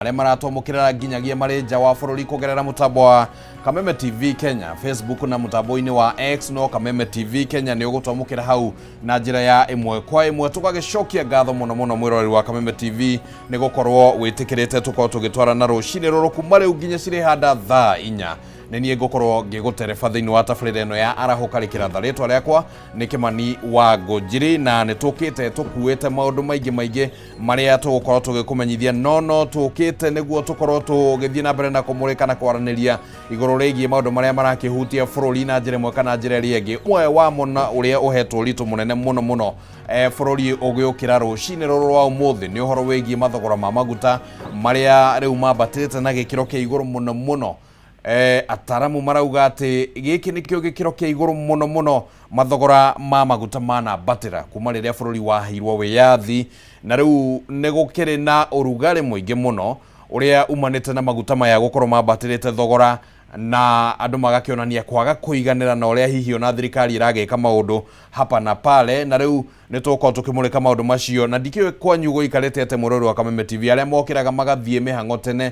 Arĩa maratwamũkĩra nginyagia marĩ nja wa bũrũri kũgerera mũtambo wa Kameme TV Kenya Facebook na mũtambo-inĩ wa X no Kameme TV Kenya nĩ ũgũtwamũkĩra hau na njĩra ya ĩmwe kwa ĩmwe. Tũgagĩcokia ngatho mũno mũno mwĩroreri wa Kameme TV nĩ gũkorwo wĩtĩkĩrĩte tũkorwo tũgĩtwarana rũcinĩ rũrũ kuma rĩu nginya cirĩhanda thaa 4. Nĩ niĩ ngũkorwo ngĩgũtereba thĩinĩ wa tabarĩra ĩno ya Arahũka Rĩkĩratha. Rĩtwa rĩakwa nĩ Kĩmani wa Ngũnjiri na nĩ tũkĩte tũkuĩte maũndũ maingĩ maingĩ marĩa tũgũkorwo tũgĩkũmenyithia, no no tũkĩte nĩguo tũkorwo tũgĩthiĩ na mbere na kũmũrĩka na kwaranĩria igũrũ rĩgiĩ maũndũ marĩa marakĩhutia bũrũri na njĩra ĩmwe kana njĩra ĩrĩa ĩngĩ. Ũmwe wamo na ũrĩa ũhetwo ũritũ mũnene mũno mũno bũrũri ũgĩũkĩra rũcinĩ rũrũ rwa ũmũthĩ nĩ ũhoro wĩgiĩ mathogora ma maguta marĩa rĩu mambatĩte na gĩkĩro kĩa igũrũ mũno mũno. Ataramu marauga atĩ gĩkĩ nĩkĩo gĩkĩro kĩa igũrũ mũno mũno mathogora ma maguta manambatĩra kuma rĩrĩa bũrũri waheirwo wĩyathi, na rĩu nĩ gũkĩrĩ na ũrugarĩ mũingĩ mũno ũrĩa umanĩte na maguta maya gũkorwo mambatĩrĩte thogora, na andũ magakĩonania kwaga kũiganĩra na ũrĩa hihi ona thirikari ĩragĩka maũndũ hapa na pale. Na rĩu nĩ tũgũkorwo tũkĩmũrĩka maũndũ macio, na ndikĩũĩ kwanyu gũikarĩte atĩa, mwĩroreri wa Kameme TV, arĩa mokĩraga magathiĩ mĩhang'o tene,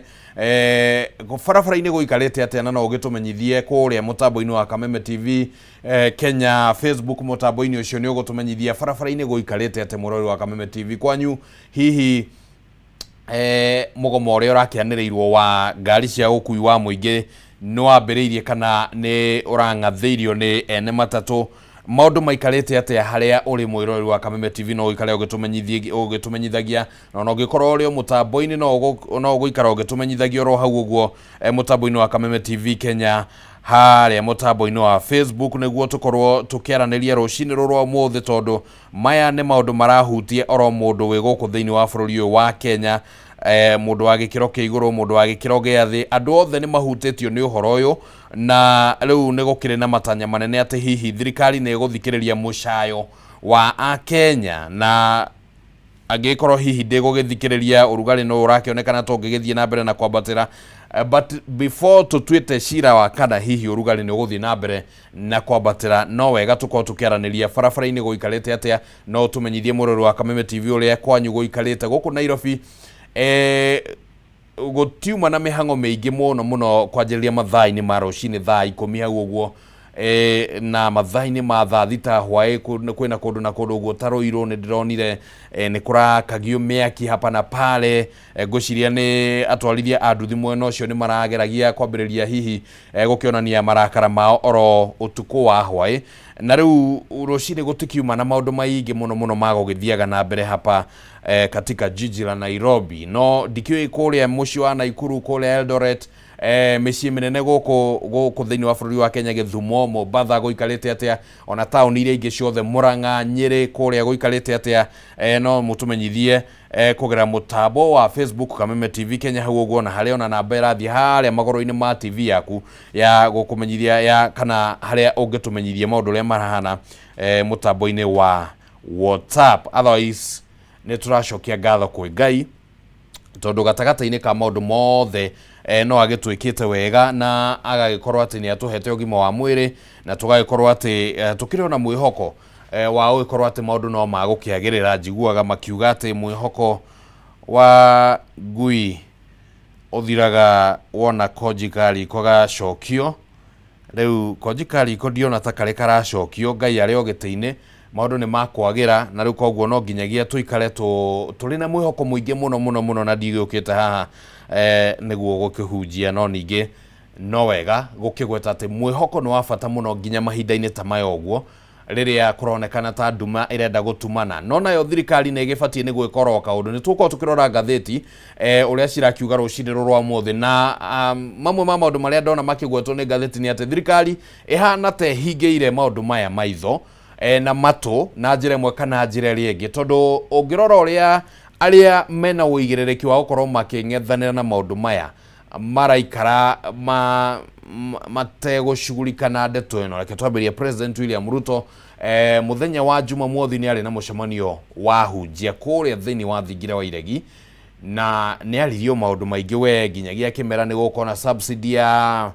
barabara-inĩ gũikarĩte atĩa? Na no ũgĩtũmenyithie kũrĩa mũtambo-inĩ wa Kameme TV Kenya Facebook, mũtambo-inĩ ũcio nĩ ũgũtũmenyithia barabara-inĩ gũikarĩte atĩa, mwĩroreri wa Kameme TV. Kwanyu hihi mũgomo ũrĩa ũrakĩanĩrĩirwo wa ngari cia ũkui wa mũingĩ nĩ wambĩrĩirie kana nĩ ũrang'athĩirio nĩ ene matatũ? Maũndũ maikarĩte atĩa harĩa ũrĩ, mwĩroreri wa Kameme TV? No ũikare ũgĩtũmenyithagia, na ona ũngĩkorwo ũrĩ o mũtambo-inĩ no ũgũikara ũgĩtũmenyithagia oro hau ũguo mũtambo-inĩ wa Kameme TV Kenya harĩa mũtambo-inĩ wa Facebook, nĩguo tũkorwo tũkĩaranĩria rũcinĩ rũrũ rwa ũmũthĩ, tondũ maya nĩ maũndũ marahutia oro mũndũ wĩ gũkũ thĩinĩ wa bũrũri ũyũ wa Kenya, mũndũ wa gĩkĩro kĩa igũrũ, mũndũ wa gĩkĩro gĩa thĩ, andũ othe nĩ mahutĩtio nĩ ũhoro ũyũ. Na rĩu nĩ gũkĩrĩ na matanya manene atĩ hihi thirikari nĩ ĩgũthikĩrĩria mũcayo wa Akenya, na angĩkorwo hihi ndĩgũgĩthikĩrĩria, ũrugarĩ no ũrakĩonekana ta ũngĩgĩthiĩ na mbere na kwambatĩra. But before tũtuĩte cira wa kana hihi ũrugarĩ nĩ ũgũthiĩ na mbere na kwambatĩra, no wega tũkorwo tũkĩaranĩria barabara-inĩ gũikarĩte atĩa. No ũtũmenyithie, mũrori wa Kameme TV, ũrĩa kwanyu gũikarĩte gũkũ Nairobi. Gũtiuma na mĩhang'o mĩingĩ mũno mũno kwanjĩrĩria mathaa-inĩ ma rũcinĩ thaa 10 hau ũguo, na mathaa-inĩ ma thaa 6 hwaĩ kwĩna kũndũ na kũndũ ũguo ta Rũirũ nĩ ndĩronire nĩ kũrakagio mĩaki hapa na pale. Ngwĩciria nĩ atwarithia a nduthi mwena ũcio nĩ marageragia kwambĩrĩria hihi gũkĩonania marakara mao oro ũtukũ wa hwaĩ. Na rĩu rũcinĩ gũtikiuma na maũndũ maingĩ mũno mũno ma gũgĩthiaga na mbere hapa katika jiji la Nairobi. No ndikĩũĩ kũrĩa mũciĩ wa Naikuru, kũrĩa Eldoret, mĩciĩ mĩnene gũkũ thĩinĩ wa bũrũri wa Kenya, Gĩthumo, Mombatha gũikarĩte atĩa, ona taũni iria ingĩ ciothe, Murang'a, Nyĩrĩ, kũrĩa gũikarĩte atĩa? No mũtũmenyithie kũgerera mũtambo wa Facebook Kameme TV Kenya hau ũguo, na harĩa ona namba ĩrathiĩ harĩa magũrũ-inĩ ma TV yaku ya gũkũmenyithia ya kana harĩa ũngĩtũmenyithia maũndũ ũrĩa marahana mũtambo-inĩ wa WhatsApp. Otherwise nĩ tũracokia ngatho kwĩ Ngai, tondũ gatagatĩ-inĩ ka maũndũ mothe no agĩtwĩkĩte wega na agagĩkorwo atĩ nĩ atũhete ũgima wa mwĩrĩ, na tũgagĩkorwo atĩ tũkĩrĩ ona mwĩhoko wa gũgĩkorwo atĩ maũndũ no magũkĩagĩrĩra. Njiguaga makiuga atĩ mwĩhoko wa ngui ũthiraga wona konji ka riko gacokio. Rĩu konji ka riko ndiona ta karĩ karacokio, Ngai arĩ o gĩtĩ-inĩ, maũndũ nĩ makwagĩra. Na rĩu koguo no nginyagia tũikare tũrĩ na mwĩhoko mũingĩ mũno mũno mũno, na ndigĩũkĩte haha nĩguo gũkĩhunjia, no ningĩ no wega gũkĩgweta atĩ mwĩhoko nĩ wa bata mũno nginya mahinda-inĩ ta maya ũguo rĩrĩa kũronekana ta nduma ĩrenda gũtumana. No nayo thirikari nĩ ĩgĩbatiĩ nĩ gwĩka oro kaũndũ. Nĩ tũgũkorwo tũkĩrora ngathĩti ũrĩa cirakiuga rũcinĩ rũrũ rwa ũmũthĩ, na mamwe ma maũndũ marĩa ndona makĩgwetwo nĩ ngathĩti nĩ atĩ thirikari ĩhana ta ĩhingĩire maũndũ maya maitho na matũ na njĩra ĩmwe kana njĩra ĩrĩa ĩngĩ, tondũ ũngĩrora ũrĩa arĩa mena ũigĩrĩrĩki wa gũkorwo makĩng'ethanĩra na maũndũ maya maraikara ma mategũcugurika na ndeto ĩno. Reke twambĩrĩrie President William Ruto, mũthenya wa Jumamothi nĩ arĩ na mũcemanio wa hunjia kũrĩa thĩinĩ wa thingira wa Iregi, na nĩ aririo maũndũ maingĩ we nginyagia akĩmera nĩ gũkorwo na subsidy ya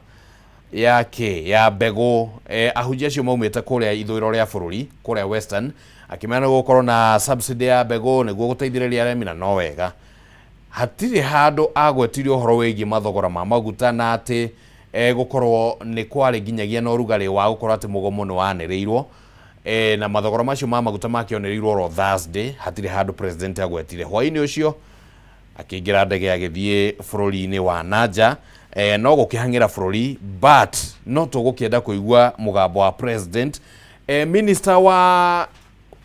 kĩ ya mbegũ. Ahunjia acio maumĩte kũrĩa ithũĩro rĩa bũrũri, kũrĩa Western, akĩmera nĩ gũkorwo na subsidy ya mbegũ nĩguo gũteithĩrĩria arĩmi, na no wega. Hatirĩ handũ agwetire ũhoro wĩgiĩ mathogora ma maguta na atĩ gũkorwo nĩ kwarĩ nginyagia na ũrugarĩ wa gũkorwo atĩ mũgomo nĩ wanĩrĩirwo na mathogora macio ma maguta makĩonĩrĩirwo oro Thursday. Hatirĩ handũ president agwetire. Hwaĩ-inĩ ũcio akĩingĩra ndege agĩthiĩ bũrũri-inĩ wa nanja, no gũkĩhang'ĩra bũrũri, but no tũgũkĩenda kũigua mũgambo wa president. Minister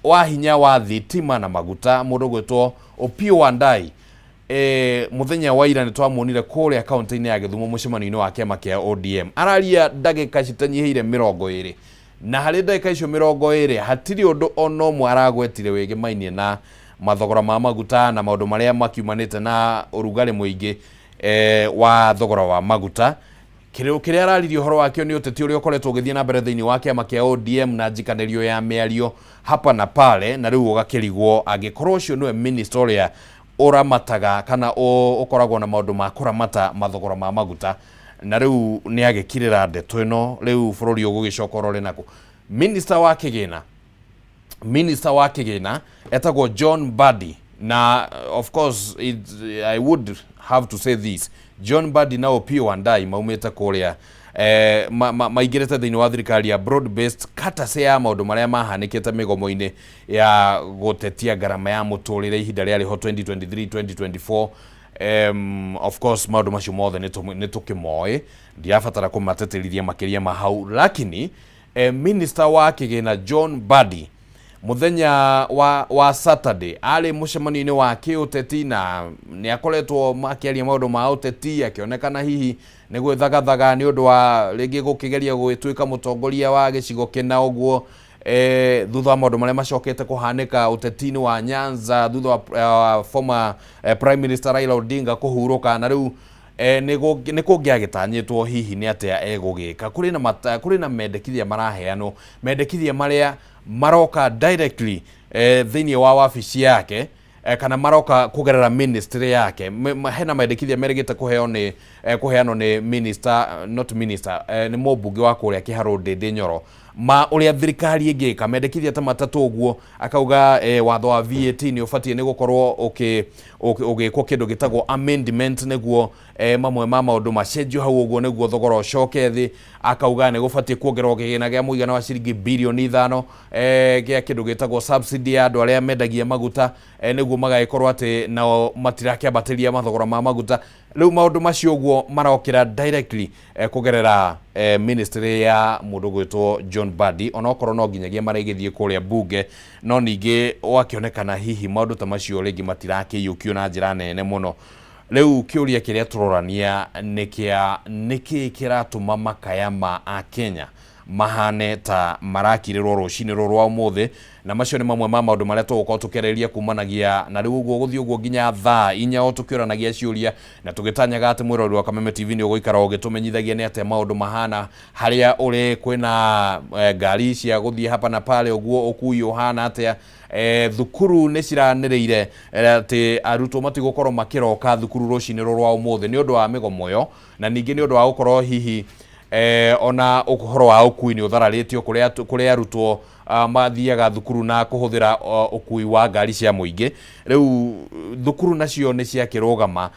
wa hinya wa thitima na maguta, mũndũ ũgwĩtwo Opiyo Wandayi, mũthenya wa ira nĩ twamuonire kũrĩa kaunti-inĩ ya Gĩthumo mũcemanio-inĩ wa kĩama kĩa ODM, araria ndagĩka citanyihĩire 20, na harĩ ndagĩka icio 20 hatirĩ ũndũ ona ũmwe aragwetire wĩgĩmainie na mathogora ma maguta na maũndũ marĩa makiumanĩte na ũrugarĩ mũingĩ wa thogora wa maguta. Kĩrĩa araririe ũhoro wakĩo nĩ ũteti ũrĩa ũkoretwo ũgĩthiĩ na mbere thĩinĩ wa kĩama kĩa ODM na njikanĩrio ya mĩario hapa na pale, na rĩu ũgakĩrigwo angĩkorwo ũcio nĩwe minister ũrĩa ũramataga kana ũkoragwo na maũndũ ma kũramata mathogora ma maguta, na rĩu nĩ agĩkirĩra ndeto ĩno, rĩu bũrũri ũgũgĩcoka ũrore nakũ? Minister wa kĩgĩna etagwo John Mbadi, na of course I would have to say this, John Mbadi na Opiyo Wandayi maumĩte kũrĩa maingĩrĩte thĩinĩ wa thirikari ya broad based courtesy ya maũndũ marĩa mahanĩkĩte mĩgomo-inĩ ya gũtetia ngarama ya mũtũrĩre ihinda rĩarĩ ho 2023 2024. Of course maũndũ macio mothe nĩ tũkĩmoĩ, ndirabatara kũmateterithia makĩria ma hau, lakini minister wa kĩgĩna John Mbadi muthenya wa Saturday arĩ mũcemanio-inĩ wa kĩũteti, na nĩ akoretwo makĩaria maũndũ ma ũteti, akĩonekana hihi nĩ gwĩthagathaga nĩ ũndũ wa rĩngĩ gũkĩgeria gũgĩtuĩka mũtongoria wa gĩcigo kĩna ũguo, thutha wa maũndũ marĩa macokete kũhanĩka ũteti-inĩ wa Nyanza thutha wa former Prime Minister Raila Odinga kũhurũka, na rĩu nĩ kũngĩagĩtanyĩtwo hihi nĩ atĩa egũgĩka. Kũrĩ na mendekithia maraheanwo, mendekithia marĩa maroka directly thĩinĩ wa wabici yake, kana maroka kũgerera ministry yake. Hena mendekithia merĩgĩte kũheo nĩ kũheanwo nĩ minister, not minister, nĩ mũmbunge wa kũrĩa Kĩharũ Ndĩndĩ Nyoro, ma ũrĩa thirikari ĩngĩka, mendekithia ta matatũ ũguo. Akauga watho wa VAT nĩ ũbatiĩ nĩ gũkorwo ũgĩkwo kĩndũ gĩtagwo amendment nĩguo mamwe ma maũndũ macenjio hau ũguo nĩguo thogora ũcoke thĩ. Akauga nĩ gũbatiĩ kuongererwo kĩgĩna kĩa mũigana wa ciringi birioni 5 gĩa kĩndũ gĩtagwo subsidy ya andũ arĩa mendagia maguta, nĩguo magagĩkorwo atĩ nao matirakĩambatĩria mathogora ma maguta. Rĩu maũndũ macio ũguo marokĩra directly kũgerera ministry ya mũndũ gwĩtwo John Mbadi, onokorwo no nginyagia marĩgĩthiĩ kũrĩa bunge, no ningĩ wakĩonekana hihi maũndũ ta macio rĩngĩ matirakĩiyũkio na njĩra nene mũno. Rĩu kĩũria kĩrĩa tũrorania nĩ kĩa nĩkĩ kĩratũma makaya ma akenya mahane ta marakirĩrwo rũcinĩ rũrũ rwa ũmũthĩ? Na macio nĩ mamwe ma maũndũ marĩa tũgũkorwo tũkĩarĩrĩria kumanagia na rĩu ũguo gũthiĩ ũguo nginya thaa 4, o tũkĩũranagia ciũria na tũgĩtanyaga atĩ mwĩrori wa Kameme TV nĩ ũgũikara ũgĩtũmenyithagia nĩ atĩa maũndũ mahana harĩa ũrĩ. Kwĩna ngari cia gũthiĩ hapa na pale ũguo, ũkui ũhana atĩa? Thukuru nĩ ciranĩrĩire atĩ arutwo matigũkorwo makĩroka thukuru rũcinĩ rũrũ rwa ũmũthĩ nĩ ũndũ wa mĩgomo ĩyo, na ningĩ nĩ ũndũ wa gũkorwo hihi ona ũhoro wa ũkui nĩ ũthararĩtio kũrĩa arutwo mathiaga thukuru na kũhũthĩra ũkui wa ngari cia mũingĩ. Rĩu thukuru nacio nĩ ciakĩrũgama,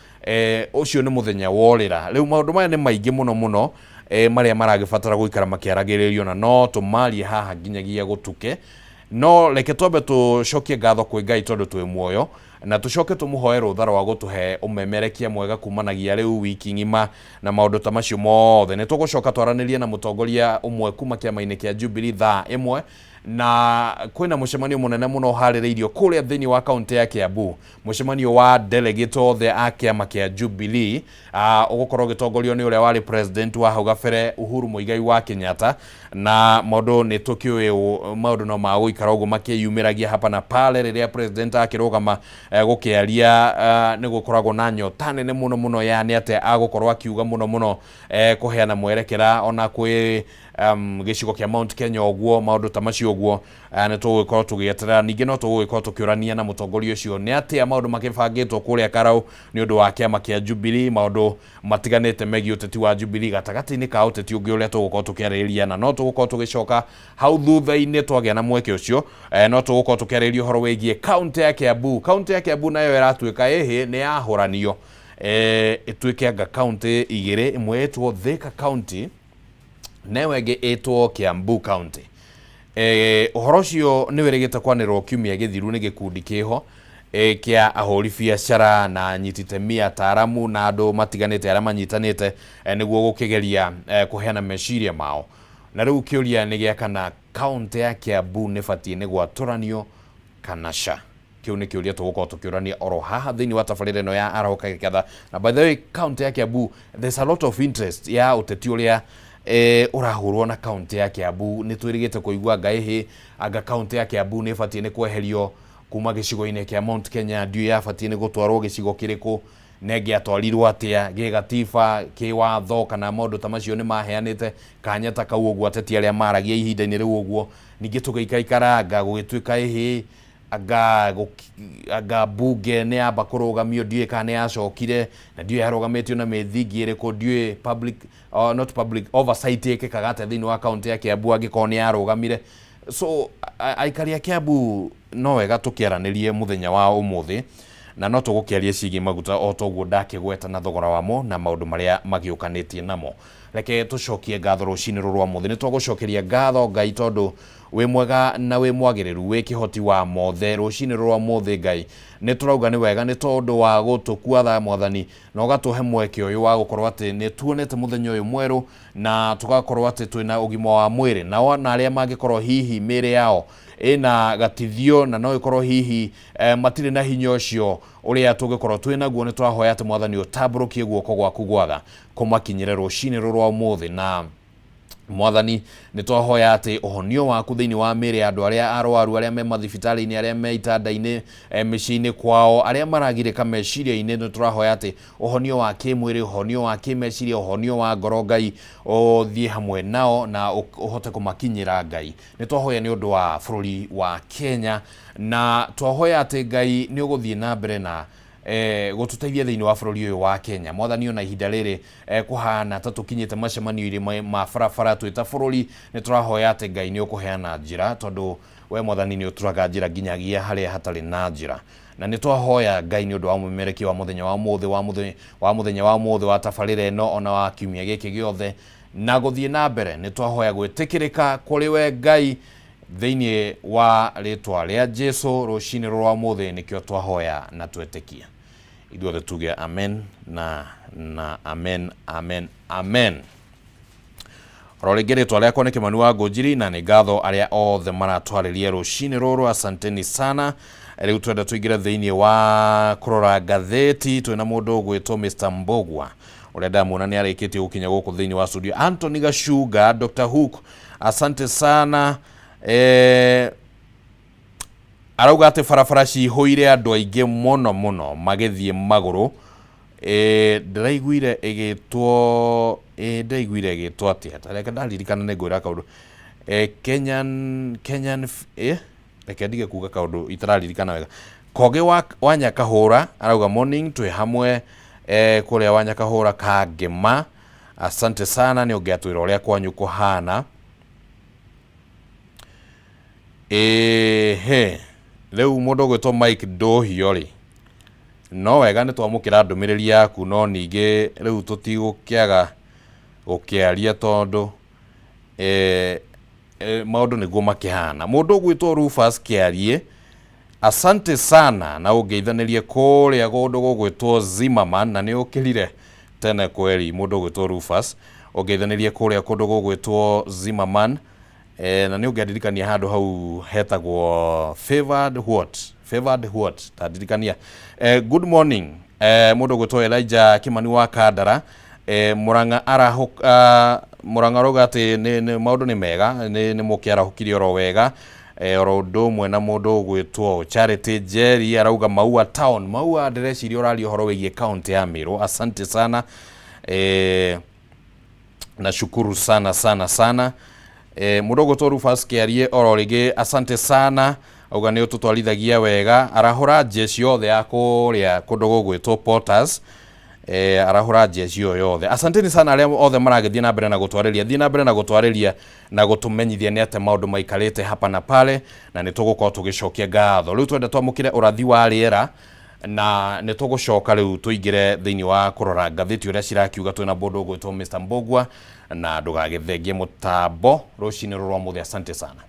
ũcio nĩ mũthenya worĩra. Rĩu maũndũ maya nĩ maingĩ mũno mũno marĩa maragĩbatara gũikara makĩaragĩrĩrio, na no tũmarie haha nginyagia gũtuke. No reke twambe tũcokie ngatho kwĩ Ngai tondũ twĩ muoyo, na tũcoke tũmũhoe rũtha rwa gũtũhe ũmemerekia mwega kumanagia rĩu wiki ng'ima na maũndũ ta macio mothe. Nĩ tũgũcoka twaranĩrie na mũtongoria ũmwe kuma kĩama-inĩ kĩa Jubilee thaa 1, na kwĩna mũcemanio mũnene mũno ũharĩrĩirio kũrĩa thĩinĩ wa kaunti ya Kiambu, mũcemanio wa delegate othe a kĩama kĩa Jubilee, ũgũkorwo ũgĩtongorio nĩ ũrĩa warĩ president wa hau gabere Uhuru Muigai wa Kenyatta. Na maũndũ nĩ tũkĩũĩ, maũndũ no magũikara ũguo makĩyumĩragia hapa na pale rĩrĩa president akĩrũgama gũkĩaria, nĩ gũkoragwo na nyota nene mũno mũno ya nĩ atĩa agũkorwo akiuga mũno mũno, kũheana mwerekera ona kwĩ gĩcigo kĩa Mount Kenya ũguo, maũndũ ta macio. ũguo. Nĩ tũgũgĩkorwo tũgĩeterera. Ningĩ no tũgũgĩkorwo tũkĩũrania na mũtongoria ũcio nĩ atĩa maũndũ makĩbangĩtwo kũrĩa Karau nĩ ũndũ wa kĩama kĩa Jubilee, maũndũ matiganĩte megiĩ ũteti wa Jubilee gatagatĩ-inĩ ka ũteti ũngĩ ũrĩa tũgũkorwo tũkĩarĩrĩria, na no tũgũkorwo tũgĩcoka hau thutha-inĩ twagĩa na mweke ũcio. No tũgũkorwo tũkĩarĩrĩria ũhoro wĩgiĩ kaũntĩ ya Kiambu. Kaũntĩ ya Kiambu nayo ĩratuĩka ĩhĩ nĩ yahũranio, ĩtuĩke anga kaũntĩ igĩrĩ, ĩmwe ĩtwo Thika County na ĩyo ĩngĩ ĩtwo Kiambu County. Ũhoro ũcio nĩ wĩrĩgĩte kwanĩrĩrwo kiumia gĩthiru nĩ gĩkundi kĩho kĩa ahũri biacara na anyiti itemi, ataaramu na andũ matiganĩte arĩa manyitanĩte nĩguo gũkĩgeria kũheana meciria mao. Na rĩu kĩũria nĩ gĩa kana kaũntĩ ya Kiambu nĩ batiĩ nĩ gwatũranio kana ca. Kĩu nĩ kĩũria tũgũkorwo tũkĩũrania oro haha thĩinĩ wa tabarĩra ĩno ya Arahũka Gĩketha. Na by the way, kaũntĩ ya Kiambu, there's a lot of interest ya ũteti ũrĩa ũrahũrwo na kaũntĩ ya Kiambu. Nĩ twĩrĩgĩte kũigua anga ĩhĩ, anga kaũntĩ ya Kiambu nĩ ĩbatiĩ nĩ kweherio kuma gĩcigo-inĩ kĩa Mount Kenya, ndiũĩ yabatiĩ nĩ gũtwarwo gĩcigo kĩrĩkũ, na ĩngĩatwarirwo atĩa gĩgatiba, kĩwatho, kana maũndũ ta macio nĩ maheanĩte kanya ta kau ũguo ateti arĩa maragia ihinda-inĩ rĩu ũguo. Ningĩ tũgĩikaikara anga gũgĩtuĩka ĩhĩ, anga mbunge nĩ yamba kũrũgamio, ndiũĩ kana nĩ yacokire, na ndiũĩ yarũgamĩtio na mĩthingi ĩrĩkũ, ndiũĩ public, not public oversight ĩkĩkaga atĩa thĩinĩ wa kaũntĩ ya Kiambu angĩkorwo nĩ yarũgamire. So aikari a Kiambu no wega tũkĩaranĩrie mũthenya wa ũmũthĩ, na no tũgũkĩaria ciĩgiĩ maguta o toguo ndakĩgweta na thogora wamo na maũndũ marĩa magĩũkanĩtie namo. Reke tũcokie ngatho rũcinĩ rũrũ rwa mũthĩ. Nĩ twagũcokeria ngatho Ngai tondũ wĩ mwega na wĩ mwagĩrĩru, wĩ kĩhoti wa mothe. Rũcinĩ rũrũ rwa mũthĩ Ngai nĩ tũrauga nĩ wega nĩ tondũ wa gũtũkua tha Mwathani, na ũgatũhe mweke ũyũ wa gũkorwo atĩ nĩ tuonete mũthenya ũyũ mwerũ, na tũgakorwo atĩ twĩna ũgima wa mwĩrĩ. Na ona arĩa mangĩkorwo hihi mĩĩrĩ yao ĩna gatithio na no ĩkorwo hihi matirĩ na hinya ũcio ũrĩa tũngĩkorwo twĩ naguo, nĩ tũrahoya atĩ Mwathani ũtambũrũkie guoko gwaku gwatha kũmakinyĩre rũcinĩ rũrũ rwa ũmũthĩ. Na Mwathani nĩ twahoya atĩ ũhonio waku thĩinĩ wa mĩĩrĩ ya andũ arĩa arwaru, arĩa me mathibitarĩ-inĩ, arĩa me itanda-inĩ, mĩciĩ-inĩ kwao, arĩa maragirĩka meciria-inĩ, nĩ tũrahoya atĩ ũhonio wa kĩmwĩrĩ, ũhonio wa kĩmeciria, ũhonio wa ngoro Ngai ũthiĩ hamwe nao na ũhote kũmakinyĩra Ngai. Nĩ twahoya nĩ ũndũ wa bũrũri wa Kenya, na twahoya atĩ Ngai nĩ ũgũthiĩ na mbere na gũtũteithia thĩinĩ wa bũrũri ũyũ wa Kenya. Mwathani, ona ihinda rĩrĩ kũhana ta tũkinyĩte macemanio-inĩ ma barabara twĩ ta bũrũri, nĩ tũrahoya atĩ Ngai nĩ ũkũheana njĩra, tondũ we Mwathani nĩ ũturaga njĩra nginyagia harĩa hatarĩ na njĩra. Na nĩ twahoya Ngai nĩ ũndũ wa mũmemerekia wa mũthenya wa ũmũthĩ, wa mũthenya wa ũmũthĩ wa tabarĩra ĩno, ona wa kiumia gĩkĩ gĩothe na gũthiĩ na mbere. Nĩ twahoya gwĩtĩkĩrĩka kũrĩ we Ngai thĩinĩ wa rĩtwa rĩa Jesu rũcinĩ rwa ũmũthĩ, nĩkĩo twahoya na twetĩkia. Ithuothe tuge amen na amen, amen, amen. Oro rĩngĩ rĩtwa rĩakwa nĩ Kĩmani wa Ngũnjiri, na nĩ ngatho arĩa othe maratwarĩria rũcinĩ rũrũ, asanteni sana. Rĩu twenda tũingĩre thĩinĩ wa kũrora ngathĩti. Twĩna mũndũ ũgwĩtwo Mr Mbogua ũrĩa ndamuona nĩ arĩkĩtie gũkinya gũkũ thĩinĩ wa studio. Anthony Gacunga, Dr Hook, asante sana. Arauga atĩ barabara cihũire andũ aingĩ mũno mũno magĩthiĩ magũrũ. Ndĩraiguire ĩgĩtwo, ndĩraiguire ĩgĩtwo atĩa? Ta reke ndaririkana nĩ ngwĩra kaũndũ. Kenyan, reke ndige kuga kaũndũ itararirikana wega. Kogi wa Nyakahũra arauga morning, twĩ hamwe kũrĩa wa Nyakahũra Kangema. Asante sana, nĩ ũngĩatwĩra ũrĩa kwanyu kũhana. Ĩhĩ, rĩu mũndũ ũgwĩtwo Mike Ndũhiũ rĩ, no wega nĩ twamũkĩra ndũmĩrĩri yaku, no ningĩ rĩu tũtigũkĩaga gũkĩaria tondũ maũndũ nĩguo makĩhana. Mũndũ ũgwĩtwo Rufus Kĩariĩ, asante sana, na ũngeithanĩrie kũrĩa kũndũ gũgwĩtwo Zimmerman, na nĩ ũkĩrire tene kweri. Mũndũ ũgwĩtwo Rufus, ũngeithanĩrie kũrĩa kũndũ gũgwĩtwo Zimmerman, na nĩ ũngĩandirikania handũ hau hetagwo favored what, favored what, ta ndirikania. Good morning, mũndũ ũgwĩtwo Elijah Kimani wa Kandara, Murang'a arahũka, Murang'a arauga atĩ nĩ maũndũ nĩ mega, nĩ mũkĩarahũkire oro wega. Oro ũndũ ũmwe na mũndũ ũgwĩtwo Charity Njeri arauga Maua Town. Maua, ndĩreciria ũraria ũhoro wĩgiĩ kaunti ya Meru. Asante sana, nashukuru sana sana sana. Mũndũ ũgwĩtwo Rufus Kĩarie oro rĩngĩ, asante sana, auga nĩ ũtũtwarithagia wega, arahũra jeshi yothe ya kũrĩa kũndũ gũgwĩtwo Potters. Arahũra jeshi ĩyo yothe. Asanteni sana arĩa othe maragĩthiĩ na mbere na gũtwarĩria, thiĩ na mbere na gũtwarĩria na gũtũmenyithia nĩ atĩa maũndũ maikarĩte hapa na pale, na nĩ tũgũkorwo tũgĩcokia ngatho. Rĩu twenda twamũkĩre ũrathi wa rĩera, na nĩ tũgũcoka rĩu tũingĩre thĩinĩ wa kũrora ngathĩti ũrĩa cirakiuga. Twĩna mũndũ ũgwĩtwo Mr. Mbugua, na ndũgagĩthengie mũtambo rũcinĩ rũrũ rwa mũthĩ. Asante sana.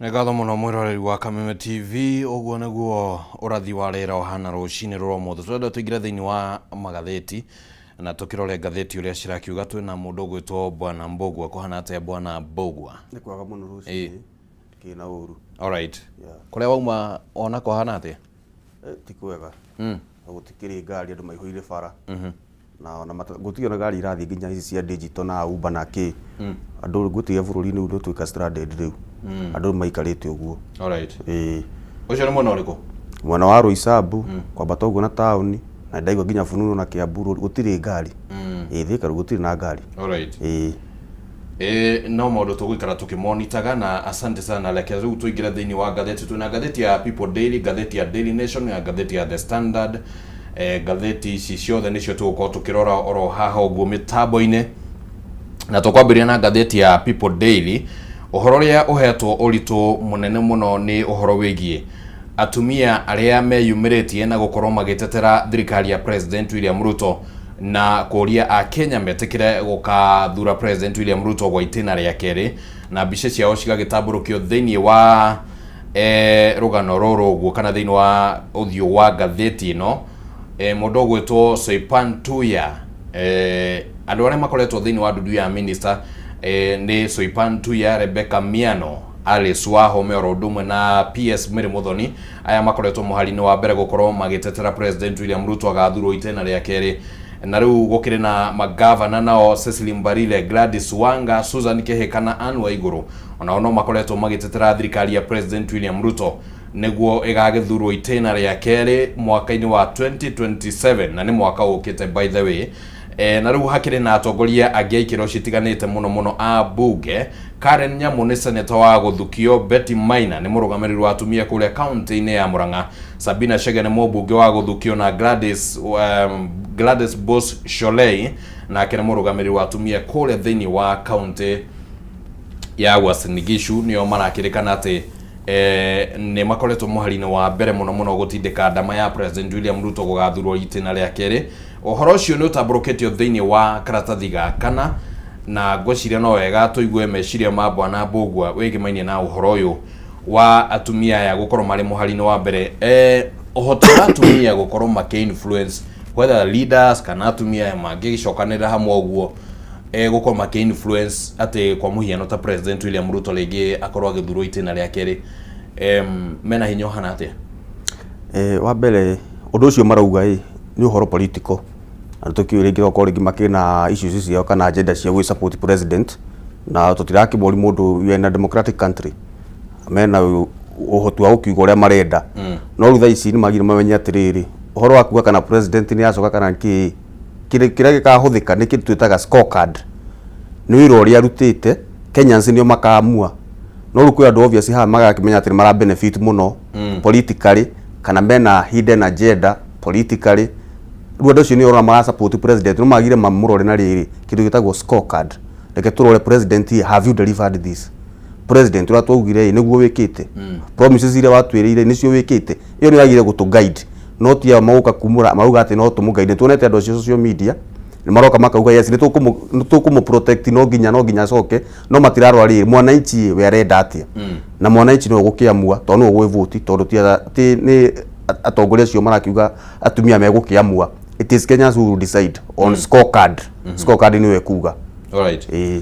Nĩ ngatho mũno mwĩroreri wa Kameme TV. Ũguo nĩguo ũrathi wa rĩera ũhana rũcinĩ rũrwa ũmũthĩ. Tũrenda tũingĩre thĩinĩ wa magathĩti na tũkĩrore ngathĩti ũrĩa cirakiuga. Twĩna mũndũ ũgwĩtwo Bwana Mbũgua. Kũhana atĩa Bwana Mbũgua? Nĩ kwega mũno rũcinĩ, kĩna ũru. Alright. Kũrĩa wauma ona kũhana atĩa? Ti kwega. Gũtikĩrĩ ngari, andũ maihũire bara. Na ona gũtirĩ ona ngari irathiĩ nginya ici cia digital na Uber na kĩ. Andũ ngwĩtiria bũrũri rĩu nĩ ũtuĩka stranded rĩu. Andũ maikarĩte ũguo. Alright. Ĩĩ. Ũcio nĩ mwena ũrĩkũ? Mwena wa Roysambu, kwambata ũguo na taũni, na ndaigua nginya Fununu na Kiambu Road gũtirĩ ngari. Ĩĩ Thika rĩu gũtirĩ na ngari. Alright. Ĩĩ. E, no maũndũ tũgũikara tũkĩmonitaga na asante sana. Reke rĩu tũingĩre thĩinĩ wa ngathĩti. Twĩna ngathĩti ya People Daily, ngathĩti ya Daily Nation na ngathĩti ya The Standard. E, ngathĩti ici ciothe nĩcio tũgũkorwo tũkĩrora oro haha ũguo mĩtambo-inĩ, na tũkwambĩrĩria na ngathĩti ya People Daily. Ũhoro ũrĩa ũhetwo ũritũ mũnene mũno nĩ ũhoro wĩgiĩ atumia arĩa meyumĩrĩtie na gũkorwo magĩtetera thirikari ya President William Ruto na kũria Akenya metĩkĩre gũkathura President William Ruto gwa itĩna rĩa kerĩ, na mbica ciao cigagĩtambũrũkio thĩinĩ wa rũgano rũrũ ũguo kana thĩinĩ wa ũthiũ wa ngathĩti ĩno. Mũndũ ũgwĩtwo Soipan Tuya, andũ arĩa makoretwo thĩinĩ wa ndundu ya minister nĩ Soipan Tuya, Rebecca Miano, Alice Wahome oro ũndũ ũmwe na PS Mary Muthoni. Aya makoretwo mũhari-inĩ wa mbere gũkorwo magĩtetera President William Ruto agathurwo itĩna rĩa kerĩ. Na rĩu gũkĩrĩ na magavana nao Cecily Mbarile, Gladys Wanga, Susan Kihika na Anne Waigũrũ, onao no makoretwo magĩtetera thirikari ya President William Ruto nĩguo ĩgagĩthurwo itĩna rĩa kerĩ mwaka-inĩ wa 2027, na nĩ mwaka ũkĩte by the way. Na rĩu hakĩrĩ na atongoria angĩ a ikĩro citiganĩte mũno mũno a mbunge. Karen Nyamu nĩ seneta wa gũthukio, Betty Maina nĩ mũrũgamĩrĩri wa atumia kũrĩa kaunti-inĩ ya Murang'a, Sabina Chege nĩ mũmbunge wa gũthukio, na Gladys Bos Sholei nake nĩ mũrũgamĩrĩri wa atumia kũrĩa thĩinĩ wa kaunti ya Uasin Gishu. Nĩo marakĩrĩkana atĩ nĩ makoretwo mũhari-inĩ wa mbere mũno mũno gũtindĩka ndama ya President William Ruto gũgathurwo itĩna rĩa kerĩ. Ũhoro ũcio nĩ ũtambũrũkĩtio thĩinĩ wa karatathi ga kana, na ngwĩciria no wega tũigue meciria ma Bwana Mbũgua wĩgĩmainie na ũhoro ũyũ wa atumia aya gũkorwo marĩ mũhari-inĩ wa mbere. Ũhoti wa atumia gũkorwo makĩ influence whether leaders kana atumia aya mangĩgĩcokanĩrĩra hamwe ũguo, gũkorwo makĩ influence atĩ kwa mũhiano ta President William Ruto rĩngĩ akorwo agĩthurwo itĩna rĩa kerĩ, mena hinya ũhana atĩa? Wa mbere ũndũ ũcio marauga ĩ nĩ ũhoro political, na tũkĩũĩ rĩngĩ no ũkorwo rĩngĩ makĩrĩ na issues ciao kana agenda cia gwĩ support president, na tũtirakĩmori mũndũ, we are in a democratic country, mena ũhoti wa gũkiuga ũrĩa marenda. No rĩu thaa ici nĩ magire mamenye atĩrĩrĩ, ũhoro wa kuga kana president nĩ acoka kana kĩ, kĩrĩa gĩkahũthĩka nĩ kĩndũ twĩtaga scorecard, nĩ wĩra ũrĩa arutĩte. Kenyans nĩo makaamua. No rĩu kwĩ andũ obvious haha magakĩmenya atĩ nĩ mara benefit mũno politically kana mena hidden agenda politically. Rĩu andũ acio nĩ ũrona mara support president, no magire mamũrore na rĩrĩ kĩndũ gĩtagwo scorecard. Reke tũrore president, have you delivered this? President, ũrĩa twaugire ĩ nĩguo wĩkĩte? Promises iria watwĩrĩire nĩcio wĩkĩte? Ĩyo nĩ yagire gũtũ guide, no ti aya magoka kumũra mauga atĩ no tũmũ guide. Tuonete andũ acio social media nĩ maroka makauga yes, nĩ tũkũmũ protect, no nginya acoke, no matirarora rĩrĩ mwananchi we arenda atĩa, na mwananchi nĩwe ũgũkĩamua tondũ nĩwe ũgwĩvoti, tondũ ti nĩ atongoria acio marakiuga atumia megũkĩamua. It is Kenyans who will decide on scorecard. Scorecard nĩyo ĩkuga. Alright. Ĩĩ.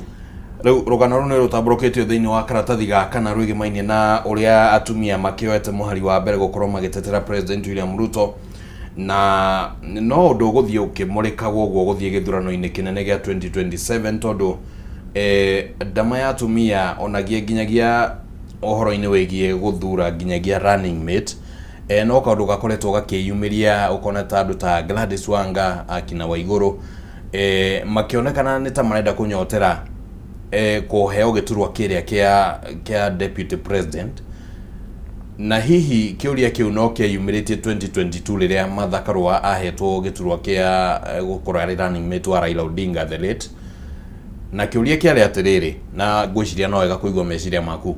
Rĩu rũgano rũu nĩ rũtambũrũkĩtio thĩinĩ wa karatathi ga kana rwĩgĩmainie na ũrĩa atumia makĩoete mũhari wa mbere gũkorwo magĩtetera President William Ruto, na no ũndũ ũgũthiĩ ũkĩmũrĩkagwo ũguo gũthiĩ gĩthurano-inĩ kĩnene gĩa 2027, tondũ ndama ya atumia onagia nginyagia ũhoro-inĩ wĩgiĩ gũthura nginyagia running mate, no kaũndũ gakoretwo gakĩyumĩria ũkona ta andũ ta Gladys Wanga, akina Waigũrũ, makĩonekana nĩ ta marenda kũnyotera kũheo gĩturwa kĩrĩa kĩa deputy president. Na hihi kĩũria kĩu no kĩeyumĩrĩtie 2022 rĩrĩa Martha Karua ahetwo gĩturwa kĩa gũkorwo arĩ running mate wa Raila Odinga the late, na kĩũria kĩarĩ atĩrĩrĩ, na ngwĩciria no wega kũigua meciria maku,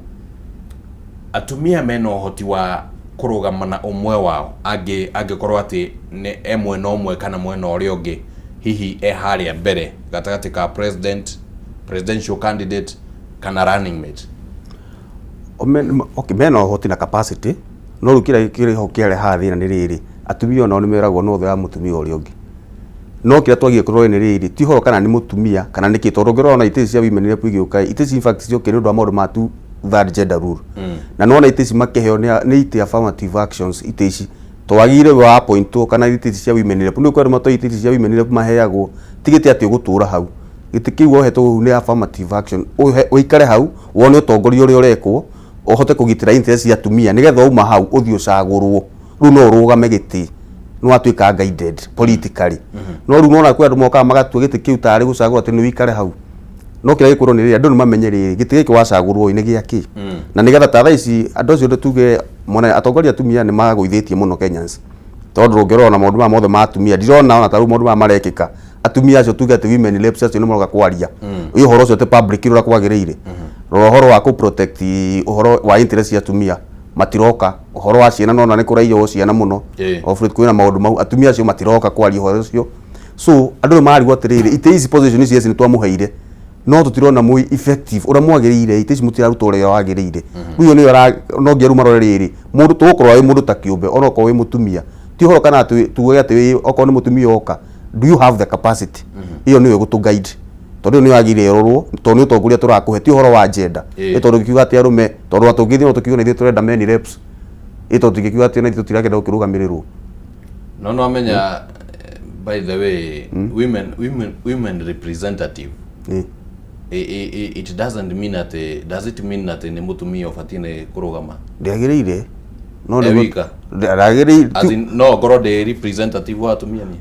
atumia mena ũhoti wa kũrũgama na ũmwe wao angĩ angĩkorwo atĩ nĩ e mwena ũmwe kana mwena ũrĩa ũngĩ, hihi e harĩa mbere gatagatĩ ka president, presidential candidate kana running mate? Okay, mena ũhoti na capacity, no rĩu kĩrĩa kĩrĩho kĩarehaga thĩna nĩ rĩrĩ, atumia onao nĩ meragwo no ũthĩ wa mũtumia ũrĩa ũngĩ. No kĩrĩa twagire kũrora nĩ rĩrĩ, ti ũhoro kana nĩ mũtumia kana nĩ kĩ, tondũ ũngĩrora ona itĩ ici cia women rep igĩũka, itĩ ici in fact ciokire nĩ ũndũ wa maũndũ ma two third gender rule. Na nĩwona itĩ ici makĩheo nĩ itĩ affirmative actions itĩ ici. Twagire wa appointwo kana itĩ ici cia women rep, nĩ ũkwenda matwa itĩ ici cia women rep maheagwo, ti gĩtĩ atĩ ũgũtũra hau. Gĩtĩ kĩu wohetwo hau nĩ affirmative action, ũikare hau, wone ũtongoria ũrĩa ũrekwo, ũhote kũgitĩra interest cia atumia, nĩgetha wauma hau ũthiĩ ũcagũrwo. Rĩu no ũrũgame gĩtĩ, nĩ watuĩka guided politically. No rĩu nĩwona kwĩ andũ mokaga magatua gĩtĩ kĩu tarĩ gũcagũrwo atĩ nĩ ũikare hau. No kĩrĩa gĩkwĩrwo nĩ rĩrĩ, andũ nĩ mamenye rĩrĩ, gĩtĩ gĩkĩ wacagũrwo ĩ nĩ gĩa kĩ? Na nĩgetha ta thaa ici andũ acio tuge mona atongoria atumia nĩ magũithĩtie mũno Kenyans. Tondũ ũngĩrora ona maũndũ maya mothe ma atumia, ndirona ona ta rĩu maũndũ maya marekĩka, atumia acio tuge atĩ women reps acio nĩ maroka kwaria ĩ ũhoro ũcio atĩ public ũrĩa kwagĩrĩire. Rora ũhoro wa kũ protect ũhoro wa interest cia atumia, matiroka. Ũhoro wa ciana nona nĩ kũraiywo ciana mũno. Of late kwĩna maũndũ mau, atumia acio matiroka kwaria ũhoro ũcio. So andũ nĩ marigwo atĩrĩrĩ, itĩ ici position ici nĩ twamũheire, no tũtirona mwĩ effective ũrĩa mwagĩrĩire, itĩ ici mũtiraruta ũrĩa wagĩrĩire. Rĩu ĩyo nĩyo no nginya rĩu marore rĩrĩ, mũndũ tũgũkorwo wĩ mũndũ ta kĩũmbe, ona okorwo wĩ mũtumia, ti ũhoro kana atĩ tuge atĩ okorwo nĩ mũtumia oka, do you have the capacity? Ĩyo nĩyo ĩgũtũ guide, tondũ ĩyo nĩyo yagĩrĩire ĩrorwo, tondũ nĩ ũtongoria tũrakũhe, ti ũhoro wa gender. Ĩ tondũ ngĩkiuga atĩ arũme, tondũ tũngĩthiĩ no tũkiuge na ithuĩ tũrenda men reps, ĩ tondũ tũngĩkiuga atĩ ona ithuĩ tũtirakĩenda gũkĩrũgamĩrĩrwo. No no amenya, by the way, women representative, it doesn't mean atĩ, does it mean atĩ nĩ mũtumia ũbatiĩ nĩ kũrũgama? Ndĩagĩrĩire no E wika? Ndagĩrĩire. As in, no ngorwo ndĩ representative wa atumia niĩ?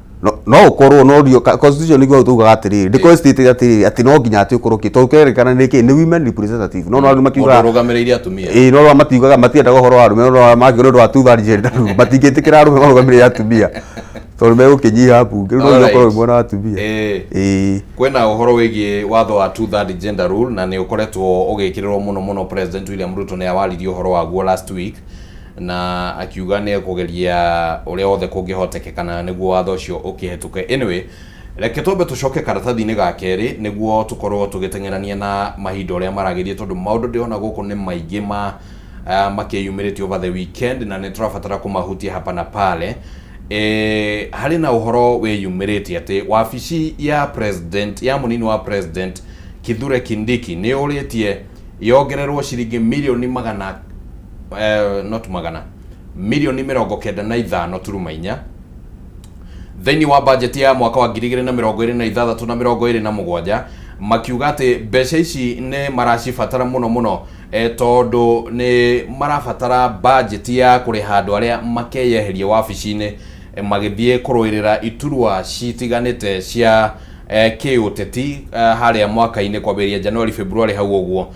No ũkorwo no ndio constitution nĩguo tugaga atĩrĩrĩ, ndĩkorwo state atĩrĩrĩ atĩ no nginya atĩ ũkorwo kĩ, tondũ kĩrerĩkana nĩ kĩ, nĩ women representative, no no andũ mũndũ makiugaga ũrũgamĩrĩire atumia. Ĩĩ, no matiugaga matiendaga ũhoro wa arũme, no makiuga nĩ ũndũ wa two third gender rule, matingĩtĩkĩra arũme marũgamĩrĩre atumia tondũ megũkĩnyiha mbunge. Rĩu no nginya ũkorwo wĩ mwena wa atumia. Ĩĩ. Kwĩna ũhoro wĩgiĩ watho wa two third gender rule, na nĩ ũkoretwo ũgĩkĩrĩrwo mũno mũno. President William Ruto nĩ awaririe ũhoro waguo last week, na akiuga nĩ ekũgeria ũrĩa wothe kũngĩhotekekana nĩguo watho ũcio ũkĩhetũke. Anyway, reke twambe tũcoke karatathi-inĩ ga kerĩ nĩguo tũkorwo tũgĩteng'erania na mahinda ũrĩa maragĩthiĩ, tondũ maũndũ ndĩrona gũkũ nĩ maingĩ ma makĩyumĩrĩtie over the weekend, na nĩ tũrabatara kũmahutia hapa na pale. Harĩ na ũhoro wĩyumĩrĩtie atĩ wabici ya president, ya mũnini wa president Kithure Kindiki, nĩ ũrĩtie yongererwo ciringi mirioni magana, not magana, mirioni 95.4 thĩinĩ wa bajeti ya mwaka wa 2026 na 27, makiuga atĩ mbeca ici nĩ maracibatara mũno mũno, tondũ nĩ marabatara bajeti ya kũrĩha andũ arĩa makeyeheria wabici-inĩ, magĩthiĩ kũrũĩrĩra iturwa citiganĩte cia kĩũteti, harĩa mwaka-inĩ kwambĩrĩria January, February hau ũguo.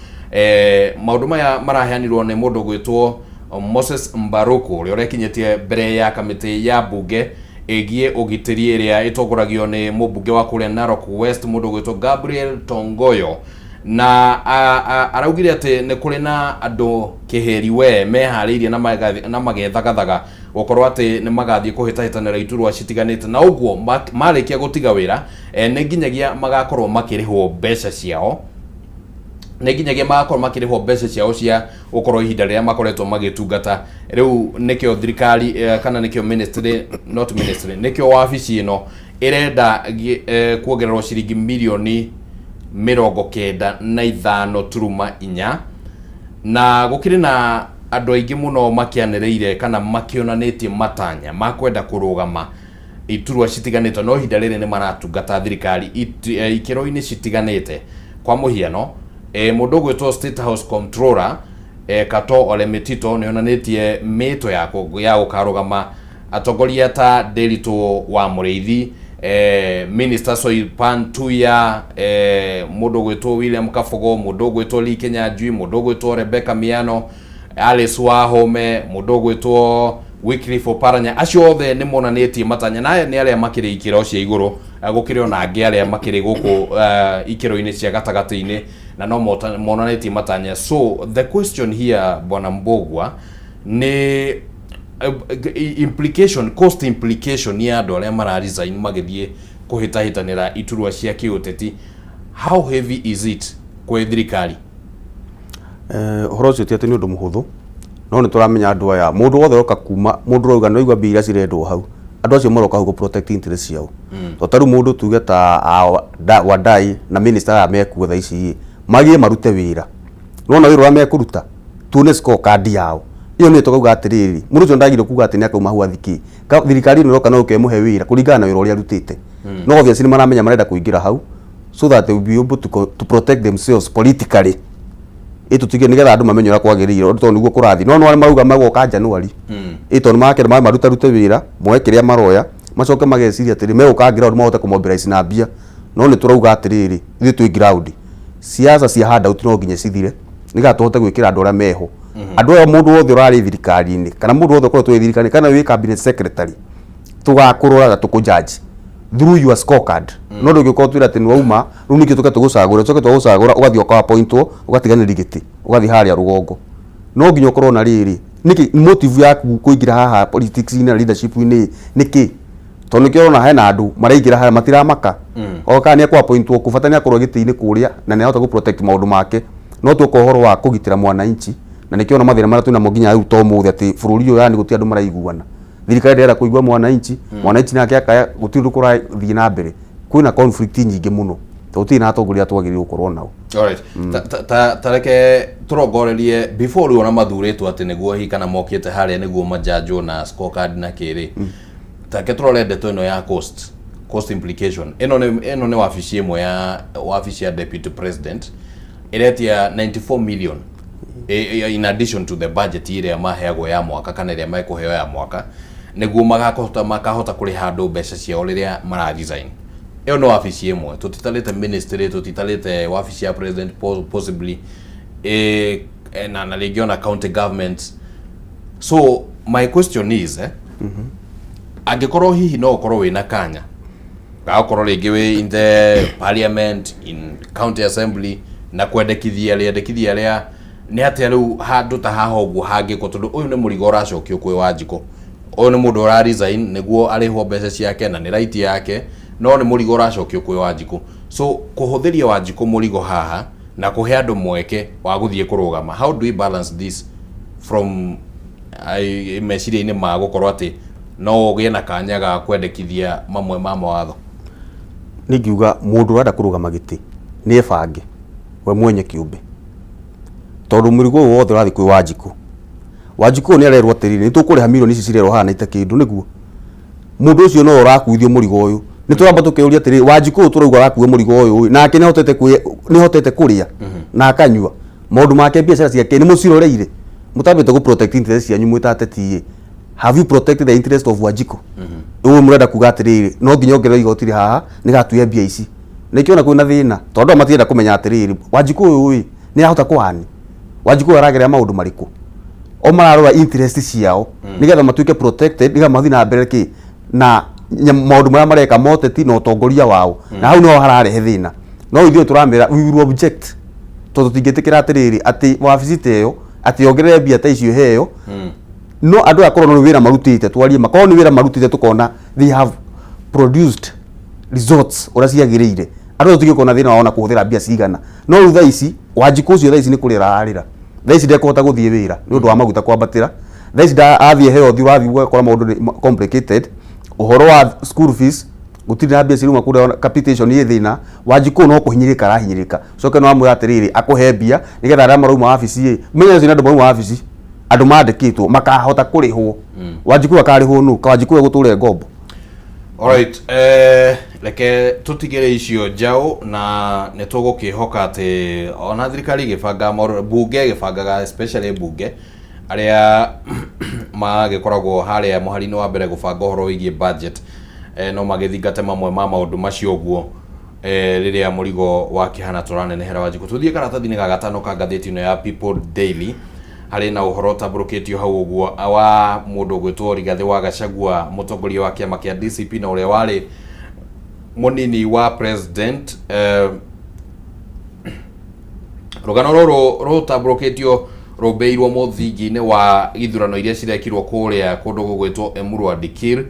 Maũndũ maya maraheanirwo nĩ mũndũ gwĩtwo Moses Mbaruku, ũrĩa ũrekinyĩtie mbere ya kamĩtĩ ya mbunge ĩgiĩ ũgitĩri ĩrĩa ĩtongoragio nĩ mũmbunge wa kũrĩa Narok West, mũndũ gwĩtwo Gabriel Tongoyo, na araugire atĩ nĩ kũrĩ na andũ kĩhĩri we meharĩirie na magethagathaga gũkorwo atĩ nĩ magathiĩ kũhĩtahĩtanĩra iturwa citiganĩte, na ũguo marĩkia gũtiga wĩra, nĩ nginyagia magakorwo makĩrĩhwo mbeca ciao, nĩ nginyagia magakorwo makĩrĩhwo mbeca ciao cia gũkorwo ihinda rĩrĩa makoretwo magĩtungata. Rĩu nĩkĩo thirikari, kana nĩkĩo ministry, not ministry, nĩkĩo wabici ĩno ĩrenda kuongererwo ciringi mirioni 95.4. Na gũkĩrĩ na andũ aingĩ mũno makĩanĩrĩire kana makĩonanĩtie matanya ma kwenda kũrũgama iturwa citiganĩte, no ihinda rĩrĩ nĩ maratungata thirikari ikĩro-inĩ citiganĩte. Kwa mũhiano, mũndũ ũgwĩtwo State House Controller, Kato Ole Metito, nĩ onanĩtie mĩto ya gũkarũgama. Atongoria ta Nderitu wa Mũrĩithi, Minister Soipan Tuya, mũndũ ũgwĩtwo William Kabogo, mũndũ ũgwĩtwo Lee Kinyanjui, mũndũ ũgwĩtwo Rebecca Miano, Alice Wahome, mũndũ ũgwĩtwo Wycliffe Oparanya, acio othe nĩ monanĩtie matanya, na aya nĩ arĩa makĩrĩ ikĩro cia igũrũ. Gũkĩrĩ ona angĩ arĩa makĩrĩ gũkũ ikĩro-inĩ cia gatagatĩ-inĩ, na no monanĩtie matanya. So the question here, Bwana Mbogwa, nĩ implication, cost implication ya andũ arĩa mara resign magĩthiĩ kũhĩtahĩtanĩra iturwa cia kĩũteti, how heavy is it kwĩ thirikari? Ũhoro ũcio ti atĩ nĩ ũndũ mũhũthũ, no nĩ tũramenya andũ aya, mũndũ wothe ũroka kuma, mũndũ ũrauga nĩ waigua mbia iria cirendwo hau, andũ acio maroka hau gũ protect interest ciao. To ta rĩu mũndũ tuge ta Wandayi na minister aya mekuo thaa ici ĩ, magĩe marute wĩra. Nĩwona wĩra ũrĩa mekũruta? Tuone scorecard yao. Ĩyo nĩyo tũkauga atĩrĩrĩ, mũndũ ũcio ndagĩrĩirwo kuga atĩ nĩ akauma hau athiĩ kĩ. Thirikari ĩno ĩroka no ĩũke ĩmũhe wĩra kũringana na wĩra ũrĩa arutĩte. No obviously nĩ maramenya marenda kũingĩra hau so that they will be able to protect themselves politically. Ĩ tũtige nĩgetha andũ mamenye ũrĩa kwagĩrĩire tondũ nĩguo kũrathiĩ. No nĩ marauga magoka January. Ĩ tondũ nĩ marutarute wĩra, moe kĩrĩa maroya, macoke mageciria atĩrĩ megũka ground mahote kũ mobilize na mbia. No nĩ tũrauga atĩrĩrĩ, ithuĩ twĩ ground. Siasa cia handout no nginya cithire nĩgetha tũhote gwĩkĩra andũ arĩa meho. Andũ aya mũndũ wothe ũrarĩ thirikari-inĩ kana mũndũ wothe ũkoretwo wĩ thirikari-inĩ kana wĩ cabinet secretary, tũgakũrora na tũkũ-judge through your scorecard. No ndũngĩũka ũtwĩre atĩ nĩ wauma rĩu ningĩ tũke tũgũcagũre, tũcoke twagũcagũra ũgathiĩ ũka-appointwo ũgatiganĩria gĩtĩ ũgathiĩ harĩa rũgongo. No nginya ũkorwo na rĩrĩ, nĩkĩ motive yaku kũingĩra haha politics-inĩ na leadership-inĩ nĩkĩ? Tondũ nĩkĩo ũrona hena andũ maraingĩra harĩa matiramaka. O kana nĩ ekũ-appointwo kũ, bata nĩ akorwo gĩtĩ-inĩ kũrĩa na nĩ ahota gũ protect maũndũ make. No tuoka ũhoro wa kũgitĩra mwananchi, na nĩkĩo ona mathĩna marĩa twĩnamo nginya rĩu ta ũmũthĩ atĩ bũrũri ũyũ yani gũtirĩ andũ maraiguana. Thirikari ndĩrenda kũigua mwananchi, mwananchi nake akaya gũtirĩ ũndũ kũrathiĩ na mbere. Kwĩna conflict nyingĩ mũno tondũ gũtirĩ na atongoria twagĩrĩirwo gũkorwo nao. Alright. Ta reke tũrongorerie before rĩu ona mathurĩtwo atĩ nĩguo hihi kana mokĩte harĩa nĩguo manjanjwo na scorecard na kĩrĩ. Ta reke tũrore ndeto ĩno ya cost implication. Ĩno nĩ wabici ĩmwe ya wabici ya deputy president ĩretia 94 million in addition to the budget ĩrĩa maheagwo ya mwaka kana ĩrĩa mekũheo ya mwaka nĩguo makahota kũrĩha andũ mbeca ciao rĩrĩa mara resign. Ĩyo nĩ wabici ĩmwe, tũtitarĩte ministry, tũtitarĩte wabici ya president possibly na rĩngĩ ona county governments. So my question is, angĩkorwo hihi no ũkorwo wĩna kanya gakorwo rĩngĩ wĩ in the parliament, in county assembly, na kwendekithia rĩendekithia rĩa nĩ atĩa rĩu handũ ta haha ũguo hangĩkwo, tondũ ũyũ nĩ mũrigo ũracokio kwĩ Wanjikũ. Ũyũ nĩ mũndũ ũra resign nĩguo arĩhwo mbeca ciake na nĩ right yake, no nĩ mũrigo ũracokio kwĩ Wanjikũ. So kũhũthĩria Wanjikũ mũrigo haha na kũhe andũ mweke wa gũthiĩ kũrũgama, how do we balance this from meciria-inĩ ma gũkorwo atĩ no ũgĩe na kanya ga kwendekithia mamwe ma mawatho? Nĩ ingiuga mũndũ ũrenda kũrũgama gĩtĩ nĩ ebange we mwenye kĩũmbe, tondũ mũrigo ũyũ wothe ũrathiĩ kwĩ Wanjikũ. Wanjikũ ũyũ nĩ arerwo atĩrĩrĩ, nĩ tũkũrĩha mirioni ici cirerwo haha na ita kĩndũ, nĩguo mũndũ ũcio no ũrakuithio mũrigo ũyũ. Nĩ tũramba tũkeyũria atĩrĩrĩ, Wanjikũ ũyũ tũrauga arakua mũrigo ũyũ, nake nĩ ahotete kũrĩa na akanyua maũndũ make, biacara ciake nĩ mũciroreire? Mũtambĩte gũ protect interest cianyu mwĩ ta ateti ĩ, have you protected the interest of Wanjikũ? Ũũ mũrenda kuga atĩrĩrĩ, no nginya ongerere igoti rĩ haha nĩgetha tuoye mbia ici, nĩkĩo ona kwĩna thĩna, tondũ andũ matirenda kũmenya atĩrĩrĩ, Wanjikũ ũyũ ĩ nĩ ahota kũhani, Wanjikũ ũyũ aragerera maũndũ marĩkũ. O mararora interest ciao nĩgetha matuĩke protected, nĩgetha mathiĩ na mbere kĩ na maũndũ marĩa mareka moteti na ũtongoria wao, na hau niho hararehe thĩna. No ithuĩ tũramera we will object, tondũ tũtingĩtĩkĩra atĩrĩrĩ atĩ wabici ta ĩyo atĩ yongerere mbia ta icio heo. No andũ aya korwo nĩ wĩra marutĩte, twarie makorwo nĩ wĩra marutĩte, tũkona they have produced results ũrĩa ciagĩrĩire, andũ aya tũtingĩkorwo na thĩna wao na kũhũthĩra mbia cigana. No rĩu thaa ici Wanjikũ ũcio thaa ici nĩ kũrĩra ararĩra, thaa ici ndekũhota gũthiĩ wĩra nĩ ũndũ wa maguta kwambatĩra, thaa ici athiĩ health ũrathiĩ ũgakora maũndũ nĩ complicated, ũhoro wa school fees gũtirĩ na mbia cirauma kũrĩa, capitation ĩ thĩna. Wanjikũ no kũhinyĩrĩka arahinyĩrĩka, coke no amwĩra atĩrĩrĩ akũhe mbia nĩgetha arĩa marauma wabici ĩ menya ũcio nĩ andũ marauma wabici, andũ mandĩkĩtwo makahota kũrĩhwo. Wanjikũ akarĩhwo nũ? Ka Wanjikũ egũtũra ngombo. Alright, reke tũtigĩre icio njaũ na nĩ tũgũkĩhoka atĩ ona thirikari ĩgĩbanga maũndũ, bunge ĩgĩbangaga, especially bunge arĩa magĩkoragwo harĩa mũhari-inĩ wa mbere gũbanga ũhoro wĩgiĩ budget, no magĩthingate mamwe ma maũndũ macio ũguo, rĩrĩa mũrigo wakĩhana tũranenehera Wanjikũ. Tũthiĩ karatathi-inĩ ga gatano ka ngathĩti ĩno ya People Daily, harĩ na ũhoro ũtambũrũkĩtio hau ũguo wa mũndũ ũgwĩtwo Rigathĩ wa Gachagua, mũtongoria wa kĩama kĩa DCP na ũrĩa warĩ mũnini wa president. Rũgano rũrũ rũtambũrũkĩtio rũmbĩirwo mũthingi-inĩ wa ithurano iria cirekirwo kũrĩa kũndũ gũgwĩtwo Emurua Dikirr.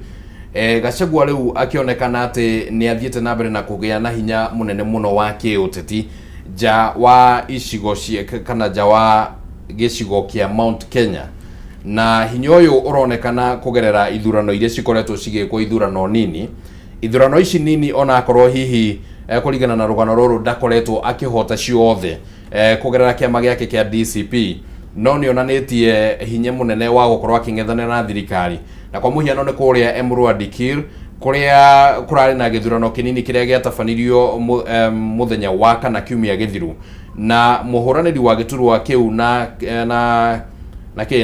Gachagua rĩu akĩonekana atĩ nĩ athiĩte na mbere na kũgĩa na hinya mũnene mũno wa kĩũteti. nja wa icigo cia kana nja wa gĩcigo kĩa Mount Kenya. Na hinya ũyũ ũronekana kũgerera ithurano iria cikoretwo cigĩkwo, ithurano nini, ithurano ici nini, onakorwo hihi kũringana na rũgano rũrũ ndakoretwo akĩhota ciothe kũgerera kĩama gĩake kĩa DCP, no nĩ onanĩtie hinya mũnene wa gũkorwo akĩng'ethanĩra na thirikari. Na kwa mũhiano nĩ kũrĩa Emurua Dikirr, kũrĩa kũrarĩ na gĩthurano kĩnini kĩrĩa gĩatabanirio mũthenya wa kana kiumia gĩthiru, na mũhũranĩri wa gĩturwa kĩu na kĩ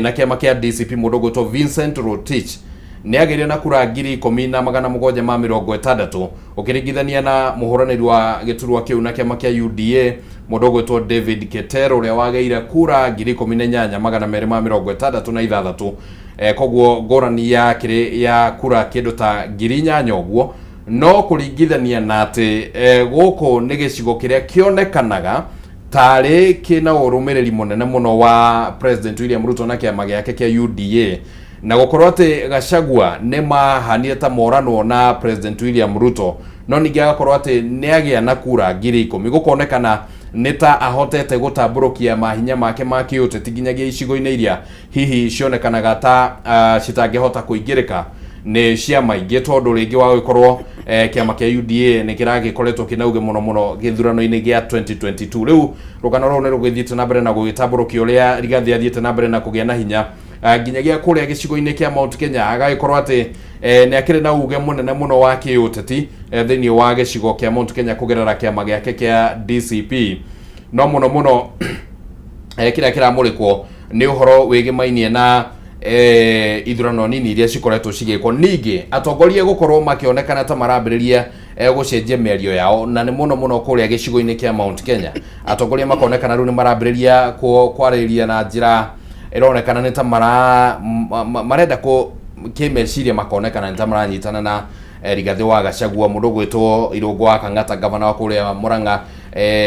na kĩama kĩa DCP, mũndũ ũgwĩtwo Vincent Rotich, nĩ agĩire na kura 10,760, ũkĩringithania na mũhũranĩri wa gĩturwa kĩu na kĩama kĩa UDA, mũndũ ũgwĩtwo David Keter, ũrĩa wagĩire kura 18,266. Koguo ngũrani ya kĩrĩ ya kura kĩndũ ta 8,000 ũguo. No kũringithania na atĩ gũkũ nĩ gĩcigo kĩrĩa kĩonekanaga tarĩ kĩna ũrũmĩrĩri mũnene mũno wa President William Ruto na kĩama gĩake kĩa UDA, na gũkorwo atĩ Gachagua nĩ mahanire ta moranwo na President William Ruto, no ningĩ agakorwo atĩ nĩ agĩa na kura 10,000, gũkonekana nĩ ta ahotete gũtambũrũkia mahinya make ma kĩũteti nginyagia icigo-inĩ iria hihi cionekanaga ta citangĩhota kũingĩrĩka nĩ ciama ingĩ, tondũ rĩngĩ wa gũgĩkorwo kĩama kĩa UDA nĩ kĩragĩkoretwo kĩna uge mũno mũno gĩthurano-inĩ gĩa 2022. Rĩu rũgano rũrũ nĩ rũgĩthiĩte na mbere na gũgĩtambũrũkia ũrĩa Rigathi athiĩte na mbere na kũgĩa na hinya nginyagia kũrĩa gĩcigo-inĩ kĩa Mount Kenya, agagĩkorwo atĩ nĩ akĩrĩ na uge mũnene mũno wa kĩũteti thĩinĩ wa gĩcigo kĩa Mount Kenya kũgerera kĩama gĩake kĩa DCP. No mũno mũno kĩrĩa kĩramũrĩkwo nĩ ũhoro wĩgĩmainie na ithurano nini iria cikoretwo cigĩkwo, ningĩ atongoria gũkorwo makĩonekana ta marambĩrĩria gũcenjia mĩario yao, na nĩ mũno mũno kũrĩa gĩcigo-inĩ kĩa Mount Kenya, atongoria makonekana rĩu nĩ marambĩrĩria kwarĩria na njĩra ĩronekana nĩ ta marenda kũ kĩmeciria, makonekana nĩ ta maranyitana na Rigathĩ wa Gachagua. Mũndũ ũgwĩtwo Irũngũ wa Kang'ata, gavana wa kũrĩa Murang'a,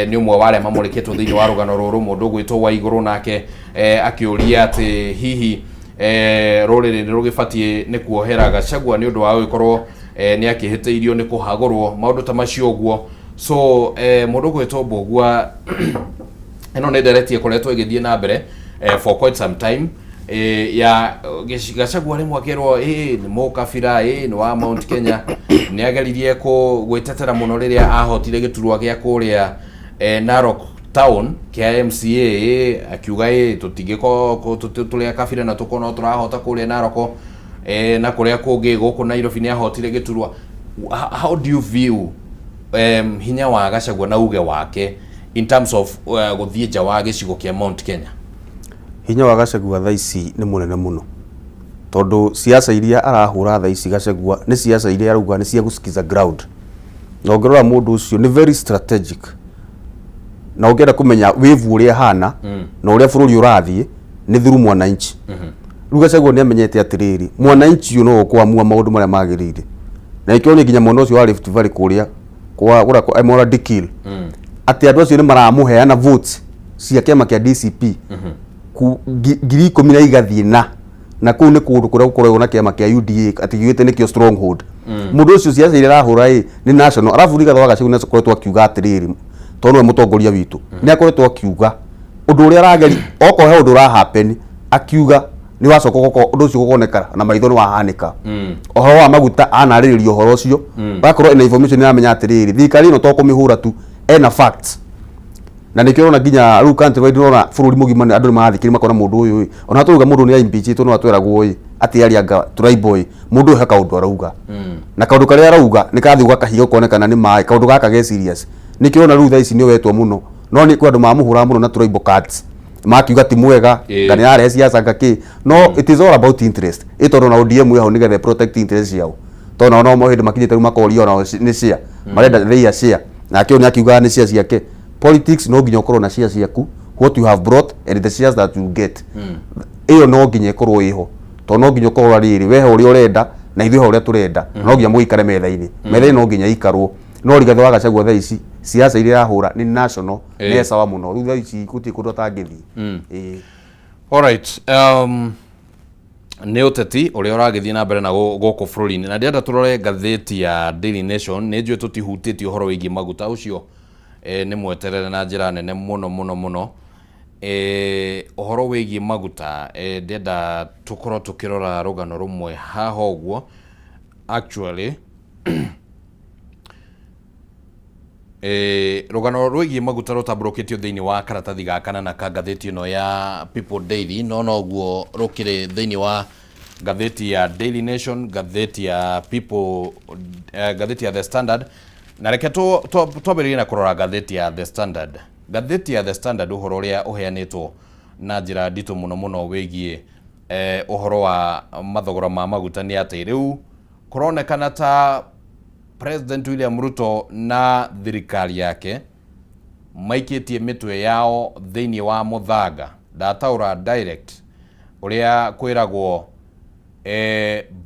nĩ ũmwe wa arĩa mamũrĩkĩtwo thĩinĩ wa rũgano rũrũ. Mũndũ ũgwĩtwo Waigũrũ nake akĩũria atĩ hihi rũrĩrĩ nĩ rũgĩbatiĩ nĩ kuohera Gachagua nĩ ũndũ wa gũgĩkorwo nĩ akĩhĩtĩirio nĩ kũhagũrwo, maũndũ ta macio ũguo. So mũndũ ũgwĩtwo Mbũgua, ĩno nĩ ndereti ĩkoretwo ĩgĩthiĩ na mbere for quite some time ya Gachagua rĩmwe akerwo nĩ mũkabira, nĩ wa Mount Kenya. Nĩ ageririe gwĩtetera mũno rĩrĩa ahotire gĩturwa gĩa kũrĩa Narok Town kĩa MCA, akiuga tũtingĩkorwo tũrĩ a kabira na tũkorwo no tũrahota kũrĩa Narok na kũrĩa kũngĩ gũkũ Nairobi nĩ ahotire gĩturwa. How do you view hinya wa Gachagua na uge wake in terms of gũthiĩ nja wa gĩcigo kĩa Mount Kenya? Hinya wa Gachagua thaa ici nĩ mũnene mũno, tondũ siasa iria arahũra thaa ici Gachagua nĩ siasa iria arauga nĩ cia gũsikiza ground. Na ũngĩrora mũndũ ũcio nĩ very strategic, na ũngĩenda kũmenya wĩvu ũrĩa hana na ũrĩa bũrũri ũrathiĩ nĩ through mwananchi. Rĩu Gachagua nĩ amenyete atĩrĩrĩ, mwananchi ũyũ no ũkũamua maũndũ marĩa magĩrĩire, na ĩkĩo nĩ nginya mwena ũcio wa Rift Valley kũrĩa kwa kũrĩa kwa Emurua Dikirr, atĩ andũ acio nĩ maramũheana votes cia kĩama kĩa DCP 10,000 na igathiĩ na kũu nĩ kũndũ kũrĩa gũkoragwo na kĩama kĩa UDA atĩ kiugĩte nĩkĩo stronghold. Mũndũ ũcio ciaca iria arahũra ĩ nĩ national. Arabu Rigathĩ wa Gachagua nĩ akoretwo akiuga atĩrĩrĩ, tondũ nĩwe mũtongoria witũ, nĩ akoretwo akiuga ũndũ ũrĩa arageri okorwo he ũndũ ũra happen, akiuga nĩ wacoka ũgoka ũndũ ũcio ũkonekana na maitho nĩ wahanĩka. Ũhoro wa maguta anarĩrĩria ũhoro ũcio, agakorwo ena information, aramenya atĩrĩrĩ, thirikari ĩno to kũmĩhũra tu, ena facts. Na nĩkĩo ũrona nginya rĩu country wide, ũrona bũrũri mũgima andũ nĩ marathikĩrĩria, makona mũndũ ũyũ ĩ, ona tũrauga mũndũ nĩ impeachĩtwo, no atweragwo ĩ atĩ arianga tribal ĩ, mũndũ ũyũ he kaũndũ arauga, na kaũndũ karĩa arauga nĩ karathiĩ gakahiga ũkonekana nĩ maĩ kaũndũ gaka ge serious. Nĩkĩo ũrona rĩu thaa ici nĩ wetwo mũno, no nĩ kwĩ andũ mamũhũraga mũno na tribal cards, makiuga ti mwega, nga nĩ ararehe siasa nga kĩ. No it is all about interest ĩ, tondũ na ODM ĩho nĩgetha protect interest ciao, tondũ nao no hĩndĩ makinyĩte rĩu makorio onao nĩ share marenda, they are share. Nake ũyũ nĩ akiugaga nĩ share ciake. Politics no nginya ũkorwo na share ciaku, what you have brought and the shares that you get. Ĩyo no nginya ĩkorwo ĩho, tondũ no nginya ũkorwo rĩrĩ we he ũrĩa ũrenda na ithuĩ he ũrĩa tũrenda, no nginya mũikare metha-inĩ. Metha-inĩ no nginya ikarwo. No Rigathĩ wa Gachagua thaa ici siasa iria arahũra nĩ national. Nĩ sawa mũno rĩu thaa ici, gũtirĩ kũndũ atangĩthiĩ. Ĩĩ. Alright, nĩ ũteti ũrĩa ũragĩthiĩ na mbere na gũkũ bũrũri-inĩ, na ndĩrenda tũrore ngathĩti ya Daily Nation. Nĩ njũĩ tũtihutĩtie ũhoro wĩgiĩ maguta ũcio. Nĩ mweterere na njĩra nene mũno mũno mũno. Ũhoro wĩgiĩ maguta, ndĩrenda tũkorwo tũkĩrora rũgano rũmwe haha ũguo. Actually, rũgano rwĩgiĩ maguta rũtambũrũkĩtio thĩinĩ wa karatathi ga kana na ka ngathĩti ĩno ya People Daily, no noguo rũkĩrĩ thĩinĩ wa ngathĩti ya Daily Nation, ngathĩti ya People, ngathĩti ya The Standard. Na reke twambĩrĩrie na kũrora ngathĩti ya The Standard. Ngathĩti ya The Standard, ũhoro ũrĩa ũheanĩtwo na njĩra nditũ mũno mũno wĩgiĩ ũhoro wa mathogora ma maguta nĩ atĩ rĩu kũronekana ta President William Ruto na thirikari yake maikĩtie mĩtwe yao thĩinĩ wa mũthanga. Ndataũra direct ũrĩa kwĩragwo,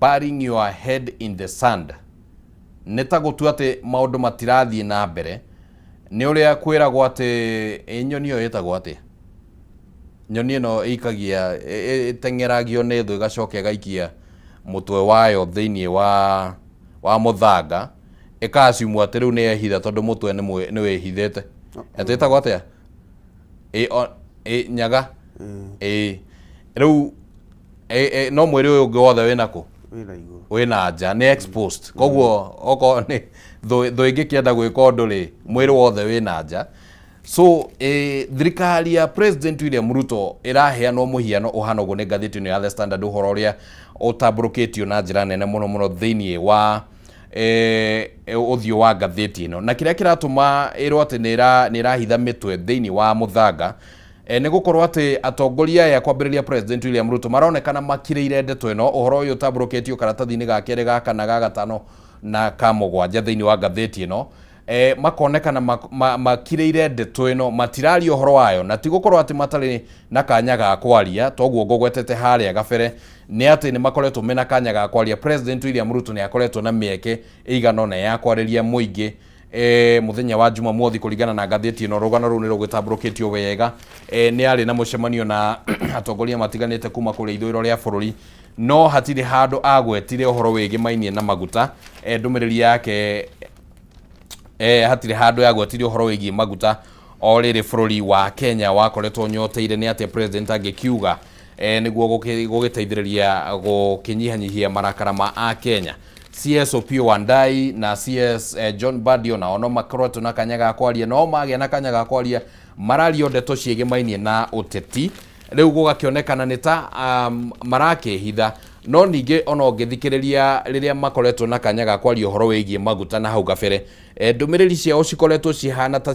burying your head in the sand, nĩ ta gũtua atĩ maũndũ matirathiĩ na mbere. Nĩ ũrĩa kwĩragwo atĩ nyoni ĩyo ĩtagwo atĩa, nyoni ĩno ĩikagia, ĩteng'eragio nĩ thũ, ĩgacoka ĩgaikia mũtwe wayo thĩinĩ wa mũthanga, ĩkaciumwo atĩ rĩu nĩ yehitha tondũ mũtwe nĩ wĩhithĩte. Atĩ ĩtagwo atĩa? Ĩ nyaga. Ĩ rĩu no mwĩrĩ ũyũ ũngĩ wothe wĩna kũ? Wĩna igũrũ. Wĩna nja, nĩ exposed. Koguo okorwo nĩ thũ ĩngĩkĩenda gwĩka ũndũ rĩ, mwĩrĩ wothe wĩna nja. So thirikari ya President William Ruto ĩraheanwo mũhiano ũhana ũguo nĩ ngathĩti ĩno ya The Standard, ũhoro ũrĩa ũtambũrũkĩtio na njĩra nene mũno mũno thĩinĩ wa ũthiũ wa ngathĩti ĩno. Na kĩrĩa kĩratũma ĩrwo atĩ nĩ ĩrahitha mĩtwe thĩinĩ wa mũthanga, nĩ gũkorwo atĩ atongoria aya, kwambĩrĩria President William Ruto, maronekana makirĩire ndeto ĩno. Ũhoro ũyũ ũtambũrũkĩtio karatathi-inĩ ga kerĩ, ga kana, ga gatano na ka mũgwanja thĩinĩ wa ngathĩti ĩno. Makonekana makirĩire ndeto ĩno, matiraria ũhoro wayo, na ti gũkorwo atĩ matarĩ na kanya ga kwaria. Toguo ngũgwetete harĩa gabere, nĩ atĩ nĩ makoretwo mena kanya ga kwaria. President William Ruto nĩ akoretwo na mĩeke ĩigana ũna ya kwarĩria mũingĩ. Mũthenya wa Jumamothi, kũringana na ngathĩti ĩno, rũgano rũu nĩ rũgĩtambũrũkĩtio wega, nĩ arĩ na mũcemanio na atongoria matiganĩte kuma kũrĩa ithũĩro rĩa bũrũri, no hatirĩ handũ agwetire ũhoro wĩgĩmainie na maguta. Ndũmĩrĩri yake, hatirĩ handũ yagwetire ũhoro wĩgiĩ maguta. O rĩrĩ bũrũri wa Kenya wakoretwo nyoteire nĩ atĩa president angĩkiuga nĩguo gũgĩteithĩrĩria gũkĩnyihanyihia marakara ma a Kenya. CS Opiyo Wandayi na CS John Mbadi onao no makoretwo na kanya ga kwaria, no magĩa na kanya ga kwaria marario ndeto ciĩgĩmainie na ũteti. Rĩu gũgakĩonekana nĩ ta marakĩhitha. No ningĩ ona ũngĩthikĩrĩria rĩrĩa makoretwo na kanya ga kwaria ũhoro wĩgiĩ maguta na hau gabere, ndũmĩrĩri ciao cikoretwo cihana ta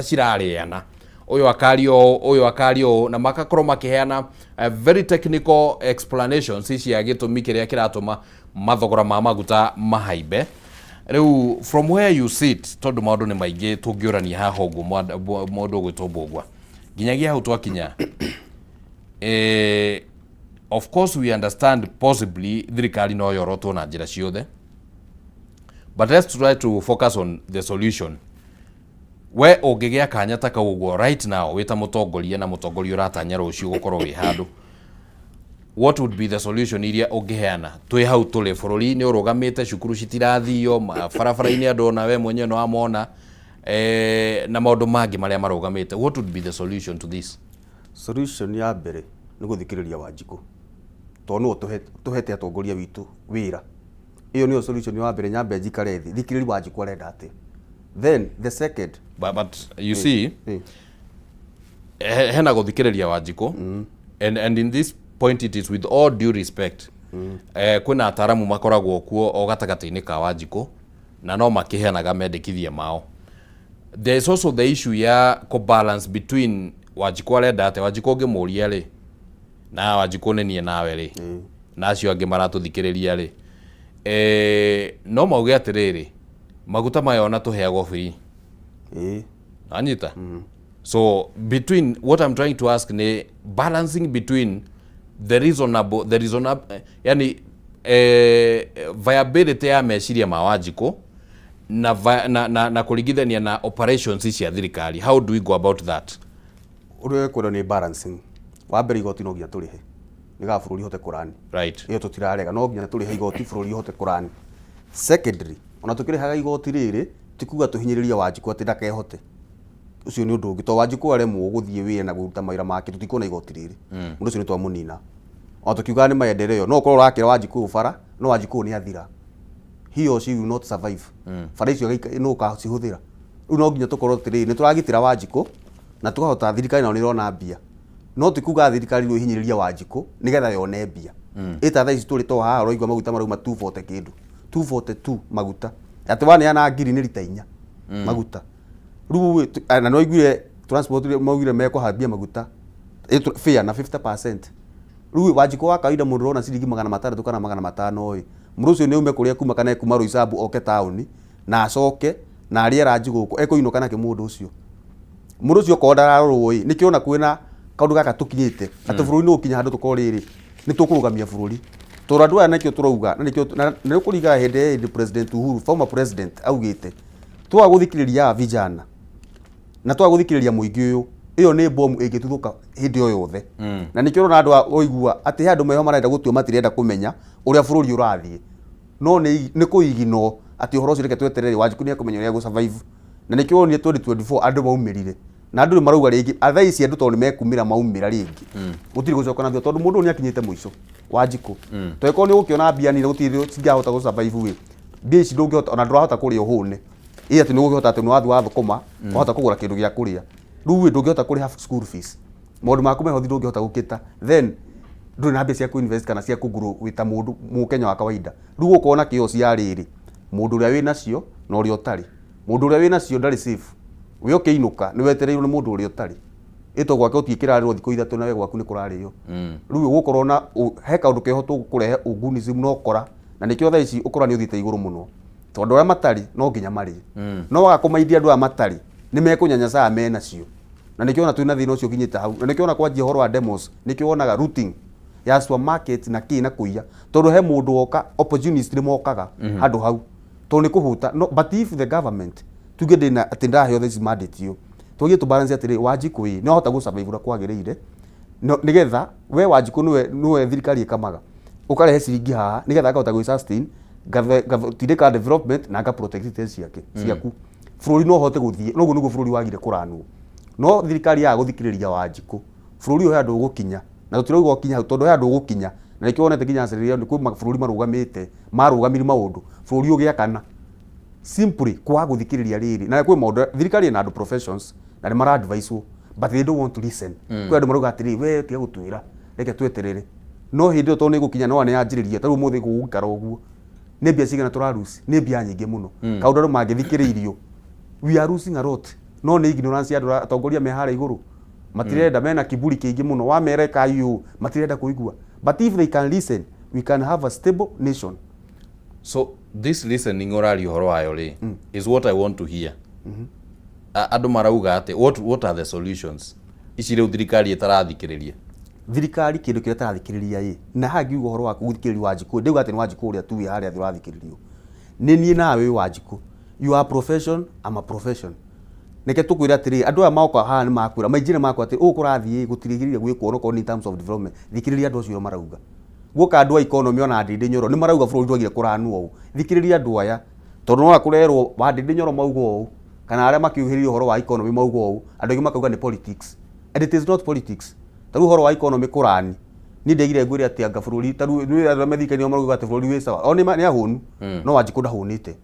cirarĩana, ũyũ akaria ũũ, ũyũ akaria ũũ, na makakorwo makĩheana very technical explanations cia gĩtũmi kĩrĩa kĩratũma mathogora ma maguta mahaimbe. Rĩu from where you sit, tondũ maũndũ nĩ maingĩ tũngĩũrania haha ũguo, mũndũ ũgwĩtwo Mbũgua, nginyagia hau twakinya, of course we understand possibly thirikari no yorotwo na njĩra ciothe, but let's try to focus on the solution. We ũngĩgĩa kanya ta kau ũguo right now, wĩ ta mũtongoria, na mũtongoria ũratanya rũciũ gũkorwo wĩ handũ, what would be the solution iria ũngĩheana twĩ hau tũrĩ? Bũrũri nĩ ũrũgamĩte, cukuru citirathio, barabara-inĩ andũ ona we mwenyewe nĩ wamona, na maũndũ mangĩ marĩa marũgamĩte. What would be the solution to this? Solution ya mbere nĩ gũthikĩrĩria Wanjikũ, tondũ nĩwe tũhete atongoria witũ wĩra. Ĩyo nĩyo solution ya mbere. Nyambe njikare thĩ, thikĩrĩrie Wanjikũ arenda atĩa. Then the second, But you see, hena gũthikĩrĩria Wanjikũ, and in this point it is with all due respect, kwĩna ataramu makoragwo kuo o gatagatĩ-inĩ ka Wanjikũ na no makĩheanaga mendekithia mao. There is also the issue ya balance between Wanjikũ arenda atĩa. Wanjikũ ũngĩmũria rĩ, na Wanjikũ nĩ niĩ nawe rĩ, na acio angĩ maratũthikĩrĩria rĩ, no mauge atĩrĩrĩ, maguta maya ona tũheagwo free. Anyita. So between, what I'm trying to ask ni balancing between the reasonable, yani viability ya meciria ma Wanjikũ na kũringithania na operations cia thirikari. How do we go about that? Ũrĩa ũkwĩrwo nĩ balancing. Wa mbere, igoti no nginya tũrĩhe nĩgetha bũrũri ũhote kũrani. Ĩyo tũtirarega, no nginya tũrĩhe igoti bũrũri ũhote kũrani. Secondly, ona tũkĩrĩhaga igoti rĩrĩ, ti kuga tũhinyĩrĩrie Wanjikũ atĩ ndakehote. Ũcio nĩ ũndũ ũngĩ, tondũ Wanjikũ aremwo gũthiĩ wĩra na kũruta mawĩra make, tũtikuona igoti rĩrĩ. Mũndũ ũcio nĩ twamũnina. Ona tũkiugaga nĩ maendeleo, no ũkorwo ũrakĩra Wanjikũ ũyũ bara, no Wanjikũ ũyũ nĩ athira. He or she will not survive. Bara icio nũ ũkacihũthĩra? Rĩu no nginya tũkorwo atĩrĩrĩ, nĩ tũragitĩra Wanjikũ na tũkahota, thirikari nayo nĩ ĩrona mbia. No ti kuga thirikari rĩu ĩhinyĩrĩrie Wanjikũ nĩgetha yone mbia. Ĩ ta thaa ici tũrĩ to haha ũraigua maguta marauma 240 kĩndũ, 242 maguta. Atĩ waneana ngiri nĩ rita inya maguta. Rĩu ĩ, na nĩwaiguire transport maugire mekũhambia maguta fare na 50%. Rĩu Wanjikũ wa kawaida mũndũ ũrona ciringi 600 kana 500 ĩ, mũndũ ũcio nĩ aume kũrĩa kuma kana ekuma Roysambu oke taũni na acoke na arĩe ranji gũkũ, ekũinũka nakĩ mũndũ ũcio? Mũndũ ũcio okorwo ndararorwo ĩ, nĩkĩo ona kwĩna kaũndũ gaka tũkinyĩte atĩ bũrũri nĩ ũgũkinya handũ tũkorwo rĩrĩ nĩ tũkũrũgamia bũrũri, tondũ andũ aya nĩkĩo tũrauga na nĩkĩo na nĩ ũkũringana hĩndĩ ya hĩndĩ President Uhuru, former president augĩte twaga gũthikĩrĩria aya vijana na twaga gũthikĩrĩria mũingĩ ũyũ, ĩyo nĩ bomu ĩngĩtuthũka hĩndĩ o yothe. Na nĩkĩo ũrona andũ ũigua atĩ he andũ meho marenda gũtua matirenda kũmenya ũrĩa bũrũri ũrathiĩ, no nĩ nĩ kũiginwo atĩ ũhoro ũcio reke tweterere Wanjikũ nĩ ekũmenya ũrĩa egũ survive. Na nĩkĩo wonire 2024 andũ maumĩrire na andũ nĩ marauga rĩngĩ thaa ici andũ tondũ nĩ mekumĩra maumĩra rĩngĩ, gũtirĩ gũcoka na thutha tondũ mũndũ ũyũ nĩ akinyĩte mũico Wanjikũ. Tondũ korwo nĩ ũgũkĩona mbia nini gũtirĩ cingĩahota gũ survive ĩ, mbia ici ndũngĩhota ona ndũrahota kũrĩa ũhũne, ĩ atĩ nĩ ũgũkĩhota atĩ nĩ wathiĩ wathũkũma wahota kũgũra kĩndũ gĩa kũrĩa, rĩu ĩ ndũngĩhota kũrĩha school fees, maũndũ maku mehothi ndũngĩhota gũkĩta, then ndũrĩ na mbia cia kũ invest kana cia kũ grow wĩ ta mũndũ mũkenya wa kawaida. Rĩu gũkorwo na chaos ya rĩrĩ, mũndũ ũrĩa wĩ nacio na ũrĩa ũtarĩ, mũndũ ũrĩa wĩ nacio ndarĩ safe, we ũkĩinũka nĩ wetereirwo nĩ mũndũ ũrĩa ũtarĩ, ĩ to gwake gũtirĩ kĩrarĩrwo thikũ ithatũ na we gwaku nĩ kũrarĩo. Rĩu ũgũkorwo na he kaũndũ keho tũkũrehe ũgunism na ũkora, na nĩkĩo thaa ici ũkora nĩ ũthiĩte igũrũ mũno, tondũ arĩa matarĩ no nginya marĩe, no waga kũmaindia andũ aya matarĩ nĩ mekũnyanyacaga menacio, na nĩkĩo ona twĩna thĩna ũcio ũkinyĩte hau, na nĩkĩo ona kwanjia ũhoro wa demos, nĩkĩo wonaga looting ya supermarket na kĩ na kũiya, tondũ he mũndũ woka, opportunist nĩ mokaga handũ hau tondũ nĩ kũhũta. No, but if the government tuge ndĩna atĩ ndaheo this mandate ĩyo, twagie tũ balance atĩrĩ, Wanjikũ ĩ nĩ wahota gũ survive ũrĩa kwagĩrĩire, no nĩgetha we Wanjikũ nĩwe nĩwe thirikari ĩkamaga ũkarehe ciringi haha nĩgetha akahota gwĩ sustain ngatindĩka development na nga protect interest ciake ciaku, bũrũri no ũhote gũthiĩ. Noguo nĩguo bũrũri wagire kũranwo, no thirikari yaga gũthikĩrĩria Wanjikũ, bũrũri ũyũ he handũ ũgũkinya, na tũtirauga ũkinya hau tondũ he handũ ũgũkinya, na nĩkĩo wonete nginya Sierra Leone kwĩ mabũrũri marũgamĩte marũgamirie maũndũ bũrũri ũgĩakana simply kwaga gũthikĩrĩria rĩrĩ. Na kwĩ maũndũ thirikari ĩna andũ professions na nĩ mara advise but they don't want to listen. Kwĩ andũ marauga atĩrĩ, we tiga gũtwĩra, reke tweterere, no hĩndĩ ĩyo tondũ nĩ ĩgũkinya no nĩ yanjĩrĩria. Ta rĩu ũmũthĩ gũgũikara ũguo nĩ mbia cigana tũra lose? Nĩ mbia nyingĩ mũno. Kaũndũ andũ mangĩthikĩrĩirio, we are losing a lot, no nĩ ignorance ya andũ atongoria me harĩa igũrũ, matirenda, mena kiburi kĩingĩ mũno, wamera ĩkai ũũ matirenda kũigua. But if they can listen, we can have a stable nation. So this listening ũraria ũhoro wayo rĩ is what I want to hear. Andũ marauga atĩ what are the solutions ici rĩu thirikari ĩtarathikĩrĩria? Thirikari kĩndũ kĩrĩa ĩtarathikĩrĩria ĩ, na haha ngiuga ũhoro wa gũthikĩrĩria Wanjikũ, ndauga atĩ nĩ Wanjikũ ũrĩa tu wĩ harĩa thĩ ũrathikĩrĩrio, nĩ niĩ nawe wĩ Wanjikũ. You are a profession, I'm a profession. Reke tũkwĩre atĩrĩ, andũ aya moka haha nĩ makwĩra maingĩ, nĩ makwĩra atĩ ũũ kũrathiĩ gũtirĩgĩrĩire gwĩkwo onokorwo nĩ in terms of development. Thikĩrĩria andũ acio ũrĩa marauga. Guoka andũ a economy ona Ndindi Nyoro nĩ marauga bũrũri ndwagire kũranwo ũũ. Thikĩrĩria andũ aya, tondũ no kũrerwo wa Ndindi Nyoro mauga ũũ, kana arĩa makĩuhĩrĩria ũhoro wa economy mauga ũũ, andũ aingĩ makauga nĩ politics, and it is not politics. Ta rĩu ũhoro wa economy kũrani, niĩ ndaigire ngwĩre atĩ anga bũrũri ta rĩu nĩ arĩa methikania marauga atĩ bũrũri wĩ sawa, o nĩ ahũnu, no Wanjikũ ndahũnĩte.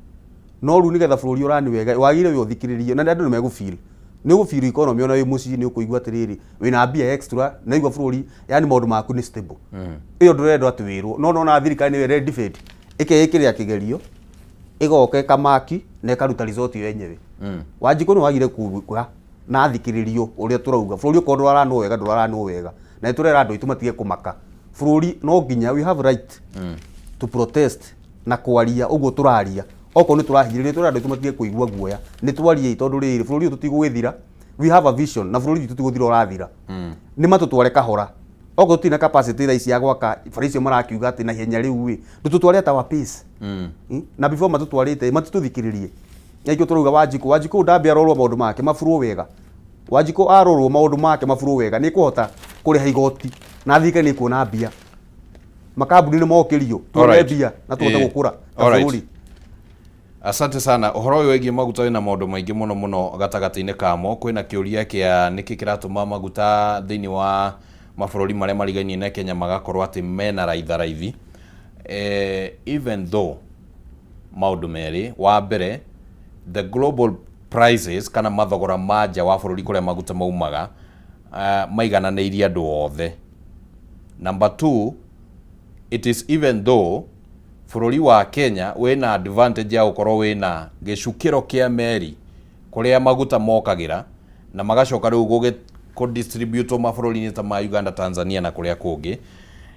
No rĩu nĩgetha bũrũri ũrani wega wagĩrĩire wĩ ũthikĩrĩrie, na andũ nĩ megũ feel, nĩ ũgũ feel economy ona wĩ mũciĩ, nĩ ũkũigua atĩrĩrĩ wĩna mbia extra na igua bũrũri, yani maũndũ maku nĩ stable. Ĩyo ndũrendwo atĩ wĩrwo, no nona thirikari nĩyo ĩre debate ĩkeĩkĩrĩra kĩgerio, ĩgoka ĩkamaki na ĩkaruta result yo yenyewe. Wanjikũ nĩ wagire kuga na athikĩrĩrio ũrĩa tũrauga, bũrũri ũkorwo ndũraranwo wega, ndũraranwo wega, na nĩ tũrera andũ aitũ matige kũmaka. Bũrũri no nginya we have right to protest na kwaria ũguo tũraria, okorwo nĩ tũrahinyĩrĩrio, tũrera andũ aitũ matige kũigua guoya, nĩ twariei, tondũ rĩrĩ bũrũri ũyũ tũtigũgĩthira. We have a vision na bũrũri witũ tũtigũthira, ũrathira, nĩ matũtware kahora. Okorwo tũtirĩ na capacity thaa ici ya gwaka bara icio marakiuga atĩ na ihenya rĩu ĩ, ndũtũtware at our pace. Na before matũtwarĩte matitũthikĩrĩrie, na ikĩo tũrauga Wanjikũ, Wanjikũ ndambe arorwo maũndũ make maburwo wega. Wanjikũ arorwo maũndũ make maburwo wega, nĩ kũhota kũrĩha igoti na thirikari nĩ kuona mbia, makambuni nĩ mokĩrio, tuone mbia na tũhote gũkũra ta bũrũri. Asante sana. Ũhoro ũyũ wĩgiĩ maguta wĩna maũndũ maingĩ mũno mũno gatagatĩ-inĩ kamo. Kwĩna kĩũria kĩa nĩkĩ kĩratũma maguta thĩinĩ wa mabũrũri marĩa marigainie na Kenya magakorwo atĩ mena raitha raithi. Even though maũndũ merĩ, wa mbere, the global prices kana mathogora ma nja wa bũrũri kũrĩa maguta maumaga maigananĩirie andũ othe. Number two, it is even though bũrũri wa Kenya wĩna advantage ya gũkorwo wĩna gĩcukĩro kĩa meri kũrĩa maguta mokagĩra na magacoka rĩu kũ-distribute mabũrũri-inĩ ta ma Uganda, Tanzania na kũrĩa kũngĩ.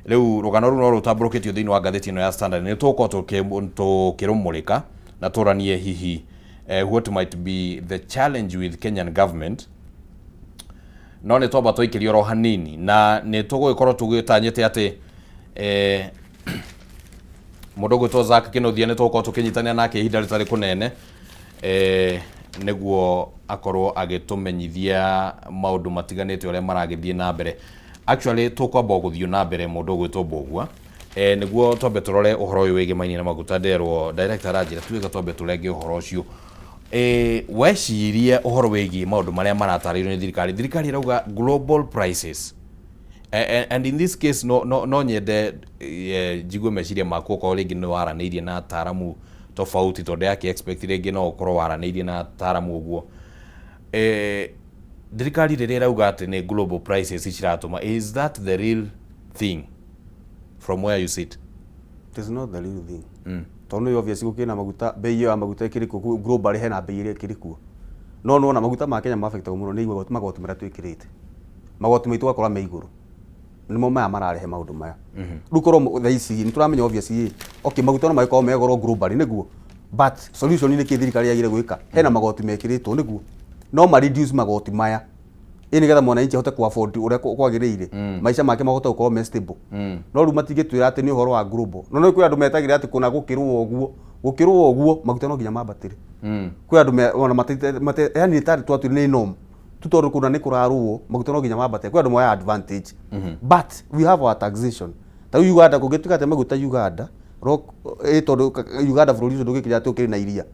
Rĩu rũgano rũu no rũtambũrũkĩtio thĩinĩ wa ngathĩti ĩno ya Standard. Nĩ tũgũkorwo tũkĩrũmũrĩka na tũranie hihi what might be the challenge with Kenyan government. No nĩ twamba twaikĩrio oro hanini na nĩ tũgũgĩkorwo tũgĩtanyĩte atĩ mũndũ ũgwĩtwo Zack Kĩnuthia nĩ tũgũkorwo tũkĩnyitanĩra nake ihinda rĩtarĩ kũnene nĩguo akorwo agĩtũmenyithia maũndũ matiganĩte ũrĩa maragĩthiĩ na mbere. Actually, tũkwamba gũthiĩ na mbere mũndũ ũgwĩtwo Mbũgua nĩguo twambe tũrore ũhoro ũyũ wĩgĩmainie na maguta. Nderwo director aranjĩra tuĩka twambe tũrenge ũhoro ũcio. Wecirie ũhoro wĩgiĩ maũndũ marĩa maratarĩrio nĩ thirikari. Thirikari ĩrauga global prices. And in this case no nyende njigue meciria maku okorwo rĩngĩ nĩ waranĩirie na ataaramu tofauti, tondũ yake expect rĩngĩ no ũkorwo waranĩirie na ataaramu ũguo. Thirikari rĩrĩa ĩrauga atĩ nĩ global prices ciratũma, is that the real thing from where you sit? It is not the real thing. Tondũ nĩ obvious gũkĩrĩ na maguta, bei ĩyo ya maguta ĩkĩrĩ kuo globally, hena bei ĩrĩa ĩkĩrĩ kuo. No nĩwona maguta ma Kenya ma-affectagwo mũno nĩ igoti, magoti marĩa twĩkĩrĩte. Magoti maitũ ũgakora me igũrũ. Nĩmo maya mararehe maũndũ maya. Rĩu korwo thaa ici nĩ tũramenya obviously, okay, maguta no magĩkorwo me goro globally, nĩguo, but solution nĩ kĩ thirikari yagĩrĩire gwĩka? Hena magoti mekĩrĩtwo, nĩguo no ma reduce magoti maya ĩ nĩgetha mwananchi ahote ku afford ũrĩa kwagĩrĩire, maica make mahote gũkorwo me stable. No rĩu matingĩtwĩra atĩ nĩ ũhoro wa global. No nĩ kwĩ andũ metagĩrĩra atĩ kũna gũkĩrũa ũguo, gũkĩrũa ũguo maguta no nginya mambatĩre. Kwĩ andũ ona mate yani tarĩ twatuire nĩ norm tu, tondũ kũna nĩ kũrarũo maguta no nginya mambatĩre. Kwĩ andũ moyaga advantage, but we have our taxation. Ta rĩu Uganda, kũngĩtuĩka atĩ maguta Uganda rock tondũ Uganda bũrũri ũcio ndũgĩkĩra atĩ ũkĩrĩ na iria,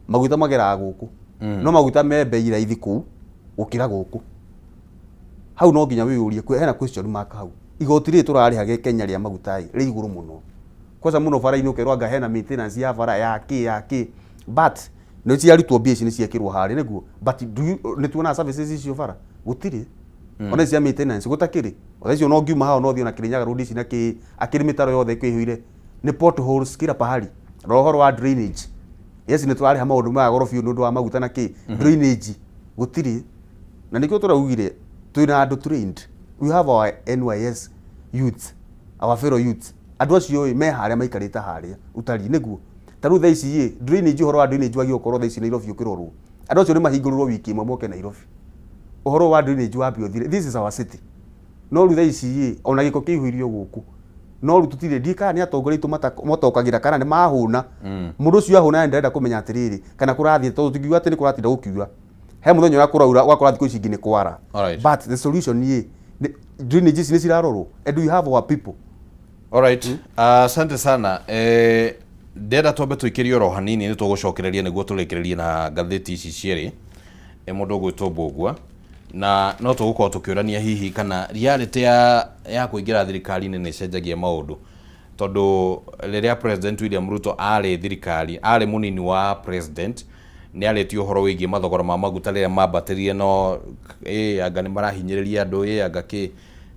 maguta mageraga gũkũ, no maguta me bei raithi kũu gũkĩra gũkũ. Hau no nginya wĩyũrie, hena question mark hau. Igoti rĩrĩ tũrarĩha gĩ Kenya rĩa maguta ĩ rĩ igũrũ mũno, kwanza mũno bara-inĩ, ũkerwo anga hena maintenance ya bara ya kĩ ya kĩ, but nĩ ciarutwo mbia ici nĩ ciekĩrwo harĩa nĩguo, but do you, nĩ tuonaga services icio bara? Gũtirĩ ona cia maintenance gũtakĩrĩ. Ona icio no ngiuma haha no thiĩ na Kirinyaga road ici na kĩ akĩrĩ mĩtaro yothe ĩkĩihũire nĩ potholes kila pahali. Rora ũhoro wa drainage. Yes, nĩ tũrarĩha maũndũ maya goro biũ nĩ ũndũ wa maguta na kĩ, drainage gũtirĩ. Na nĩkĩo tũraugire twĩna andũ trained. We have our NYS youths, our fellow youths. Andũ acio ĩ me harĩa maikarĩte harĩa utari nĩguo. Ta rĩu thaa ici ĩ drainage, ũhoro wa drainage wagĩrĩirwo gũkorwo thaa ici Nairobi ũkĩrorwo. Andũ acio nĩ mahingũrĩrwo wiki ĩmwe moke Nairobi, ũhoro wa drainage wambe ũthire. This is our city. No rĩu thaa ici ĩ ona gĩko kĩihũirio gũkũ, no rĩu tũtirĩ, ndiĩ kana nĩ atongoria aitũ matokagĩra kana nĩ mahũna. Mũndũ ũcio ahũna nĩ ndĩrenda kũmenya atĩrĩrĩ, kana kũrathiĩ, tondũ tũngiuga atĩ nĩ kũratinda gũkiura, he mũthenya ũrĩa kũraura ũgakora thikũ ici ingĩ nĩ kwara. But the solution ĩ drainage ici nĩ cirarorwo, and we have our people. Alright. Asante sana. Ndĩrenda twambe tũikĩrie oro hanini, nĩ tũgũcokereria nĩguo tũrĩkĩrĩrie na ngathĩti ici cierĩ. Mũndũ ũgwĩtwo Mbũgua, na no tũgũkorwo tũkĩũrania hihi kana reality ya kũingĩra thirikari-inĩ nĩ ĩcenjagia maũndũ, tondũ rĩrĩa President William Ruto arĩ thirikari, arĩ mũnini wa president, nĩ arĩtie ũhoro wĩgiĩ mathogora ma maguta rĩrĩa mambatĩrire, no anga nĩ marahinyĩrĩria andũ, anga kĩ.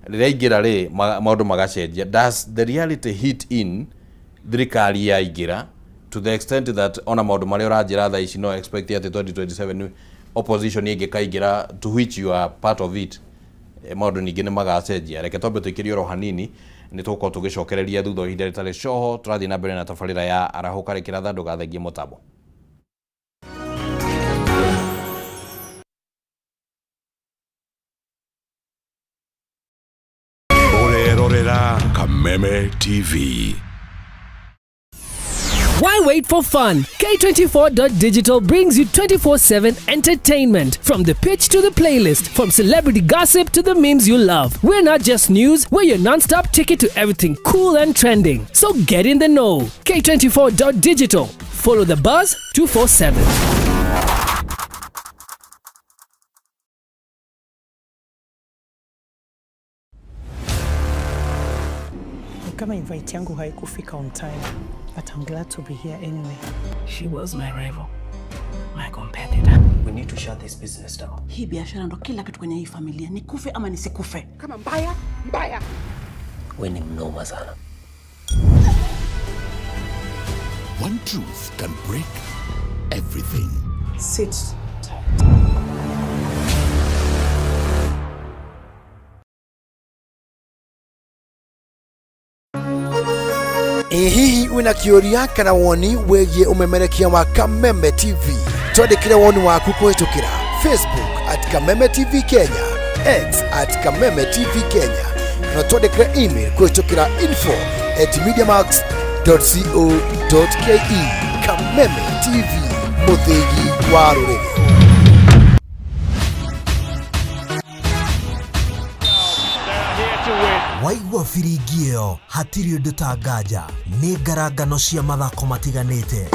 Rĩrĩa aingĩra rĩ, maũndũ magacenjia. Does the reality hit in thirikari yaingĩra to the extent that ona maũndũ marĩa ũranjĩra thaa ici no expect atĩ 2027 opposition ĩngĩkaingĩra, to which you are part of it, maũndũ ningĩ nĩ magacenjia? Reke twambe tũikĩrie oro hanini, nĩ tũgũkorwo tũgĩcokereria thutha wa ihinda rĩtarĩ coho. Tũrathiĩ na mbere na tabarĩra ya Arahũka Rĩkĩratha. Ndũgathengie mũtambo. Ũrerorera Kameme TV. Why wait for fun? K24.digital brings you 24/7 entertainment. From the pitch to the playlist, from celebrity gossip to the memes you love. We're not just news, we're your non stop ticket to everything cool and trending. So get in the know. K24.digital. Follow the buzz 247. Ni kama invite yangu haikufika on time, but I'm glad to be here anyway. She was my rival, my competitor. We need to shut this business down. Hii biashara ndo kila kitu kwenye hii familia, nikufe ama nisikufe. Kama mbaya mbaya. We ni mnoma sana. One truth can break everything. Sit tight. Ĩ hihi wĩna kĩũria kana woni wĩgiĩ ũmemerekia wa Kameme TV? Twandĩkĩre woni waku kũhĩtũkĩra Facebook at Kameme TV Kenya, X at Kameme TV Kenya, kana twandĩkĩre email kũhĩtũkĩra info at mediamax.co.ke. Kameme TV, mũthĩgi wa rũrĩrĩ. Waigua biringi ĩyo hatirĩ ũndũ ta nganja nĩ ngarangano cia mathako matiganĩte.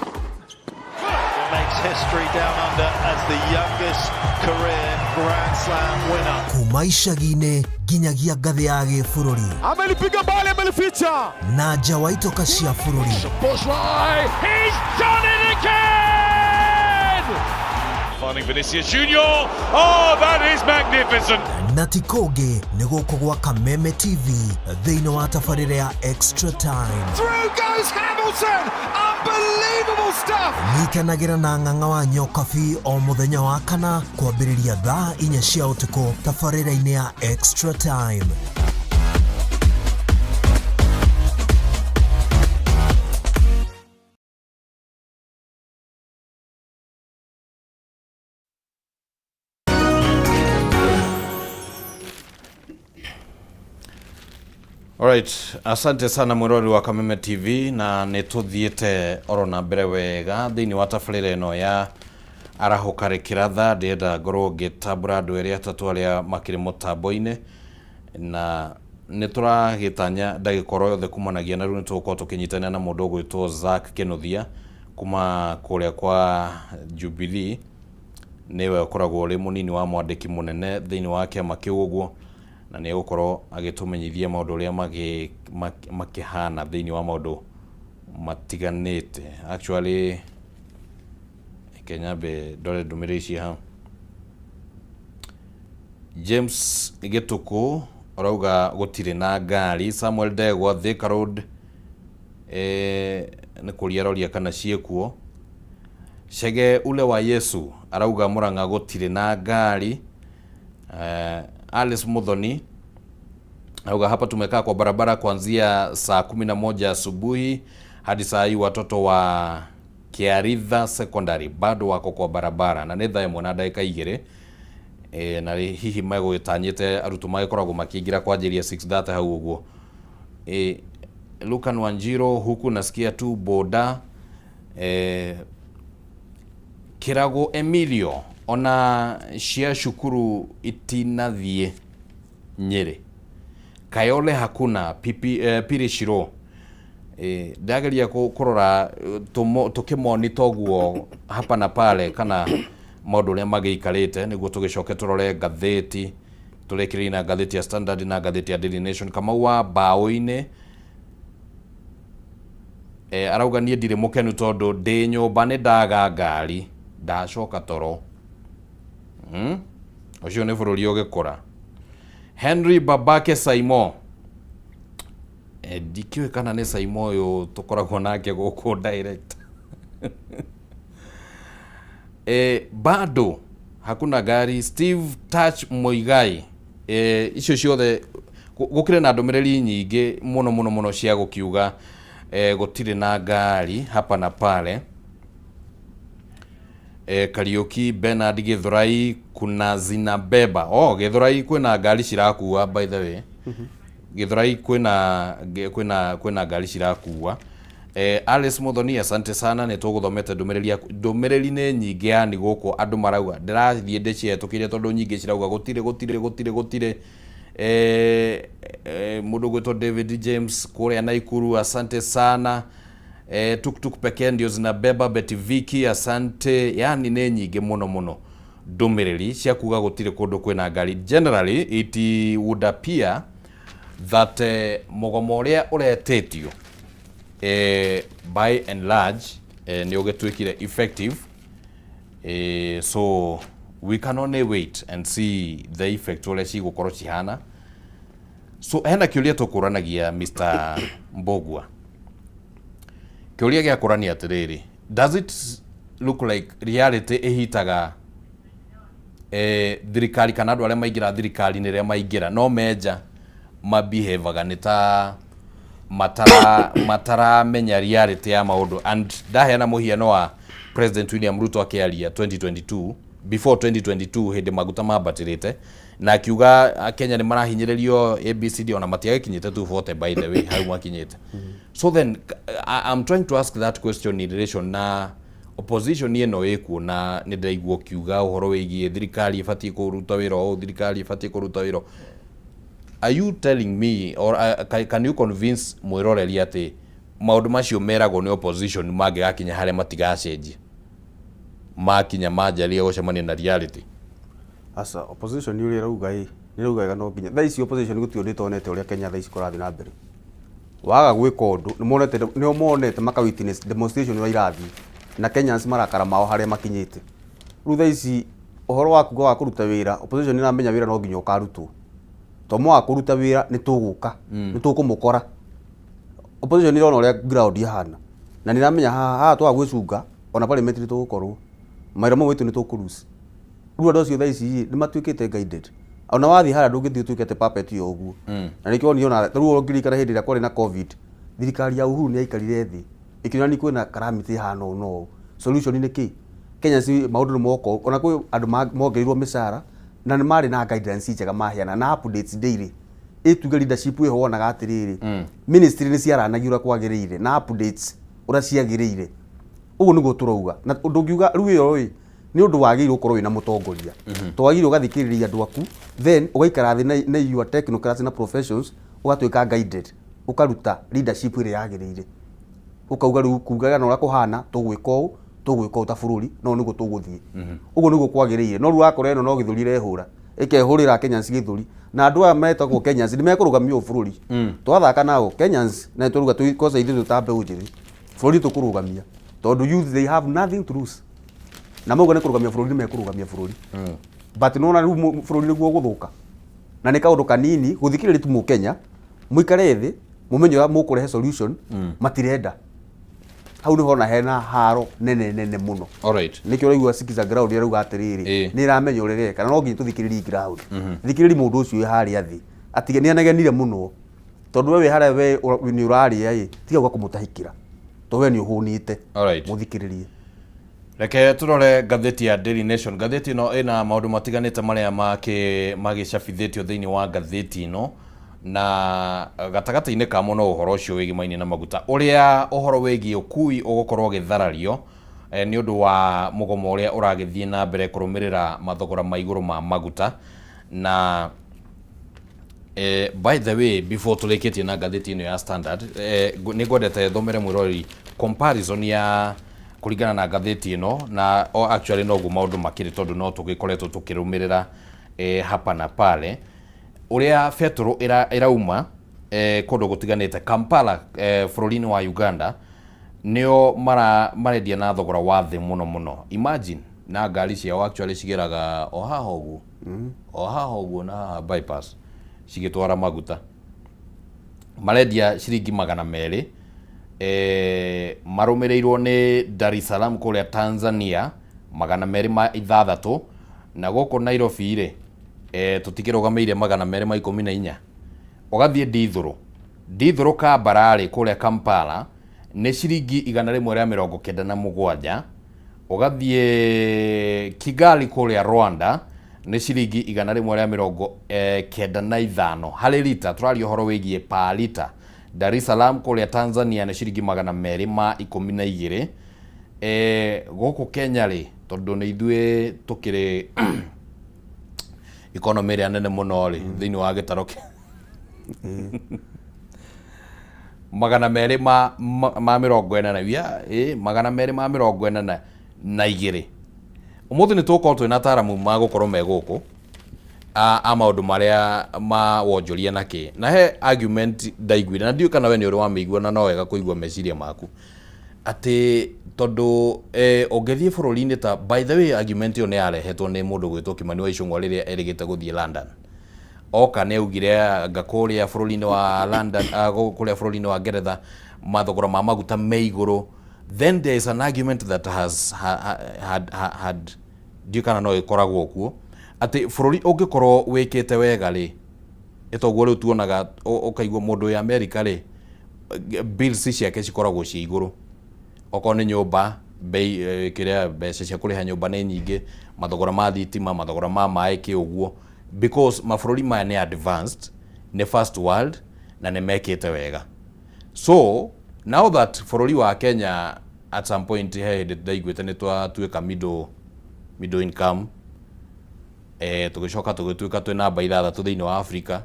Makes history down under as the youngest career Grand Slam winner. Kuma icagi-inĩ nginyagia ngathĩ ya gĩbũrũri. Amelipiga bali, amelificha. Na nja wa itoka cia bũrũri. He's done it again! Finding Vinicius Junior. Oh, that is magnificent. Na ti kũngĩ nĩ gũkũ gwa Kameme TV thĩinĩ wa tabarĩra ya Extra Time. Through goes Hamilton. Unbelievable stuff. Nyitanagĩra na ng'ang'a wa Nyokabi o mũthenya wa kana kwambĩrĩria thaa 4 cia ũtukũ tabarĩra-inĩ ya Extra Time. Alright, asante sana mwirori wa Kameme TV na nä tå thiä oro na mbere wega thä inä wa tabarä ra ä no ya arahũka rĩkĩratha. Ndĩrenda ngorwo ngĩtambũra andũ erĩ atatũ arĩa makĩrĩ mũtambo-inĩ, na nĩ tũragĩtanya ndagĩka oro yothe kumanagia na rĩu nĩ tũgũkorwo tũkĩnyitanĩra na mũndũ ũgwĩtwo Zack Kĩnuthia kuma kũrĩa kwa Jubilee. Nĩwe ũkoragwo ũrĩ mũnini wa mwandĩki mũnene thĩinĩ wa kĩama kĩu ũguo, na nĩ egũkorwo agĩtũmenyithia maũndũ ũrĩa makĩhana thĩinĩ wa maũndũ matiganĩte. Actually, reke nyambe ndore ndũmĩrĩri ici haha. James Gĩtũkũ arauga gũtirĩ na ngari. Samuel Ndegwa, Thika Road, nĩ kũria aroria kana ciĩkuo. Chege ule wa Yesu arauga Murang'a gũtirĩ na ngari. Alice Muthoni auga hapa tumekaa kwa barabara kuanzia saa 11 asubuhi hadi saa hii, watoto wa Kiaritha Secondary bado wako kwa barabara, na nĩ thaa 1 na ndagĩka 2. Na hihi megũgĩtanyĩte arutwo magĩkoragwo makĩingĩra kwanjĩria 6:30 hau ũguo. Lucan Wanjiro, huku nasikia tu boda. Kirago Emilio, ona cia cukuru itinathiĩ Nyĩrĩ. Kayole hakuna pipi, Piri Shiro. Ndageria kũrora tũkĩmonita ũguo hapa na pale kana maũndũ ũrĩa magĩikarĩte, nĩguo tũgĩcoke tũrore ngathĩti, tũrĩkĩrĩrie na ngathĩti ya Standard na ngathĩti ya Daily Nation. Kamau wa mbaũ-inĩ arauga niĩ ndirĩ mũkenu tondũ ndĩ nyũmba nĩ ndaga ngari, ndacoka toro. Ũcio nĩ bũrũri ũgĩkũra. Henry Babake Saimo, ndikĩũĩ kana nĩ Saimo ũyũ tũkoragwo nake gũkũ direct. Bado hakuna gari. Steve Touch Muigai, icio ciothe gũkĩrĩ na ndũmĩrĩri nyingĩ mũno mũno mũno cia gũkiuga gũtirĩ na ngari hapa na pale. Kariuki Bernard, Githurai kuna zinabeba. Oh, Githurai kwĩna ngari cirakua, by the way. Githurai kwĩna ngari cirakua. Alice Muthoni, asante sana, nĩ tũgũthomete ndũmĩrĩri yaku. Ndũmĩrĩri nĩ nyingĩ yani gũkũ andũ marauga, ndĩrathiĩ ndĩcihetũkĩire tondũ nyingĩ cirauga gũtirĩ gũtirĩ gũtirĩ gũtirĩ. Mũndũ ũgwĩtwo David James kũrĩa Naikuru, asante sana. Tuktuk pekee ndio zinabeba Betiviki, asante. Yani nĩ nyingĩ mũno mũno ndũmĩrĩri cia kuga gũtirĩ kũndũ kwĩna ngari. Generally it would appear that mũgomo ũrĩa ũretĩtio by and large nĩ ũgĩtuĩkire effective. So we can only wait and see the effect ũrĩa cigũkorwo cihana. So hena kĩũria tũkũranagia, Mr. Mbogua. Kĩũria gĩa kũrania atĩrĩrĩ, does it look like reality ĩhitaga thirikari kana andũ arĩa maingĩra thirikari-inĩ, rĩrĩa maingĩra no menja mabehavaga nĩ ta mataramenya reality ya maũndũ? And ndaheana mũhiano wa President William Ruto akĩaria 2022, before 2022, hĩndĩ maguta mambatĩrĩte, na akiuga Kenya nĩ marahinyĩrĩrio ABCD, ona matiagĩkinyĩte 240, by the way, hau makinyĩte. So then I'm trying to ask that question in relation na opposition ĩno ĩkuo, na nĩ ndĩraigua ũkiuga ũhoro wĩgiĩ thirikari ĩbatiĩ kũruta wĩra ũũ, thirikari ĩbatiĩ kũruta wĩra ũũ. Are you telling me or can you convince mwĩroreri atĩ maũndũ macio meragwo nĩ opposition mangĩgakinya harĩa matigacenjia makinya manjaria gũcemania na reality? Aca, opposition ũrĩa ĩrauga ĩ nĩ ĩrauga wega. No nginya thaa ici opposition gũtirĩ ũndũ ĩtonete ũrĩa Kenya thaa ici kũrathiĩ na mbere. Waga gwĩka ũndũ nĩ monete, nĩo monete maka witness demonstration ũrĩa irathiĩ na Kenyans marakara mao harĩa makinyĩte rĩu thaa ici. Ũhoro wa kuga wa kũruta wĩra, opposition nĩ ĩramenya wĩra no nginya ũkarutwo, to mwaga kũruta wĩra nĩ tũgũka, nĩ tũkũmũkora. Opposition nĩ ĩrona ũrĩa ground ihana na nĩ ĩramenya haha haha twaga gwĩcunga ona parliament nĩ tũgũkorwo mawĩra mau maitũ nĩ tũkũruci. Rĩu andũ acio thaa ici nĩ matuĩkĩte guided. Ona wathiĩ harĩa ndũngĩthiĩ ũtuĩke atĩ puppet o ũguo. Na nĩkĩo wonire ona tarĩu ũngĩririkana hĩndĩ ĩrĩa kwarĩ na COVID, thirikari ya Uhuru nĩ yaikarire thĩ ĩkĩona kwĩna calamity ĩhana ũũ na ũũ, solution nĩ kĩ? Kenya ci maũndũ nĩ moka ũũ. Ona kwĩ andũ mongereirwo mĩcara na nĩ marĩ na guidance njega maheana na updates daily. Ĩtuge leadership ĩho wonaga atĩrĩrĩ, ministry nĩ ciaranagia ũrĩa kwagĩrĩire na updates ũrĩa ciagĩrĩire. Ũguo nĩguo tũrauga na ndũngiuga rĩu ĩyo ĩ nĩ ũndũ wagĩrĩirwo gũkorwo wĩna mũtongoria, to wagĩrĩirwo ũgathikĩrĩria andũ aku, then ũgaikara thĩ na your technocrats na professions, ũgatuĩka guided, ũkaruta leadership ĩrĩa yagĩrĩire, ũkauga rĩu kugaga na ũrĩa kũhana, tũgwĩka ũũ, tũgwĩka ũũ ta bũrũri, no nĩguo tũgũthiĩ ũguo nĩguo kwagĩrĩire. No rĩu wakora ĩno no gĩthũri ĩrehũra, ĩkehũrĩra Kenyans gĩthũri, na andũ aya metagwo Kenyans nĩ mekũrũgamia ũyũ bũrũri twathaka nao Kenyans na tũruga kwanza ithuĩ twĩ ta mbeũ njĩthĩ bũrũri tũkũrũgamia, tondũ youth they have nothing to lose, na mauga nĩ kũrũgamia bũrũri, nĩ mekũrũgamia bũrũri. But nona rĩu bũrũri nĩguo ũgũthũka na nĩ kaũndũ kanini gũthikĩrĩria tu mũkenya mũikare thĩ mũmenye ũrĩa mũkũrehe solution. Matirenda hau nĩho ona hena haro nene nene mũno. Nĩkĩo ũraigua sikiza ground ĩrauga atĩrĩrĩ, nĩ ĩramenya ũrĩa ĩreka, na no nginya tũthikĩrĩrie ground. Thikĩrĩrie mũndũ ũcio wĩ harĩa thĩ atige nĩ anegenire mũno, tondũ we wĩ harĩa we nĩ ũrarĩa ĩ tiga gũka kũmũtahĩkĩra, tondũ we nĩ ũhũnĩte. Mũthikĩrĩrie. Reke turore ngathĩti ya Daily Nation. Ngathĩti ĩno ĩna maũndũ matiganĩte marĩa magĩcabithĩtio thĩinĩ wa ngathĩti ĩno, na gatagatĩ-inĩ kamo no ũhoro ũcio wĩgĩmainie na maguta, ũrĩa ũhoro wĩgiĩ ũkui ũgũkorwo ũgĩtharario nĩ ũndũ wa mũgomo ũrĩa ũragĩthiĩ na mbere kũrũmĩrĩra mathogora ma igũrũ ma maguta. Na by the way, before tũrĩkĩtie na ngathĩti ĩno ya Standard, nĩ ngwendete thomere mwĩroreri comparison ya kũringana na ngathĩti ĩno, na o actually noguo maũndũ makĩrĩ, tondũ no tũgĩkoretwo tũkĩrũmĩrĩra hapa na pale ũrĩa betũrũ ĩrauma kũndũ gũtiganĩte. Kampala, bũrũri-inĩ wa Uganda, nĩo marendia na thogora wa thĩ mũno mũno. Imagine, na ngari ciao actually cigeraga o haha ũguo, o haha ũguo na haha bypass cigĩtwara maguta, marendia ciringi 200, marũmĩrĩirwo nĩ Dar es Salaam kũrĩa Tanzania, 206, na gũkũ Nairobi rĩ, tũtikĩrũgamĩire 214. Ũgathiĩ ndithũrũ, ndithũrũ Kambararĩ kũrĩa Kampala nĩ ciringi 197. Ũgathiĩ Kigali kũrĩa Rwanda nĩ ciringi 195 harĩ lita, tũraria ũhoro wĩgiĩ per lita. Dar es Salaam kũrĩa Tanzania nĩ ciringi 212. Gũkũ Kenya rĩ, tondũ nĩ ithuĩ tũkĩrĩ economy ĩrĩa nene mũno rĩ thĩinĩ wa gĩtaro kĩa 200 ma 42, ĩ 242. Ũmũthĩ nĩ tũgũkorwo twĩna ataramu magũkorwo me gũkũ a maũndũ marĩa ma wonjoria na kĩ, na he argument ndaiguire na ndiũĩ kana we nĩ ũrĩ wamĩigua, na no wega kũigua meciria maku, atĩ tondũ ũngĩthiĩ bũrũri-inĩ ta, by the way, argument ĩyo nĩ yarehetwo nĩ mũndũ gwĩtwo Kimani wa Ichung'wa rĩrĩa erĩgĩte gũthiĩ London. Oka nĩ augire anga kũrĩa bũrũri-inĩ wa London, kũrĩa bũrũri-inĩ wa Ngeretha mathogora ma maguta me igũrũ. Then there is an argument that has ha, ha, had, ha, had ndiũĩ kana no ĩkoragwo kuo, atĩ bũrũri ũngĩkorwo wĩkĩte wega rĩ, ĩtoguo rĩu tuonaga ũkaigua mũndũ wĩ America rĩ, bills ciake cikoragwo ciĩ igũrũ, okorwo nĩ nyũmba, bei, kĩrĩa, mbeca cia kũrĩha nyũmba nĩ nyingĩ, mathogora ma thitima, mathogora ma maĩ, kĩ ũguo, because mabũrũri maya nĩ advanced, nĩ first world na nĩ mekĩte wega. So now that bũrũri wa Kenya at some point, he hĩndĩ ndaiguĩte nĩ twatuĩka middle income, tũgĩcoka tũgĩtuĩka twĩ namba 6 thĩinĩ wa Africa,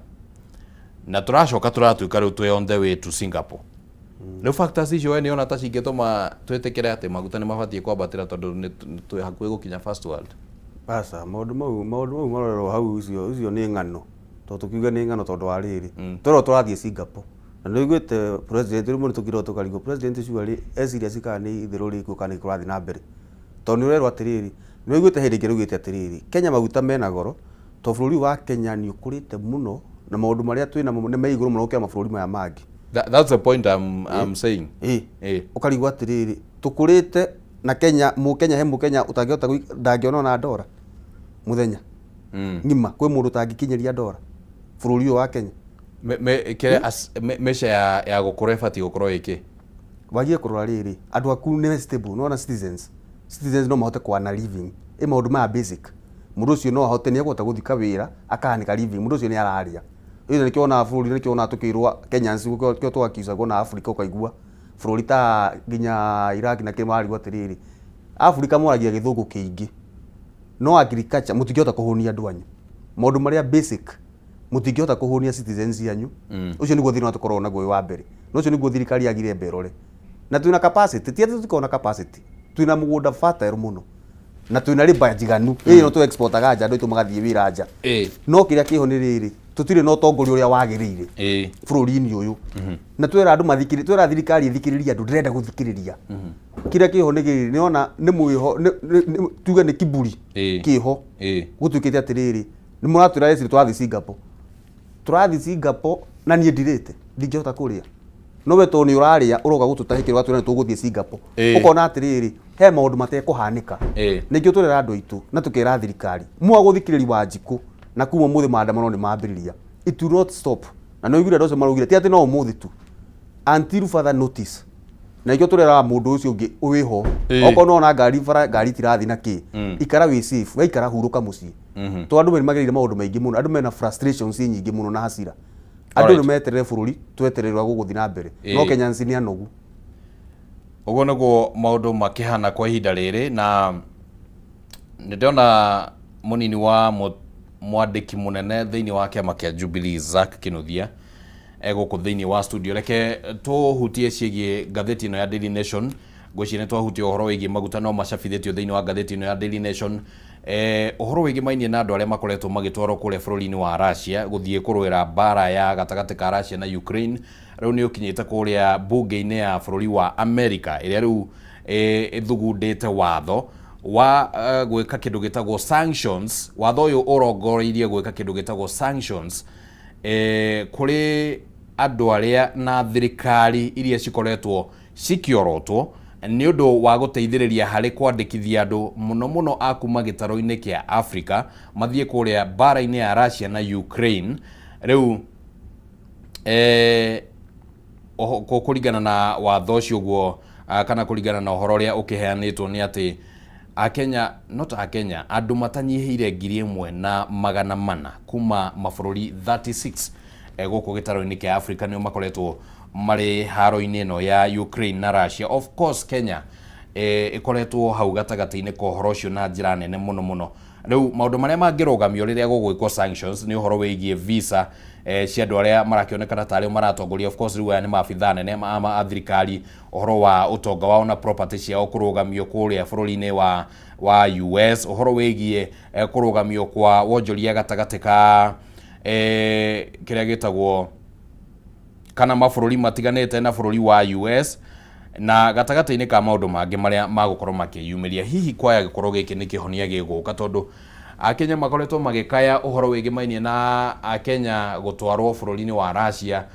na tũracoka tũratuĩka rĩu twĩ on the way to Singapore. Rĩu factors icio we nĩona ta cingĩtũma twĩtĩkĩre atĩ maguta nĩ mabatiĩ kwambatĩra, tondũ nĩ twĩ hakuhĩ gũkinya first world? Aca, maũndũ mau marorerwo hau, icio nĩ ng'ano, tondũ tũkiuga nĩ ng'ano tondũ wa rĩrĩ, twerwo tũrathiĩ Singapore na nĩ ũiguĩte president rĩmwe nĩ tũkirwo tũkarigwo president surely e serious kana nĩ itherũ rĩkuo kana nĩ kũrathiĩ na mbere, tondũ nĩ ũrerwo atĩrĩrĩ, nĩ ũiguĩte hĩndĩ ĩngĩ rĩugĩte atĩrĩrĩ, Kenya maguta mena goro tondũ bũrũri wa Kenya nĩ ũkũrĩte mũno na maũndũ marĩa twĩ namo nĩ me igũrũ mũno gũkĩra mabũrũri maya mangĩ. That's the point I'm saying. Ũkarigwo atĩrĩrĩ, tũkũrĩte na Kenya, mũkenya, he mũkenya ũtangĩhota ndangĩona ona ndora mũthenya ng'ima, kwĩ mũndũ ũtangĩkinyĩria ndora bũrũri ũyũ wa Kenya? Kĩrĩa measure ya gũkũra ĩbatiĩ gũkorwo ĩkĩ? Wagie kũrora rĩrĩ, andũ aku nĩ stable, nĩwona citizens no mahote kwana living, ĩ maũndũ maya basic, mũndũ ũcio no ahote, nĩ ekũhota gũthika wĩra akahanĩka living, mũndũ ũcio nĩ ararĩa. Ĩyo nĩkĩo wonaga bũrũri, nĩkĩo wonaga tũkĩrwo Kenyans, kĩo twakiucagwo na Africa, ũkaigua bũrũri ta nginya Iraq na kĩ marigwo atĩrĩrĩ, Africa moragia gĩthũngũ kĩingĩ, no agriculture mũtingĩhota kũhũnia andũ anyu, maũndũ marĩa basic mũtingĩhota kũhũnia citizens anyu. Ũcio nĩguo thĩna tũkoragwo naguo wĩ wa mbere, na ũcio nĩguo thirikari yagire ĩmbe ĩrore, na twĩna capacity, ti atĩ tũtikoragwo na capacity, twĩna mũgũnda fertile mũno na twĩna labour njiganu, ĩĩ, no tũ exportaga nja, andũ aitũ magathiĩ wĩra nja. No kĩrĩa kĩho nĩ rĩrĩ, tũtirĩ na ũtongoria ũrĩa wagĩrĩire bũrũri-inĩ ũyũ, na twĩra andũ mathikĩrĩrie, twĩra thirikari ĩthikĩrĩrie andũ, ndĩrenda gũthikĩrĩria. Kĩrĩa kĩho nĩ gĩrĩ, nĩona nĩ mwĩho, tuge nĩ kiburi kĩho. Gũtuĩkĩte atĩrĩrĩ, nĩ mũratwĩra eci tũrathiĩ Singapore, tũrathiĩ Singapore, na niĩ ndirĩte, ndingĩhota kũrĩa, no we tondũ nĩ ũrarĩa ũroka gũtũtahĩkĩra ũgatwĩra nĩ tũgũthiĩ Singapore. Ũkona atĩrĩrĩ, he maũndũ matekũhanĩka. Nĩkĩo tũrera andũ aitũ na tũkera thirikari mwaga gũthikĩrĩria Wanjikũ, na kuma ũmũthĩ maandamano nĩ mambĩrĩria, it will not stop. Na nĩ ũiguire andũ acio maraugire ti atĩ no ũmũthĩ tu, until further notice, na nĩkĩo tũreraga mũndũ ũcio ũngĩ wĩho. Okorwo nĩwona ngari bara, ngari itirathiĩ na kĩ, ikara wĩ safe, waikara hurũka mũciĩ, tondũ andũ nĩ magereire maũndũ maingĩ mũno, andũ mena frustrations nyingĩ mũno na hasira, andũ nĩ meterere bũrũri, tweterere ũrĩa gũgũthiĩ na mbere, no Kenyans nĩ anogu. Ũguo nĩguo maũndũ makĩhana kwa ihinda rĩrĩ, na nĩ ndĩrona mũnini wa mwandĩki mũnene thĩinĩ wa kĩama kĩa Jubilee, Zack Kinuthia, egũkũ thĩinĩ wa studio. Reke tũhutie ciĩgiĩ ngathĩti ĩno ya Daily Nation. Ngwĩciria nĩ twahutia ũhoro wĩgiĩ maguta, no macabithĩtio thĩinĩ wa ngathĩti ĩno ya Daily Nation, ũhoro wĩgĩmainie na andũ arĩa makoretwo magĩtwarwo kũrĩa bũrũri-inĩ wa Russia gũthiĩ kũrũĩra mbara ya gatagatĩ ka Russia na Ukraine. Rĩu nĩ ũkinyĩte kũrĩa bunge-inĩ ya bũrũri wa America, ĩrĩa rĩu ĩthugundĩte watho wa gwĩka kĩndũ gĩtagwo sanctions. Watho ũyũ ũrongoreirie gwĩka kĩndũ gĩtagwo sanctions kũrĩ andũ arĩa na thirikari iria cikoretwo cikĩorotwo nĩ ũndũ wa gũteithĩrĩria harĩ kwandĩkithia andũ, mũno mũno a kuma gĩtarũ-inĩ kĩa Africa, mathiĩ kũrĩa mbara-inĩ ya Russia na Ukraine. Rĩu kũringana na watho ũcio ũguo, kana kũringana na ũhoro ũrĩa ũkĩheanĩtwo, nĩ atĩ Akenya, not Akenya, andũ matanyihĩire 1400 kuma mabũrũri 36 gũkũ gĩtarũ-inĩ kĩa Africa nĩo makoretwo marĩ haro-inĩ ĩno ya Ukraine na Russia. Of course Kenya Ĩkoretwo hau gatagatĩ-inĩ ka ũhoro ũcio na njĩra nene mũno mũno. Rĩu maũndũ marĩa mangĩrũgamio rĩrĩa gũgwĩkwo sanctions nĩ ũhoro wĩgiĩ visa cia andũ arĩa marakĩonekana tarĩo maratongoria. Of course, rĩu aya nĩ maabithaa nene a thirikari, ũhoro wa ũtonga wao na property ciao kũrũgamio kũrĩa bũrũri-inĩ wa US, ũhoro wĩgiĩ kũrũgamio kwa wonjoria gatagatĩ ka kĩrĩa gĩtagwo kana mabũrũri matiganĩte na bũrũri wa US, na gatagatĩ-inĩ ka maũndũ mangĩ marĩa magũkorwo makĩyumĩria. Hihi kwaya gĩkorwo gĩkĩ nĩ kĩhonia gĩgũka, tondũ Akenya makoretwo magĩkaya ũhoro wĩgĩmainie na Akenya gũtwarwo bũrũri-inĩ wa Russia,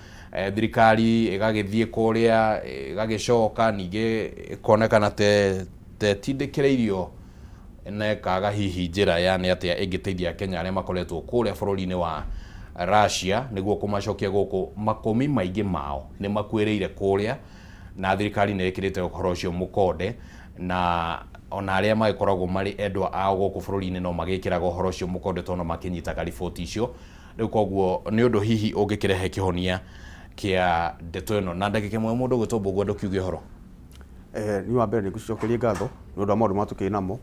thirikari ĩgagĩthiĩ kũrĩa, ĩgagĩcoka ningĩ ĩkonekana te tetindĩkĩrĩirio na ĩkaga hihi njĩra ya nĩ atĩa ĩngĩteithia Akenya arĩa makoretwo kũrĩa bũrũri-inĩ wa Russia nĩguo kũmacokia gũkũ. Makũmi maingĩ mao nĩ makuĩrĩire kũrĩa, na thirikari nĩ ĩkĩrĩte ũhoro ũcio mũkonde, na ona arĩa magĩkoragwo marĩ endwa ao gũkũ bũrũri-inĩ no magĩkĩraga ũhoro ũcio mũkonde tondũ makĩnyitaga riboti icio. Rĩu koguo nĩ ũndũ hihi ũngĩkĩrehe kĩhonia kĩa ndeto ĩno? Na ndagĩka ĩmwe, mũndũ ũgwĩtwo Mbũgua, ndũkiuge ũhoro. Niĩ wa mbere nĩ ngũcokeria ngatho nĩ ũndũ wa maũndũ marĩa tũkĩrĩ namo,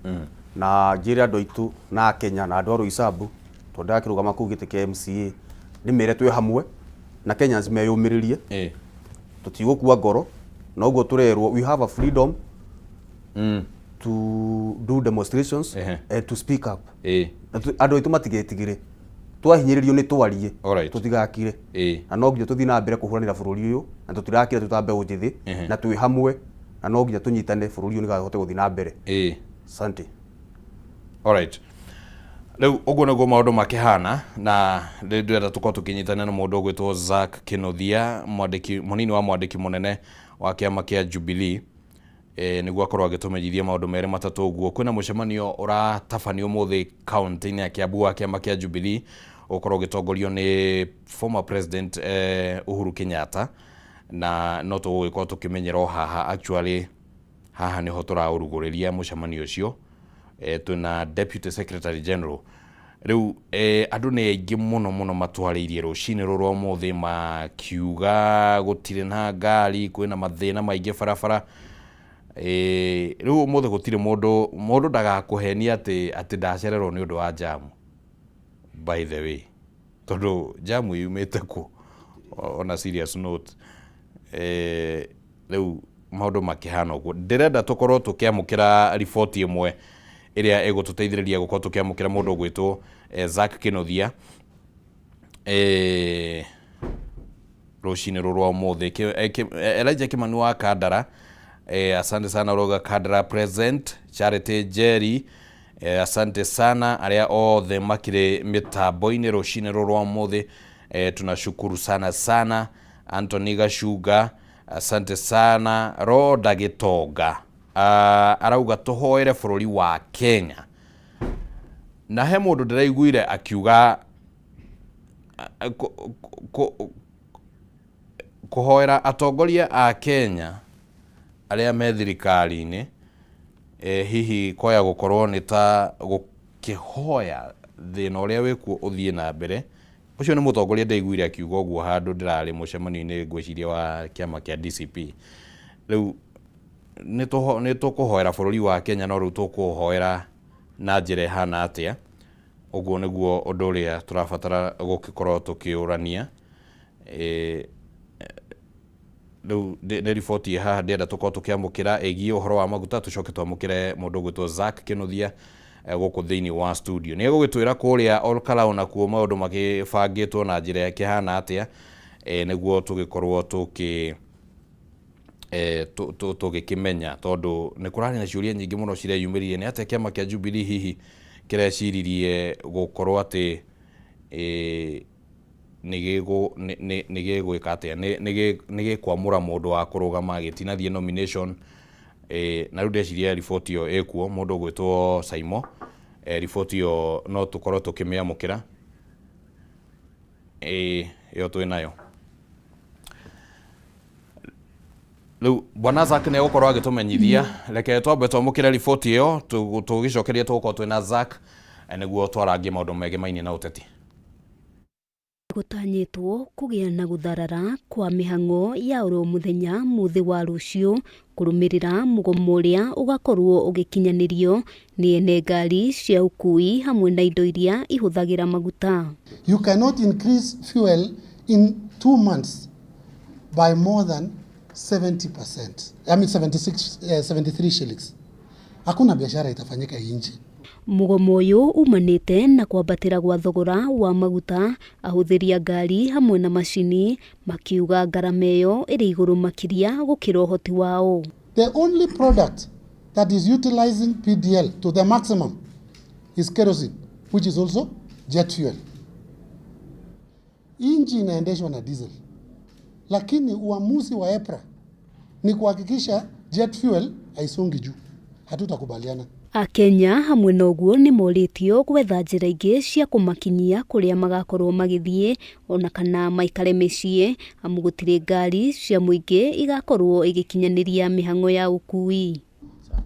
na njĩre andũ aitũ na Akenya na andũ a Roysambu, tondũ ndakĩrũgama kũu gĩtĩ kĩa MCA, ndĩmere twĩ hamwe na Kenyans meyũmĩrĩrie, tũtigũkua ngoro. Noguo tũrerwo we have a freedom to do demonstrations and to speak up. Na andũ aitũ matigetigĩre, twahinyĩrĩrio nĩ twarie, tũtigakire, na no nginya tũthiĩ na mbere kũhũranĩra bũrũri ũyũ, na tũtirakira twĩ ta mbeũ njĩthĩ, na twĩ hamwe, na no nginya tũnyitane bũrũri ũyũ nĩgetha ũhote gũthiĩ na mbere. Asante. Alright. Rĩu ũguo nĩguo maũndũ makĩhana, na rĩu ndĩrenda tũkorwo tũkĩnyitana na mũndũ ũgwĩtwo Zack Kinuthia, mwandĩki mũnini wa mwandĩki mũnene wa kĩama kĩa Jubilee, nĩguo akorwo agĩtũmenyithia maũndũ merĩ matatũ ũguo. Kwĩna mũcemanio ũratabanio ũmũthĩ kaunti-inĩ ya Kiambu wa kĩama kĩa Jubilee, ũgũkorwo ũgĩtongorio nĩ former president Uhuru Kenyatta, na no tũgũgĩkorwo tũkĩmenyera o haha. Actually, haha nĩho tũraũrugũrĩria mũcemanio ũcio. Twĩna deputy secretary general. Rĩu andũ nĩ aingĩ mũno mũno matwarĩirie rũcinĩ rũrũ ũmũthĩ makiuga gũtirĩ na ngari, kwĩna mathĩna maingĩ barabara. Rĩu ũmũthĩ gũtirĩ mũndũ ndagakũhenie atĩ ndacererwo nĩ ũndũ wa jamu, by the way, tondũ jamu yumĩte kũ? On a serious note, rĩu maũndũ makĩhana ũguo, ndĩrenda tũkorwo tũkĩamũkĩra riboti ĩmwe ĩrĩa ĩgũtũteithĩrĩria gũkorwo tũkĩamũkĩra mũndũ ũgwĩtwo Zack Kinuthia rũcinĩ rũrũ rwa ũmũthĩ. Elijah Kimani wa Kandara, asante sana, ũrauga Kandara present. Charity Jerry, asante sana. Arĩa othe makĩrĩ mĩtambo-inĩ rũcinĩ rũrũ rwa ũmũthĩ, tunashukuru sana sana. Anthony Gachunga, asante sana. Roda Gĩtonga arauga tũhoere bũrũri wa Kenya. Na he mũndũ ndĩraiguire akiuga kũhoera atongoria a Kenya arĩa me thirikari-inĩ, hihi kwaya gũkorwo nĩ ta gũkĩhoya thĩna ũrĩa wĩkuo ũthiĩ na mbere. Ũcio nĩ mũtongoria ndaiguire akiuga ũguo handũ ndĩrarĩ mũcemanio-inĩ, ngwĩciria wa kĩama kĩa DCP. Rĩu nĩ tũkũhoera bũrũri wa Kenya, no rĩu tũkũhoera na njĩra ĩhana atĩa? Ũguo nĩguo ũndũ ũrĩa tũrabatara gũgĩkorwo tũkĩũrania. Rĩu nĩ riboti ĩ haha ndĩrenda tũkorwo tũkĩamũkĩra ĩgiĩ ũhoro wa maguta, tũcoke twamũkĩre mũndũ ũgwĩtwo Zack Kinuthia gũkũ thĩinĩ wa studio. Nĩ egũgĩtwĩra kũrĩa Olkalau nakuo maũndũ magĩbangĩtwo na njĩra ĩkĩhana atĩa, nĩguo tũgĩkorwo tũkĩ tũgĩkĩmenya, tondũ nĩ kũrarĩ na ciũria nyingĩ mũno cireyumĩririe. Nĩ atĩa kĩama kĩa Jubilee hihi kĩreciririe gũkorwo atĩ nĩ gĩgwĩka atĩa, nĩ gĩkwamũra mũndũ wa kũrũgama gĩtinathiĩ nomination? Na rĩu ndeciria riboti ĩyo ĩkuo, mũndũ ũgwĩtwo Saimo, riboti ĩyo no tũkorwo tũkĩmĩamũkĩra. Ĩyo twĩ nayo rĩu. Bwana Zack nĩ egũkorwo agĩtũmenyithia. Reke twambe twamũkĩre riboti ĩyo, tũgĩcokeria tũgũkorwo twĩna Zack nĩguo twarangie maũndũ megemainie na ũteti. Nĩgũtanyĩtwo kũgĩa na gũtharara kwa mĩhang'o ya oro mũthenya mũthĩ wa rũciũ kũrũmĩrĩra mũgomo ũrĩa ũgakorwo ũgĩkinyanĩrio nĩ ene ngari cia ũkui hamwe na indo iria ihũthagĩra maguta. You cannot increase fuel in 2 months by more than 70%. I mean 76, 73 shillings. Hakuna biashara itafanyika hii nchi. Mũgomo ũyũ umanĩte na kwambatĩra gwa thogora wa maguta, ahũthĩri a ngari hamwe na macini makiuga ngarama ĩyo ĩrĩ igũrũ makĩria gũkĩra ũhoti wao. The only product that is utilizing PDL to the maximum is kerosene, which is also jet fuel. Inji inaendeshwa na diesel, lakini uamuzi wa EPRA ni kuhakikisha jet fuel haisongi juu. Hatutakubaliana. Akenya hamwe na ũguo nĩ morĩtio gwetha njĩra ingĩ cia kũmakinyia kũrĩa magakorwo magĩthiĩ ona kana maikare mĩciĩ amu gũtirĩ ngari cia mũingĩ igakorwo igĩkinyanĩria mĩhang'o ya ũkui.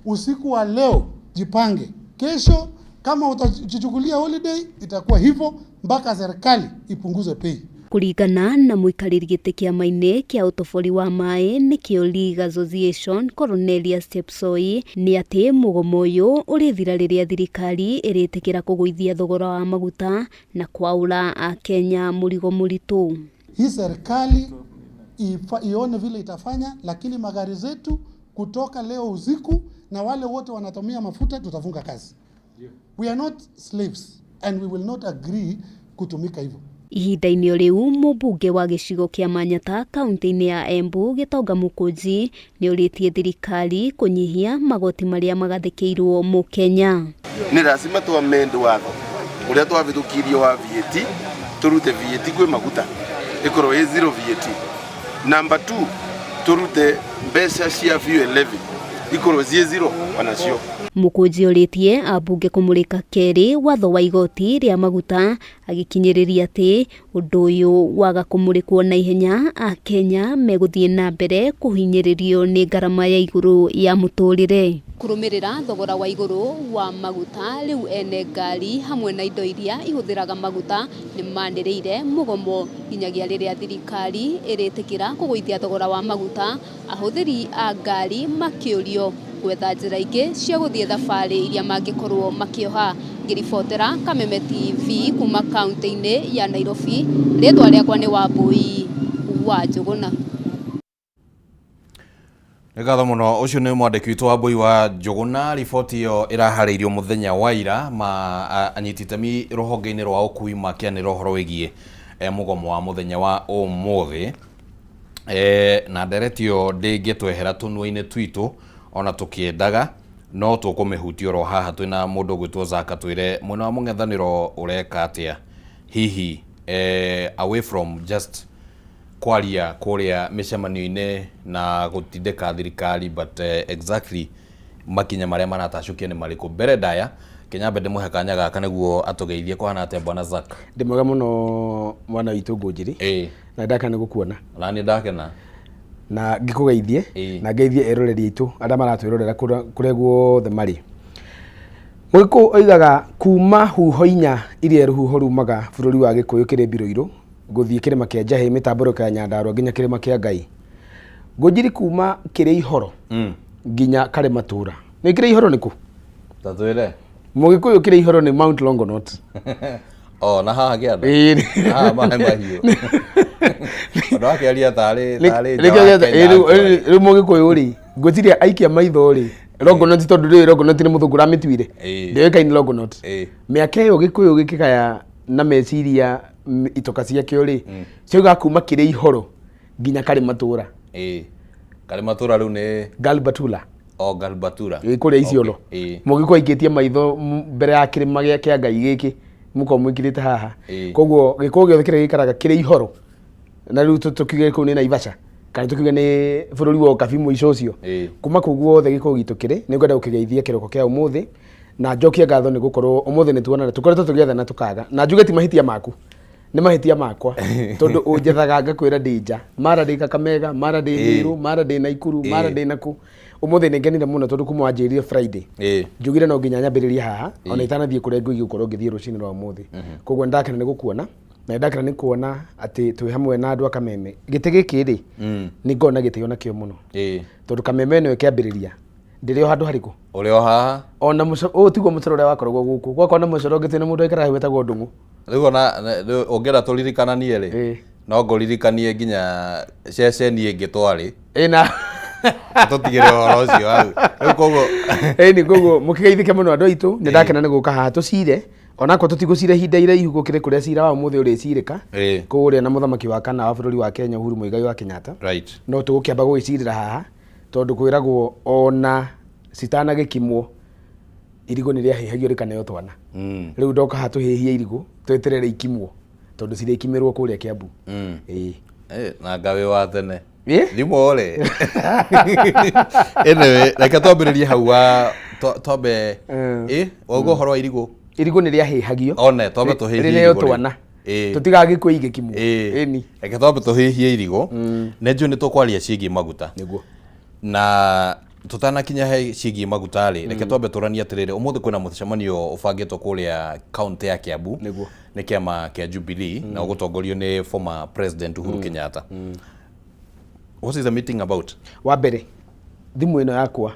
Usiku wa leo jipange, kesho kama utajichukulia holiday itakuwa hivyo mpaka serikali ipunguze bei. Kũringana na mũikarĩri gĩtĩ kĩama-inĩ kĩa ũtobori wa maĩ nĩkĩo League Association Cornelius Chepsoi nĩ atĩ mũgomo ũyũ ũrĩthira rĩrĩa thirikari ĩrĩtĩkĩra kũgũithia thogora wa maguta na kwaũra akenya mũrigo mũritũ. Hii serikali ione vile itafanya, lakini magari zetu kutoka leo usiku na wale wote wanatumia mafuta tutafunga kazi. We are not slaves and we will not agree kutumika hivyo. Ihinda-inĩ o rĩu mũmbunge wa gĩcigo kĩa Manyata kaunti-inĩ ya Embu Gĩtonga Mũkũnji nĩ orĩtie thirikari kũnyihia magoti marĩa magathĩkĩirwo mũkenya. Nĩ lazima tu amend watho ũrĩa twavithũkirie wa VAT, tũrute VAT kwĩ maguta ĩkorwo ĩ zero VAT. Number 2, tũrute mbeca cia fuel levy ikorwo ciĩ zero onacio. Mũkũnji orĩtie ambunge kũmũrĩka kerĩ watho wa igoti rĩa maguta agĩkinyĩrĩria atĩ ũndũ ũyũ waga kũmũrĩkwo na ihenya akenya megũthiĩ na mbere kũhinyĩrĩrio nĩ ngarama ya igũrũ ya mũtũrĩre. Kũrũmĩrĩra thogora wa igũrũ wa maguta rĩu ene ngari hamwe na indo iria ihũthĩraga maguta nĩ manĩrĩire mũgomo nginyagia rĩrĩa thirikari ĩrĩtĩkĩra kũgũithia thogora wa maguta, ahũthĩri a ngari makĩũrio gwetha njĩra ingĩ cia gũthiĩ thabarĩ iria mangĩkorwo makĩoha. Ngĩribotera Kameme TV kuma kaunti-inĩ ya Nairobi, rĩtwa rĩakwa nĩ Wambui wa Njũgũna. Nĩ ngatho mũno, ũcio nĩ mwandĩki witũ Wambui wa Njũgũna. Riboti ĩyo ĩraharĩirio mũthenya wa ira ma anyiti itemi rũhonge-inĩ rwa ũkui makĩanĩra ũhoro wĩgiĩ mũgomo wa mũthenya wa ũmũthĩ, na ndereti ĩyo ndĩngĩtwehera tũnua-inĩ twitũ ona tũkĩendaga, no tũkũmĩhutia oro haha twĩna mũndũ ũgwĩtwo Zaka, twĩre mwena wa mũng'ethanĩro ũreka atĩa hihi, away from just kwaria kũrĩa mĩcemanio-inĩ na gũtindĩka thirikari, but exactly makinya marĩa maratacũkia nĩ marĩkũ? Mbere ndaya Kenya, ndĩmũhe kanya gaka nĩguo atũgeithie. Kũhana atĩa, bwana Zack? Ndĩ mwega mũno, mwana witũ Ngũnjiri, na ndakena nĩ gũkuona. Na nĩ ndakena. Na ngĩkũgeithie na ngeithie eroreri aitũ arĩa maratwĩrorera kũrĩa guothe marĩ. Mũgĩkũyũ oigaga kuma huho inya iria rũhuho rumaga bũrũri wa Gĩkũyũ kĩrĩ mbirũirũ gũthiĩ kĩrĩma kĩa Njahĩ, mĩtambũrũko ya Nyandarũa nginya kĩrĩma kĩa Ngai. Ngũnjiri, kuma kĩrĩ ihoro nginya Karĩmatũra. Nĩ kĩrĩ ihoro nĩ kũ? Tatwĩre. Mũgĩkũyũ, kĩrĩ ihoro nĩ Mount Longonot. O na haha kĩanda. Ĩĩ. Haha maĩ mahiũ ũndũ wakĩaria tarĩ nja wa Kenya actually. Rĩu mũgĩkũyũ rĩ, ngwĩciria aikia maitho rĩ Longonot, tondũ rĩu Longonot nĩ mũthũngũ ũramĩtuire, ndĩũĩkaine Longonot. Mĩaka ĩyo Gĩkũyũ gĩkĩgaya na meciria itoka ciakĩo rĩ, ciaugaga kuma kĩrĩ ihoro nginya Karĩmatũra. Ĩĩ, Karĩmatũra rĩu nĩ Galbatula. O Galbatura. Ĩ kũrĩa Isiolo. Mũgĩkũyũ aikĩtie maitho mbere ya kĩrĩma kĩa Ngai gĩkĩ mũkorwo mwĩkĩrĩte haha. Koguo Gĩkũyũ gĩothe kĩrĩa gĩikaraga kĩrĩ ihoro na rĩu tũkiuge kũu nĩ Naivasha kana tũkiuge nĩ bũrũri wa Ũkabi mũico ũcio, kuma kũu guothe Gĩkũyũ gitũ kĩrĩ, nĩ ngwenda gũkĩgeithia kĩroko kĩa ũmũthĩ na njokie ngatho nĩ gũkorwo ũmũthĩ nĩ tuonana. Tũkoretwo tũgĩethana tũkaga, na njuge ti mahĩtia maku, nĩ mahĩtia makwa, tondũ ũnjethaga ngakwĩra ndĩ nja, mara ndĩ Kakamega, mara ndĩ Mĩrũ, mara ndĩ Naikuru, mara ndĩ naku. Ũmũthĩ nĩ ngenire mũno tondũ kuma wanjĩrire Friday njugire no nginya nyambĩrĩrie haha ona itanathiĩ kũrĩa ngũigĩ gũkorwo ngĩthiĩ rũcinĩ rwa ũmũthĩ. Koguo nĩ ndakena nĩ gũkuona. Na ndakena nĩ kuona atĩ twĩ hamwe na andũ a Kameme. Gĩtĩ gĩkĩ rĩ, nĩ ngoragwo na gĩtĩo nakĩo mũno. Tondũ Kameme ĩno ĩkĩambĩrĩria ndĩrĩ o handũ harĩkũ? Ũrĩ o haha. Ona mũcoro ũyũ tiguo mũcoro ũrĩa wakoragwo gũkũ. Gwakoragwo na mũcoro ũngĩ twĩna mũndũ waikaraga hau wetagwo Ndũng'ũ. Rĩu ona rĩu ũngĩenda tũririkananie rĩ, no ngũririkanie nginya ceceni ĩngĩ twarĩ. Ĩna. Tũtigĩre ũhoro ũcio hau. Rĩu koguo Ĩni koguo mũkĩgeithĩke mũno andũ aitũ, nĩ ndakena nĩ gũka haha tũcire. Onakorwo tũtigũcira ihinda iraihu gũkĩrĩ kũrĩa cira wa ũmũthĩ ũrĩcirĩka. Kũrĩa na mũthamaki wa kana wa bũrũri wa Kenya Uhuru Muigai wa Kenyatta. No tũgũkĩamba gũgĩcirĩra haha tondũ kwĩragwo ona citanagĩkimwo irigũ nĩ rĩahĩhagio rĩkaneo twana. Rĩu ndoka haha tũhĩhie irigũ tweterere ikimwo tondũ cirĩkimĩrwo kũrĩa Kiambu. Ĩĩ. Na ngawĩ wa tene. Thimũ rĩ. Anyway, reke twambĩrĩrie hau wa twambe ĩ wauga ũhoro wa irigũ. Irigũ nĩ rĩahĩhagio. One twambe tũhĩhie rĩneo irigũ rĩ. twana. Tũtigagĩkue igĩkimwo. Ĩni. Reke twambe tũhĩhie irigũ. Nĩ njũĩ nĩ tũkwaria ciĩgiĩ maguta. Nĩguo. Na tũtanakinya he ciĩgiĩ maguta rĩ, reke twambe tũranie atĩrĩrĩ, ũmũthĩ kwĩna mũcemanio ũbangĩtwo kũrĩa kaũntĩ ya Kiambu. Nĩguo. Nĩ kĩama kĩa Jubilee na ũgũtongorio nĩ former president Uhuru Kenyatta. What is the meeting about? Wa mbere thimũ ĩno yakwa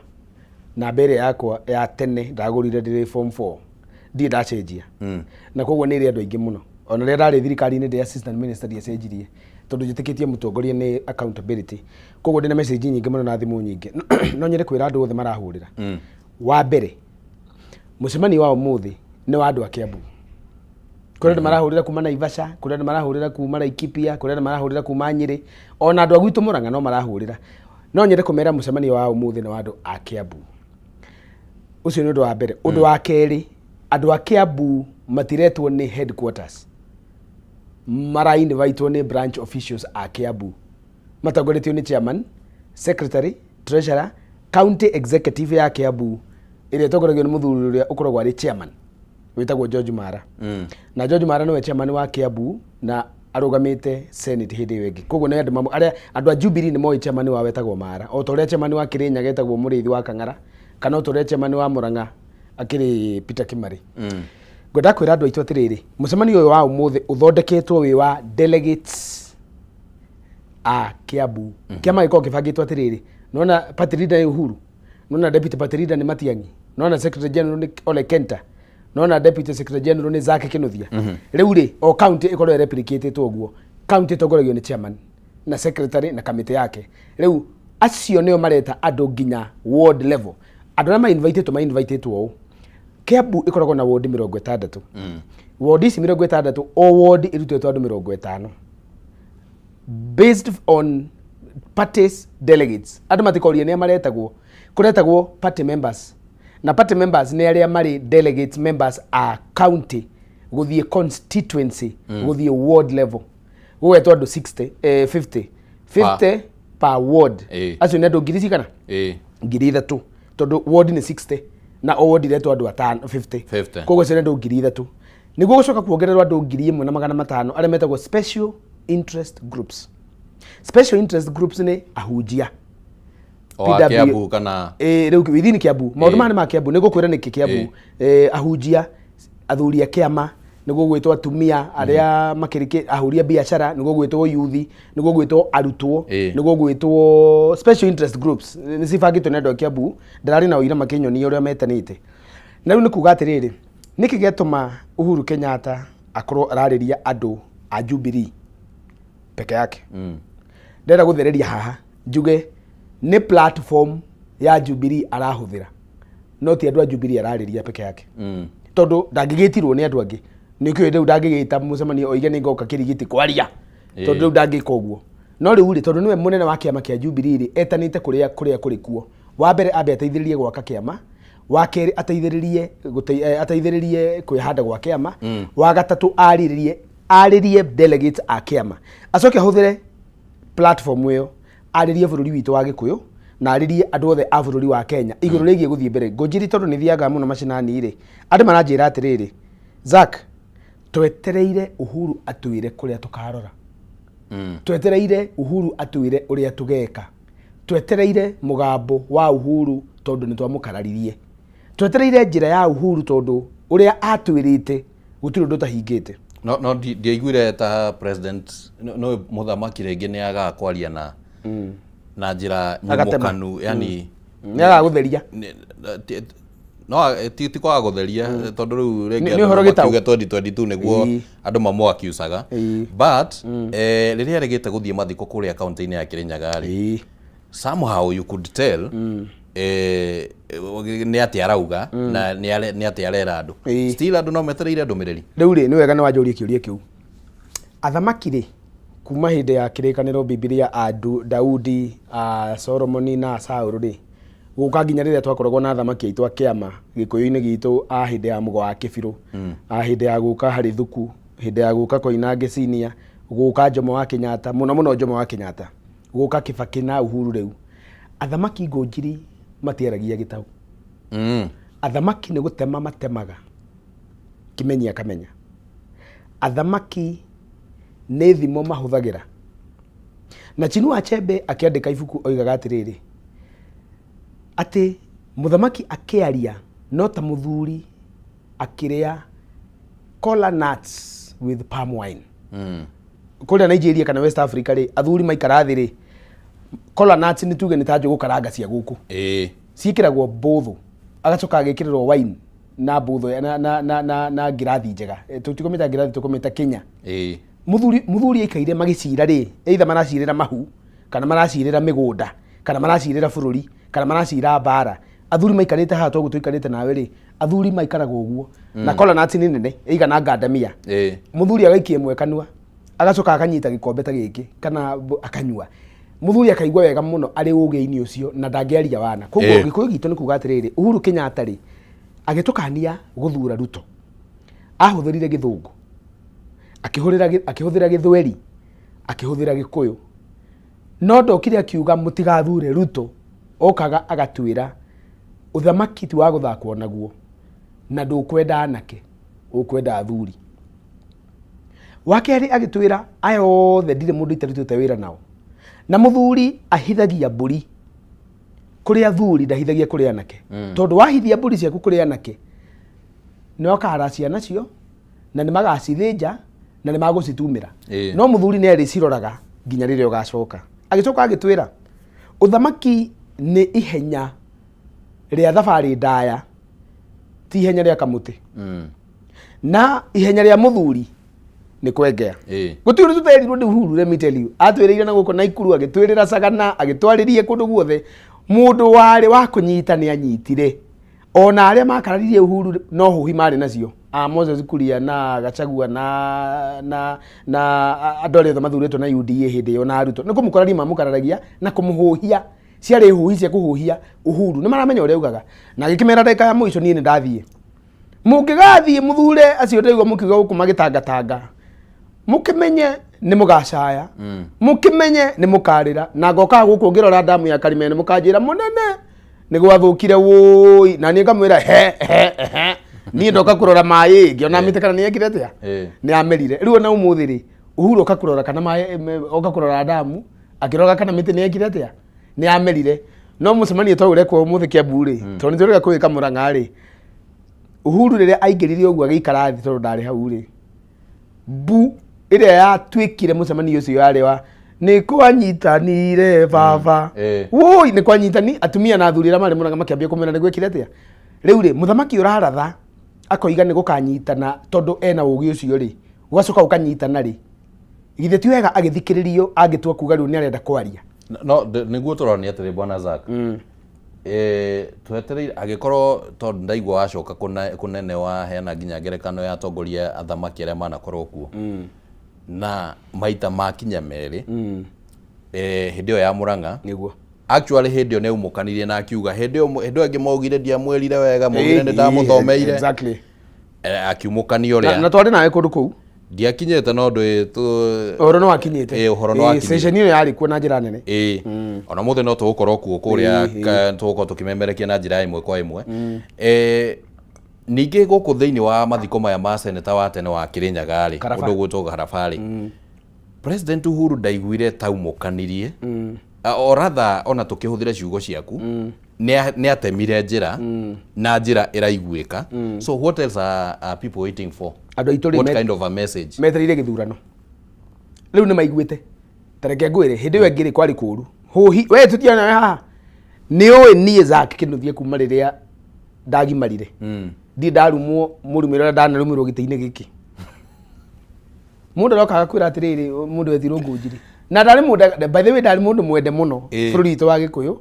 namba ĩrĩa yakwa ya tene ndagũrire ndĩrĩ form 4 ndirĩ ndacenjia na koguo nĩ ĩrĩ andũ aingĩ mũno ona rĩrĩa ndarĩ thirikari-inĩ ndĩ assistant minister ndiacenjirie tondũ njĩtĩkĩtie mũtongoria nĩ accountability koguo ndĩna message nyingĩ mũno na thimũ nyingĩ no nyende kwĩra andũ othe marahũrĩra wa mbere mũcemanio wa ũmũthĩ nĩ wa andũ a Kiambu kũrĩ andũ marahũrĩra kuma Naivasha kũrĩ andũ marahũrĩra kuma Laikipia kũrĩ andũ marahũrĩra kuma Nyĩrĩ ona andũ a gwitũ Mũrang'a no marahũrĩra no nyende kũmera mũcemanio wa ũmũthĩ nĩ wa andũ a Kiambu ũcio nĩ ũndũ wa mbere ũndũ wa kerĩ andũ a Kiambu matiretwo nĩ headquarters mara invitwo nĩ branch officials a Kiambu matongoretio nĩ chairman secretary treasurer county executive ya Kiambu ĩrĩa ĩtongoragio nĩ mũthuri ũrĩa ũkoragwo arĩ chairman wĩtagwo George Mara na George Mara nĩwe chairman wa Kiambu na arũgamĩte senate hĩndĩ ĩyo ĩngĩ koguo nĩ andũ mamwe arĩa andũ a Jubilee nĩ moĩ chairman wao etagwo Mara o ta ũrĩa chairman wa Kirinyaga etagwo Mũrĩithi wa Kang'ara kana o ta ũrĩa chairman wa Murang'a akĩrĩ Peter Kimari ngwenda kwĩra andũ aitũ atĩrĩrĩ mũcemanio ũyũ wa ũmũthĩ ũthondeketwo wĩ wa delegates a Kiambu kĩama gĩkoragwo kĩbangĩtwo atĩrĩrĩ nona party leader nĩ Uhuru nona deputy party leader nĩ Matiang'i nona secretary general nĩ Ole Kenta nona deputy secretary general nĩ Zack Kinuthia rĩu rĩ o county ĩkorwo ĩreplicatĩtwo ũguo county ĩtongoragio nĩ chairman na secretary na kamĩtĩ yake rĩu acio nĩo mareta andũ nginya ward level andũ arĩa mainvitĩtwo mainvitĩtwo ũũ Kiambu ĩkoragwo na ward 60 ward ici 60 o ward ĩrutĩtwo andũ 50 based on parties delegates andũ matikorie nĩa maretagwo kũretagwo party members na party members nĩ arĩa marĩ delegates members a county gũthiĩ constituency gũthiĩ ward level gũgetwo andũ 60 50 50 per ward acio nĩ andũ ngiri cigana 3,000 tondũ ward nĩ 60 na o ward iretwo andũ atano 50 50. koguo acio nĩ andũ 3,000 nĩguo gũcoka kuongererwo andũ 1,500 arĩa metagwo special interest groups special interest groups nĩ ahunjia O a PW Kiambu kana rĩu within Kiambu maũndũ maya nĩ ma Kiambu nĩ ngũkwĩra nĩkĩ Kiambu ahunjia athuri a kĩama nĩ gũgwĩtwo atumia arĩa makĩrĩ ahũri a biacara nĩ gũgwĩtwo yuthi nĩ gũgwĩtwo arutwo nĩ gũgwĩtwo special interest groups nĩ cibangĩtwo nĩ andũ a Kiambu ndĩrarĩ na ũira makĩnyonia ũrĩa metanĩte na rĩu nĩ kuga atĩrĩrĩ nĩkĩ gĩatũma Uhuru Kenyatta akorwo ararĩria andũ a Jubilee peke yake ndĩrenda gũthereria haha njuge nĩ platform ya Jubilee arahũthĩra no ti andũ a Jubilee ararĩria peke yake tondũ ndangĩgĩtirwo nĩ andũ angĩ nĩkĩo rĩu ndangĩgĩta mũcemanio oige nĩ ngoka kĩrigiti kwaria tondũ rĩu ndangĩka ũguo no rĩu rĩ tondũ nĩwe mũnene wa kĩama kĩa Jubilee rĩ etanĩte kũrĩa kũrĩa kũrĩ kuo wa mbere ambe ateithĩrĩrie gwaka kĩama wa kerĩ ateithĩrĩrie ateithĩrĩrie kwĩhanda gwa kĩama wa gatatũ arĩrĩrie arĩrie delegates a kĩama acoke ahũthĩre platform ĩyo arĩrie bũrũri witũ wa gĩkũyũ na arĩrie andũ othe a bũrũri wa Kenya igũrũ rĩgiĩ gũthiĩ mbere ngũnjiri tondũ nĩ thiaga mũno macinani rĩ andũ maranjĩra atĩrĩrĩ Zack twetereire Uhuru atwĩre kũrĩa tũkarora twetereire Uhuru atwĩre ũrĩa tũgeka twetereire mũgambo wa Uhuru tondũ nĩ twamũkararirie twetereire njĩra ya Uhuru tondũ ũrĩa atwĩrĩte gũtirĩ ũndũ ũtahingĩte. No no ndiaiguire ta president no mũthamaki rĩngĩ nĩ agaga kwaria na na njĩra Agatema. nyumũkanu yani. Nĩ agagũtheria. No ti kwaga gũtheria tondũ rĩu rĩngĩ Nĩ ũhoro andũ gĩtaũ. makiuge 2022 nĩguo andũ mamũ akiucaga, but rĩrĩa arĩgĩte gũthiĩ mathiko kũrĩa kaunti-inĩ ya Kĩrĩnyaga rĩ, somehow you could tell nĩ atĩa arauga na nĩ atĩa arera andũ. Still andũ no metereire ndũmĩrĩri. Rĩu rĩ, nĩ wega nĩ wanjũria kĩũria kĩu. Athamaki rĩ, kuma hĩndĩ ya kĩrĩkanĩro Bibilia, a Daudi, a Solomoni na Saũlũ rĩ, gũka nginya rĩrĩa twakoragwo na athamaki aitũ a kĩama gĩkũyũ-inĩ gitũ, a hĩndĩ ya Mũgo wa Kĩbirũ, a hĩndĩ ya gũka harĩ Thuku, hĩndĩ ya gũka Koinange Senior, gũka Jomo wa Kenyatta, mũno mũno Jomo wa Kenyatta, gũka Kibaki na Uhuru rĩu, athamaki ngũnjiri matiaragia gĩtaũ. Athamaki nĩ gũtema matemaga kĩmenyi akamenya. Athamaki nĩ thimo mahũthagĩra. Na Chinua Achebe akĩandĩka ibuku oigaga atĩrĩrĩ, atĩ mũthamaki akĩaria no ta mũthuri akĩrĩa kola nuts with palm wine. Kũrĩa Nigeria kana West Africa rĩ, athuri maikara thĩ rĩ, kola nuts nĩ tuge nĩ ta njũgũ karanga cia gũkũ, ciĩkĩragwo mbũthũ, agacoka agekĩrĩrwo wine na mbũthũ na ngirathi njega. Tũtikũmĩta ngirathi, tũkũmĩta kinya. Mũthuri aikaire magĩcira rĩ, either maracirĩra mahu kana maracirĩra mĩgũnda kana maracirĩra bũrũri kana maracira mbara. Athuri maikarĩte haha toguo tũikarĩte nawe rĩ, athuri maikaraga ũguo na kola nuts nĩ nene ĩigana ngandamia. Mũthuri agaikia ĩmwe kanua, agacoka akanyita gĩkombe ta gĩkĩ kana akanyua. Mũthuri akaigua wega mũno arĩ ũgĩ-inĩ ũcio na ndangĩaria wana. Koguo Gĩkũyũ gitũ nĩ kuga atĩrĩrĩ, Uhuru Kenyatta rĩ, agĩtũkania gũthura Ruto, ahũthĩrire gĩthũngũ, akĩhũthĩra gĩthweri, akĩhũthĩra gĩkũyũ, no ndokire akiuga mũtigathure Ruto. Okaga agatwĩra ũthamaki ti wa gũthakwo naguo na ndũkwenda anake, ũkwenda athuri. Wa kerĩ agĩtwĩra aya othe ndirĩ mũndũ itarutĩte wĩra nao, na mũthuri ahithagia mbũri kũrĩ athuri, ndahithagia kũrĩ anake, tondũ wahithia mbũri ciaku kũrĩ anake nĩ ũkahara nacio na nĩ magacithĩnja na nĩ magũcitumĩra. No mũthuri nĩ arĩciroraga nginya rĩrĩa ũgacoka. Agĩcoka agĩtwĩra ũthamaki nĩ ihenya rĩa thabarĩ ndaya, ti ihenya rĩa kamũtĩ, na ihenya rĩa mũthuri nĩ kwengea. Gũtirĩ ũndũ tũterirwo nĩ Uhuru, let me tell you. Atwĩrĩire na gũkũ Naikuru, agĩtwĩrĩra Sagana, agĩtwarĩrie kũndũ guothe. Mũndũ warĩ wa kũnyita nĩ anyitire. Ona arĩa makararirie Uhuru no hũhi marĩ nacio, a Moses Kuria na Gachagua na andũ arĩa othe mathurĩtwo na UDA hĩndĩ ĩyo na Ruto, nĩ kũmũkararia mamũkararagia na kũmũhũhia. Ciarĩ hũhi cia kũhũhia Uhuru, nĩ maramenya ũrĩa augaga. Na agĩkĩmera ndagĩka ya mũico, niĩ nĩ ndathiĩ, mũngĩgathiĩ mũthure acio ndĩraigua mũkiuga gũkũ magĩtangatanga, mũkĩmenye nĩ mũgacaya, mũkĩmenye nĩ mũkarĩra, na ngokaga gũkũ ngĩrora ndamu ya Karimene mũkanjĩra mũnene nĩ gwathũkire wũi, na niĩ ngamwĩra he he he, niĩ ndoka kũrora maĩ ngĩona mĩtĩ kana nĩ yekire atĩa, nĩ amerire. Rĩu ona ũmũthĩ rĩ, Uhuru oka kũrora kana maĩ oka kũrora ndamu akĩrora kana mĩtĩ nĩ yekire atĩa, nĩ amerire. No mũcemanio ta ũrekwo ũmũthĩ Kiambu rĩ, tondũ nĩ tũreka kwĩka Mũrang'a rĩ, Uhuru rĩrĩa aingĩrire ũguo agĩikara thĩ tondũ ndarĩ hau rĩ, mbu ĩrĩa yatuĩkire mũcemanio ũcio yarĩ wa nĩ kwanyitanire baba. Woi, nĩ kwanyitani atumia na athuri arĩa marĩ Mũrang'a makĩambia kũmena nĩ gwĩkire atĩa. Rĩu rĩ, mũthamaki ũraratha akoiga nĩ gũkanyitana tondũ ena ũgĩ ũcio rĩ, ũgacoka ũkanyitana rĩ, githĩ ti wega agĩthikĩrĩrio angĩtua kuga rĩu nĩ arenda kwaria? No nĩguo tũronia atĩrĩ, bwana Zack, twetereire angĩkorwo tondũ ndaigua wacoka kũnene waheana nginya ngerekano ya atongoria athamaki arĩa manakorwo kuo na maita makinya merĩ, hĩndĩ ĩyo ya Mũrang'a. Nĩguo. Actually hĩndĩ ĩyo nĩ aumũkanirie na akiuga hĩndĩ ĩyo ĩngĩ maugire ndiamwĩrire wega, maugire nĩ ndamũthomeire. Akiumũkania Na ũrĩa twarĩ nawe kũndũ kũu. Ndiakinyĩte no ndĩ Ũhoro nĩ wakinyĩte. Ĩ, ũhoro nĩ wakinyĩte. Session ĩyo yarĩ kuo na njĩra nene. Ĩĩ, ona mũthĩ no tũgũkorwo kuo kũrĩa, tũgũkorwo tũkĩmemerekia na njĩra ya ĩmwe kwa ĩmwe. Ningĩ gũkũ thĩinĩ wa mathiko maya ma seneta wa tene wa Kĩrĩnyaga rĩ, Karaba. ũndũ ũgwĩtwo Karaba rĩ, President Uhuru ndaiguire taumũkanirie, or rather ona tũkĩhũthĩre ciugo ciaku, nĩ atemire njĩra na njĩra ĩraiguĩka. So what else are people waiting for? Andũ aitũ rĩ What met- kind of a message? Metereire gĩthurano. Rĩu nĩ maiguĩte. Ta reke ngwĩre, hĩndĩ ĩyo ĩngĩ rĩ kwarĩ kũũru. Hũhi, we tũtiana nawe haha. Nĩ ũĩ niĩ Zack Kĩnuthia kuma rĩrĩa ndagimarire. Ndirĩ ndarumwo mũrumĩre ũrĩa ndanarumĩrwo gĩtĩ-inĩ gĩkĩ. Mũndũ aroka agakwĩra atĩrĩrĩ, mũndũ wetirwo Ngũnjiri. Na ndarĩ mũndũ, by the way, ndarĩ mũndũ mwende mũno bũrũri witũ wa Gĩkũyũ.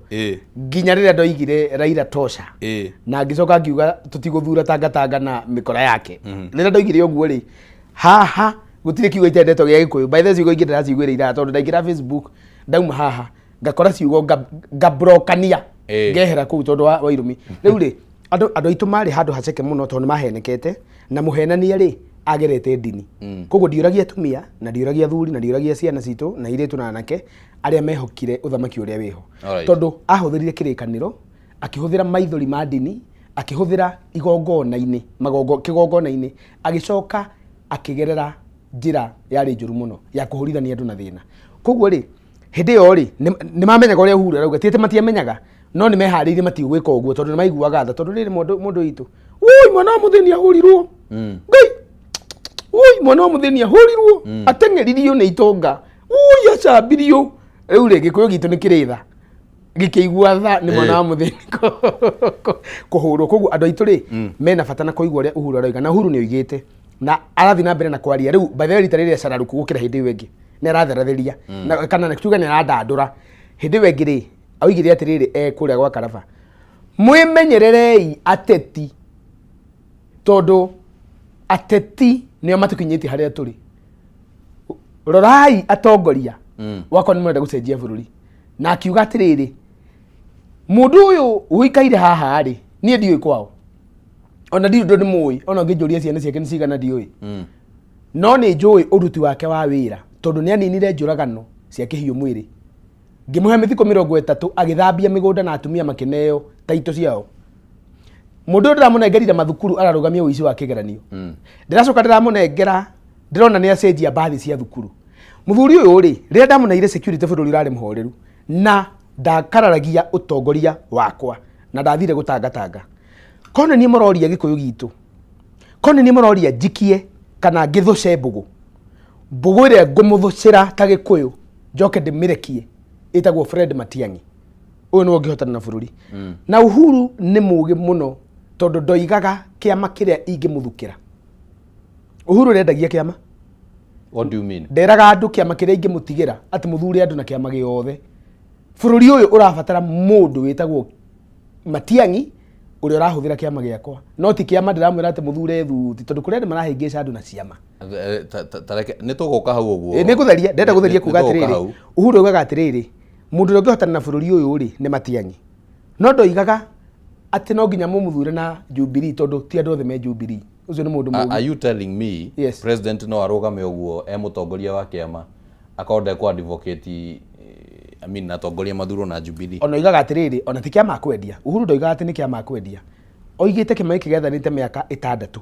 Nginya rĩrĩa ndoigire Raila tosha. Na ngĩcoka ngiuga tũtigũthura tangatanga na mĩkora yake. Rĩrĩa ndoigire ũguo rĩ, haha gũtirĩ kiugo itendetwo gĩa Gĩkũyũ. By the way, ciugo ingĩ ndĩraciguĩra ira tondũ ndaingĩra Facebook ndauma haha ngakora ciugo ngabrokania ngehera kũu tondũ wa irumi. Rĩu rĩ, andũ aitũ marĩ handũ haceke mũno tondũ nĩ mahenekete na mũhenania rĩ agerete ndini. Koguo ndiũragia atumia na ndiũragia athuri na ndiũragia ciana citũ na airĩtu na anake arĩa mehokire ũthamaki ũrĩa wĩho. Tondũ ahũthĩrire kĩrĩkanĩro, akĩhũthĩra maithori ma ndini, akĩhũthĩra igongona-inĩ, magongo, kĩgongona-inĩ, agĩcoka akĩgerera njĩra yarĩ njũru mũno ya kũhũrithania andũ na thĩna. Koguo rĩ, hĩndĩ ĩyo rĩ, nĩ mamenyaga ũrĩa Uhuru arauga, ti atĩ matiamenyaga, no nĩ meharĩirie matigwĩka ũguo tondũ nĩ maiguaga tha, tondũ rĩrĩ mũndũ witũ, woi mwana wa mũthĩni ahũrirwo, Ngai, woi mwana wa mũthĩni ahũrirwo, ateng'eririo nĩ itonga, woi acambirio. Rĩu rĩ, Gĩkũyũ gitũ nĩ kĩrĩ tha, gĩkĩigua tha nĩ mwana wa mũthĩni kũhũrwo. Koguo andũ aitũ rĩ, mena bata na kũigua ũrĩa Uhuru aroiga, na Uhuru nĩ oigĩte na arathiĩ na mbere na kwaria rĩu. By the way, rita rĩrĩa cararuku gũkĩra hĩndĩ ĩyo ĩngĩ nĩ aratheratheria. Na kana tuge nĩ arandandũra. Hĩndĩ ĩyo ĩngĩ rĩ, oigire atĩrĩrĩ, kũrĩa gwa Karaba, mwĩmenyererei ateti, tondũ ateti nĩo matũkinyĩtie harĩa tũrĩ. Rorai atongoria wakwa nĩ mũrenda gũcenjia bũrũri. Na akiuga atĩrĩrĩ, mũndũ ũyũ ũikaire haha rĩ, niĩ ndiũĩ kwao, ona ndirĩ ũndũ ndĩmũĩ, ona ũngĩnjũria ciana ciake nĩ cigana ndiũĩ, no nĩ njũĩ ũruti wake wa wĩra, tondũ nĩ aninire njũragano cia kĩhiũ mwĩrĩ. Ngĩmũhe mĩthiko 30 agĩthambia mĩgũnda na atumia makĩneo taito ciao. Mũndũ ũyũ ndĩramũnengerire mathukuru ararũgamia ũici wa kĩgeranio. Ndĩracoka ndĩramũnengera, ndĩrona nĩ acenjia mbathi cia thukuru. Mũthuri ũyũ rĩ, rĩrĩa ndamũneire security bũrũri ũrarĩ mũhoreru na ndakararagia ũtongoria wakwa na ndathire gũtangatanga. Korwo nĩ niĩ mũroria Gĩkũyũ gitũ, korwo nĩ niĩ mũroria njikie kana ngĩthũce mbũgũ, mbũgũ ĩrĩa ngũmũthũcĩra ta Gĩkũyũ njoke ndĩmĩrekie ĩtagwo Fred Matiang'i. Ũyũ nĩwe ũngĩhotana na bũrũri. Na Uhuru nĩ mũũgĩ mũno tondũ ndoigaga kĩama kĩrĩa ingĩmũthukĩra. Uhuru ndendagia kĩama. What do you mean? Nderaga andũ kĩama kĩrĩa ingĩmũtigĩra atĩ mũthure andũ na kĩama gĩothe. Bũrũri ũyũ ũrabatara mũndũ wĩtagwo Matiang'i ũrĩa ũrahũthĩra kĩama gĩakwa, no ti kĩama ndĩramwĩra atĩ mũthure thuti, tondũ kũrĩ andũ marahĩngĩca andũ na ciama. Ta reke nĩ tũgũka hau ũguo. Ĩ, nĩ ngũtheria, ndĩrenda gũtheria kuga Nĩ tũgũka atĩrĩrĩ, hau. Uhuru augaga atĩrĩrĩ, mũndũ ũrĩa ũngĩhotana na bũrũri ũyũ rĩ nĩ Matiang'i, no ndoigaga atĩ no nginya mũmũthure na Jubilee, tondũ ti andũ othe me Jubilee. Ũcio nĩ mũndũ mũũgĩ. Are you telling me Yes. president no arũgame ũguo e mũtongoria wa kĩama akorwo ndekũ advocate I mean atongoria mathurwo na Jubilee? Ona oigaga atĩrĩrĩ, ona ti kĩama akwendia. Uhuru ndoigaga atĩ nĩ kĩama akwendia, oigĩte kĩama gĩkĩ gĩathanĩte mĩaka 6,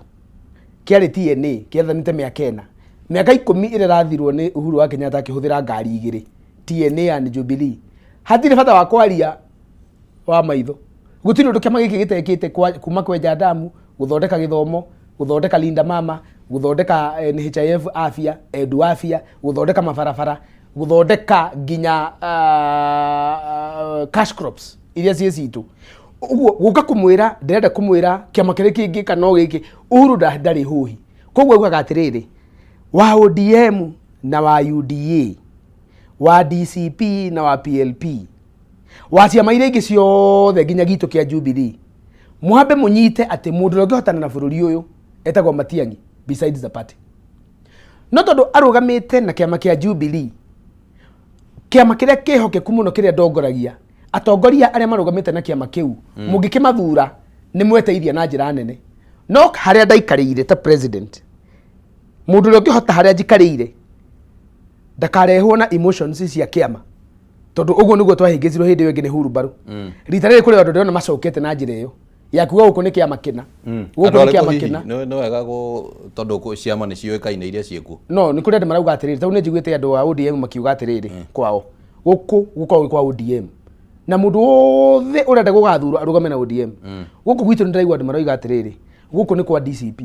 kĩarĩ TNA kĩathanĩte mĩaka 4, mĩaka 10 ĩrĩa ĩrathirwo nĩ Uhuru wa Kenyatta akĩhũthĩra ngari igĩrĩ, TNA and Jubilee. Hatirĩ bata wa kwaria wa maitho, gũtirĩ ũndũ kĩama gĩkĩ gĩtekĩte kuma kwenja ndamu, gũthondeka gĩthomo, gũthondeka Linda Mama, gũthondeka NHIF afya, Edu afya, gũthondeka mabarabara, gũthondeka nginya cash crops iria ciĩ citũ. Ũguo gũka kũmwĩra, ndĩrenda kũmwĩra kĩama kĩrĩa kĩngĩ kana o gĩkĩ, Uhuru ndarĩ hũhi. Koguo augaga atĩrĩrĩ, wa ODM na wa UDA, wa DCP na wa PLP, wa ciama iria ingĩ ciothe nginya gitũ kĩa Jubilee, mwambe mũnyite atĩ mũndũ ũrĩa ũngĩhotana na bũrũri ũyũ etagwo Matiang'i besides the party. No tondũ arũgamĩte na kĩama kĩa Jubilee, kĩama kĩrĩa kĩhokeku mũno kĩrĩa ndongoragia, atongoria arĩa marũgamĩte na kĩama kĩu, mũngĩkĩmathura nĩ mweteithia na njĩra nene. No harĩa ndaikarĩire ta president, mũndũ ũrĩa ũngĩhota harĩa njikarĩire ndakarehwo na emotions cia kĩama, tondũ ũguo nĩguo twahĩngĩcirwo hĩndĩ ĩyo ĩngĩ nĩ hurumbarũ. Rita rĩrĩ kũrĩ andũ ndĩrona macokete na njĩra ĩyo ya kuga gũkũ nĩ kĩama kĩna, gũkũ Andũ nĩ arĩkũ kĩama hihi? kĩna. Nĩ wega tondũ ciama nĩ ciũĩkaine iria ciĩkuo. No nĩ kũrĩ andũ marauga atĩrĩrĩ, tondũ nĩ njiguĩte andũ a ODM makiuga atĩrĩrĩ, kwao gũkũ gũkoragwo gwĩ kwa ODM na mũndũ wothe ũrenda gũgathurwo arũgame na ODM. Gũkũ gwitũ nĩ ndĩraigua andũ maroiga atĩrĩrĩ, gũkũ nĩ kwa DCP.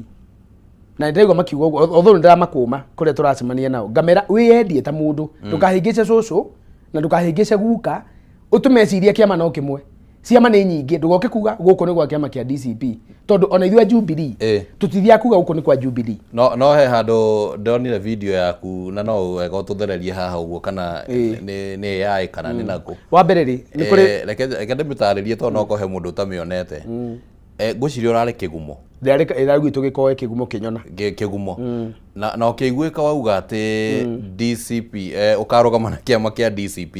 Na ndĩraigua makiuga ũguo, although nĩ ndĩramakũma kũrĩa tũracemania nao, ngamera wĩyendie ta mũndũ, ndũkahĩngĩce cũcũ na ndũkahĩngĩce guka, ũtũme ecirie kĩama no kĩmwe. Ciama nĩ nyingĩ, ndũgoke kuga gũkũ nĩ gwa kĩama kĩa DCP, tondũ ona ithuĩ a Jubilee tũtithiaga kuga gũkũ nĩ kwa Jubilee. No he handũ ndonire video yaku na no wega ũtũthererie haha ũguo kana nĩ AI kana nĩ nakũ. Wa mbere rĩ, nĩ kũrĩ Reke ndĩmĩtarĩrie tondũ no korwo he mũndũ ũtamĩonete. Ngwĩciria ũrarĩ kĩgumo. Ndĩrarĩ ĩrarĩ gwitũ gĩkoe kĩgumo kĩnyona. Kĩgumo. Na ũkĩiguĩka wauga atĩ DCP ũkarũgama na kĩama kĩa DCP.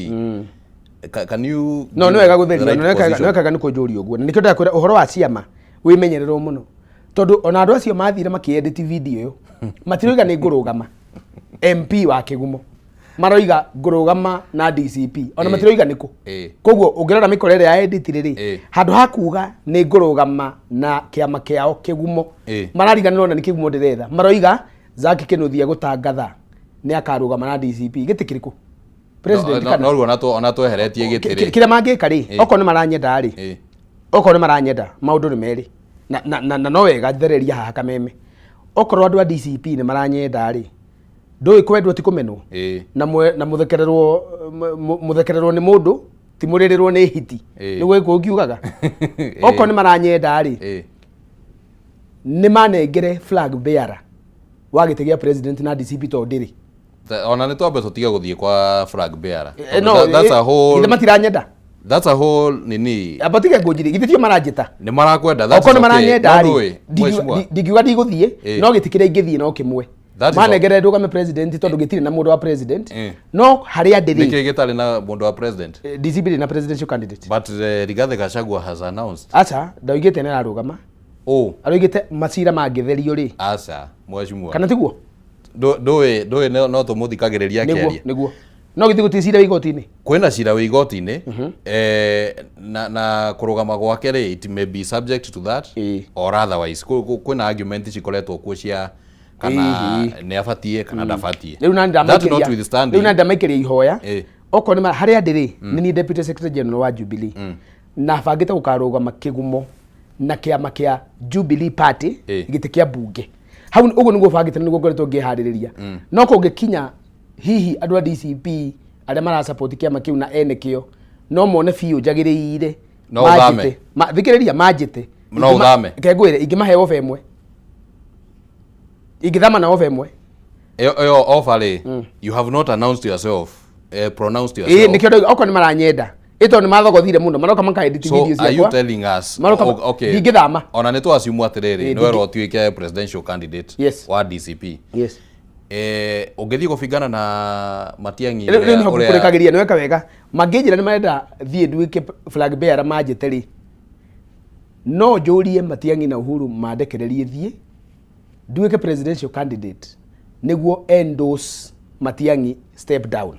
Can you No nĩ give wega the gũtheria, right nĩ wega position? nĩ wega nĩ kũnjũria ũguo. Na nĩkĩo ndĩrakwĩra ũhoro wa ciama wĩmenyererwo mũno. Tondũ ona andũ acio mathire makĩedit video ĩyo, matiroiga nĩ ngũrũgama MP wa kĩgumo. Maroiga ngũrũgama na DCP. Ona matiroiga nĩkũ. Koguo ũngĩrora mĩkora ĩrĩa ya edit rĩ, handũ ha kuga nĩ ngũrũgama na kĩama kĩao kĩgumo, marariganĩrwo ona nĩ kĩgumo ndĩretha. Maroiga Zack Kĩnuthia gũtangatha nĩ akarũgama na DCP. Gĩtĩ kĩrĩkũ? President No, kana? no rĩu ona tweheretie gĩtĩ rĩ. Kĩrĩa mangĩka rĩ, okorwo nĩ maranyenda rĩ, okorwo nĩ maranyenda, maũndũ nĩ merĩ. Na no wega thereria haha kameme. Okorwo andũ a DCP nĩ maranyenda rĩ, ndũĩ kwendwo ti kũmenwo. Na na mũthekererwo mũthekererwo nĩ mũndũ ti mũrĩrĩrwo nĩ hiti. Nĩguo gĩkũyũ kiugaga. Okorwo nĩ maranyenda rĩ, nĩ manengere flag bearer wa gĩtĩ gĩa president na DCP tondũ ndĩrĩ. Ona nĩ twambe tũtige gũthiĩ kwa flag bearer. No, That's a whole githĩ matiranyenda? That's a whole nini. Amba tige ngũnjiri, githĩ tio maranjĩta? Nĩ marakwenda, that Okorwo is nĩ okay. maranyenda No rĩ, ndũĩ, mheshimiwa. ndingiuga ndigũthiĩ, no gĩtĩ kĩrĩa ingĩthiĩ no kĩmwe. That is Manengere ndũgame president tondũ gĩtirĩ na mũndũ wa president. No harĩa ndĩrĩ. Nĩkĩ gĩtarĩ na mũndũ wa president? DCP ndĩrĩ na presidential candidate. But Rigathi Gachagua has announced. Aca, ndaugĩte nĩ ararũgama. Oh. Araugĩte macira mangĩtherio rĩ. Aca, mheshimiwa. Kana tiguo? Ndũĩ no tũmũthikagĩrĩria Nĩguo, akĩaria. nĩguo. No githĩ gũtirĩ cira wĩ igoti-inĩ? Kwĩna cira wĩ igoti-inĩ, na kũrũgama gwake rĩ, it may be subject to that or otherwise. Kwĩna argument cikoretwo kuo cia kana nĩ abatiĩ kana ndabatiĩ. Rĩu nani That ndamaikĩria notwithstanding, rĩu nani ndamaikĩria ihoya. Okorwo nĩ harĩa ndĩrĩ, nĩ niĩ Deputy Secretary General wa Jubilee. Na bangĩte gũkarũgama kĩgumo na kĩama kĩa Jubilee Party gĩtĩ kĩa mbunge. Hau ũguo nĩguo bangĩte na nĩguo ngoretwo ngĩharĩrĩria. No kũngĩkinya hihi andũ a DCP arĩa marasupport kĩama kĩu na ene kĩo no mone biũ njagĩrĩire No ũthame. manjĩte. Thikĩrĩria manjĩte. No ũthame. Reke ngwĩre, ingĩmahe ofa ĩmwe, ingĩthama na ofa ĩmwe. Ĩyo offer rĩ, you have not announced yourself, pronounced yourself. Nĩkĩo ndauga okorwo nĩ maranyenda, tondũ nĩ mathogothire mũno, maroka maka edit So video are you ciakwa. telling us Maroka okay. Ndingĩthama. Ona nĩ twassume atĩrĩrĩ, nĩ werwo ũtuĩke presidential candidate wa DCP. Yes. Ũngĩthiĩ kũbingana na Matiang'i Rĩu nĩho ngũkũrĩkagĩria, nĩ weka wega. Mangĩnjĩra nĩ marenda thiĩ nduĩke flag bearer manjĩte rĩ, no njũrie Matiang'i na Uhuru mandekererie thiĩ nduĩke presidential candidate nĩguo endorse Matiang'i step down.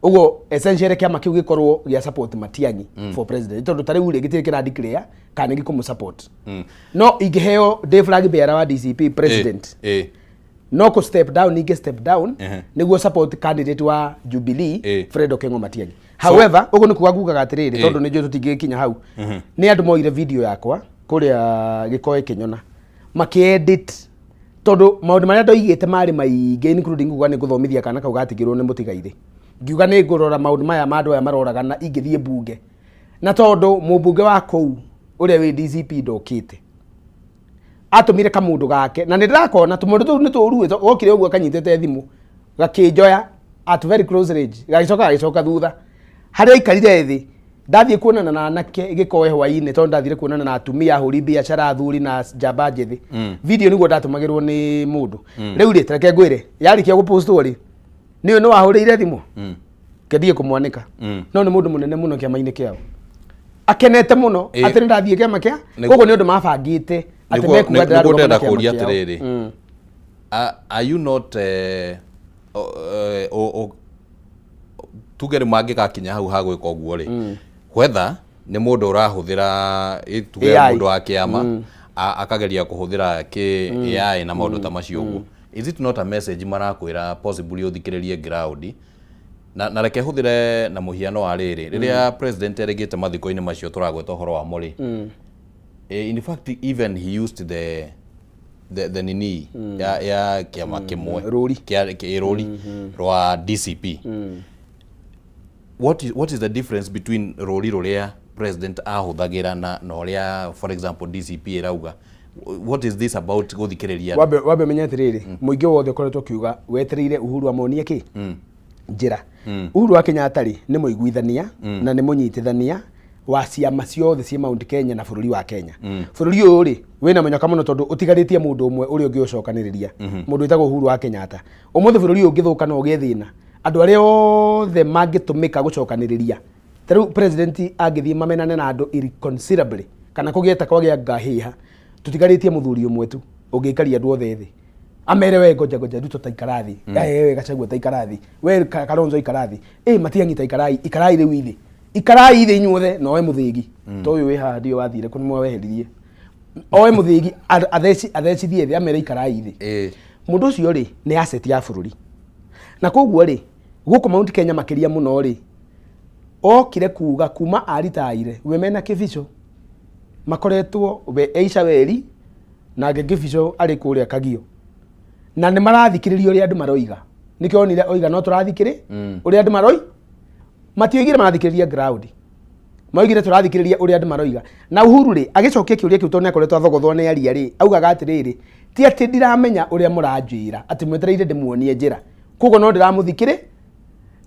Ũguo essentially kĩama kĩu gĩkorwo gĩa support Matiang'i for president, tondũ ta rĩu rĩ gĩtirĩ kĩra declare kana nĩ gĩkũmũ support. No ingĩheo ndĩ flag bearer wa DCP president, no kũ step down ingĩ step down nĩguo support candidate wa Jubilee Fred Okengo Matiang'i. However, ũguo nĩ kuga ngugaga atĩrĩrĩ, tondũ nĩ njũĩ tũtingĩgĩkinya hau, nĩ andũ moire video yakwa kũrĩa gĩkoe kĩnyona makĩedit, tondũ maũndũ marĩa ndoigĩte marĩ maingĩ, including kuga nĩ ngũthomithia kana kau gatigĩrwo nĩ mũtigairĩ, ngiuga nĩ ngũrora maũndũ maya ma andũ aya maroragana ingĩthiĩ mbunge, na tondũ mũmbunge wa kũu ũrĩa wĩ DCP ndokĩte, atũmire kamũndũ gake na nĩ ndĩrakona tũmũndũ tũu nĩ tũru, gokire ũguo kanyitĩte thimũ gakĩnjoya at very close range, gagĩcoka gagĩcoka thutha harĩa aikarire thĩ. Ndathiĩ kuonana na anake gĩkoe hwainĩ, tondũ ndathire kuonana na atumia ahũri biacara, athuri na njamba njĩthĩ. Video nĩguo ndatũmagĩrwo nĩ mũndũ. Rĩu rĩ, tareke ngwĩre, yarĩkia gũpostwo rĩ, nĩ nĩ wahũrĩire thimũ kendie kũmwanĩka, no nĩ mũndũ mũnene mũno kĩama-inĩ kĩao, akenete mũno atĩ nĩ ndathiĩ kĩama kĩa koguo nĩ ũndũ mabangĩte atĩ mekuga Nĩguo ndĩrarũgama ndĩrenda na kĩama kũria kĩao. atĩrĩrĩ, are you not tuge rĩ mangĩgakinya hau ha gwĩka ũguo rĩ, whether nĩ mũndũ ũrahũthĩra tuge AI. Mũndũ wa kĩama akageria kũhũthĩra kĩ AI na maũndũ ta macio ũguo, is it not a message marakwĩra possibly ũthikĩrĩrie ground? Na reke hũthĩre na mũhiano wa rĩrĩ, rĩrĩa president erĩgĩte mathiko-inĩ macio tũragweta ũhoro wamo rĩ, in fact even he used the the nini ya kĩama kĩmwe Rũri. Rũri rwa DCP. What is the difference between rũri rũrĩa president ahũthagĩra na ũrĩa, for example, DCP ĩrauga? What is this about gũthikĩrĩria andũ? Wambe ũmenye atĩrĩrĩ, mũingĩ wothe ũkoretwo ũkiuga wetereire Uhuru amonie kĩ njĩra. Uhuru wa Kenyatta rĩ, nĩ mũiguithania na nĩ mũnyitithania wa ciama ciothe ciĩ Mount Kenya na bũrũri wa Kenya. Bũrũri ũyũ rĩ, wĩna mũnyaka mũno tondũ ũtigarĩtie mũndũ ũmwe ũrĩa ũngĩũcokanĩrĩria, mũndũ wĩtagwo Uhuru wa Kenyatta. Ũmũthĩ bũrũri ũyũ ũngĩthũka na ũgĩe thĩna, andũ arĩa othe mangĩtũmĩka gũcokanĩrĩria, ta rĩu president angĩthiĩ mamenane na andũ irreconcilably kana kũgĩe ta kwagĩa ngahĩha, tũtigarĩtie mũthuri ũmwe tu ũngĩikaria andũ othe thĩ amere, "We ngoja ngoja, Ruto taikara thĩ. We Gachagua taikara thĩ, we Kalonzo ikara thĩ, Matiang'i taikarai, ikarai rĩu ithĩ, ikarai thĩ inyuothe." Na oe mũthĩgi to ũyũ wĩ haha, ndio wathire kũ nĩmwe weheririe, oe mũthĩgi athecithie thĩ amere, "Ikarai thĩ." Mũndũ ũcio rĩ, nĩ asset ya bũrũri, na koguo rĩ, gũkũ Mount Kenya makĩria mũno rĩ, okire kuga kuma aritaire we mena Kĩbico makoretwo we Eisha Weri nake Kĩbico arĩ kũrĩa Kagio na nĩ marathikĩrĩria ũrĩa andũ maroiga. Nĩkĩo onire oiga no tũrathikĩrĩ ũrĩa andũ maroi matioigire marathikĩrĩria ground, maoigire tũrathikĩrĩria ũrĩa andũ maroiga. Na Uhuru rĩ, agĩcokia kĩũria kĩu, tondũ nĩakoretwo athogothwo nĩ aria rĩ, augaga atĩrĩrĩ, ti atĩ ndiramenya ũrĩa mũranjĩra atĩ mwetereire ndĩmuonie njĩra, koguo no ndĩramũthikĩrĩ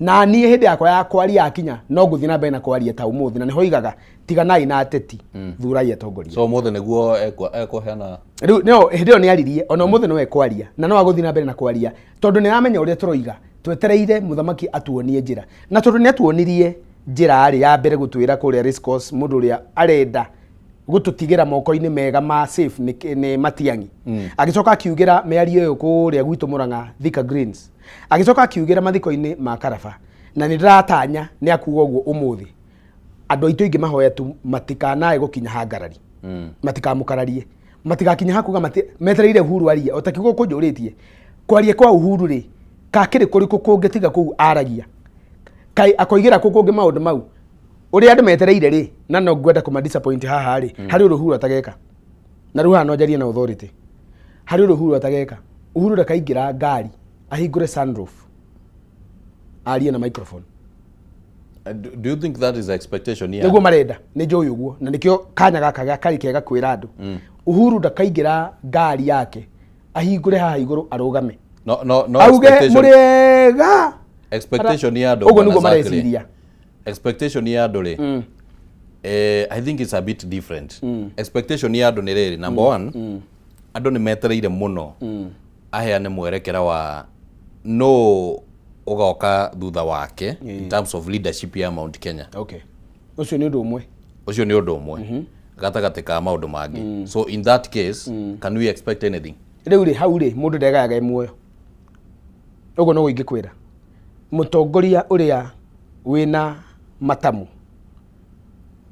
na niĩ hĩndĩ yakwa ya kwaria yakinya no ngũthiĩ na mbere na kwaria ta ũmũthĩ. Na nĩho oigaga, tiganai na ateti, thurai atongoria. So ũmũthĩ nĩguo ekũheana? Rĩu no hĩndĩ ĩyo nĩ aririe, ona ũmũthĩ no ekwaria na no agũthiĩ na mbere na kwaria tondũ nĩ aramenya ũrĩa tũroiga. Twetereire mũthamaki atuonie njĩra, na tondũ nĩ atuonirie njĩra rĩ, ya mbere gũtwĩra kũrĩa race course mũndũ ũrĩa arenda gũtũtigĩra moko-inĩ mega ma safe nĩ Matiang'i. Agĩcoka akiugĩra mĩario ĩyo kũrĩa gwitũ Mũrang'a, Thika Greens, agĩcoka akiugĩra mathiko-inĩ ma Karaba, na nĩ ndĩratanya nĩ akuga ũguo ũmũthĩ. Andũ aitũ aingĩ mahoya tu matikanae gũkinya hangarari, matikamũkararie, matigakinya hakuga metereire Uhuru arie. O ta kiugo kũnjũrĩtie kwaria kwa Uhuru rĩ, kakĩrĩ kũrĩkũ kũngĩ tiga kũu aragia? Kaĩ akoigĩra kũ kũngĩ maũndũ mau ũrĩa andũ metereire rĩ? Na no ngwenda kũma disappoint haha rĩ, harĩ ũndũ Uhuru atageka, na rĩu haha no njarie na authority. Harĩ ũndũ Uhuru atageka. Uhuru ndakaingĩra ngari ahingũre sunroof arie na microphone. Do you think that is expectation ya Nĩguo marenda, nĩ njũĩ ũguo, na nĩkĩo kanya gaka karĩ kega kwĩra andũ, Uhuru ndakaingĩra ngari yake ahingũre haha igũrũ arũgame No auge expectation mũrĩega. Expectation ya andũ, Ũguo nĩguo Bwana Zachary. mareciria. Expectation ya andũ rĩ, I think it's a bit different. Expectation ya andũ nĩ rĩrĩ: number one, andũ nĩ metereire mũno aheane mwerekera wa no ũgoka thutha wake in terms of leadership ya Mount Kenya. Okay, ũcio nĩ ũndũ ũmwe. Ũcio nĩ ũndũ ũmwe gatagatĩ ka maũndũ mangĩ. So in that case, can we expect anything? Rĩu rĩ, hau rĩ, mũndũ ndegayaga e muoyo. Ũguo noguo ingĩkwĩra, mũtongoria ũrĩa wĩna matamu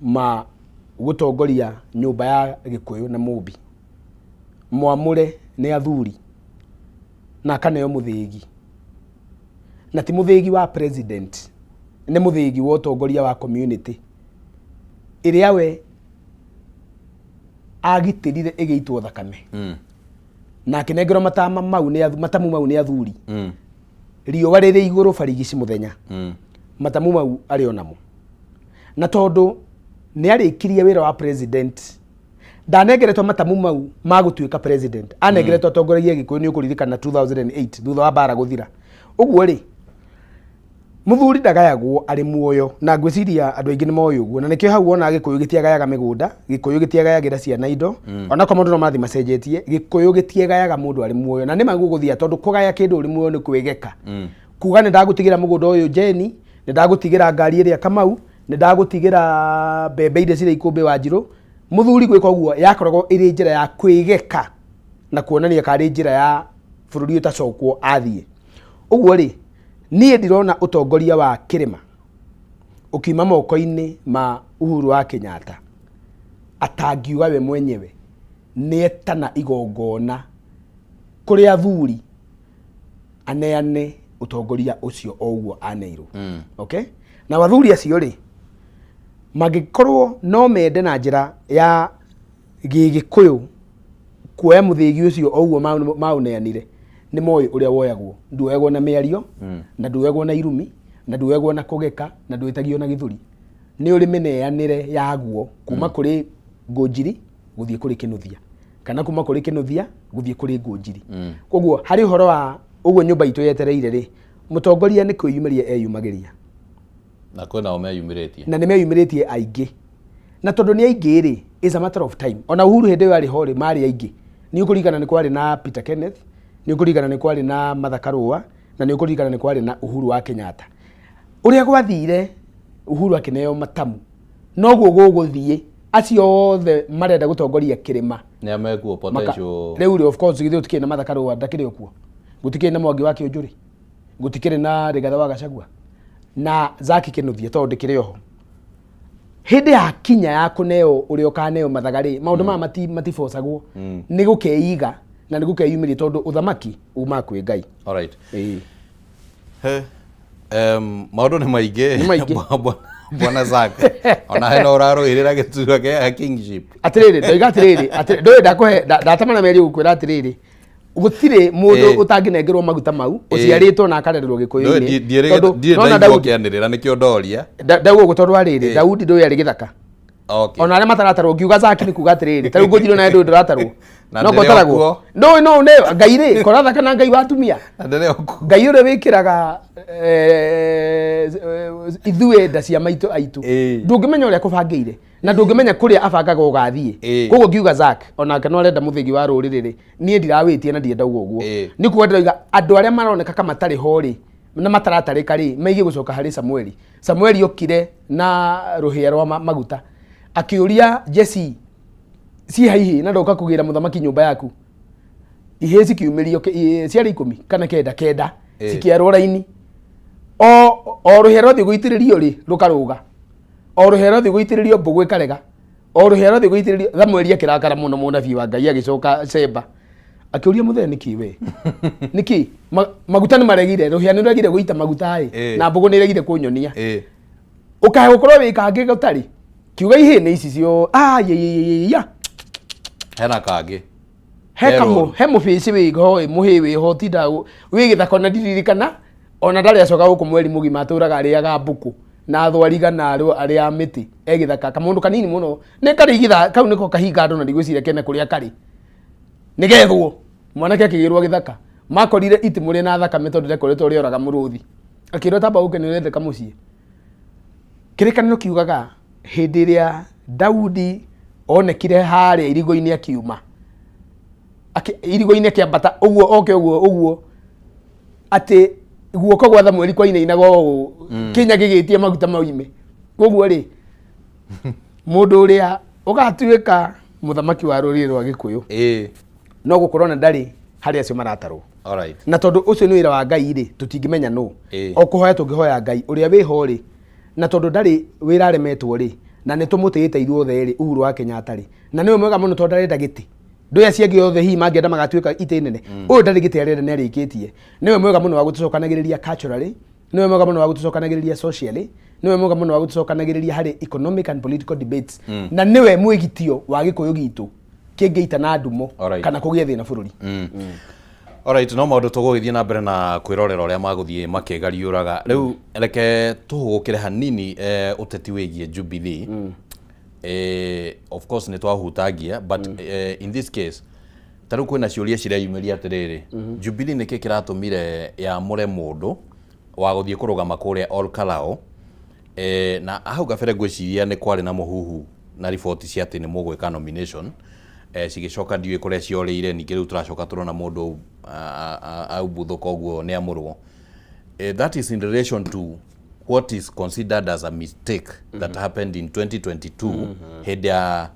ma gũtongoria nyũmba ya Gĩkũyũ na Mũmbi mwamũre nĩ athuri na akaneo mũthĩgi, na ti mũthĩgi wa president, nĩ mũthĩgi wa ũtongoria wa community ĩrĩa we agitĩrire ĩgĩitwo thakame na akĩnengerwo matama mau nĩ matamu mau nĩ athuri. Riũa rĩrĩ igũrũ barigici mũthenya, matamu mau arĩ o namo, na tondũ nĩ arĩkirie wĩra wa president, ndanengeretwo matamu mau ma gũtuĩka president, anengeretwo atongoragie Gĩkũyũ. Nĩ ũkũririkana 2008 thutha wa mbara gũthira ũguo rĩ, mũthuri ndagayagwo arĩ muoyo, na ngwĩciria andũ aingĩ nĩ moĩ ũguo, na nĩkĩo hau wona Gĩkũyũ gĩtiagayaga mĩgũnda, Gĩkũyũ gĩtiagayagĩra ciana indo. Onakorwo maũndũ no mathiĩ macenjetie, Gĩkũyũ gĩtiagayaga mũndũ arĩ muoyo, na nĩ magũgũthia tondũ kũgaya kĩndũ ũrĩ muoyo nĩ kwĩgeka, kuga nĩ ndagũtigĩra mũgũnda ũyũ Jeni, nĩ ndagũtigĩra ngari ĩrĩa Kamau, nĩ ndagũtigĩra mbembe iria cirĩ ikũmbĩ wa Njirũ. Mũthuri gwĩka ũguo yakoragwo ĩrĩ njĩra ya kwĩgeka na kuonania karĩ njĩra ya bũrũri ũtacokwo athiĩ ũguo rĩ. Niĩ ndirona ũtongoria wa kĩrĩma ũkiuma moko-inĩ ma Uhuru wa Kenyatta atangiuga we mwenyewe nĩetana igongona kũrĩ athuri aneane ũtongoria ũcio o ũguo aneirwo. Okay, na athuri acio rĩ, mangĩkorwo no mende na njĩra ya gĩgĩkũyũ. Kuoya mũthĩgi ũcio o ũguo maũneanire, nĩ moĩ ũrĩa woyagwo. Nduoyagwo na mĩario, na nduoyagwo na irumi, na nduoyagwo na kũgeka, na ndwĩtagio na gĩthũri. Nĩ ũrĩ mĩneanĩre yaguo kuma kũrĩ Ngũnjiri gũthiĩ kũrĩ Kĩnuthia, kana kuma kũrĩ Kĩnuthia gũthiĩ kũrĩ Ngũnjiri. Koguo harĩ ũhoro wa ũguo nyũmba itũ yetereire rĩ, mũtongoria nĩ kwĩyumĩria eyumagĩria. Na kwĩna o meyumĩrĩtie. Na nĩ meyumĩrĩtie aingĩ. Na tondũ nĩ aingĩ rĩ, is a matter of time. Ona Uhuru hĩndĩ ĩyo arĩ ho rĩ, marĩ aingĩ. Nĩ ũkũririkana nĩ kwarĩ na Peter Kenneth, nĩ ũkũririkana nĩ kwarĩ na Martha Karũa, na nĩ ũkũririkana nĩ kwarĩ na Uhuru wa Kenyatta. Ũrĩa gwathire Uhuru akĩneo matamu, noguo gũgũthiĩ acio othe marenda gũtongoria kĩrĩma. Nĩa mekuo potential. Rĩu rĩ, of course githĩ gũtikĩrĩ na Martha Karũa ndakĩrĩ o kuo, gũtikĩrĩ na Mwangi wa Kĩũnjũrĩ, gũtikĩrĩ na Rigathĩ wa Gachagua na Zaki Kĩnuthia tondũ ndĩkĩrĩ oho. Hĩndĩ ya kinya ya kũneo ũrĩa ũkaneo mathaga rĩ, maũndũ maya matibocagwo, nĩ gũkeiga na nĩ gũkeyumĩria tondũ ũthamaki umaga kwĩ Ngai. Alright. Ĩĩ. He. Maũndũ nĩ maingĩ. Nĩ maingĩ. Bwana Zack. Ona he no ũrarũĩrĩra gĩturwa kĩa kingship. Atĩrĩrĩ, ndoiga atĩrĩrĩ, atĩrĩ, ndũĩ ndakũhe ndatamana meri gũkwĩra atĩrĩrĩ, gũtirĩ mũndũ ũtangĩnengerwo maguta mau ũciarĩtwo na akarererwo gĩkũyũ-inĩ. Tondũ Ndirĩ nona ndaigua Daudi ũkĩanĩrĩra nĩkĩo ndoria. Ndauga ũguo tondũ arĩrĩ, Daudi ndũĩ arĩ gĩthaka. Okay. Ona arĩa mataratarwo ngiuga Zaki nĩ kuga atĩrĩrĩ, ta rĩu ngũnjirwo nawe ndũĩ ndũratarwo. Na No ndĩrĩ o ngotaragwo. kuo. Ndũĩ no nĩ Ngai rĩ, kora kana Ngai wa atumia. Na ndĩrĩ o kuo. Ngai ũrĩa wĩkĩraga ithuĩ nda cia maitũ aitũ. Ndũngĩmenya ũrĩa akũbangĩire na ndũngĩmenya kũrĩa abangaga ũgathiĩ. Koguo ngiuga Zack onake no arenda mũthĩgi wa rũrĩrĩ rĩ, niĩ ndirawĩtia na ndienda uguo ũguo. Nĩ kuga ndĩroiga andũ arĩa maroneka ka matarĩ ho rĩ na mataratarĩka rĩ, maigie gũcoka harĩ Samueli. Samueli okire na rũhĩa rwa maguta akĩũria Jesse ciĩ haihi na ndoka kũgĩra mũthamaki nyũmba yaku. Ihĩĩ cikiumĩrio ciarĩ 10 kana 9 9 cikĩarwo raini. O rũhĩa rwathiĩ gũitĩrĩrio rĩ rũkarũga, o rũhĩa rwathiĩ gũitĩrĩrio mbũgũ ĩkarega, o rũhĩa rwathiĩ gũitĩrĩrio. Samueli akĩrakara mũno, mũnabii wa Ngai agĩcoka Sheba akĩũria mũthee nĩkĩ we nĩkĩ maguta nĩ maregire, rũhĩa nĩ rũregire gũita maguta ĩ, na mbũgũ nĩ ĩregire kũnyonia. Ũkahe gũkorwo wĩ kangĩ gũtarĩ kiuga ihĩĩ nĩ ici cio ya Hena kangĩ. He He kamũ rũru. He mũbĩcĩ wĩho ĩ mũhĩ wĩho tinda wĩ gĩthaka ona ndiririkana ona ndarĩ acoka gũkũ mweri mũgima atũraga arĩaga mbũkũ na thwariga na arĩa mĩtĩ e gĩthaka kamũndũ kanini mũno nĩ karĩ igitha kau nĩko kahinga andũ na ndigwĩciria kene kũrĩa karĩ nĩgethwo mwanake akĩgĩrwo gĩthaka makorire itimũ rĩna thakame tondũ ndekoretwo rĩoraga mũrũthi akĩrwo tamba ũke nĩ ũrendeka mũciĩ. Kĩrĩkanĩro kiugaga hĩndĩ ĩrĩa Daudi onekire harĩa irigo-inĩ akiuma irigo-inĩ akĩambata ũguo oke ũguo ũguo atĩ guoko gwa Samueli kwainainaga ũũ kĩnya gĩgĩtie maguta moime. Koguo rĩ mũndũ ũrĩa ũgatuĩka mũthamaki wa rũrĩrĩ rwa Gĩkũyũ no gũkorwo na ndarĩ harĩ acio maratarwo. Na tondũ ũcio nĩ wĩra wa Ngai rĩ, tũtingĩmenya nũ. O kũhoya tũngĩhoya Ngai ũrĩa wĩho rĩ, na tondũ ndarĩ wĩra aremetwo rĩ, na nĩ tũmũtĩĩte ithuothe rĩ, Uhuru wa Kenyatta rĩ, na nĩwe mwega mũno tondũ ndarenda gĩtĩ. Ndũĩ acio angĩ othe hihi mangĩenda magatuĩka itĩ nene. Ũyũ ndarĩ gĩtĩ arenda nĩ arĩkĩtie. Nĩwe mwega mũno wa gũtũcokanagĩrĩria culturally, nĩwe mwega mũno wa gũtũcokanagĩrĩria socially, nĩwe mwega mũno wa gũtũcokanagĩrĩria harĩ economic and political debates. Na nĩwe mwĩgitio wa Gĩkũyũ gitũ kĩngĩita na ndumo kana kũgĩe thĩna bũrũri. Alright, no maũndũ tũgũgĩthiĩ na mbere na kwĩrorera ũrĩa magũthiĩ makĩgariũraga. Rĩu reke tũhũgũkĩre hanini ũteti wĩgiĩ Jubilee. Of course nĩ twahutagia but in this case ta rĩu kwĩna ciũria cireyumĩria atĩrĩrĩ, Jubilee nĩkĩ kĩratũmire yamũre mũndũ wa gũthiĩ kũrũgama kũrĩa Ol Kalou? Na hau kabere ngwĩciria nĩ kwarĩ na mũhuhu na riboti cia atĩ nĩ mũgwĩka nomination cigĩcoka ndiũĩ kũrĩa ciorĩire. Ningĩ rĩu tũracoka tũrona mũndũ aumbuthũka ũguo nĩ amũrwo. That is in relation to what is considered as a mistake that happened in 2022 hĩndĩ ya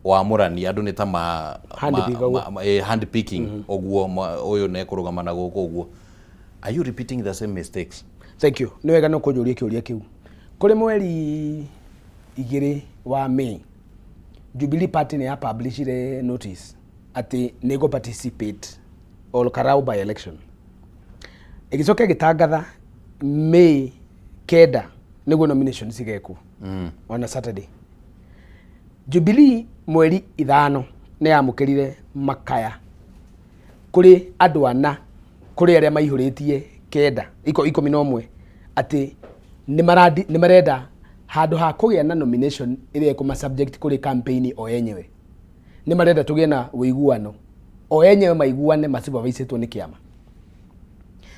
wamũrani andũ nĩ ta ma, Hand pick ũguo. Hand picking ũguo ũyũ nĩ ekũrũgama na gũkũ ũguo. Are you repeating the same mistakes? Thank you. Nĩ wega no kũnjũria kĩũria kĩu. Kũrĩ mweri 2 wa May, Jubilee Party nĩ ya publishire notice atĩ nĩ ĩgũ participate Ol Kalou by election. Ĩgĩcoka ĩgĩtangatha May 9 nĩguo nomination cigekwo on a Saturday. Jubilee mweri 5 Nĩ yamũkĩrire makaya kũrĩ andũ ana kũrĩ arĩa maihũrĩtie kenda 11 atĩ nĩ marenda handũ ha kũgĩa na nomination ĩrĩa ĩkũma subject kũrĩ campaign o enyewe, nĩ marenda tũgĩe na ũiguano o enyewe, maiguane masupervisĩtwo nĩ kĩama.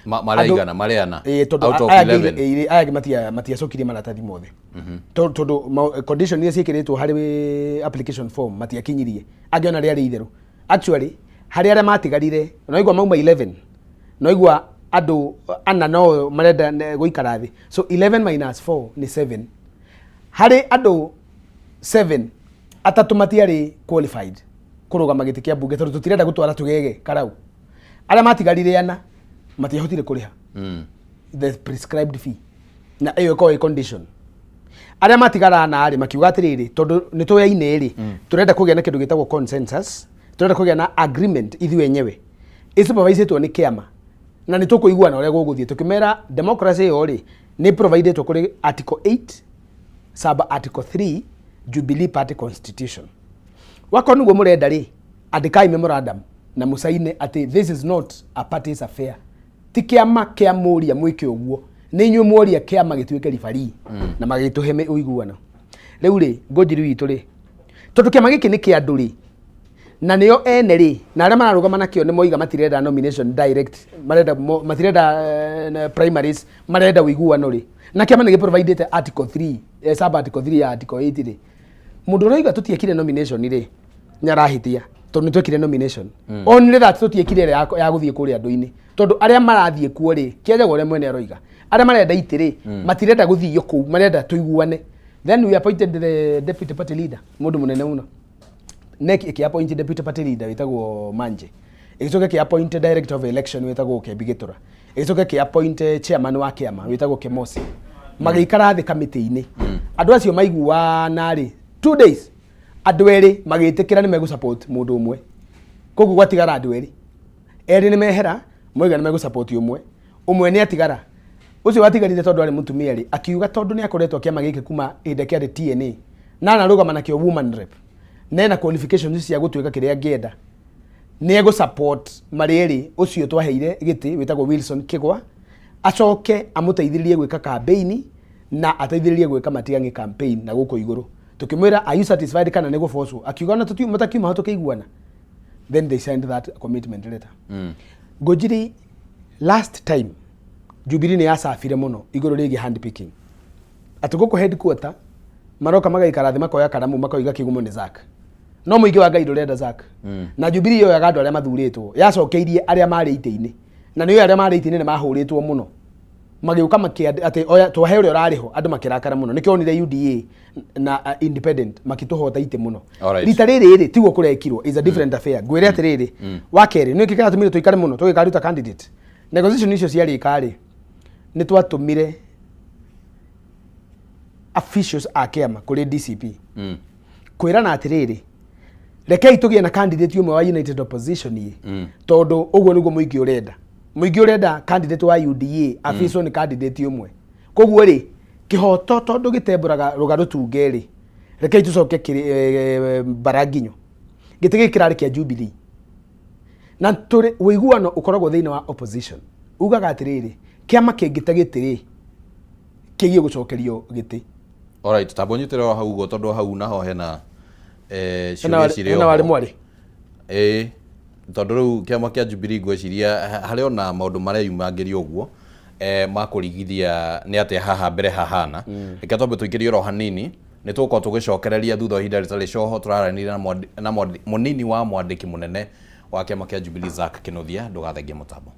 Marĩa igana marĩa ana Ĩĩ, tondũ out of aya angĩ 11. Ĩĩ, aya angĩ matiacokirie maratathi mothe. Tondũ condition iria ciĩkĩrĩtwo harĩ application form matiakinyirie. Angĩ ona rĩarĩ itherũ. Actually, harĩ arĩa matigarire, noigua mauma 11, noigua andũ ana no marenda gũikara thĩ, so 11 minus 4 nĩ 7. Harĩ andũ 7, atatũ matiarĩ qualified kũrũgama gĩtĩ kĩa mbunge, tondũ tũtirenda gũtwara tũgege karau. Arĩa matigarire ana matiahotire kũrĩha the prescribed fee, na ĩyo ĩkorwo ĩ condition. Arĩa matigara ana rĩ, makiuga atĩrĩrĩ, tondũ nĩ tũyaine rĩ, tũrenda kũgĩa na kĩndũ gĩtagwo consensus, tũrenda kũgĩa na agreement ithuĩ enyewe ĩsupervisĩtwo nĩ kĩama na nĩ tũkũiguana ũrĩa gũgũthiĩ. Tũkĩmera democracy ĩyo rĩ, nĩ providĩtwo kũrĩ article 8 sub article 3 Jubilee Party Constitution. Wakorwo nĩguo mũrenda rĩ, andĩkai memorandum na mũcaine atĩ this is not a party's affair, ti kĩama kĩa mũria mwĩke ũguo, nĩ inyuĩ mworia kĩama gĩtuĩke ribarii. Na magĩtũhe ũiguano. Rĩu rĩ, ngũnjiri witũ rĩ, tondũ kĩama gĩkĩ nĩ kĩa andũ rĩ, na nĩo ene rĩ, na arĩa mararũgama nakĩo nĩ moiga matirenda nomination direct, marenda matirenda primaries, marenda ũiguano rĩ, na kĩama nĩ gĩprovidĩte article 3 sub article 3 ya article 8 rĩ, mũndũ ũroiga tũtiekire nomination rĩ, nĩ arahĩtia, tondũ nĩ twekire nomination. Only that tũtiekire ĩrĩa ya gũthiĩ kũrĩa andũ-inĩ, tondũ arĩa marathiĩ kuo rĩ, kĩanjaga ũrĩa mwene aroiga, arĩa marenda itĩ rĩ, matirenda gũthio kũu, marenda tũiguane. Then we appointed the deputy party leader, mũndũ mũnene mũno. NEC ĩkĩ-appoint deputy party leader wĩtagwo Manje, ĩgĩcoka ĩkĩ-appoint director of election wĩtagwo Kembi Gĩtũra, ĩgĩcoka ĩkĩ-appoint chairman wa kĩama wĩtagwo Kemosi. Magĩikara thĩ kamĩtĩ-inĩ. Andũ acio maiguana rĩ, 2 days andũ erĩ magĩtĩkĩra nĩ megũ-support mũndũ ũmwe. Koguo gwatigara andũ erĩ, erĩ nĩ mehera, moiga nĩ megũ-support ũmwe, ũmwe nĩ atigara. Ũcio watigarire, tondũ arĩ mũtumia rĩ, akiuga tondũ nĩ akoretwo kĩama gĩkĩ kuma hĩndĩ kĩarĩ TNA na anarũgama nakĩo woman rep na ena qualifications cia gũtuĩka kĩrĩa angĩenda, nĩ egũ support marĩ erĩ ũcio twaheire gĩtĩ wĩtagwo Wilson Kĩgwa, acoke amũteithĩrĩrie gwĩka campaign na ateithĩrĩrie gwĩka Matiang'i campaign na gũkũ igũrũ. Tũkĩmwĩra, "Are you satisfied kana nĩ gũbocwo?" Akiuga ona matakiuma ho tũkĩiguana. Then they signed that commitment letter. Ngũnjiri, last time Jubilee nĩ yacabire mũno igũrũ rĩgiĩ hand picking, atĩ gũkũ headquarter maroka magaikara thĩ, makoya karamu, makoiga kĩgumo nĩ Zack, no mũingĩ wa Ngai ndũrenda Zack. Na Jubilee yoyaga andũ arĩa mathurĩtwo, yacokeirie arĩa marĩ itĩ-inĩ, na nĩyo arĩa marĩ itĩ-inĩ nĩ mahũrĩtwo mũno, magĩũka makĩ atĩ oya twahe ũrĩa ũrarĩ ho. Andũ makĩrakara mũno, nĩkĩo onire UDA na independent makĩtũhota itĩ mũno. Rita rĩrĩ rĩ, tiguo kũrekirwo, is a different affair. Ngwĩre atĩrĩrĩ, wa kerĩ nĩ kĩratũmire tũikare mũno tũgĩkaruta candidate. Negotiation icio ciarĩka rĩ, nĩ twatũmire officials a kĩama kũrĩ DCP kwĩrana atĩrĩrĩ, rekei tũgĩe na candidate ũmwe wa United Opposition ĩ, tondũ ũguo nĩguo mũingĩ ũrenda. Mũingĩ ũrenda candidate wa UDA afiswo nĩ candidate ũmwe. Koguo rĩ, kĩhoto tondũ gĩtembũraga rũga rũtunge rĩ, rekei tũcoke mbaranginyo gĩtĩ gĩkĩ kĩrarĩ kĩa Jubilee na tũrĩ ũiguano ũkoragwo thĩinĩ wa opposition ugaga atĩrĩrĩ, kĩama kĩngĩte gĩtĩ rĩ, kĩgiĩ gũcokerio gĩtĩ. Alright, tamba ũnyitĩre o hau ũguo, tondũ hau naho hena Hena ciũria cirĩ hena oho. Warĩ mwarĩ. Ĩĩ, tondũ rĩu kĩama kĩa Jubilee ngwĩciria harĩ ona maũndũ mareyumangĩria ũguo makũrigithia nĩ atĩa haha mbere hahana. Reke twambe tũikĩrie oro hanini, nĩ tũgũkorwo tũgĩcokereria thutha wa ihinda rĩtarĩ coho. Tũraranĩria na mũnini wa mwandĩki mũnene wa kĩama kĩa Jubilee, Zack Kinuthia. Ndũgathengie mũtambo.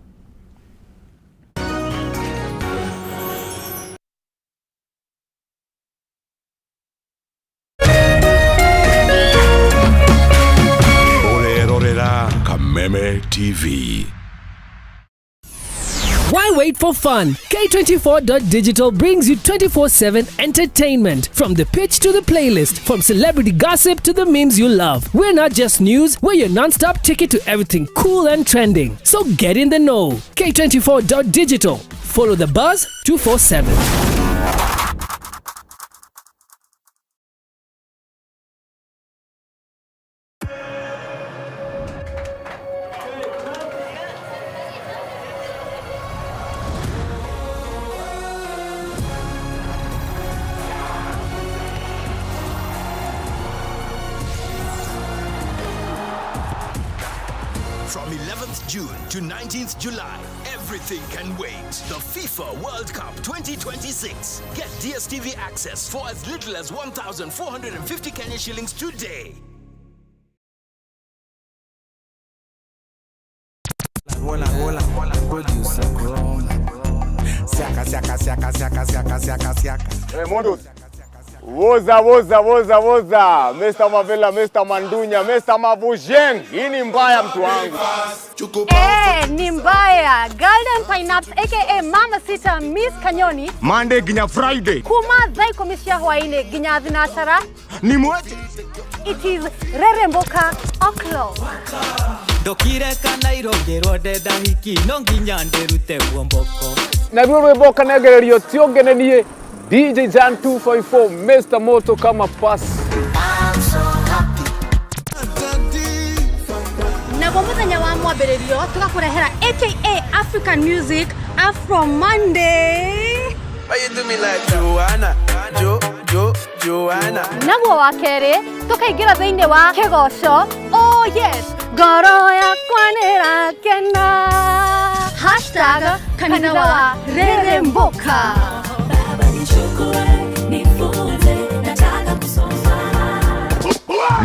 Ũrerorera Kameme TV. Why wait for fun? K24.digital brings you 24/7 entertainment from the pitch to the playlist, from celebrity gossip to the memes you love. We're not just news, we're your non stop ticket to everything cool and trending. So get in the know. K24.digital. Follow the buzz 247. From 11th June to 19th July, everything can wait. The FIFA World Cup 2026. Get DSTV access for as little as 1,450 Kenya shillings today. Hola, hola, producer Corona. Siaka, siaka, siaka, siaka, siaka, siaka, siaka. Hey, Modus. Woza, woza, woza, woza. Mr. Mavela, Mr. Mandunya, Mr. Mavujeng. Hii ni mbaya mtu wangu. Eh, ni mbaya. Golden Pineapple aka Mama Sita Miss Kanyoni. Monday ginya Friday. Kuma thaa ikumi cia hwaini nginya thinacara. Ni mwete. It is Reremboka O'clock. Ndokire kana irongĩrwo ndenda hiki no nginya ndĩrute guomboko. Naruo rwĩmbo ũkanengererio ti ũngĩ nĩ niĩ DJ Jan 254 Mr. Moto kama pass. Naguo muthenya wa mwambĩrĩrio tũgakũrehera aka African Music Afro Monday. Why you do me like Joanna? Jo, Jo, Joanna. Naguo wa kerĩ tũkaingĩra thĩinĩ wa kĩgoco. Oh yes, ngoro yakwa nĩrakena. Hashtag kanitha wa Reremboka.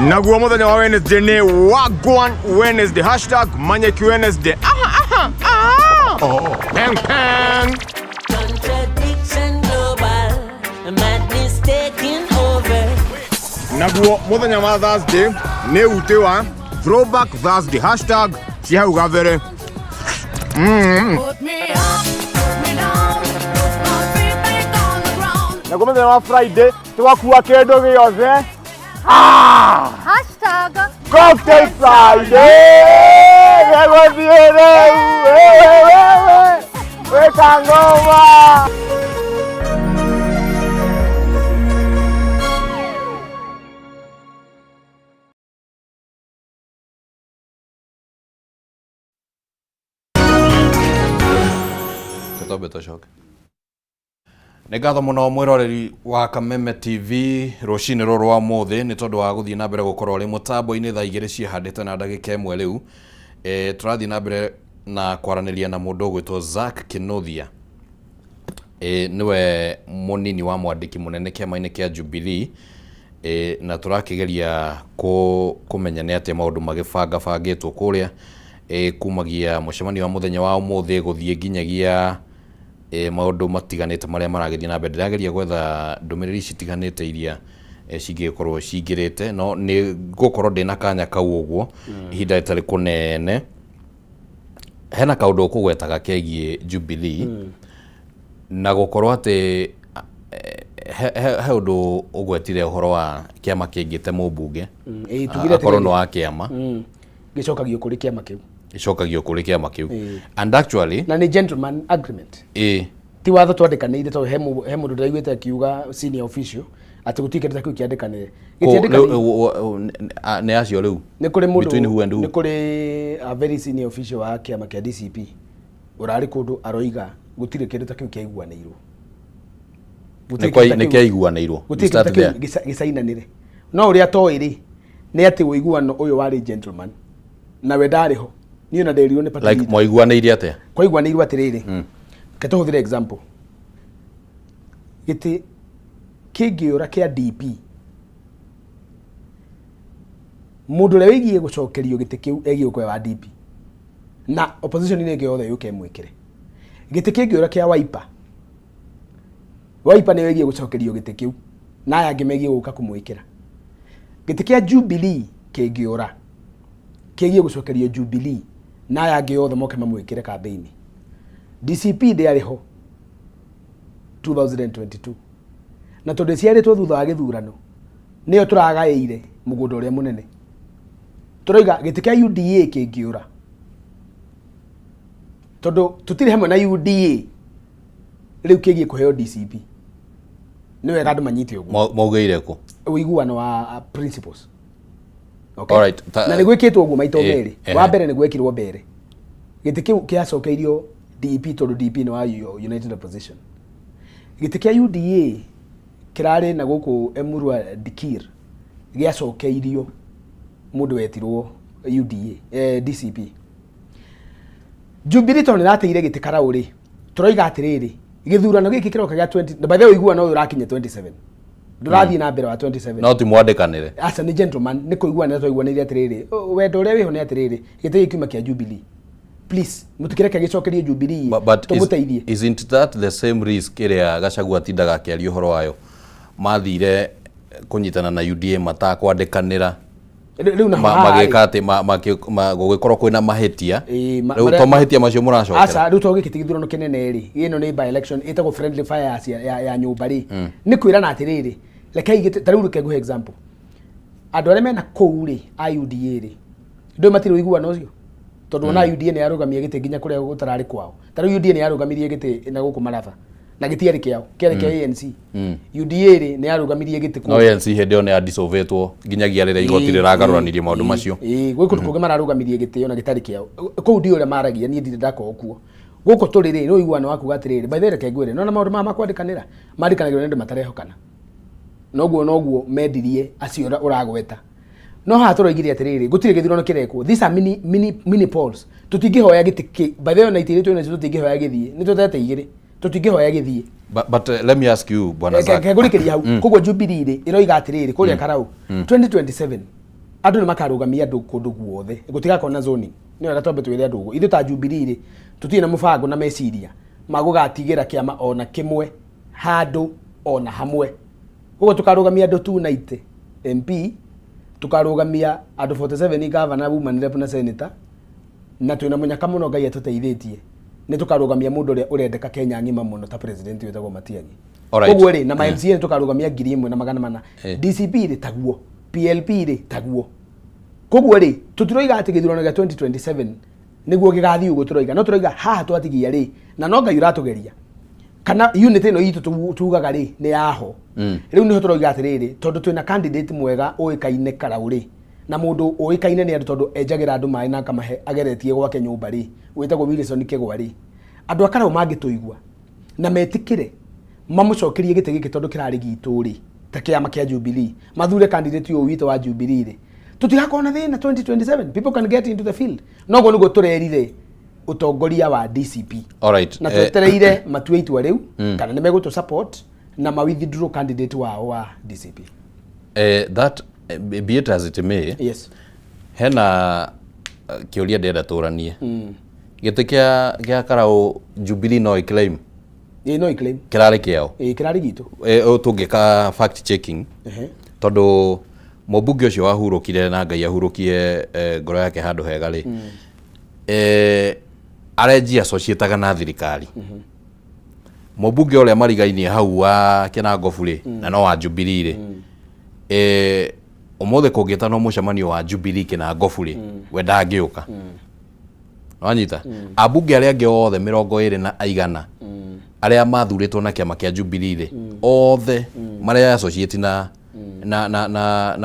Naguo muthenya wa Wednesday ni Wagwan Wednesday. Hashtag Manyeki Wednesday. Aha, aha, aha. Oh. Peng, peng. Contradiction global, madness taking over. Naguo muthenya wa Thursday ni ute wa Throwback Thursday. Hashtag cia hau gabere. Put me up, put me down, put my feet back on the ground. Naguo muthenya wa Friday tugakua kindu giothe. Ah! Hashtag Cocktail Friday! Gegũthiĩ rĩu! Wĩka ngoma! Tũtambe tũcoke. Nĩ ngatho mũno mwĩroreri wa Kameme TV rũcinĩ rũrũ rwa mũthĩ nĩ tondũ wa gũthiĩ na mbere gũkorwo ũrĩ mũtambo-inĩ thaa igĩrĩ ciĩhandĩte na ndagĩka ĩmwe rĩu. E, tũrathiĩ na mbere na kwaranĩria na mũndũ ũgwĩtwo Zack Kinuthia. E, nĩwe mũnini wa mwandĩki mũnene kĩama-inĩ kĩa Jubilee. E, na tũrakĩgeria kũmenya nĩ atĩa maũndũ magĩbangabangĩtwo kũrĩa e, kumagia mũcemanio wa mũthenya wa ũmũthĩ gũthiĩ nginyagia e, maũndũ matiganĩte marĩa maragĩthiĩ na mbere. Ndĩrageria gwetha ndũmĩrĩri citiganĩte iria e, cingĩkorwo cingĩrĩte no nĩ ngũkorwo ndĩna kanya kau ũguo ihinda rĩtarĩ kũnene. Hena kaũndũ ũkũgwetaga kegiĩ Jubilee na gũkorwo atĩ he ũndũ ũgwetire ũhoro wa kĩama kĩngĩte mũmbunge Ĩĩ, tugire akorwo atĩrĩrĩ. nĩ wa kĩama Gĩcokagio kũrĩ kĩama kĩu. Ĩcokagio kũrĩ kĩama kĩu. Ĩĩ. And actually Na nĩ gentleman agreement. Ĩĩ. Ti watho twandĩkanĩire tondũ he mũndũ ndĩraiguĩte akiuga senior official atĩ gũtirĩ kĩndũ ta kĩu kĩandĩkanĩre. Gĩtiandĩkanĩire. Nĩ acio rĩu Nĩ kũrĩ mũndũ between who and who? Nĩ kũrĩ a very senior official wa kĩama kĩa DCP ũrarĩ kũndũ aroiga gũtirĩ kĩndũ ta kĩu kĩaiguanĩirwo. Gũtirĩ kĩndũ ta Nĩ kĩu- kĩaiguanĩirwo. Gũtirĩ We kĩndũ ta start kĩu there. gĩcainanĩre. No ũrĩa toĩ rĩ nĩ atĩ ũiguano ũyũ warĩ gentleman na we ndarĩ ho. Niĩ ona nderirwo nĩ party Like leader. mwaiguanĩire atĩa? Kwaiguanĩirwo atĩrĩrĩ, reke tũhũthĩre example, gĩtĩ kĩngĩũra kĩa DP, mũndũ ũrĩa wĩgiĩ gũcokerio gĩtĩ kĩu egiĩ gũkorwo wa DP na opposition inĩ ĩngĩ yothe yũke ĩmwĩkĩre. Gĩtĩ kĩngĩũra kĩa Wiper, Wiper nĩyo ĩgiĩ gũcokerio gĩtĩ kĩu na aya angĩ megiĩ gũka kũmwĩkĩra. Gĩtĩ kĩa Jubilee kĩngĩũra kĩgiĩ gũcokerio Jubilee na aya angĩ othe moke mamwĩkĩre kambĩini. DCP ndĩarĩ ho 2022 na tondũ ĩciarĩtwo thutha wa gĩthurano nĩyo tũragaĩire mũgũnda ũrĩa mũnene. Tũroiga gĩtĩ kĩa UDA kĩngĩũra, tondũ tũtirĩ hamwe na UDA rĩu kĩgiĩ kũheo DCP. Nĩ wega andũ manyite ũguo. Maugĩire kũ? Ũiguano wa principles. Okay. Alright, Na nĩ gwĩkĩtwo ũguo maita Eh, merĩ. eh. Wa mbere nĩ gwekirwo mbere gĩtĩ kĩu kĩacokeirio DP tondũ DP nĩ wa United Opposition. Gĩtĩ kĩa UDA kĩrarĩ na gũkũ Emurua Dikir gĩacokeirio mũndũ wetirwo UDA, DCP. Jubilee tondũ nĩrateire gĩtĩ Karau rĩ, tũroiga atĩrĩrĩ, gĩthurano gĩkĩ kĩroka gĩa 20, na by the way ũiguano ũyũ ũrakinya 27, ndũrathiĩ na mbere wa 27. No ti mwandĩkanĩre. Aca, nĩ gentleman, nĩ kũiguanĩra twaiguanĩire atĩrĩrĩ, wendo ũrĩa wĩho nĩ atĩrĩrĩ, gĩtĩ gĩkĩ kiuma kĩa Jubilee, please mũtikĩreke gĩcokerie Jubilee. But is, tũmũteithie. Isn't that the same risk ĩrĩa Gachagua atindaga akĩaria ũhoro wayo, mathire kũnyitana na UDA matakwandĩkanĩra? Rĩu naho haha rĩ, Magĩka atĩ gũgĩkorwo kwĩna mahĩtia. Ĩĩ, Rĩu to mahĩtia macio mũracokera? Aca, rĩu to gĩkĩ ti gĩthurano kĩnene rĩ, ĩno nĩ by election ĩtagwo friendly fire ya nyũmba rĩ. Nĩ kwĩrana atĩrĩrĩ, rekei ta rĩu reke ngũhe example, andũ arĩa mena kũu rĩ a UDA rĩ, ndũĩ matirĩ ũiguano ũcio, tondũ ona UDA nĩ yarũgamia gĩtĩ nginya kũrĩa gũtararĩ kwao. Ta rĩu UDA nĩ yarũgamirie gĩtĩ na gũkũ Maraba na gĩtiarĩ kĩao, kĩarĩ kĩa ANC. UDA rĩ, nĩ yarũgamirie gĩtĩ No ANC hĩndĩ ĩyo nĩ yadisolvetwo nginyagia rĩrĩa igoti rĩragarũranirie maũndũ macio. Ĩĩ, gwĩ kũndũ kũngĩ mararũgamirie gĩtĩo na gĩtarĩ kĩao. Kũu ndiũĩ ũrĩa maragia, niĩ ndirĩ ndakorwo kuo. Gũkũ tũrĩ rĩ, nĩ ũiguano wa kuga atĩrĩrĩ, by the way, reke ngwĩre, nona maũndũ maya makwandĩkanĩra mandĩkanagĩrwo nĩ andũ matarehokana, noguo noguo mendirie acio ũragweta. No haha tũroigire atĩrĩrĩ, gũtirĩ gĩthurano kĩrekwo, these are mini, mini, mini polls, tũtingĩhoya gĩtĩ kĩ, by the way, ona itĩ iria twĩ nacio tũtingĩhoya gĩthiĩ, nĩ tũtete igĩrĩ, tũtingĩhoya gĩthiĩ. But let me ask you, Bwana Zack. Ngũrĩkĩria hau. Koguo Jubilee rĩ, ĩroiga atĩrĩrĩ, kũrĩa Karau 2027 andũ nĩ makarũgamia andũ kũndũ guothe, gũtigakorwo na zoning. Nĩ wega twambe twĩre andũ ũguo, ithuĩ ta Jubilee rĩ, tũtirĩ na mũbango na meciria ma gũgatigĩra kĩama ona kĩmwe handũ ona hamwe. Koguo tũkarũgamia andũ 290 MP, tũkarũgamia andũ 47 governor, woman rep na senator, na twĩna mũnyaka mũno Ngai atũteithĩtie, nĩ tũkarũgamia mũndũ ũrĩa ũrendeka Kenya ng'ima mũno ta president wĩtagwo Matiang'i. Koguo rĩ, na ma MCA nĩ tũkarũgamia 1400. DCP rĩ, taguo, PLP rĩ, taguo. Koguo rĩ, tũtiroiga atĩ gĩthurano gĩa 2027 nĩguo gĩgathiĩ ũguo tũroiga, no tũroiga haha twatigia rĩ, na no Ngai ũratũgeria kana unit ĩno itũ tugaga rĩ nĩ yaho. Rĩu nĩho tũroiga atĩrĩrĩ, tondũ twĩna candidate mwega ũĩkaine Karau rĩ, na mũndũ ũĩkaine nĩ andũ tondũ enjagĩra andũ maĩ na akamahe ageretie gwake nyũmba rĩ, wĩtagwo Wilson Kĩgwa rĩ, andũ a Karau mangĩtũigua na metĩkĩre mamũcokerie gĩtĩ gĩkĩ tondũ kĩrarĩ gitũ rĩ, ta kĩama kĩa Jubilee, mathure candidate ũyũ witũ wa Jubilee rĩ, tũtigakorwo na thĩna 2027, people can get into the field. Noguo nĩguo tũrerire ũtongoria wa DCP. Na twetereire matue itua rĩu kana nĩ megũtũ support na ma withdraw candidate wao wa DCP. That, be it as it may, hena kĩũria ndĩrenda tũranie. Gĩtĩ kĩa Karau, Jubilee no ĩclaim? Ĩĩ, no iclaim. Kĩrarĩ kĩao? Ĩĩ, kĩrarĩ gitũ. Ũyũ tũngĩka fact checking, tondũ mũmbunge ũcio wahurũkire, na Ngai ahurũkie ngoro yake handũ hega rĩ, arenji associataga na thirikari. Mũmbunge ũrĩa marigainie hau wa Kĩnangobu rĩ, na no wa Jubilee rĩ, ũmũthĩ kũngĩtanwo mũcemanio wa Jubilee Kĩnangobu rĩ, we ndangĩũka. Wanyita? Ambunge arĩa angĩ othe 20 na aigana arĩa mathurĩtwo na kĩama kĩa Jubilee rĩ, othe marĩa associate na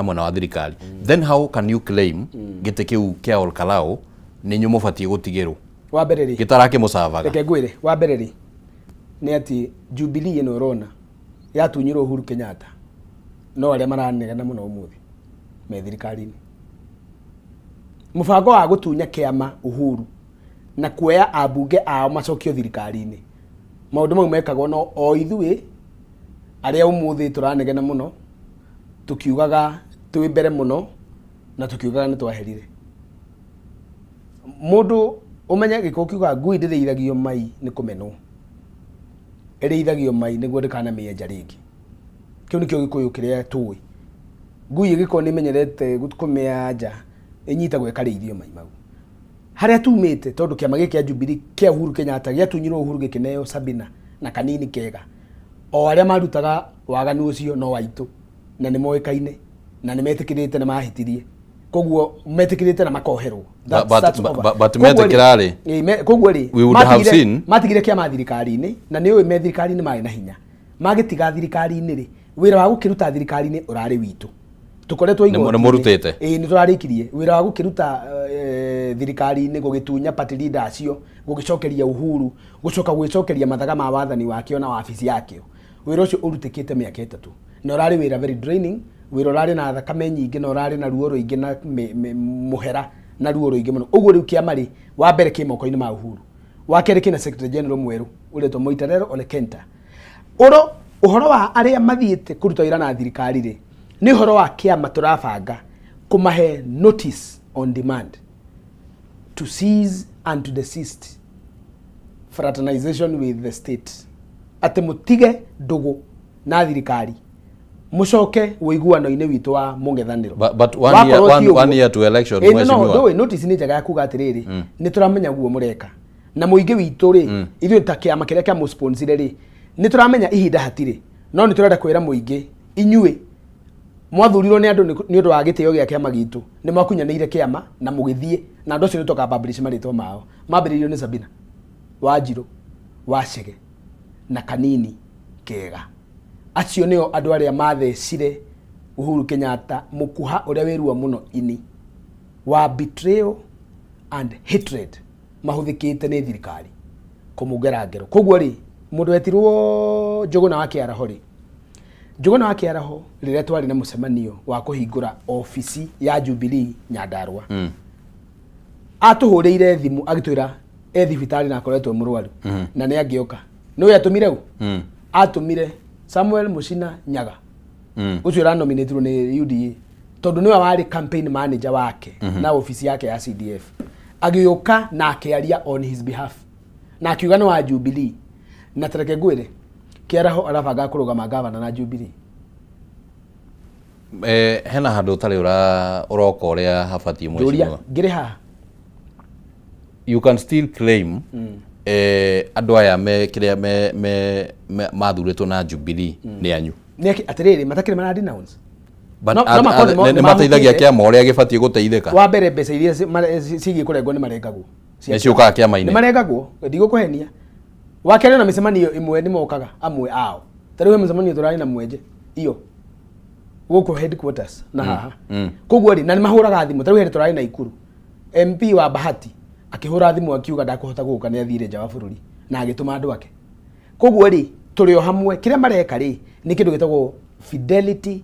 mwena wa thirikari. Then how can you claim gĩtĩ kĩu kĩa Ol Kalou nĩ inyuĩ mũbatiĩ gũtigĩrwo Wa mbere rĩ, gĩtarakĩmũcavaga? Reke ngwĩre, wa mbere rĩ, nĩ atĩ Jubilee ĩno ũrona yatunyirwo Uhuru Kenyatta, no arĩa maranegena mũno ũmũthĩ me thirikari-inĩ. Mũbango wa gũtunya kĩama Uhuru na kuoya ambunge ao macokio thirikari-inĩ, maũndũ mau mekagwo no o ithuĩ arĩa ũmũthĩ tũranegena mũno, tũkiugaga twĩ mbere mũno na tũkiugaga nĩ twaherire mũndũ. Ũmenye gĩkũ kiugaga ngui ndĩrĩithagio mai nĩ kũmenwo, ĩrĩithagio mai nĩguo ndĩkanamĩenja rĩngĩ. Kĩu nĩkĩo gĩkũyũ kĩrĩa tũĩ. Ngui ĩgĩkorwo nĩ ĩmenyerete kũmĩanja, ĩnyitagwo ĩkarĩithio mai mau. Harĩa tumĩte, tondũ kĩama gĩkĩ kĩa Jubilee kĩa Uhuru Kenyatta gĩatunyirwo Uhuru gĩkĩneo Sabina na kanini kega, o arĩa marutaga waganu ũcio no aitũ, na nĩ moĩkaine na nĩ metĩkĩrĩte nĩ mahĩtirie, koguo metĩkĩrĩte na makoherwo. That's over. But Koguo rĩ- metĩkĩra rĩ, Koguo rĩ, we would have seen- matigire kĩama thirikari-inĩ, na nĩ ũĩ me thirikari-inĩ marĩ na hinya. Magĩtiga thirikari-inĩ rĩ, wĩra wa gũkĩruta thirikari-inĩ ũrarĩ witũ, tũkoretwo igoti-inĩ. Nĩ mũrutĩte? Ĩĩ, nĩ tũrarĩkirie wĩra wa gũkĩruta thirikari-inĩ, gũgĩtunya party leader acio, gũgĩcokeria Uhuru, gũcoka gwĩcokeria mathaga ma wathani wakĩo na wabici yakĩo. Wĩra ũcio ũrutĩkĩte mĩaka 3, na ũrarĩ wĩra very draining, wĩra ũrarĩ na thakame nyingĩ na ũrarĩ na ruo rũingĩ na mũhera na ruo rũingĩ mũno. Ũguo rĩu kĩama rĩ, wa mbere kĩ moko-inĩ ma Uhuru. Wa kerĩ kĩna secretary general mwerũ ũretwo Moitalel Ole Kenta. Ũro ũhoro wa arĩa mathiĩte kũruta wĩra na thirikari rĩ, nĩ ũhoro wa kĩama tũrabanga kũmahe notice on demand to cease and to desist fraternization with the state, atĩ mũtige ndũgũ na thirikari mũcoke ũiguano-inĩ witũ wa mũng'ethanĩro. But one year, Wakorwo ti ũguo- one year to election, Ĩĩ, no, mheshimiwa. ndũĩ notice nĩ njega ya kuga atĩrĩrĩ, nĩ tũramenya guo mũreka na mũingĩ witũ rĩ, ithuĩ ta kĩama kĩrĩa kĩamũsponsire rĩ, nĩ tũramenya ihinda hatirĩ, no nĩ tũrenda kwĩra mũingĩ, inyuĩ mwathurirwo nĩ andũ nĩ ũndũ wa gĩtĩo gĩa kĩama gitũ, nĩ mwakunyanĩire kĩama na mũgĩthiĩ na andũ acio, nĩ tũka publish marĩtwa mao. Mambĩrĩirio nĩ Sabina Wanjirũ wa Chege na Kanini Kega. Acio nĩo andũ arĩa mathecire Uhuru Kenyatta mũkuha ũrĩa wĩ ruo mũno ini wa betrayal and hatred mahũthĩkĩte nĩ thirikari kũmũgera ngero. Koguo rĩ, mũndũ wetirwo Njũgũna wa Kĩaraho rĩ, Njũgũna wa Kĩaraho rĩrĩa twarĩ na mũcemanio wa kũhingũra obici ya Jubilee Nyandarua, atũhũrĩire thimũ agĩtwĩra e thibitarĩ na akoretwo e mũrwaru na nĩ angĩoka. Nĩ atũmire ũ? Atũmire Samuel Mucina Nyaga, ũcio ũranominĩtirwo nĩ UDA tondũ nĩwe warĩ campaign manager wake na obici yake ya CDF, agĩũka na akĩaria on his behalf na akiuga nĩ wa Jubilee. Na tareke ngwĩre, Kĩaraho arabanga kũrũgama gavana na Jubilee. Hena handũ ũtarĩ ũroka ũrĩa habatiĩ, Njũria. mheshimiwa. Ngĩrĩ haha. You can still claim andũ aya me kĩrĩa me mathurĩtwo na Jubilee nĩ anyu. Atĩrĩrĩ, matakĩrĩ mara denounce. But No makorwo nĩ mateithagia nĩmamũkĩte. kĩama ũrĩa gĩbatiĩ gũteithĩka? Wa mbere, mbeca iria cigiĩ kũrengwo nĩ marengagwo. Nĩ ciũkaga kĩama-inĩ? Nĩ marengagwo, ndigũkũhenia. Wa kerĩ, ona mĩcemanio ĩmwe nĩ mokaga amwe ao. Ta rĩu he mũcemanio tũrarĩ na Mwenje iyo gũkũ headquarters na haha. Koguo rĩ, na nĩ mahũraga thimũ. Ta rĩu hĩndĩ tũrarĩ na Ikuru, MP wa Bahati akĩhũra thimũ akiuga ndakũhota gũka, nĩ athire nja wa bũrũri na agĩtũma andũ ake. Koguo rĩ, tũrĩ o hamwe. Kĩrĩa mareka rĩ, nĩ kĩndũ gĩtagwo fidelity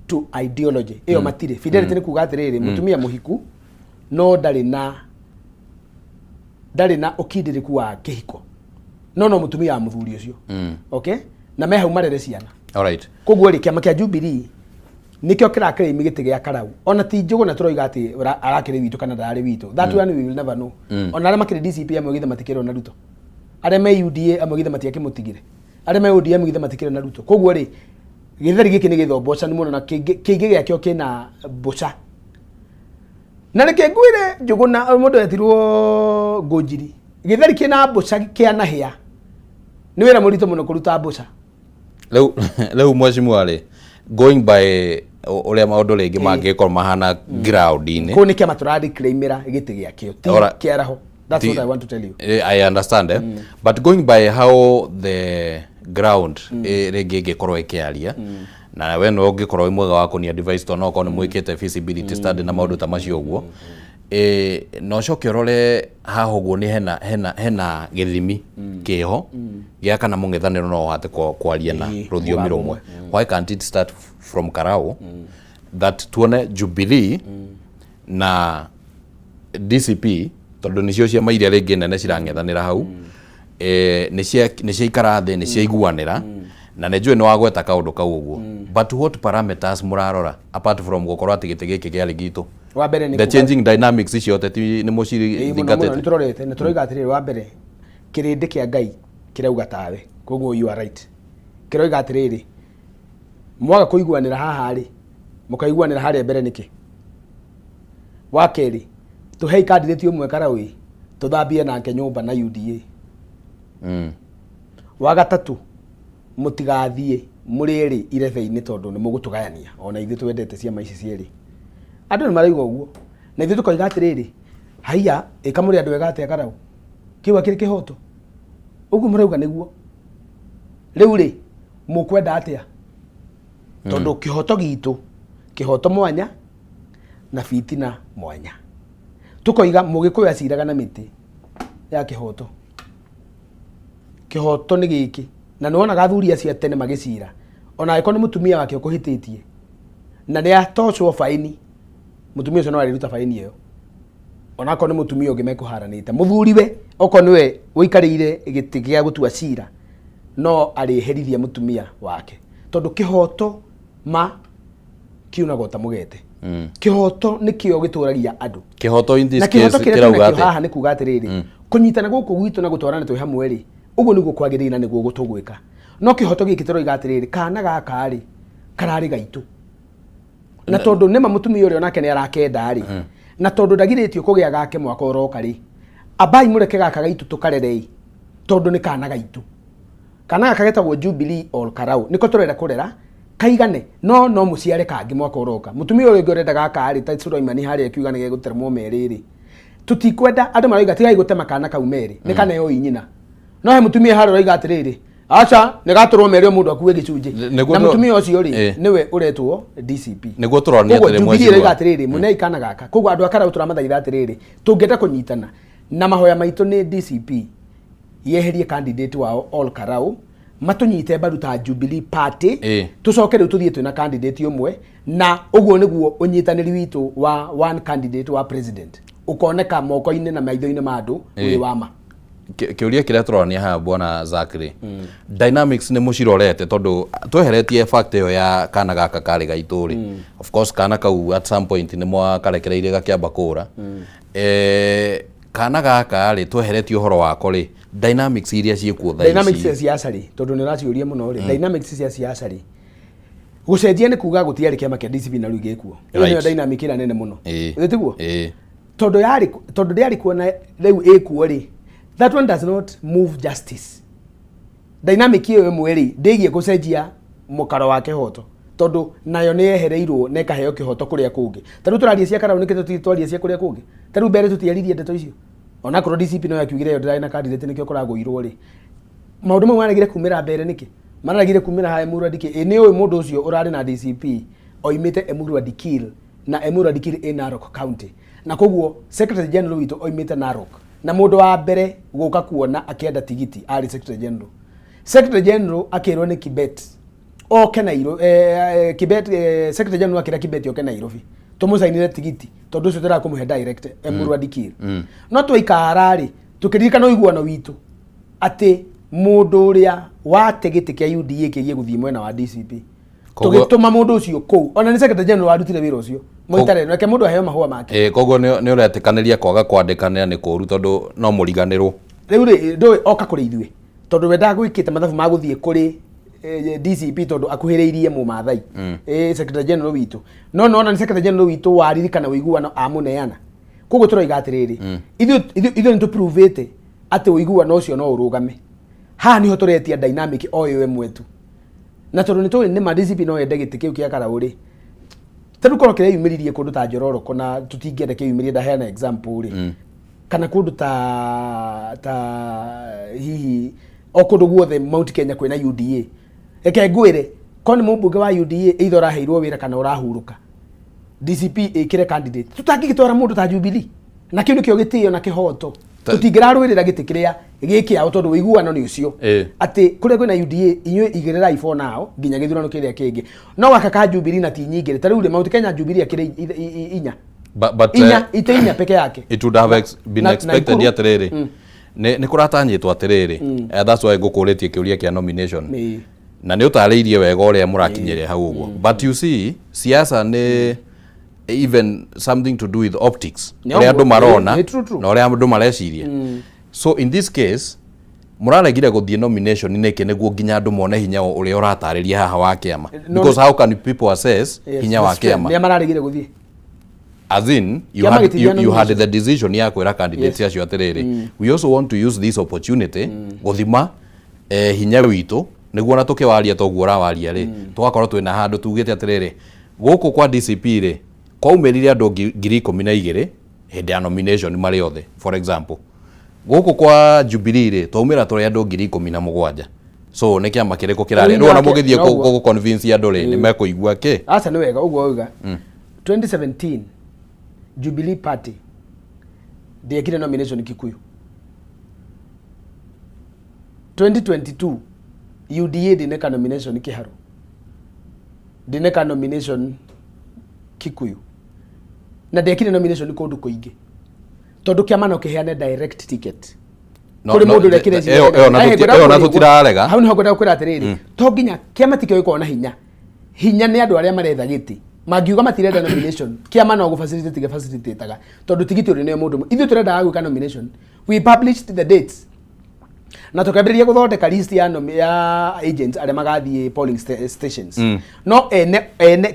to ideology ĩyo. Matirĩ fidelity. Nĩ kuga atĩrĩrĩ, mũtumia mũhiku no ndarĩ na ũkindĩrĩku wa kĩhiko, no mũtumia wa mũthuri ũcio. Okay, na me hau marere ciana. Koguo rĩ, kĩama kĩa Jubilee nĩkĩo kĩrakĩrĩimi gĩtĩ gĩa Karau. Ona ti Njũgũna tũroiga atĩ arakĩrĩ witũ kana ndararĩ witũ, that one we will never know. Ona arĩa makĩrĩ DCP amwe githe matikĩrwo na Ruto, arĩa me UDA amwe githe matiakĩmũtigire, arĩa me ODM githe matikĩrĩ na Ruto. Koguo rĩ, gĩtheri gĩkĩ nĩ gĩthombocanu mũno na kĩingĩ gĩakĩo kĩna mbũca. Na reke ngwĩre, Njũgũna, mũndũ etirwo Ngũnjiri, gĩtheri kĩna mbũca kĩa nahĩa nĩ wĩra mũritũ mũno kũruta mbũca. Rĩu mheshimiwa rĩ, going by ũrĩa maũndũ rĩngĩ mangĩkorwo mahana ground-inĩ, Kũu nĩ kĩama tũrareclaimĩra gĩtĩ gĩakĩo, ti kĩaraho. That's what I want to tell you. I understand, eh? But going by how the ground rĩngĩ ĩngĩkorwo ĩkĩaria, na we nĩwe ũngĩkorwo wĩ mwega wa kũnia advice, tondũ no okorwo nĩ mwĩkĩte feasibility study na maũndũ ta macio ũguo, na ũcoke ũrore haha ũguo nĩ hena gĩthimi kĩho gĩa kana mũng'ethanĩro no ũhate kwaria na rũthiomi mũgambo. Rũmwe. Why can't it start from Karau, that tuone Jubilee na DCP, tondũ nĩcio ciama iria rĩngĩ nene cirang'ethanĩra hau, nĩ ciaikara thĩ, nĩ ciaiguanĩra, na nĩ njũĩ nĩ wagweta kaũndũ kau ũguo, but what parameters mũrarora apart from gũkorwo atĩ gĩtĩ gĩkĩ kĩarĩ gitũ? Wa mbere nĩ The changing dynamics icio ũteti nĩ Ĩĩ, mũno mũno mũcithingatĩte? Nĩ tũrorete na tũroiga atĩrĩrĩ, wa mbere, kĩrĩndĩ kĩa Ngai kĩrauga tawe, koguo you are right. Kĩroiga atĩrĩrĩ, mwaga kũiguanĩra haha rĩ, mũkaiguanĩra harĩa mbere nĩkĩ? Wa kerĩ, tũhei candidate ũmwe Karau ĩ, tũthambie nake nyũmba na UDA. Wa gatatũ, mũtigathiĩ mũrĩ erĩ irebe-inĩ tondũ nĩ mũgũtũgayania. Ona ithuĩ twendete ciama ici cierĩ. Andũ nĩ marauga ũguo na ithuĩ tũkoiga atĩrĩrĩ, haiya, ĩka mũrĩ andũ ega atĩa Karau, kĩu akĩrĩ kĩhoto ũguo mũrauga nĩguo. Rĩu rĩ, mũkwenda atĩa? Tondũ kĩhoto gitũ, kĩhoto mwanya na fitina mwanya. Tũkoiga mũgĩkũyũ aciraga na mĩtĩ ya kĩhoto. Kĩhoto nĩ gĩkĩ, na nĩ wonaga athuri acio a tene magĩcira, ona angĩkorwo nĩ mũtumia wake ũkũhĩtĩtie na nĩ atocwo baini, mũtumia ũcio no arĩruta baini ĩyo. Onakorwo nĩ mũtumia ũngĩ mekũharanĩte, mũthuriwe okorwo nĩwe ũikarĩire gĩtĩ gĩa gũtua cira, no arĩherithia mũtumia wake, tondũ kĩhoto ma kiunagwo ta mũgete. Kĩhoto nĩkĩo gĩtũragia andũ. Kĩhoto in this Na kĩhoto case kĩrĩa kĩrauga twĩnakĩo atĩa? Haha nĩ kuga atĩrĩrĩ, kũnyitana gũkũ gwitũ na gũtwarana twĩ hamwe rĩ, ũguo nĩguo kwagĩrĩire na nĩguo tũgwĩka. No kĩhoto gĩkĩ tũroiga atĩrĩrĩ, kana gaka rĩ, kararĩ gaitũ, na tondũ nĩma mũtumia ũrĩa onake nĩ arakenda rĩ, na tondũ ndagirĩtio kũgĩa gake mwaka ũroka rĩ, ambai mũreke gaka gaitũ tũkarerei, tondũ nĩ kana gaitũ. Kana gaka getagwo Jubilee Ol Karau nĩko tũrenda kũrera kaigane, no no mũciare kangĩ mwaka ũroka. Mũtumia ũyũ ũngĩ ũrenda gaka rĩ, ta Sulaimani harĩa akiuga nĩ gegũteremwo merĩ rĩ, tũtikwenda. Andũ maroiga tigai gũtema kana kau merĩ, nĩ kaneo inyina. No he mũtumia harĩa ũroiga atĩrĩrĩ, aca, nĩ gatũrwo merĩ, o mũndũ akue gĩcunjĩ. Nĩguo Na mũtumia ũcio rĩ, nĩwe ũretwo DCP. Nĩguo tũronania Koguo atĩrĩ, Jubilee mweciwa. ĩroiga atĩrĩrĩ, mũnei kana gaka. Koguo andũ a Karau tũramathaitha atĩrĩrĩ, tũngĩenda kũnyitana na mahoya maitũ nĩ DCP yeherie candidate wao Ol Karau, matũnyite mbaru ta Jubilee Party, tũcoke rĩu tũthiĩ twĩna candidate ũmwe, na ũguo nĩguo ũnyitanĩri witũ wa one candidate wa president ũkoneka moko-inĩ na maitho-inĩ ma andũ wĩ wa ma. Kĩũria kĩrĩa tũrorania haha, bwana Zachary, dynamics nĩ mũcirorete, tondũ tweheretie fact ĩyo ya kana gaka karĩ gaitũ rĩ, of course kana kau at some point nĩ mwakarekereirie gakĩamba kũra. Kana gaka rĩ, tweheretie ũhoro wako rĩ, dynamics iria ciĩkuo thaa Dynamics cia ici? siasa rĩ, tondũ nĩ ũraciũria mũno rĩ, dynamics cia siasa rĩ, gũcenjia nĩ kuga gũtiarĩ kĩama kĩa DCP na rĩu gĩkuo. Ĩyo nĩyo dynamic ĩrĩa nene mũno. Ĩĩ tiguo? Ĩĩ. Tondũ yarĩ, tondũ ndĩarĩ kuo na rĩu ĩkuo rĩ, that one does not move justice. Dynamic ĩyo ĩmwe rĩ, ndĩgiĩ gũcenjia mũkaro wa kĩhoto, tondũ nayo nĩ yehereirwo na ĩkaheo kĩhoto kũrĩa kũngĩ. Ta rĩu tũraria cia Karau nĩkĩ tũtitwaria cia kũrĩa kũngĩ? Ta rĩu mbere tũtiaririe ndeto icio, onakorwo DCP no yakiugire ĩyo ndĩrarĩ na candidate, nĩkĩo kũragũirwo rĩ. Maũndũ mau maregire kumĩra mbere nĩkĩ? Mararegire kumĩra haha Emurua Dikirr. Ĩ nĩ ũĩ mũndũ ũcio ũrarĩ na DCP oimĩte Emurua Dikirr, na Emurua Dikirr ĩ Narok County, na koguo Secretary General witũ oimĩte Narok, na mũndũ wa mbere gũka kuona akĩenda tigiti arĩ Secretary General. Secretary General akĩrwo nĩ Kibet oke Nairobi, Kibet, Secretary General akĩra Kibet oke Nairobi tũmũcainĩre tigiti, tondũ ũcio tũrenda kũmũhe direct Emurua Dikirr. No twaikara rĩ, tũkĩririkana ũiguano witũ atĩ mũndũ ũrĩa wate gĩtĩ kĩa UDA kĩgiĩ gũthiĩ mwena wa DCP, tũgĩtũma mũndũ ũcio kũu. Ona nĩ Secretary General warutire wĩra ũcio Moitareno. Reke mũndũ aheo mahũa make. Ĩĩ, koguo nĩ ũretĩkanĩria kwaga kwandĩkanĩra nĩ kũru, tondũ no mũriganĩrwo? Rĩu rĩ, ndũĩ oka kũrĩ ithuĩ, tondũ we ndagwĩkĩte mathabu ma gũthiĩ kũrĩ DCP, tondũ akuhĩrĩirie mũmathai, Secretary General witũ. No nona nĩ Secretary General witũ waririkana ũiguano amũneana. Koguo tũroiga atĩrĩrĩ, ithuĩ nĩ tũpruvĩte atĩ ũiguano ũcio no ũrũgame. Haha niho tũretia dynamic o ĩyo ĩmwe tu, na tondũ nĩ tũĩ nĩma DCP no ende gĩtĩ kĩu kĩa Karau rĩ, ta rĩu korwo kĩreyumĩririe kũndũ ta Njororoko, na tũtingĩenda kĩyumĩrie, ndaheana example rĩ, kana kũndũ ta hihi o kũndũ guothe Mount Kenya kwĩna UDA. Reke ngwĩre, korwo nĩ mũmbunge wa UDA, either ũraheirwo wĩra kana ũrahurũka, DCP ĩkĩre candidate, tũtangĩgĩtwara mũndũ ta Jubilee, na kĩu nĩkĩo gĩtĩo na kĩhoto. Tũtingĩrarũĩrĩra gĩtĩ kĩrĩa gĩ kĩao, tondũ ũiguano nĩ ũcio atĩ kũrĩa kwĩna UDA, inyuĩ igĩrĩrai for now nginya gĩthurano kĩrĩa kĩngĩ. No gaka ka Jubilee na ti nyingĩ, ta rĩu rĩ, Mount Kenya Jubilee akĩrĩ inya. But Inya ite inya peke yake. It would have been na expected Nakuru. atĩrĩrĩ, nĩ kũratanyĩtwo atĩrĩrĩ, that's why ngũkũrĩtie kĩũria kĩa nomination, na nĩ ũtarĩirie wega ũrĩa mũrakinyĩria hau ũguo. But you see, siasa nĩ even something to do with optics, Nĩ ũrĩa ũguo. andũ marona Nĩ true, true. na ũrĩa andũ mareciria. So in this case mũraregire gũthiĩ nomination nĩkĩ, nĩguo nginya andũ mone hinya ũrĩa ũratarĩria haha wa kĩama? Because how can people assess hinya wa The strength. kĩama? Nĩa mararegire gũthiĩ? As in you Kĩama had, gĩtingĩa you had nomination. the decision ya kwĩra candidates acio atĩrĩrĩ, we also want to use this opportunity gũthima hinya witũ, nĩguo ona tũkĩwaria toguo ũrawaria rĩ, tũgakorwo twĩna handũ tugĩte atĩrĩrĩ, gũkũ kwa DCP rĩ, kwaumĩrire andũ 12,000 hĩndĩ ya nomination marĩ othe. For example, gũkũ kwa Jubilee rĩ, twaumĩra tũrĩ andũ 17,000. So nĩ kĩama kĩrĩkũ kĩrarĩ rĩu ona mũgĩthiĩ Noguo. kũ convince andũ rĩ, nĩ mekũigua kĩ? Aca, nĩ wega ũguo wauga. 2017 Jubilee Party ndiekire nomination Kikuyu. 2022 UDA ndineka nomination Kiharu, ndineka nomination Kikuyu, na ndiekire nomination kũndũ kũingĩ. Tondũ kĩama no kĩheane direct ticket No- kũrĩ no, mũndũ ũrĩa ĩyo- ĩyo na ĩyo na tũtirarega. Hau nĩho ngwenda gũkwĩra atĩrĩrĩ, to nginya kĩama tikĩo gĩkoragwo na hinya. Hinya nĩ andũ arĩa maretha gĩtĩ. Mangiuga matirenda nomination, kĩama no gũ-facilitate gĩ-facilitate-aga, tondũ tigiti ũrĩ nĩo mũndũ ũmwe. Ithuĩ tũrendaga gwĩka nomination, we published the dates na tũkĩambĩrĩria gũthondeka list ya agents arĩa magathiĩ polling stations. No ene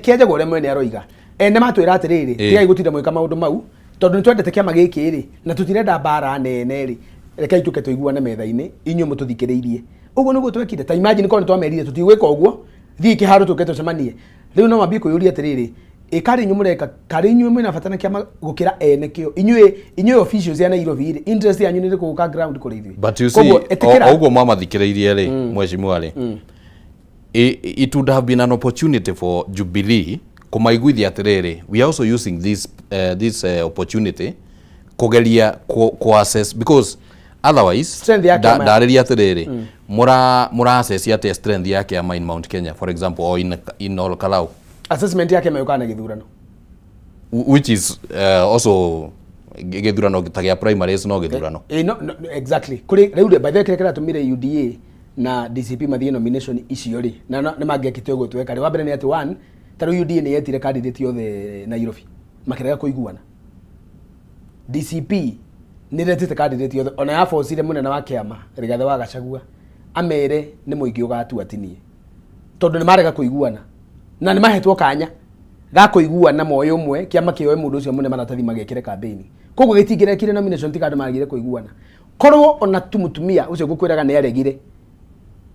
kĩanjagwo ũrĩa mwene aroiga, ene matwĩra atĩrĩrĩ, tigai gũtinda mwĩka maũndũ mau, tondũ nĩ twendete kĩama gĩkĩ rĩ, na tũtirenda mbara nene rĩ, rekei tũke tũiguane metha-inĩ, inyuĩ mũtũthikĩrĩirie. Ũguo nĩguo twekire. Ta imagine korwo nĩ twamerire tũtigwĩka ũguo, thiĩ kĩharo tũke tũcemanie. Rĩu no mambie kwĩyũria atĩrĩrĩ, ĩ karĩ inyuĩ mũreka, karĩ inyuĩ mwĩna bata na kĩama gũkĩra ene kĩo? Inyuĩ officials ya Nairobi rĩ, interest yanyu nĩ ĩrĩkũ gũka ground kũrĩ ithuĩ? But you see, Koguo, ĩtĩkĩra. o ũguo mwamathikĩrĩirie rĩ, mheshimiwa rĩ, it would have been an opportunity for Jubilee kũmaiguithia atĩrĩrĩ, we are also using this opportunity kũgeria ku assess, because otherwise Strength ya kĩama. Ndarĩria atĩrĩrĩ, mũra assess atĩa strength ya kĩama in Mount Kenya, for example, or in Ol Kalou? Assessment ya kĩama yũkaga na gĩthurano. Which is also gĩthurano ta gĩa primaries, no gĩthurano. No, exactly. Kũrĩ rĩu rĩ, by the way, kĩrĩa kĩratũmire UDA na DCP mathiĩ nomination icio rĩ, na nĩ mangĩekĩte ũguo tweka rĩ, wa mbere nĩ atĩ one, ta rĩu UDA nĩ yetire candidate othe Nairobi, makĩrega kũiguana. DCP nĩ retete candidate othe, ona yabocire mũnene wa kĩama Rigathĩ wa Gachagua amere nĩ mũingĩ ũgatua tinie, tondũ nĩ marega kũiguana na nĩ mahetwo kanya ga kũiguana moyo ũmwe, kĩama kĩoe mũndũ ũcio mũne maratathi magekĩre campaign. Koguo gĩtingĩrekire nomination tiga andũ magire kũiguana. Korwo ona tu mũtumia ũcio ngũkwĩraga nĩ aregire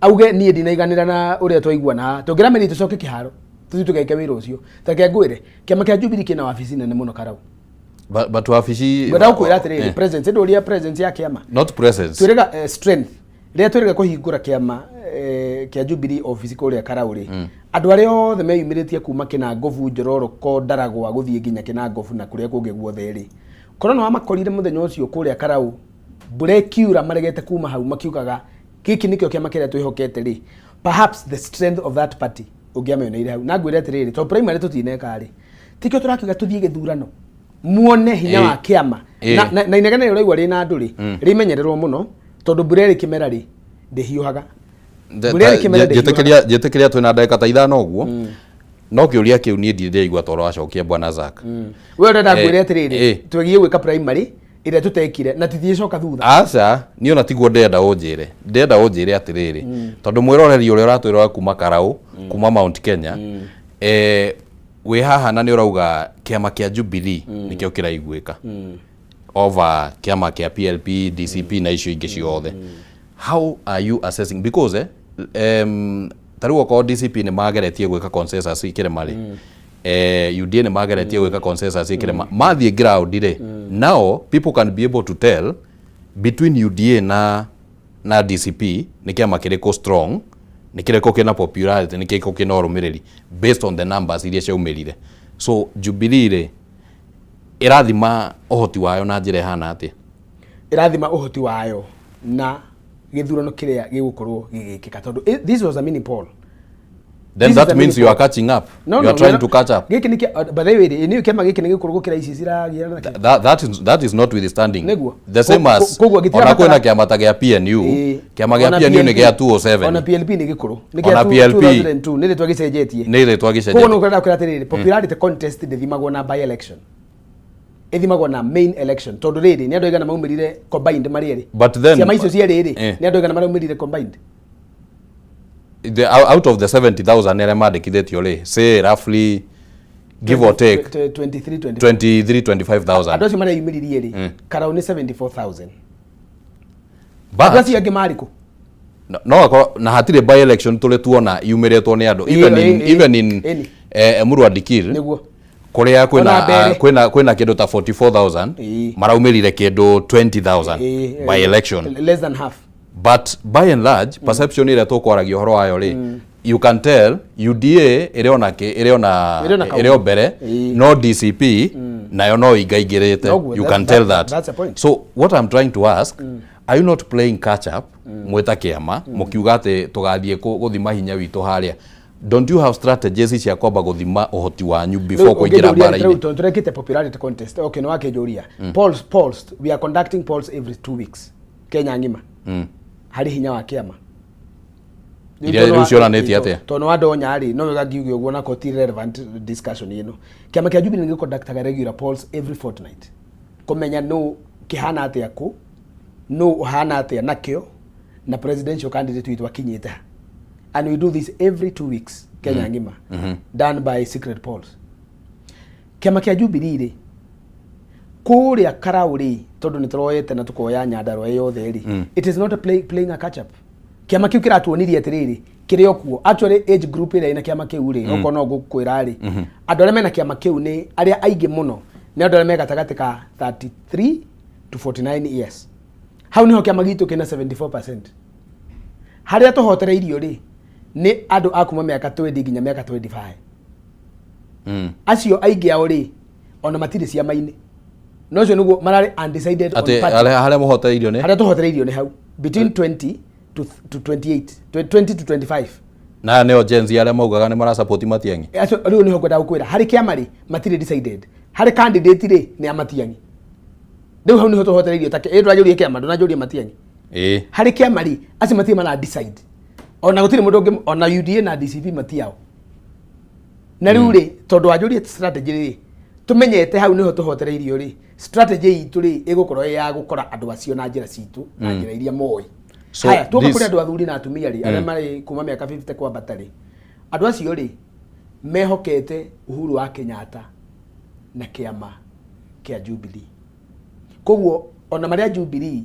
auge niĩ ndinaiganĩra na ũrĩa twaiguana haha, tũngĩramenya tũcoke kĩharo tũthiĩ tũgeke wĩra ũcio. Tareke ngwĩre, kĩama kĩa Jubilee kĩna wabici nene mũno Karau. But wabici Ngwenda gũkwĩra atĩrĩrĩ, presence ndũria presence ya kĩama. Not presence. Twĩrĩga strength rĩrĩa twĩrĩga kũhingũra kĩama kĩa Jubilee office kũrĩa Karau rĩ, andũ arĩa othe meyumĩrĩtie kuma Kĩnangobu, Njororoko, Ndaragwa, gũthiĩ nginya Kĩnangobu na kũrĩa kũngĩ guothe rĩ, korwo nĩ wamakorire mũthenya ũcio kũrĩa Karau, mbura ĩkiura, maregete kuma hau makiugaga gĩkĩ nĩkĩo kĩama kĩrĩa twĩhokete rĩ, perhaps the strength of that party ũngĩamĩoneire hau. Na ngwĩre atĩrĩrĩ, tondũ primary tũtineka rĩ, tikĩo tũrakiuga tũthiĩ gĩthurano muone hinya wa kĩama. Na inegene rĩrĩa ũraigua rĩna andũ rĩ, rĩmenyererwo mũno, tondũ mbura ĩrĩ kĩmera rĩ, ndĩhiũhaga. Mbura ĩrĩ kĩmera ndĩhiũhaga. Njĩtĩkĩria twĩna ndagĩka ta 5 ũguo, no kĩũria kĩu niĩ ndirĩ ndĩraigua toro wacokia, bwana Zack. We ũrenda ngwĩre atĩrĩrĩ, twegiĩ gwĩka primary ĩrĩa tũtekire na tũthiĩcoka thutha. Aca, niĩ ona tiguo ndĩrenda ũnjĩre. Ndĩrenda ũnjĩre atĩrĩrĩ, tondũ mwĩroreri ũrĩa ũratwĩrora kuma Karau, kuma Mount Kenya, wĩ haha na nĩ ũrauga kĩama kĩa Jubilee nĩkĩo kĩraiguĩka over kĩama kĩa PLP, DCP na icio ingĩ ciothe. How are you assessing? Because ta rĩu okorwo DCP nĩ mageretie gwĩka consensus ikĩrĩma rĩ, UDA nĩ mageretie gwĩka consensus ikĩrĩma, mathiĩ ground rĩ, now people can be able to tell between UDA na DCP nĩ kĩama kĩrĩkũ strong, nĩ kĩrĩkũ kĩna popularity, nĩ kĩrĩkũ kĩna ũrũmĩrĩri based on the numbers iria ciaumĩrire. So Jubilee rĩ, ĩrathima ũhoti wayo na njĩra ĩhana atĩa? Ĩrathima ũhoti wayo na gĩthurano kĩrĩa gĩgũkorwo gĩgĩkĩka, tondũ this was a mini poll. Then This is that a means mini you are poll. catching up. No, You no, are trying we are to catch up. Gĩkĩ nĩ by the way rĩ, nĩ kĩama gĩkĩ nĩ gĩkũrũ gũkĩra ici ciragiana nakĩo. That is notwithstanding. Nĩguo. The same as Koguo gĩtirabatara- ona kwĩna kĩama ta gĩa PNU, kĩama gĩa Ona PNU nĩ PLP. gĩa 207. Ona PLP nĩ gĩkũrũ. Nĩ Ona kĩa PLP. 2002, nĩ rĩtwa gĩcenjetie. Nĩ rĩtwa gĩcenjetie. Koguo nĩ ũkwenda kwĩra atĩrĩrĩ, popularity contest ndĩthimagwo na by election, ĩthimagwo na main election, tondũ rĩrĩ, nĩ andũ aigana maumĩrire combined marĩ erĩ? But then Ciama icio cierĩ rĩ, nĩ andũ aigana maraumĩrire combined? Out of the 70,000 arĩa mandĩkithĩtio rĩ, say roughly, give or take, 23, 24. 23, 25,000. Andũ acio mareyumĩririe rĩ, Karau nĩ 74,000. But Andũ acio angĩ marĩ kũ? No akorwo na hatirĩ by election tũrĩ tuona yumĩrĩtwo nĩ andũ even in even in Emurua Dikirr, Nĩguo. kũrĩa kwĩna Ona mbere. kwĩna kĩndũ ta 44,000, maraumĩrire kĩndũ 20,000 by election. Less than half. But by and large, perception ĩrĩa tũkwaragia ũhoro wayo rĩ, you can tell UDA ĩrĩ ona ĩrĩ ona Ĩrĩ ona ĩrĩ o mbere, no DCP nayo no ingaingĩrĩte. Noguo, You can tell that. That's a point. So what I'm trying to ask, are you not playing catch up mwĩta kĩama, mũkiuga atĩ tũgathiĩ gũthima hinya witũ harĩa? Don't you have strategies cia kwamba gũthima ũhoti wanyu before kũingĩra mbara-inĩ? Tondũ tũrekĩte popularity contest, okay, nĩ wakĩnjũria. Polls, we are conducting polls every 2 weeks Kenya ng'ima harĩ hinya wa kĩama. Iria rĩu cionanĩtie atĩa? Tondũ wandonya rĩ, no wega ngiuge ũguo nako ti relevant discussion ĩno. Kĩama kĩa Jubilee nĩ gĩconductaga regular polls every fortnight kũmenya nũ kĩhana atĩa, kũ nũ ũhana atĩa nakĩo, na presidential candidate witũ akinyĩte ha. And we do this every 2 weeks Kenya ng'ima, done by secret polls. Kĩama kĩa Jubilee rĩ, kũrĩa Karau rĩ, tondũ nĩ tũroete na tũkoya Nyandarua yothe rĩ, it is not a playing a catch up. Kĩama kĩu kĩratuonirie atĩrĩrĩ, kĩrĩ o kuo. Actually, age group ĩrĩa ĩna kĩama kĩu rĩ, okorwo no ngũkwĩra rĩ, andũ arĩa mena kĩama kĩu nĩ arĩa aingĩ mũno nĩ andũ arĩa me gatagatĩ ka 33 to 49 years. Hau niho kĩama gitũ kĩna 74%. Harĩa tũhotereirio rĩ, nĩ andũ a kuma mĩaka 20 nginya mĩaka 25. Acio aingĩ ao rĩ, ona matirĩ ciama-inĩ, no ũcio nĩguo mararĩ undecided on Atĩ party. harĩa mũhotereirio nĩ Harĩa tũhotereirio nĩ hau between 20 to 28, 20 to 25. Na aya nĩo Gen Z arĩa maugaga nĩ marasupport Matiang'i? Acio rĩu nĩho ngwendaga gũkwĩra, harĩ kĩama rĩ, matirĩ decided, harĩ candidate rĩ, nĩ a Matiang'i. Rĩu hau nĩho tũhotereirio. Ta ĩ ndũranjũria kĩama, ndũnanjũria Matiang'i. Harĩ kĩama rĩ, acio matirĩ mara decide, ona gũtirĩ mũndũ ũngĩ, ona UDA na DCP matiao. Na rĩu rĩ, tondũ wanjũria strategy rĩ, tũmenyete hau nĩho tũhotereirio rĩ, strategy itũ rĩ, ĩgũkorwo ĩ ya gũkora andũ acio na njĩra citũ na njĩra iria moĩ. So, Haya, tuoka kũrĩ andũ athuri na atumia rĩ, arĩa marĩ kuma mĩaka 50 kwambata rĩ, andũ acio rĩ, mehokete Uhuru wa Kenyatta na kĩama kĩa Jubilee. Koguo ona marĩa Jubilee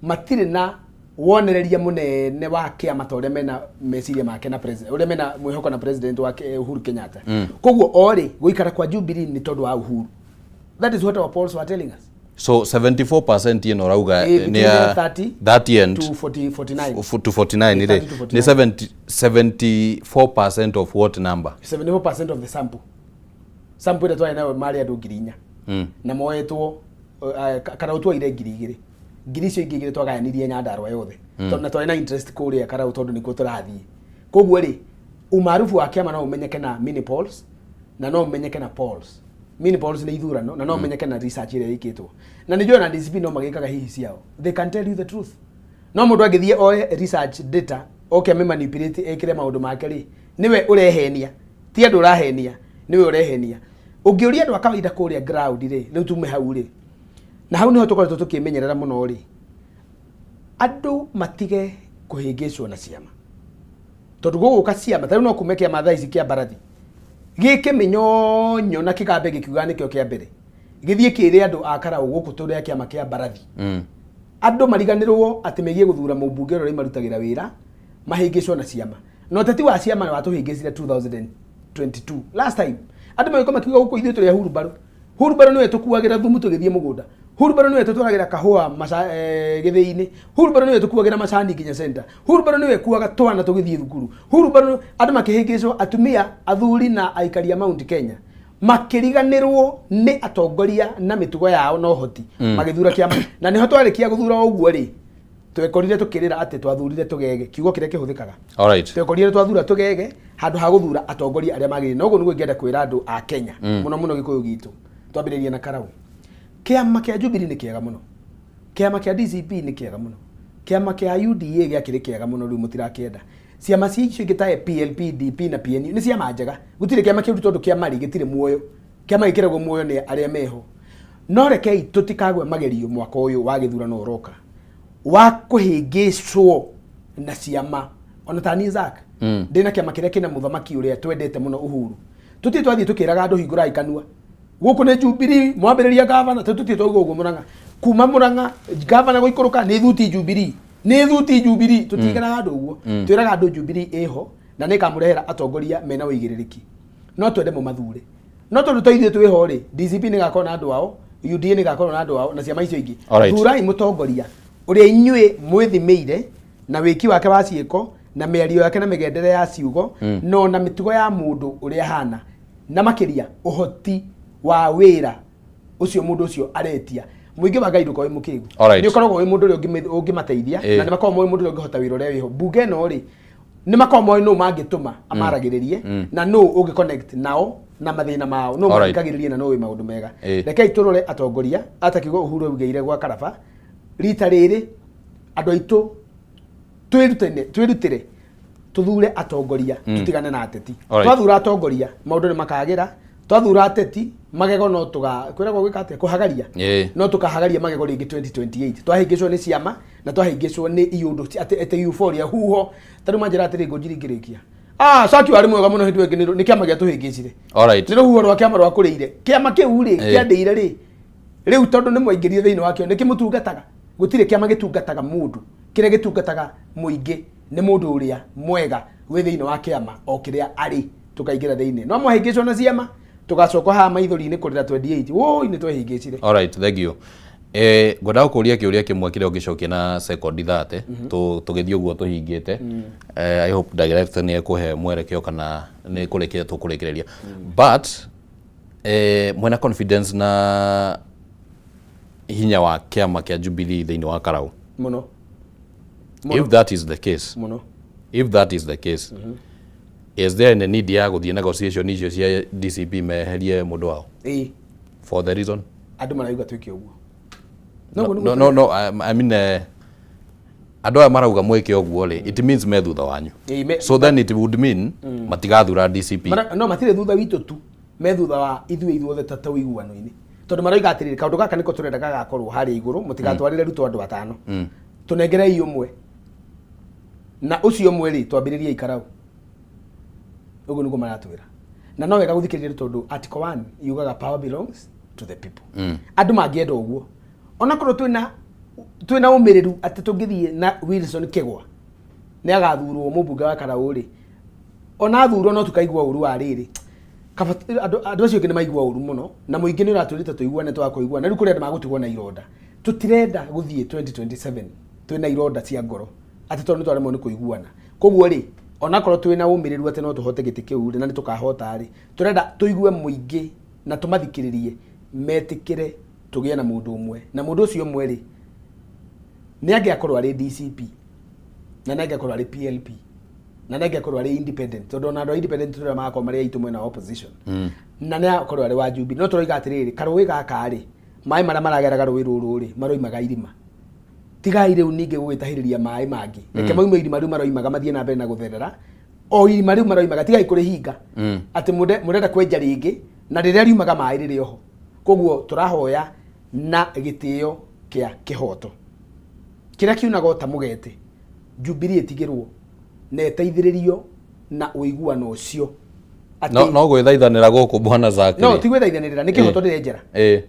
matirĩ na wonereria mũnene wa kĩama ta ũrĩa mena meciria make na president, ũrĩa mena mwĩhoko na president wake Uhuru Kenyatta. Koguo o rĩ, gũikara kwa Jubilee nĩ tondũ wa Uhuru. That is what our polls were telling us. So 74% ĩno ũrauga Eh, nĩ between ya 30 30 and to 40, 49. To 49 30 rĩ, to nĩ 49. 70 74% of what number? 74% of the sample. Sample ĩrĩa twarĩ nayo marĩ andũ 4,000 na moetwo Karau twoire 2,000, ngiri icio ingĩ igĩrĩ twagayanirie Nyandarua yothe. Tondũ na twarĩ na interest kũrĩa Karau tondũ nĩkuo tũrathiĩ. Koguo rĩ, umaarufu wa kĩama no ũmenyeke na mini polls na no ũmenyeke na polls. Mini polls nĩ ithurano, na no ũmenyeke na research ĩrĩa ĩkĩtwo. Na nĩ njũĩ na DCP no magĩkaga hihi ciao, they can tell you the truth. No mũndũ angĩthiĩ oe research data oke amĩ manipulate ĩkĩre maũndũ make rĩ, nĩwe ũrehenia, ti andũ ũrahenia, nĩwe ũrehenia. Ũngĩũria andũ a kawaida kũrĩa ground rĩ, rĩu tume hau rĩ, na hau nĩho tũkoretwo tũkĩmenyerera mũno rĩ, andũ matige kũhĩngĩcwo na ciama, tondũ gũgũka ciama ta rĩu no kume kĩama thaa ici kĩa mbarathi gĩke mĩnyonyo na kĩgambe gĩkiuga nĩkĩo kĩa mbere, gĩthiĩ kĩre andũ a Karau gũkũ tũrĩa kĩama kĩa mbarathi, andũ mariganĩrwo atĩ megiĩ gũthura mũmbunge ũrĩa ũrĩmarutagĩra wĩra, mahĩngĩcwo na ciama. Na ũteti wa ciama watũhĩngĩcire 2022 last time. Andũ magĩkorwo makiuga gũkũ ithuĩ tũrĩ a hurumbarũ, hurumbarũ nĩwe tũkuagĩra thumu tũgĩthiĩ mũgũnda, hurumbarũ nĩwe tũtwaragĩra kahũa gĩthĩi-inĩ, hurumbarũ nĩwe tũkuagĩra macani nginya center, hurumbarũ nĩwe kuaga twana tũgĩthiĩ thukuru, hurumbarũ. Andũ makĩhĩngĩcwo, atumia, athuri na aikari a Mount Kenya makĩriganĩrwo nĩ atongoria na mĩtugo yao na ũhoti, magĩthura kĩama. Na nĩho twarĩkia gũthura ũguo rĩ, twekorire tũkĩrĩra atĩ twathurire tũgege, kiugo kĩrĩa kĩhũthĩkaga. Twekorire twathura tũgege handũ ha gũthura atongoria arĩa magĩrĩire. Na ũguo nĩguo ingĩenda kwĩra andũ a Kenya, mũno mũno Gĩkũyũ gitũ. Twambĩrĩrie na Karau. Kĩama kĩa Jubilee nĩ kĩega mũno, kĩama kĩa DCP nĩ kĩega mũno, kĩama kĩa UDA gĩakĩrĩ kĩega mũno, rĩu mũtirakĩenda. Ciama cia icio ingĩ ta PLP, DP na PNU nĩ ciama njega. Gũtirĩ kĩama kĩũru, tondũ kĩama rĩ, gĩtirĩ muoyo. Kĩama gĩkĩragwo muoyo nĩ arĩa meho. No rekei tũtikagwe magerio mwaka ũyũ wa gĩthurano ũroka wa kũhĩngĩcwo na ciama. Ona ta niĩ Zack, ndĩna kĩama kĩrĩa kĩna mũthamaki ũrĩa twendete mũno Uhuru, tũtirĩ twathiĩ tũkĩraga andũ hingũrai kanua gũkũ nĩ Jubilee mwambĩrĩria gavana, tũtirĩ twauga ũguo. Mũrang'a, kuma Mũrang'a gavana gũikũrũka nĩ thuti Jubilee, nĩ thuti Jubilee, tũtigeraga andũ ũguo. Twĩraga andũ Jubilee ĩho na nĩ ĩkamũrehera atongoria mena ũigĩrĩrĩki, no twende mũmathure. No tondũ to ithuĩ twĩho rĩ, DCP nĩ ĩgakorwo na andũ ao, UDA nĩ ĩgakorwo na andũ ao, na ciama icio ingĩ. Thurai mũtongoria ũrĩa inyuĩ mwĩthimĩire na wĩki wake wa ciĩko na mĩario yake na mĩgendere ya ciugo, no na mĩtugo ya mũndũ ũrĩa ahana, na makĩria ũhoti wa wĩra ũcio mũndũ ũcio aretia. Mũingĩ wa Ngai ndũkorwo wĩ mũkĩgu. Nĩ ũkoragwo wĩ mũndũ ũrĩa ũngĩmateithia, na nĩ makoragwo moĩ mũndũ ũrĩa ũngĩhota wĩra ũrĩa wĩho. Mbunge ĩno rĩ, Nĩ makoragwo moĩ nũ mangĩtũma amaragĩrĩrie na nũ ũngĩ connect nao na mathĩna mao, nũ mathikagĩrĩrie na nũ wĩ maũndũ mega. Rekei tũrore atongoria atakiuga Uhuru augĩire gwa Karaba rita rĩrĩ, andũ aitũ twĩrutane, twĩrutĩre tuthure atongoria, tutigane na ateti. Twathura atongoria maũndũ nĩ makagĩra. Twathura ateti magego no tuga kwĩragwo gwĩka atĩa, kũhagaria, no tukahagaria magego rĩngĩ 2028. Twahĩngĩcwo nĩ ciama na twahĩngĩcwo nĩ iũndũ atĩ atĩ euphoria huho. Ta rĩu manjĩra atĩrĩ, ngũnjiri ngĩrĩkia, ah, caki warĩ mwega mũno hĩndĩ ĩyo ĩngĩ, nĩ kĩama gĩatũhĩngĩcire. Nĩ rũhuho rwa kĩama rwakũrĩire kĩama kĩu rĩ, kĩandĩire rĩ rĩu tondũ nĩ mwaingĩrire thĩinĩ wakĩo nĩ kĩmũtungataga. Gũtirĩ kĩama gĩtungataga mũndũ, kĩrĩa gĩtungataga mũingĩ nĩ mũndũ ũrĩa mwega wĩ thĩinĩ wa kĩama o kĩrĩa arĩ. Tũkaingĩra thĩinĩ no mwahĩngĩcwo na ciama, tũgacoka haha maithori-inĩ kũrĩra 28, woi nĩ twehĩngĩcire. Alright, thank you. Ngwendaga gũkũria kĩũria kĩmwe kĩrĩa ũngĩcokia na sekondi 30, tũgĩthiĩ ũguo tũhingĩte. I hope director nĩ ekũhe mwerekeo kana nĩ kũrĩkia tũkũrĩkĩrĩria. But mwena confidence na hinya wa kĩama kĩa Jubilee thĩinĩ wa Karau? Mũno. If that is the case, Mũno. if that is the case, is there any need ya gũthiĩ negotiation icio cia DCP meherie mũndũ wao? Ĩĩ. For the reason? Andũ marauga twĩke ũguo. No, no, no, no, I mean, andũ aya marauga mwĩke ũguo rĩ, it means me thutha wanyu. Ĩĩ, So then it would mean matigathura DCP. No matirĩ thutha witũ tu, me thutha wa ithuĩ ithuothe ta ũiguano-inĩ, tondũ maroiga atĩrĩrĩ, kaũndũ gaka nĩko tũrenda gagakorwo harĩa igũrũ, mũtigatwarĩre Ruto andũ atano, tũnengerei ũmwe, na ũcio ũmwe rĩ, twambĩrĩrie ikarau. Ũguo nĩguo maratwĩra, na no wega gũthikĩrĩria tondũ article 1 yugaga power belongs to the people. Andũ mangĩenda ũguo, onakorwo twĩna ũmĩrĩru atĩ tũngĩthiĩ na Wilson Kĩgwa nĩ agathurwo mũmbunge wa Karau rĩ, ona athurwo no tukaigua ũru wa rĩrĩ. Kaba andũ acio angĩ nĩ maigua ũru mũno, na mũingĩ nĩ ũratwĩrĩte tũiguane, twaga kũiguana rĩu kũrĩ andũ magũtigwo na ironda. Tũtirenda gũthiĩ 2027 twĩna ironda cia ngoro atĩ tondũ nĩ twaremwo nĩ kũiguana. Koguo rĩ, onakorwo twĩna ũmĩrĩru atĩ no tũhote gĩtĩ kĩu rĩ, na nĩ tũkahota rĩ, tũrenda tũigue mũingĩ na tũmathikĩrĩrie metĩkĩre tũgĩe na mũndũ ũmwe, na mũndũ ũcio ũmwe rĩ, nĩ angĩakorwo arĩ DCP, na nĩ angĩakorwo arĩ PLP, na nĩ angĩakorwo arĩ independent, tondũ ona andũ a independent tũrĩa magakorwo marĩ aitũ mwena wa opposition, na nĩ akorwo arĩ wa Jubilee. No tũroiga atĩrĩrĩ, karũĩ gaka rĩ, maĩ marĩa marageraga rũĩ rũrũ rĩ, maroimaga irima. Tigai rĩu ningĩ gũgĩtahĩrĩria maĩ mangĩ. Reke maume irima rĩu maroimaga, mathiĩ na mbere na gũtherera o irima rĩu maroimaga. Tigai kũrĩhinga atĩ mũrenda kwenja rĩngĩ na rĩrĩa riumaga maĩ rĩrĩ oho. Koguo tũrahoya na gĩtĩo kĩa kĩhoto kĩrĩa kiunaga o ta mũgete, Jubilee ĩtigĩrwo na ĩteithĩrĩrio na ũiguano ũcio. No no gwĩthaithanĩra gũkũ, bwana Zack. No ti gwĩthaithanĩrĩra, nĩ kĩhoto ndĩrenjera.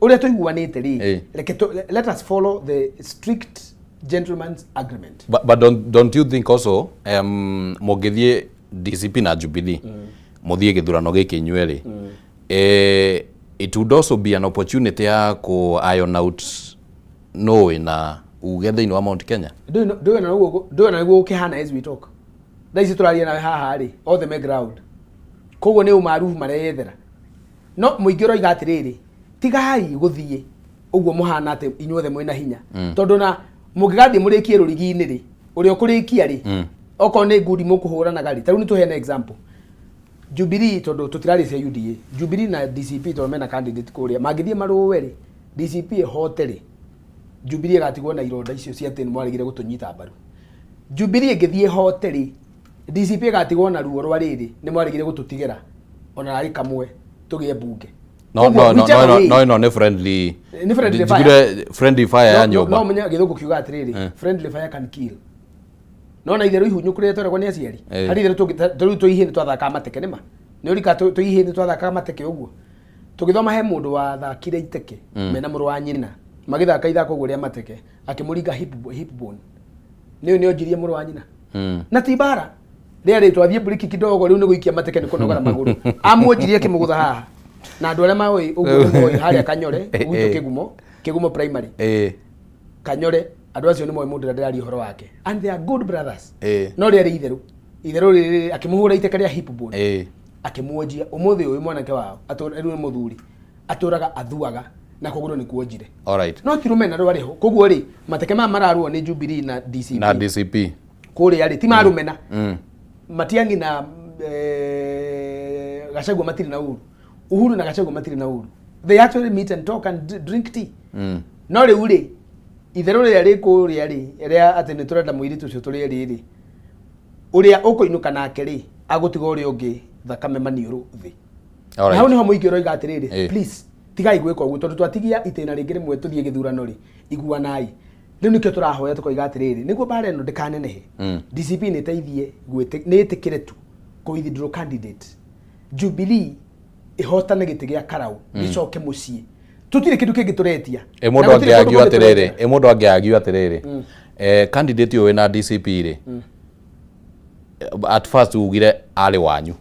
Ũrĩa tũiguanĩte rĩ, reke let us follow the strict gentleman's agreement. But don't you think also mũngĩthiĩ DCP na Jubilee mũthiĩ gĩthurano gĩkĩ inyuĩ rĩ, it would also be an opportunity ya ku iron out no wĩna uge thĩinĩ wa Mount Kenya? Ndũĩ na ũguo, ndũĩ na nĩguo gũkĩhana as we talk. Thaa ici tũraria nawe haha rĩ, othe me ground, koguo nĩ ũmarubu mareyethera. No mũingĩ ũroiga atĩrĩrĩ, tigai gũthiĩ ũguo mũhana atĩ inyuothe mwĩna hinya, tondũ na mũngĩgathiĩ mũrĩkie rũrigi-inĩ rĩ, ũrĩa ũkũrĩkia rĩ, okorwo nĩ ngundi mũkũhũranaga rĩ, ta rĩu nĩ tũheane example Jubilee, tondũ tũtirarĩ cia UDA, Jubilee na DCP, tondũ mena candidate kũrĩa, mangĩthiĩ marũe rĩ, DCP ĩhote rĩ, Jubilee ĩgatigwo na ironda icio cia atĩ nĩ mwaregire gũtũnyita mbaru. Jubilee ĩngĩthiĩ ĩhote rĩ, DCP ĩgatigwo na ruo rwa rĩrĩ, nĩ mwaregire gũtũtigĩra ona arĩ kamwe tũgĩe mbunge. No. Koguo, No, no. whichever No. way- No, ĩno nĩ friendly. Nĩ friendly fire. Njugire friendly fire ya nyũmba. No menye gĩthũngũ kiuga atĩrĩrĩ, friendly fire can kill. No na itherũ ihunyũku rĩrĩa tweragwo nĩ aciari, harĩ itherũ rĩu tũihĩ nĩ twathakaga mateke, nĩma nĩ ũrika tũihĩ nĩ twathakaga mateke ũguo tũgĩthoma. He mũndũ wathakire iteke mena mũrũ wa nyina, magĩthaka ithako ũguo rĩa mateke, akĩmũringa hip bone. Nĩ nĩ onjirie mũrũ wa nyina na ti mbara rĩarĩ twathiĩ briki kidogo, rĩu nĩ gũikia mateke, nĩ kũnogora magũrũ, amuonjirie akĩmũgũtha haha. Na andũ arĩa maũĩ ũguo nĩ moĩ harĩa Kanyore gwitũ, Kĩgumo primary, Kanyore, andũ acio nĩ moĩ mũndũ ũrĩa ndĩraria ũhoro wake, and they are good brothers. No rĩarĩ itherũ rĩrĩ, akĩmũhũra iteke rĩa hip bone, akĩmuonjia. Ũmũthĩ ũyũ mwanake wao rĩu nĩ mũthuri, atũraga athuaga na kũgũrũ nĩ kuonjire. No ti rũmena rwarĩ ho. Koguo rĩ, mateke maya mararũo nĩ Jubilee na DCP Na DCP kũrĩa rĩ, ti marũmena. Matiang'i na eh, Gachagua matirĩ na uru Uhuru na Gachagua matirĩ na uru they actually meet and talk and drink tea no rĩu rĩ itherũ rĩrĩa rĩ kũrĩa rĩ rĩa atĩ nĩ tũrenda mũirĩtu ũcio tũrĩ erĩ rĩ ũrĩa ũkũinũka nake rĩ agũtiga ũrĩa ũngĩ thakame maniũrũ thĩ Alright. na hau nĩho mũingĩ ũroiga atĩrĩrĩ please tigai gwĩka ũguo tondũ twatigia itĩna rĩngĩ rĩmwe tũthiĩ gĩthurano rĩ iguanai rĩu nĩkĩo tũrahoya tũkoiga atĩrĩrĩ nĩguo mbara ĩno ndĩkanenehe DCP nĩ ĩteithie nĩ ĩtĩkĩre tu kũ withdraw candidate Jubilee ĩhotane gĩtĩ gĩa karau gĩcoke mũciĩ tũtirĩ kĩndũ kĩngĩ tũretia Ĩ mũndũ Na gũtirĩ kũndũ angĩargue kũngĩ atĩrĩrĩ tũretia. ĩ mũndũ angĩargue atĩrĩrĩ eh, candidate ũyũ wĩna DCP rĩ at first ugire arĩ wanyu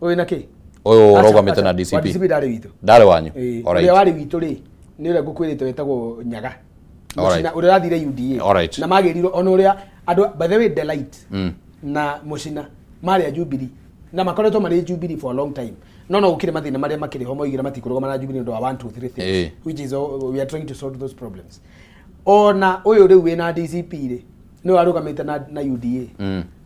Ũyũ na kĩ ũyũ Aca, ũrũgamĩte aca, na wa DCP DCP ndarĩ witũ ndarĩ wanyu Ĩĩ, Alright. ũrĩa warĩ witũ rĩ nĩ ũrĩa ngũkwĩrĩte wetagwo nyaga Alright. Mũcina, ũrĩa ũrathire UDA Alright. na magĩrirwo ona ũrĩa andũ by the way Delight na Mũcina marĩ a Jubilee na makoretwo marĩ Jubilee for a long time no no gũkĩrĩ mathĩna marĩa makĩrĩ ho moigire matikũrũgama na Jubilee nĩ ũndũ wa 1 2 3 things which is all, we are trying to sort those problems ona ũyũ rĩu wĩna DCP rĩ nĩwe arũgamĩte na, na UDA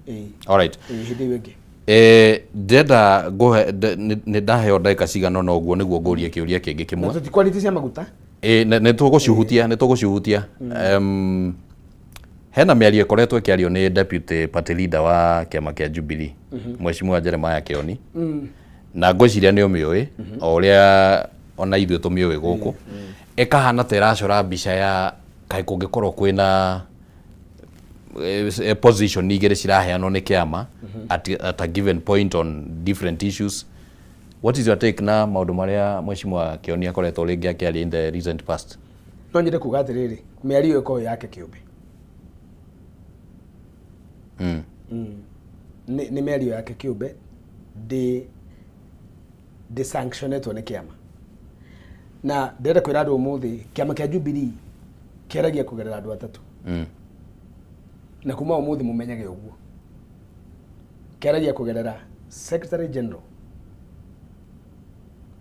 Ĩĩ. Alright. Ĩĩ, hĩndĩ ĩyo ĩngĩ Eh, ndĩrenda ngũhe nĩ ndaheo ndagĩka cigana ũna ũguo nĩguo ngũrie kĩũria kĩngĩ na kĩmwe tũtikwarĩtie cia maguta Ĩ, nĩ tũgũcihutia nĩ tũgũcihutia hena mĩario ĩkoretwo ĩkĩario nĩ deputy party leader wa kĩama kĩa Jubilee Mheshimiwa Jeremiah Kĩoni na ngwĩciria nĩ ũmĩũĩ o ũrĩa ona ithuĩ tũmĩũĩ gũkũ ĩkahana ta ĩracora mbica ya kaĩ kũngĩkorwo kwĩna position igĩrĩ ciraheanwo nĩ kĩama at a given point on different issues what is your take na maũndũ marĩa Mheshimiwa Kĩoni akoretwo rĩngĩ akĩaria in the recent past no nyende kuga atĩrĩrĩ mĩario ĩyo ĩkorwo yake kĩũmbe Nĩ mĩario yake kĩũmbe ndĩ ndĩ sanctionetwo nĩ kĩama na ndĩrenda kwĩra andũ ũmũthĩ kĩama kĩa Jubilee kĩaragia kũgerera andũ atatũ na kuma ũmũthĩ mũmenyage ũguo kĩaragia kũgerera secretary general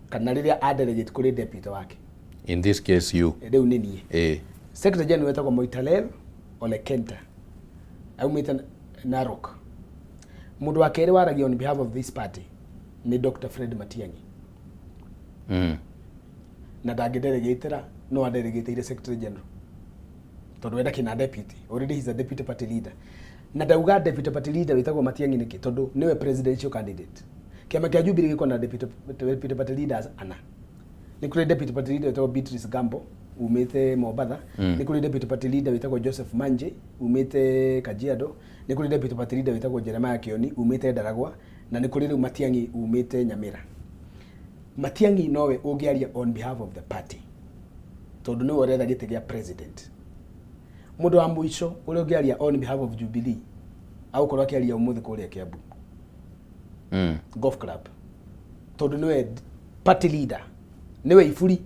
kana rĩrĩa a delegate kũrĩ deputy wake in this case you rĩu nĩ niĩ secretary general wetagwo Moitalel Ole Kenta aumĩte Narok mũndũ wa kerĩ waragia on behalf of this party nĩ Dr. Fred Matiang'i na ndangĩdelegĩtĩra no adelegĩtĩire secretary general tondũ we ndakĩna deputy already he's a deputy party leader na ndauga deputy party leader wĩtagwo Matiang'i nĩkĩ tondũ nĩwe presidential candidate kĩama kĩa Jubilee gĩkoragwo na deputy party leaders ana nĩ kũrĩ deputy party leader wĩtagwo Beatrice Gambo umĩte Mombatha nĩ kũrĩ deputy party leader wĩtagwo Joseph Manje umĩte Kajiado nĩ kũrĩ deputy party leader wĩtagwo Jeremiah Kioni umĩte Ndaragwa na nĩ kũrĩ rĩu Matiang'i umĩte Nyamira Matiang'i nowe ũngĩaria on behalf of the party tondũ nĩwe ũretha gĩtĩ gĩa president mũndũ wa mũico ũrĩa ũngĩaria on behalf of Jubilee agũkorwo akĩaria ũmũthĩ kũrĩa Kiambu Golf Club tondũ nĩwe party leader nĩwe iburi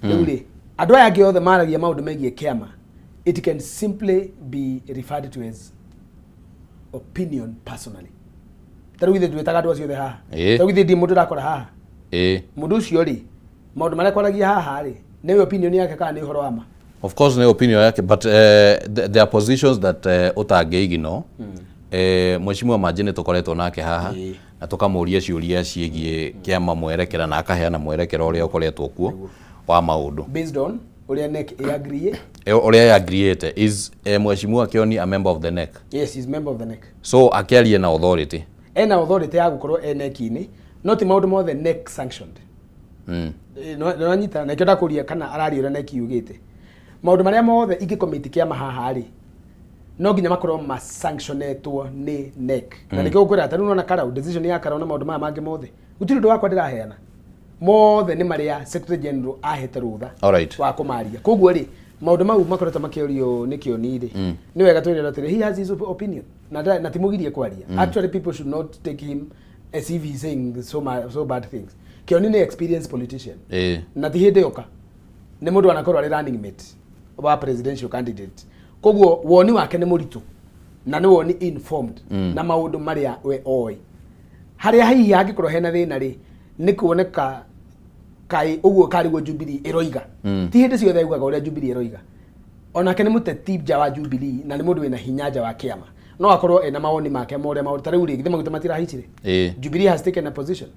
rĩu rĩ andũ aya angĩ othe maragia maũndũ megiĩ kĩama it can simply be referred to as opinion personally ta rĩu ithuĩ twĩtaga andũ acio othe haha ta rĩu ithuĩ ndi mũndũ ndakora haha mũndũ ũcio rĩ maũndũ marĩa kwaragia haha rĩ nĩwe opinion yake kana nĩ ũhoro wa ma Of course nĩ opinion yake but there are positions that ũtangĩignore Mheshimiwa Manji nĩ tũkoretwo nake haha na tũkamũria ciũria ciĩgiĩ kĩama mwerekera na akaheana mwerekera ũrĩa ũkoretwo kuo wa maũndũ based on ũrĩa NEC ĩagree ũrĩa agreeĩte is Mheshimiwa Kioni a member of the NEC yes he's member of the NEC so akĩaria na authority ena authority ya gũkorwo e NEC-inĩ no ti maũndũ mothe NEC sanctioned nĩwanyita na nĩkĩo ndakũria kana araria ũrĩa NEC yugĩte maũndũ marĩa mothe ingĩkomiti kĩama haha rĩ no nginya makorwo masanctionetwo nĩ NEC na nĩkĩo ngũkwĩra ta rĩu nĩwona karau decision ya karau na maũndũ maya mangĩ mothe gũtirĩ ũndũ wakwa ndĩraheana mothe nĩ marĩa secretary general ahete rũtha Alright. wa kũmaria koguo rĩ maũndũ mau makoretwo makĩorio nĩ kĩoni rĩ nĩ wega twĩrĩrwo atĩrĩ he has his opinion na na timũgirie kwaria actually people should not take him as if he's saying so bad things kĩoni nĩ experienced politician na ti hĩndĩ yoka nĩ mũndũ anakorwo arĩ running mate wa presidential candidate koguo woni wake nĩ mũritũ na nĩ woni informed na maũndũ marĩa we oĩ harĩa hihi hangĩkorwo hena thĩna rĩ nĩ kuoneka kaĩ ũguo karĩguo Jubilee ĩroiga ti hĩndĩ ciothe augaga ũrĩa Jubilee ĩroiga onake nĩ mũteti nja wa Jubilee na nĩ mũndũ wĩna hinya nja wa kĩama No akorwo ena mawoni make ma ũrĩa maũndũ ta rĩu rĩ, githĩ maguta matirahaicire? Jubilee has taken a position,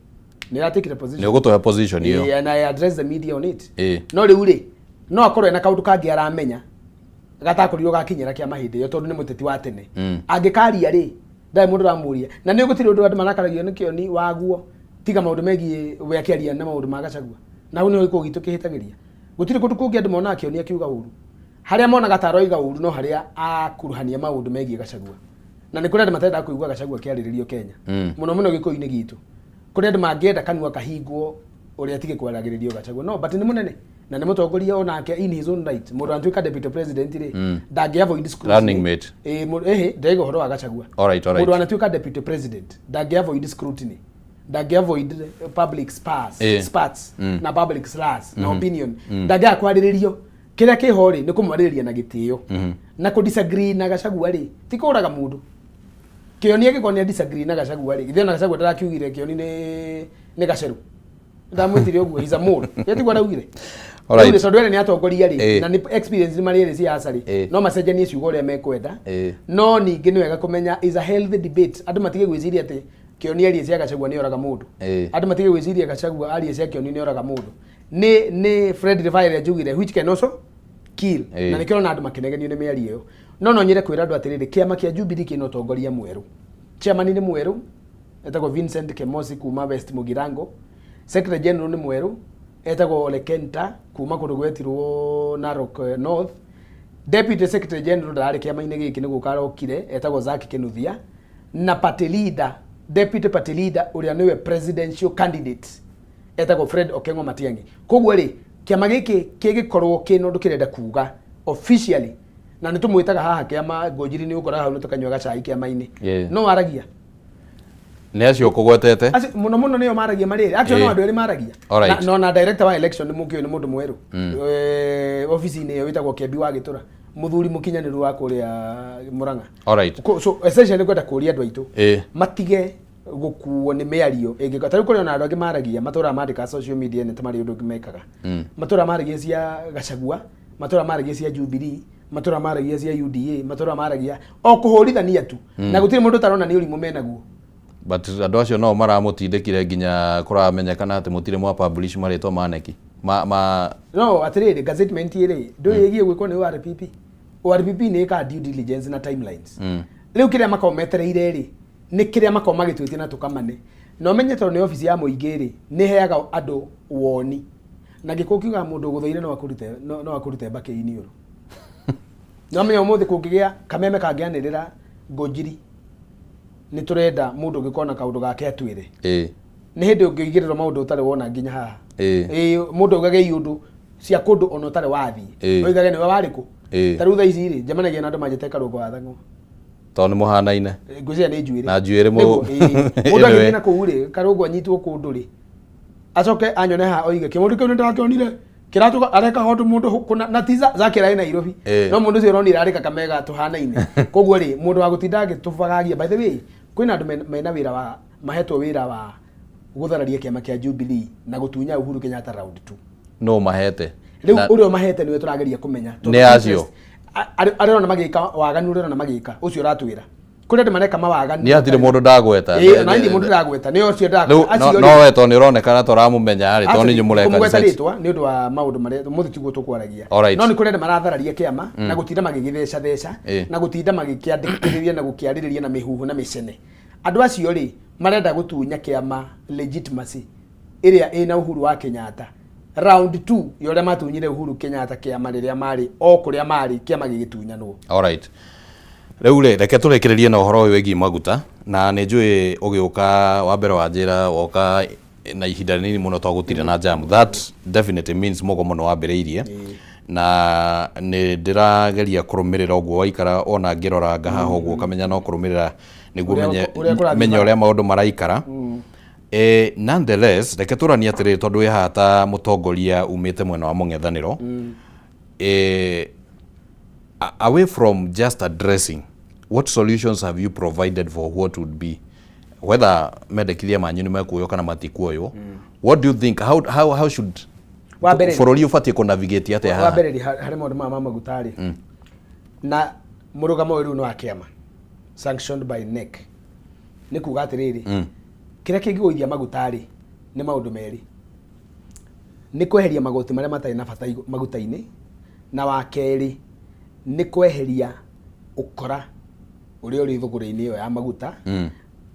nĩ ĩratekire position. Nĩ ũgũtũhe position ĩyo? Ĩĩ, and I address the media on it. No rĩu rĩ, no akorwo ena kaũndũ kangĩ aramenya gatakorirwo gakinyĩra kĩama hĩndĩ ĩyo, tondũ nĩ mũteti wa tene. Angĩkaria rĩ, ndarĩ mũndũ ũramũria, na nĩ gũtirĩ ũndũ andũ marakaragio nĩ Kĩoni waguo tiga maũndũ megiĩ we akĩaria na maũndũ ma Gachagua, na hau nĩho gĩkũũ gitũ kĩhĩtagĩria. Gũtirĩ kũndũ kũngĩ andũ monaga Kĩoni akiuga ũru. Harĩa monaga ta aroiga ũru no harĩa akuruhania maũndũ megiĩ Gachagua, na nĩ kũrĩ andũ matendaga kũigua Gachagua akĩarĩrĩrio Kenya. Mũno mũno gĩkũyũ-inĩ gitũ kũrĩ andũ mangĩenda kanua kahingwo ũrĩa atige kwaragĩrĩrio Gachagua, no but nĩ mũnene na nĩ mũtongoria onake in his own right. Mũndũ anatuĩka deputy president rĩ, ndangĩ avoid scrutiny. Running mate. Ĩĩ, ĩhĩ, ndĩraiga ũhoro wa Gachagua. All right. Mũndũ anatuĩka deputy president ndangĩ avoid scrutiny, ndangĩ avoid public spars, spats na public slurs na opinion. Ndangĩaga kwarĩrĩrio. Kĩrĩa kĩho rĩ, nĩ kũmwarĩrĩria na gĩtĩo. Na kũ disagree na Gachagua rĩ, ti kũraga mũndũ. Kĩoni angĩkorwo nĩ disagree na Gachagua rĩ, githĩ ona Gachagua ndarakiugire Kĩoni nĩ gacerũ, ndamwĩtire ũguo, he's a mole, yetiguo araugire. Rĩu rĩ, tondũ ere nĩ atongoria rĩ, na nĩ experience nĩ marĩ erĩ siasa rĩ, no macenjanie ciugo ũrĩa mekwenda. No ningĩ nĩ wega kũmenya is a healthy debate. Andũ matige gwĩciria atĩ Kĩoni arie cia Gachagua nĩ oraga mũndũ. Andũ matige gwĩciria Gachagua arie cia Kĩoni nĩ oraga mũndũ. Nĩ friendly fire ĩrĩa njugire, which can also kill. Na nĩkĩo ũrona andũ makĩnegenio nĩ mĩario ĩyo. No nyende kwĩra andũ atĩrĩrĩ, kĩama kĩa Jubilee kĩna ũtongoria mwerũ. Chairman nĩ mwerũ, etagwo Vincent Kemosi kuma West Mugirango. Secretary General nĩ mwerũ, etagwo Ole Kenta kuma kũndũ gwetirwo Narok North. Deputy Secretary General ndararĩ kĩama-inĩ gĩkĩ, nĩ gũka arokire, etagwo Zack Kinuthia. Na party leader, deputy party leader ũrĩa nĩwe presidential candidate, etagwo Fred Okengo Matiang'i. Koguo rĩ, kĩama gĩkĩ kĩgĩkorwo kĩna ũndũ kĩrenda kuga officially, na nĩ tũmwĩtaga haha kĩama ngũnjiri, nĩ ũkoraga hau nĩ tũkanyua gacai kĩama-inĩ. No aragia. Nĩ acio ũkũgwetete? Acio mũno mũno nĩo maragia marĩ erĩ. Actually, no andũ erĩ maragia. Na no na director wa election nĩ mũkĩũĩ nĩ mũndũ mwerũ. Ofici-inĩ ĩyo wĩtagwo Kembi wa Gĩtũra, mũthuri mũkinyanĩru wa kũrĩa Mũrang'a. So essentially kwenda kũria andũ aitũ matige gũkuo nĩ mĩario ĩngĩkorwo ta rĩu kũrĩ ona andũ angĩ maragia matũraga mandĩka social media nĩ ta marĩ ũndũ ũngĩ mekaga. Matũra maragia cia Gachagua, matũra maragia cia Jubilee, matũra maragia cia UDA, matũra maragia o kũhũrithania tu. Na gũtirĩ mũndũ ũtarona nĩ ũrimũ menaguo. But andũ acio no maramũtindĩkire nginya kũramenyekana atĩ mũtirĩ mwa publish marĩtwa ma neki ma No atĩrĩrĩ, gazettement rĩ, ndũĩ ĩgiĩ gwĩkwo nĩ ORPP. ORPP nĩ ĩkaga due diligence na timelines. Rĩu kĩrĩa makoragwo metereire rĩ, nĩ kĩrĩa makoragwo magĩtwĩtia na tũkamane, na ũmenye tondũ nĩ obici ya mũingĩ rĩ, nĩ ĩheaga andũ woni, na gĩkũyũ kiugaga mũndũ ũgũthũire no akũrute mbakĩ iniũrũ. No menye ũmũthĩ kũngĩgĩa kameme kangĩanĩrĩra ngũnjiri nĩ tũrenda mũndũ ũngĩkorwo na kaũndũ gake atwĩre, nĩ hĩndĩ ũngĩigĩrĩrwo maũndũ ũtarĩ wona nginya haha. Ĩĩ, mũndũ augage iũndũ cia kũndũ ona ũtarĩ wathiĩ. Oigage nĩwe warĩ kũ. Ta rĩu thaa ici rĩ, njemanagia na andũ manjĩte Karũngo wa Thang'wa. Tondũ nĩ mũhanaine. Ngwĩciria nĩ njuĩrĩ. Na njuĩrĩ. Nĩguo, ĩĩ. Mũndũ Anyway. agĩthiĩ na kũu rĩ, Karũngo anyitwo kũndũ rĩ, acoke anyone haha oige kĩmũndũ kĩu nĩ ndĩrakĩonire kĩratũka arekaga ũndũ mũndũ kũna na ti Zaki ararĩ Nairobi. No mũndũ ũcio ũronire arĩ Kakamega tũhanaine. Koguo rĩ, mũndũ wa gũtinda agĩtũbagagia, by the way, kwĩna andũ mena wĩra wa mahetwo wĩra wa gũthararia kĩama kĩa Jubilee na gũtunya Uhuru Kenyatta round 2. No mahete. Rĩu ũrĩa ũmahete nĩwe tũrageria kũmenya. Tondũ Nĩ acio. Arĩa ũrona magĩka waganu, ũrĩa ũrona magĩka ũcio ũratwĩra kũrĩ andũ mareka mawaganu. Nĩ hatirĩ mũndũ ndagweta. Ĩĩ, na niĩ mũndũ ndagweta nĩ ũcio rĩu acio no we tondũ nĩ ũronekana tũramũmenya rĩ, tondũ nĩ inyuĩ mũreka kũmũgweta research. rĩtwa nĩ ũndũ wa maũndũ marĩa mũthĩ tiguo tũkwaragia. No nĩ kũrĩ andũ marathararia kĩama na gũtinda magĩgĩthecatheca na gũtinda magĩkĩandĩkĩrĩria na gũkĩarĩrĩria na mĩhuhu na mĩcene. Andũ acio rĩ, marenda gũtunya kĩama legitimacy ĩrĩa ĩna Uhuru wa Kenyatta round 2 ya ũrĩa matunyire Uhuru Kenyatta kĩama rĩrĩa marĩ o kũrĩa marĩ kĩama gĩgĩtunyanwo. Alright. Rĩu rĩ, reke tũrĩkĩrĩrie na ũhoro ũyũ wĩgiĩ maguta, na nĩ njũĩ ũgĩũka wa mbere wa njĩra woka na ihinda rĩnini mũno tondũ gũtirĩ na jam. That definitely means mũgomo nĩ wambĩrĩirie, na nĩ ndĩrageria kũrũmĩrĩra ũguo waikara ona ngĩroranga haha ũguo ũkamenya no kũrũmĩrĩra nĩguo Ũrĩa menye ũrĩa kũrathiĩ menye bara. Ũrĩa maũndũ maraikara. Nonetheless, reke tũranie atĩrĩrĩ, tondũ wĩ haha ta mũtongoria umĩte mwena wa mũng'ethanĩro, away from just addressing, what solutions have you provided for what would be, whether mendekithia manyu nĩ mekuoywo kana matikuoywo? What do you think, how should Wa mbere rĩ- bũrũri ũbatiĩ kũ navigate atĩa wa haha? Mbere rĩ, harĩ maũndũ maya ma maguta rĩ, na mũrũgamo ũyũ rĩu nĩ wa kĩama. sanctioned by NEC. Nĩ kuga atĩrĩrĩ, kĩrĩa kĩngĩgũithia maguta rĩ, nĩ maũndũ merĩ. Nĩ kweheria magoti marĩa matarĩ na bata maguta-inĩ, na wa kerĩ nĩ kweheria ũkora ũrĩa ũrĩ thũgũrĩ-inĩ ĩyo ya maguta.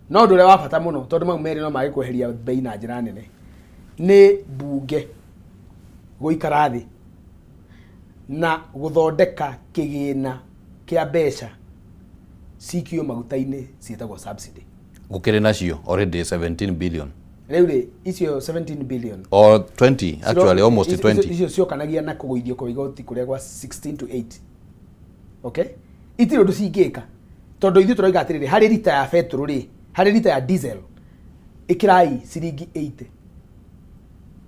No ũndũ ũrĩa wa bata mũno, tondũ mau merĩ no mage kweheria bei na njĩra nene, nĩ mbunge gũikara thĩ na gũthondeka kĩgĩna kĩa mbeca cikio maguta-inĩ ciĩtagwo subsidy. Gũkĩrĩ nacio already 17 billion. Rĩu rĩ, icio 17 billion or 20 actually, almost 20. Icio ciokanagia na kũgũithio kwa igoti kũrĩa gwa 16 to 8. Okay, itirĩ ũndũ cingĩka, tondũ ithuĩ tũroiga atĩrĩrĩ, harĩ rita ya betũrũ rĩ, harĩ rita ya diesel ĩkĩrai ciringi 80,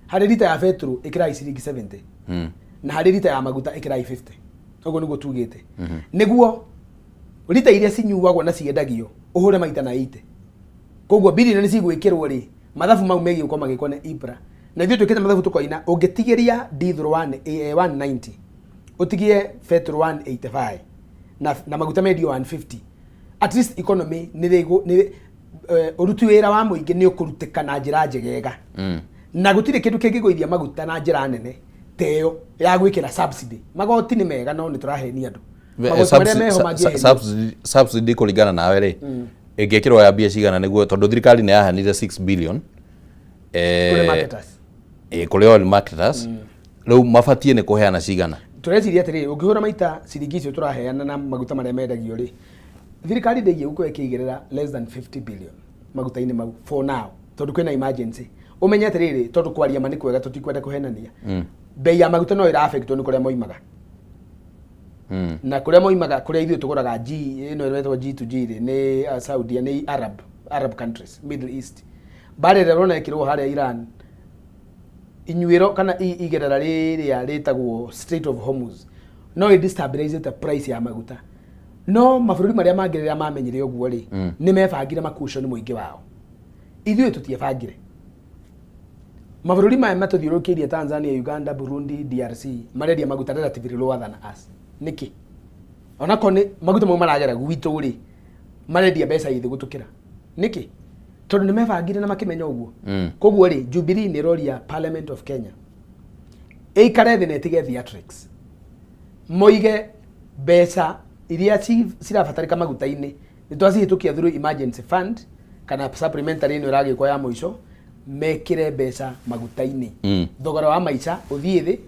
harĩ rita ya betũrũ ĩkĩrai ciringi 70, na harĩ rita ya maguta ĩkĩrai 50. Ũguo nĩguo tugĩte. Nĩguo rita iria cinyuagwo na ciendagio ũhũre maita na 80. Koguo bilioni cigwĩkĩrwo rĩ, mathabu mau megiĩ gũkorwo magĩkwo nĩ EPRA, na ithuĩ twĩkĩte mathabu tũkoina ũngĩtigĩria diesel 190, ũtigie petrol 185 na maguta mendio 150, at least economy nĩ ũruti wĩra wa mũingĩ nĩ ũkũrutĩka na njĩra njegega. Na gũtirĩ kĩndũ kĩngĩgũithia maguta na njĩra nene ta ĩyo ya gwĩkĩra subsidy. Magoti nĩ mega, no nĩ tũrahenia andũ. Magoti marĩa meho mangĩeherio. Subsidy kũringana nawe rĩ, ĩngĩkĩrwo ya mbia cigana? Nĩguo tondũ thirikari nĩ yaheanire 6 billion kũrĩ marketers. Kũrĩ oil marketers. Rĩu mabatiĩ nĩ kũheana cigana? Tũreciria atĩrĩrĩ, ũngĩhũra maita ciringi icio tũraheana na maguta marĩa mendagio rĩ, thirikari ndĩgiĩ gũkorwo ĩkĩigĩrĩra less than 50 billion maguta-inĩ mau for now, tondũ kwĩna emergency. Ũmenye atĩrĩrĩ, tondũ kwaria ma nĩ kwega, tũtikwenda kũhenania, bei ya maguta no ĩra affectwo nĩ kũrĩa moimaga. Na kũrĩa moimaga, kũrĩa ithuĩ tũgũraga G ĩno ĩretwo G to G rĩ, nĩ Saudi, nĩ Arab countries, Middle East. Mbara ĩrĩa ũrona ĩkĩrwo harĩa Iran, inyuĩro kana igerera rĩrĩa rĩtagwo Strait of Hormuz no ĩ destabilize the price ya maguta. No mabũrũri marĩa mangĩ rĩrĩa mamenyire ũguo rĩ, nĩ mebangire makuconi mũingĩ wao. Ithuĩ tũtiebangire. Mabũrũri maya matũthiũrũrũkĩirie, Tanzania, Uganda, Burundi, DRC, marendia maguta relatively lower than us. Nĩkĩ? Onakorwo nĩ maguta mau maragera gwitũ rĩ, marendia mbeca ithĩ gũtũkĩra. Nĩkĩ? Tondũ nĩ mebangire na makĩmenya ũguo. Koguo rĩ, Jubilee nĩ ĩroria Parliament of Kenya ĩikare thĩ na ĩtige theatrics, moige mbeca iria cirabatarĩka maguta-inĩ nĩ twacihĩtũkia through emergency fund kana supplementary ĩno ĩragĩkwo ya mũico, mekĩre mbeca maguta-inĩ, thogora wa maica ũthiĩ thĩ,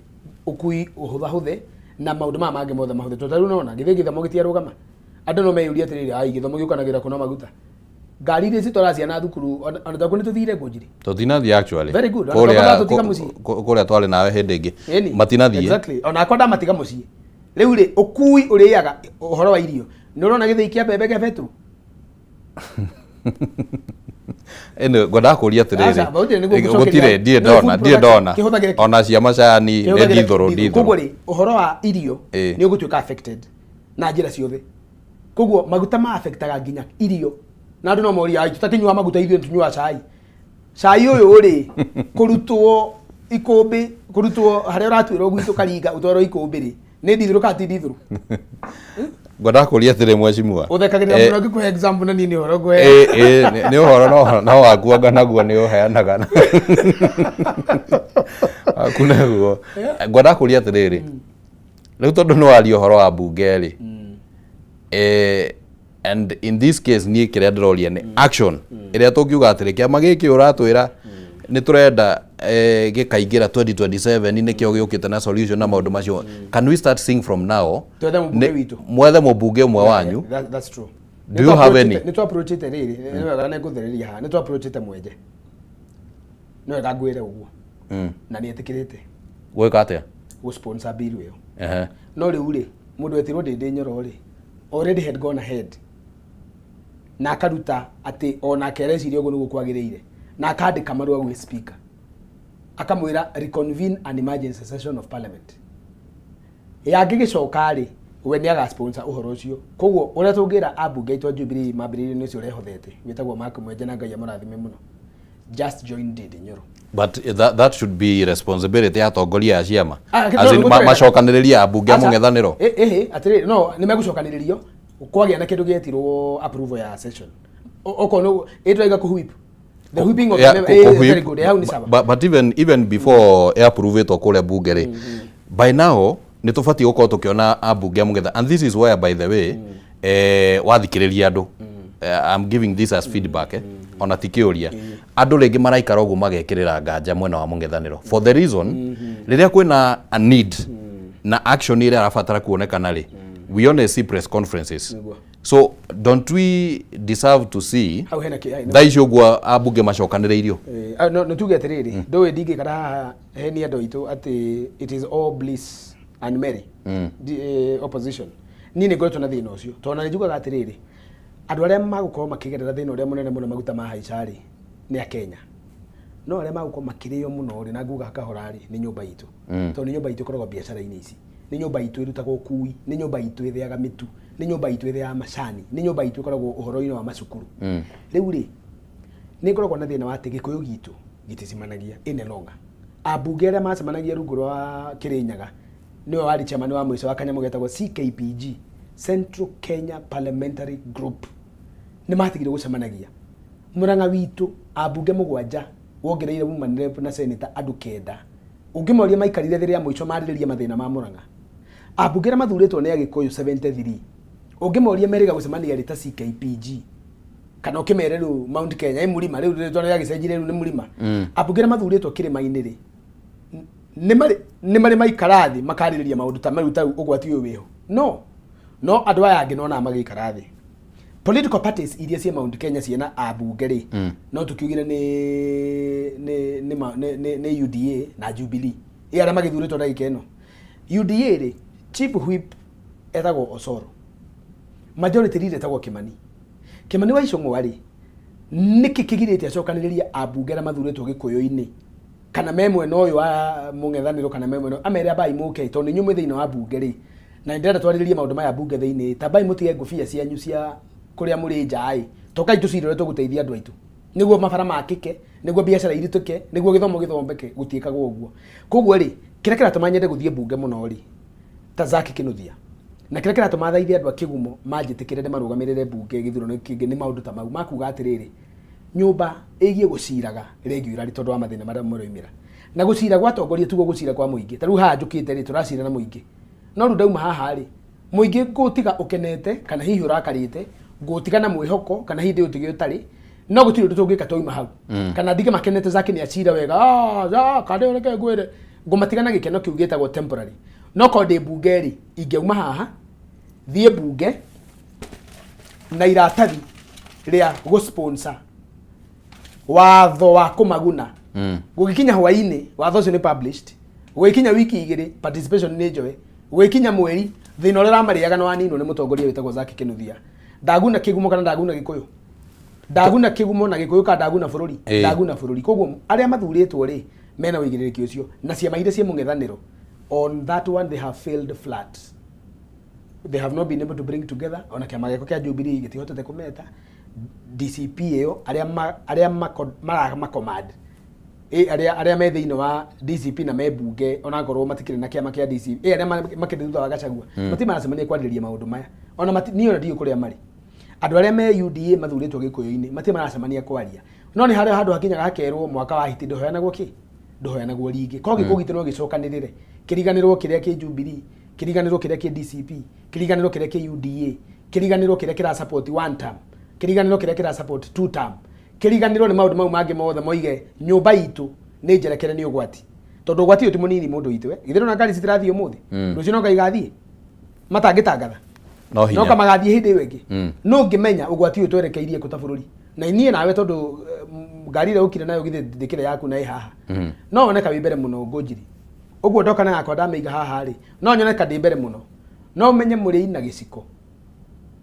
ũkui ũhũthahũthe na maũndũ maya mangĩ mothe mahũthe. Tondũ ta rĩu nona gĩthĩ gĩthomo gĩtiarũgama, andũ no meyũrie atĩrĩrĩ, ai, gĩthomo gĩũkanagĩra kũ na maguta? Ngari iria citwaraga ciana thukuru, ona taku nĩ tũthire ngũnjiri. Tũtinathiĩ actually. Very good. Ona Kũrĩa twakwa ndamatiga mũciĩ. Kũrĩa twarĩ nawe hĩndĩ ĩngĩ. Ĩni. Matinathiĩ. Exactly. Ona akwa ndamatiga mũciĩ. Rĩu rĩ, ũkui ũrĩaga ũhoro wa irio, nĩ ũrona gĩthĩi kĩa mbembe kĩa betũrũ. Ĩno ngwendaga kũria atĩrĩrĩ. Aca, gũtirĩ nĩguo Gũtirĩ, ngũcokeria. ndirĩ No ndona, food ndirĩ production, ndona. kĩhũthagĩre kĩ? Ona cia macani nĩ Kĩhũthagĩre ndithũrũ, ndithũrũ. Koguo ndithũrũ. rĩ, ũhoro wa irio nĩ ũgũtuĩka affected na njĩra ciothe. Koguo maguta ma affectaga nginya irio, na andũ no moria, ai, tũtakĩnyua maguta ithuĩ tũnyuaga cai. Cai ũyũ rĩ, kũrutwo ikũmbĩ, kũrutwo harĩa ũratuĩrwo gwitũ Karinga ũtwarwo ikũmbĩ rĩ, nĩ ndithũrũ kana ti ndithũrũ? Ngwendaga kũria atĩrĩ, mheshimiwa. Ũthekagĩrĩra mũno ngĩkũhe example na niĩ nĩ ũhoro ngũhe. Ĩ, nĩ ũhoro no waku anga naguo nĩ ũheanaga waku naguo. Ngwendaga kũria atĩrĩrĩ, rĩu tondũ nĩ waria ũhoro wa mbunge rĩ, and in this case niĩ kĩrĩa ndĩroria nĩ action ĩrĩa tũngiuga atĩrĩ, kĩama gĩkĩ ũratwĩra nĩ tũrenda gĩkaingĩra 2027 nĩkĩo gĩũkĩte na solution na maũndũ macio, can we start seeing from now? Twethe mũmbunge witũ. Mwethe mũmbunge ũmwe wanyu. That's true. Do you have any? Nĩ twa approachĩte rĩrĩ, nĩ wega nĩ ngũthereria haha, nĩ twa approachĩte Mwenje, nĩ wega ngwĩre ũguo, na nĩ etĩkĩrĩte. Gwĩka atĩa? Gũ sponsor bill ĩyo. No rĩu rĩ, mũndũ wetirwo Ndĩndĩ Nyoro rĩ, already had gone ahead na akaruta atĩ onake areciria ũguo nĩguo kwagĩrĩire, na akandĩka marũa gwĩ speaker akamwĩra reconvene an emergency session of parliament. Yangĩgĩcoka rĩ, we nĩ aga sponsor ũhoro ũcio. Koguo ũrĩa tũngĩra ambunge aitũ a Jubilee mambĩrĩrie nĩ ũcio ũrehothete wĩtagwo Mark Mwenje, na Ngai amũrathime mũno, just join Ndĩndĩ Nyoro. But that should be responsibility ya atongoria a ciama. Ah, As in, no, macokanĩrĩrie ambunge a Aca, mũng'ethanĩro. Ĩhĩ, atĩrĩrĩ, no nĩ megũcokanĩrĩrio. Kwagĩa na kĩndũ gĩetirwo approval ya session. Okorwo nĩ ĩtwaiga kũ whip. The whipping of Yeah, the kũ very whip. good. Hau nĩ sawa. But even before approve-ĩtwo kũrĩa bunge rĩ, by now nĩ tũbatiĩ gũkorwo tũkĩona ambunge a mũgetha, and this is where, by the way, wathikĩrĩria andũ, I'm giving this as feedback, ona ti kĩũria, andũ rĩngĩ maraikara ũguo magekĩrĩra nganja mwena wa mũng'ethanĩro for the reason rĩrĩa kwĩna a need na action ĩrĩa arabatara kuonekana rĩ, we only see press conferences. Nĩguo. So don't we deserve to see Hau hena thaa ici ũguo ambunge macokanĩrĩirio? No no tuge atĩrĩrĩ, ndũĩ ndingĩikara haha henie andũ aitũ atĩ it is all bliss and merry. Opposition, niĩ nĩ ngoretwo na thĩna ũcio, tondũ na nĩ njugaga atĩrĩrĩ, andũ arĩa magũkorwo makĩgerera thĩna ũrĩa mũnene mũno maguta mahaica rĩ, nĩ Akenya, no arĩa magũkorwo makĩrĩo mũno rĩ, na nguga kahora rĩ, nĩ nyũmba itũ. Tondũ nĩ nyũmba itũ ĩkoragwo biacara-inĩ ici, nĩ nyũmba itũ ĩrutaga ũkui, nĩ nyũmba itũ ĩthĩaga mĩtu, nĩ nyũmba itũ ĩthĩaga macani, nĩ nyũmba itũ ĩkoragwo ũhoro-inĩ wa macukuru. Rĩu rĩ, nĩ ngoragwo na thĩna wa atĩ Gĩkũyũ gitũ gĩticemanagia ĩne longa. Ambunge arĩa macemanagia rungu rwa Kĩrĩnyaga, nĩwe warĩ chairman wa mũico wa kanyamũ getagwo CKPG, Central Kenya Parliamentary Group, nĩ matigire gũcemanagia. Mũrang'a witũ ambunge 7, wongereire woman rep na senator, andũ 9, ũngĩmoria maikarire thĩ rĩa mũico marĩrĩrie mathĩna ma Mũrang'a. Ambunge arĩa mathurĩtwo nĩ Agĩkũyũ 73, ũngĩmoria merĩga gũcemania rĩ ta CKPG, kana ũkĩmere rĩu Mount Kenya ĩ mũrima, rĩu rĩtwa rĩagĩcenjire, rĩu nĩ mũrima. Ambunge arĩa mathurĩtwo kĩrĩma-inĩ rĩ, nĩ marĩ maikara thĩ makarĩrĩria maũndũ ta mau, ta ũgwati ũyũ wĩho? No andũ aya angĩ nonaga magĩikara thĩ. Political parties iria ciĩ Mount Kenya ciĩna ambunge rĩ, no tũkiugire nĩ nĩ UDA na Jubilee, ĩ arĩa magĩthurĩtwo ndagĩka ĩno. UDA rĩ, chief whip etagwo Osoro, majority leader etagwo Kimani. Kimani wa Ichung'wa rĩ, nĩkĩ kĩgirĩte acokanĩrĩrie ambunge arĩa mathurĩtwo Gĩkũyũ-inĩ, kana me mwena ũyũ wa mũng'ethanĩro, kana me mwena, amere ambai mũke, tondũ nĩ inyuĩ mwĩ thĩinĩ wa mbunge rĩ, na nĩ ndĩrenda twarĩrĩrie maũndũ maya mbunge thĩinĩ, tambai mũtige ngũbia cianyu cia kũrĩa mũrĩ nja ĩ, tokai tũcire ũrĩa tũgũteithia andũ aitũ, nĩguo mabara makĩke, nĩguo biacara iritũke, nĩguo gĩthomo gĩthondeke. Gũtiĩkagwo ũguo. Koguo rĩ, kĩrĩa kĩratũma nyende gũthiĩ mbunge mũno rĩ, ta Zack Kinuthia, na kĩrĩa kĩratũma thaithe andũ a Kĩgumo manjĩtĩkĩre ndĩmarũgamĩrĩre mbunge gĩthurano kĩngĩ, nĩ maũndũ ta mau makuga atĩrĩrĩ, nyũmba ĩgiĩ gũciraga regularly tondũ wa mathĩna marĩa maroimĩra, na gũcira gwatongoria tugo gũcira kwa mũingĩ. Ta rĩu haha njũkĩte rĩ, tũracira na mũingĩ, no rĩu ndauma haha rĩ, mũingĩ ngũtiga ũkenete kana hihi ũrakarĩte, ngũtiga na mwĩhoko kana hihi ndĩũtige ũtarĩ, no gũtirĩ ũndũ tũngĩka twauma hau. Kana ndige makenete, Zack nĩ acira wega, ah, kana reke ngwĩre, ngũmatiga na gĩkeno kĩu gĩtagwo temporary. No korwo ndĩ mbunge rĩ, ingĩauma haha thiĩ mbunge na iratathi rĩa gũ-sponsor watho wa kũmaguna. Gũgĩkinya hwainĩ, watho ũcio nĩ published. Gũgĩkinya wiki 2, participation nĩ njoe. Gũgĩkinya mweri, thĩna ũrĩa ũramarĩaga nĩ waninwo nĩ mũtongoria wĩtagwo Zack Kinuthia. Ndaguna Kĩgumo kana ndaguna Gĩkũyũ? Ndaguna Kĩgumo na Gĩkũyũ kana ndaguna bũrũri? Ndaguna bũrũri. Koguo arĩa mathurĩtwo rĩ, mena ũigĩrĩrĩki ũcio, na ciama iria ciĩ mũng'ethanĩro, on that one they have failed flat. They have not been able to bring together. Ona kĩama gĩakwa kĩa Jubilee gĩtihotete kũmeta DCP ĩyo, arĩa maramacommand, arĩa me thĩinĩ wa DCP na me mbunge, onakorwo matikĩrĩ na kĩama kĩa DCP, arĩa makĩrĩ thutha wa Gachagua, matirĩ maracemania kwarĩrĩria maũndũ maya. Ona niĩ ona ndiũĩ kũrĩa marĩ. Andũ arĩa me UDA mathurĩtwo Gĩkũyũ-inĩ matirĩ maracemania kwaria, no nĩ harĩa handũ hakinyaga hakerwo mwaka wa hiti ndũheanagwo kĩ, ndũheanagwo rĩngĩ. Korwo Gĩkũyũ gitũ no gĩcokanĩrĩre, kĩriganĩrwo kĩrĩa kĩ Jubilee, kĩriganĩrwo kĩrĩa kĩ DCP, kĩriganĩrwo kĩrĩa kĩ UDA, kĩriganĩrwo kĩrĩa kĩra support one term, kĩriganĩrwo kĩrĩa kĩra support two term, kĩriganĩrwo nĩ maũndũ mau mangĩ mothe, moige nyũmba itũ nĩ njerekere nĩ ũgwati, tondũ ũgwati ũyũ ti mũnini, mũndũ witũ. Githĩ ndũrona ngari citirathiĩ ũmũthĩ? Rũciũ no ngai igathiĩ matangĩtangatha. No hinya. No kamagathiĩ hĩndĩ ĩyo ĩngĩ. No ngĩmenya ũgwati ũyũ twerekeirie kũ ta bũrũri, na niĩ nawe, tondũ ngari ĩrĩa ũkire nayo githĩ ndĩkĩrĩ yaku na ĩ haha? No woneka wĩ mbere mũno ngũnjiri ũguo, ndoka na yakwa ndamĩiga haha rĩ, no nyoneka ndĩ mbere mũno, no menye mũrĩi na gĩciko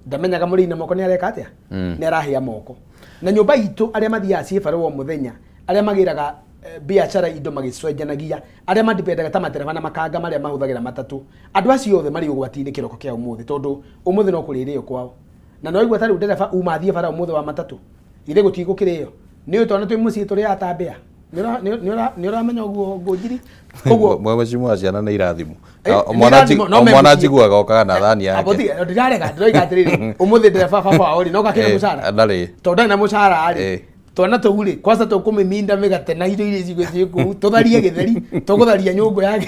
ndamenyaga mũrĩi na moko nĩ areka atĩa. Nĩ arahĩa moko. Na nyũmba itũ, arĩa mathiaga ciĩbarũa o mũthenya, arĩa magĩraga biacara indo magĩcenjanagia, arĩa madipendaga ta matereba na makanga marĩa mahũthagĩra matatũ, andũ acio othe marĩ ũgwati-inĩ kĩroko kĩa ũmũthĩ, tondũ ũmũthĩ no kũrĩrĩo kwao. Na no igua ta rĩu ndereba uma athiĩ bara ũmũthĩ wa matatũ, ithe gũtigũkĩrĩo nĩ ũyũ, twana twĩ mũciĩ tũrĩaga ta mbĩa. Nĩ ũramenya ũguo ngũnjiri koguo Mheshimiwa, ciana nĩ irathimo. Eh, O mwana nĩ irathimo, no o mwana me mũciĩ. njiguaga okaga na thani yake. Abothi ndirarega ndiroiga atĩrĩrĩ, ũmũthĩ ndĩra baba wao rĩ no gakĩna mũcara. Ndarĩ. Tondũ ndarĩ na mũcara rĩ, twana tũu rĩ, kwanza tũkũmĩminda mĩgate na indo iria cigwe ciĩ kũu, tũtharie gĩtheri, tũgũtharia nyũngũ ya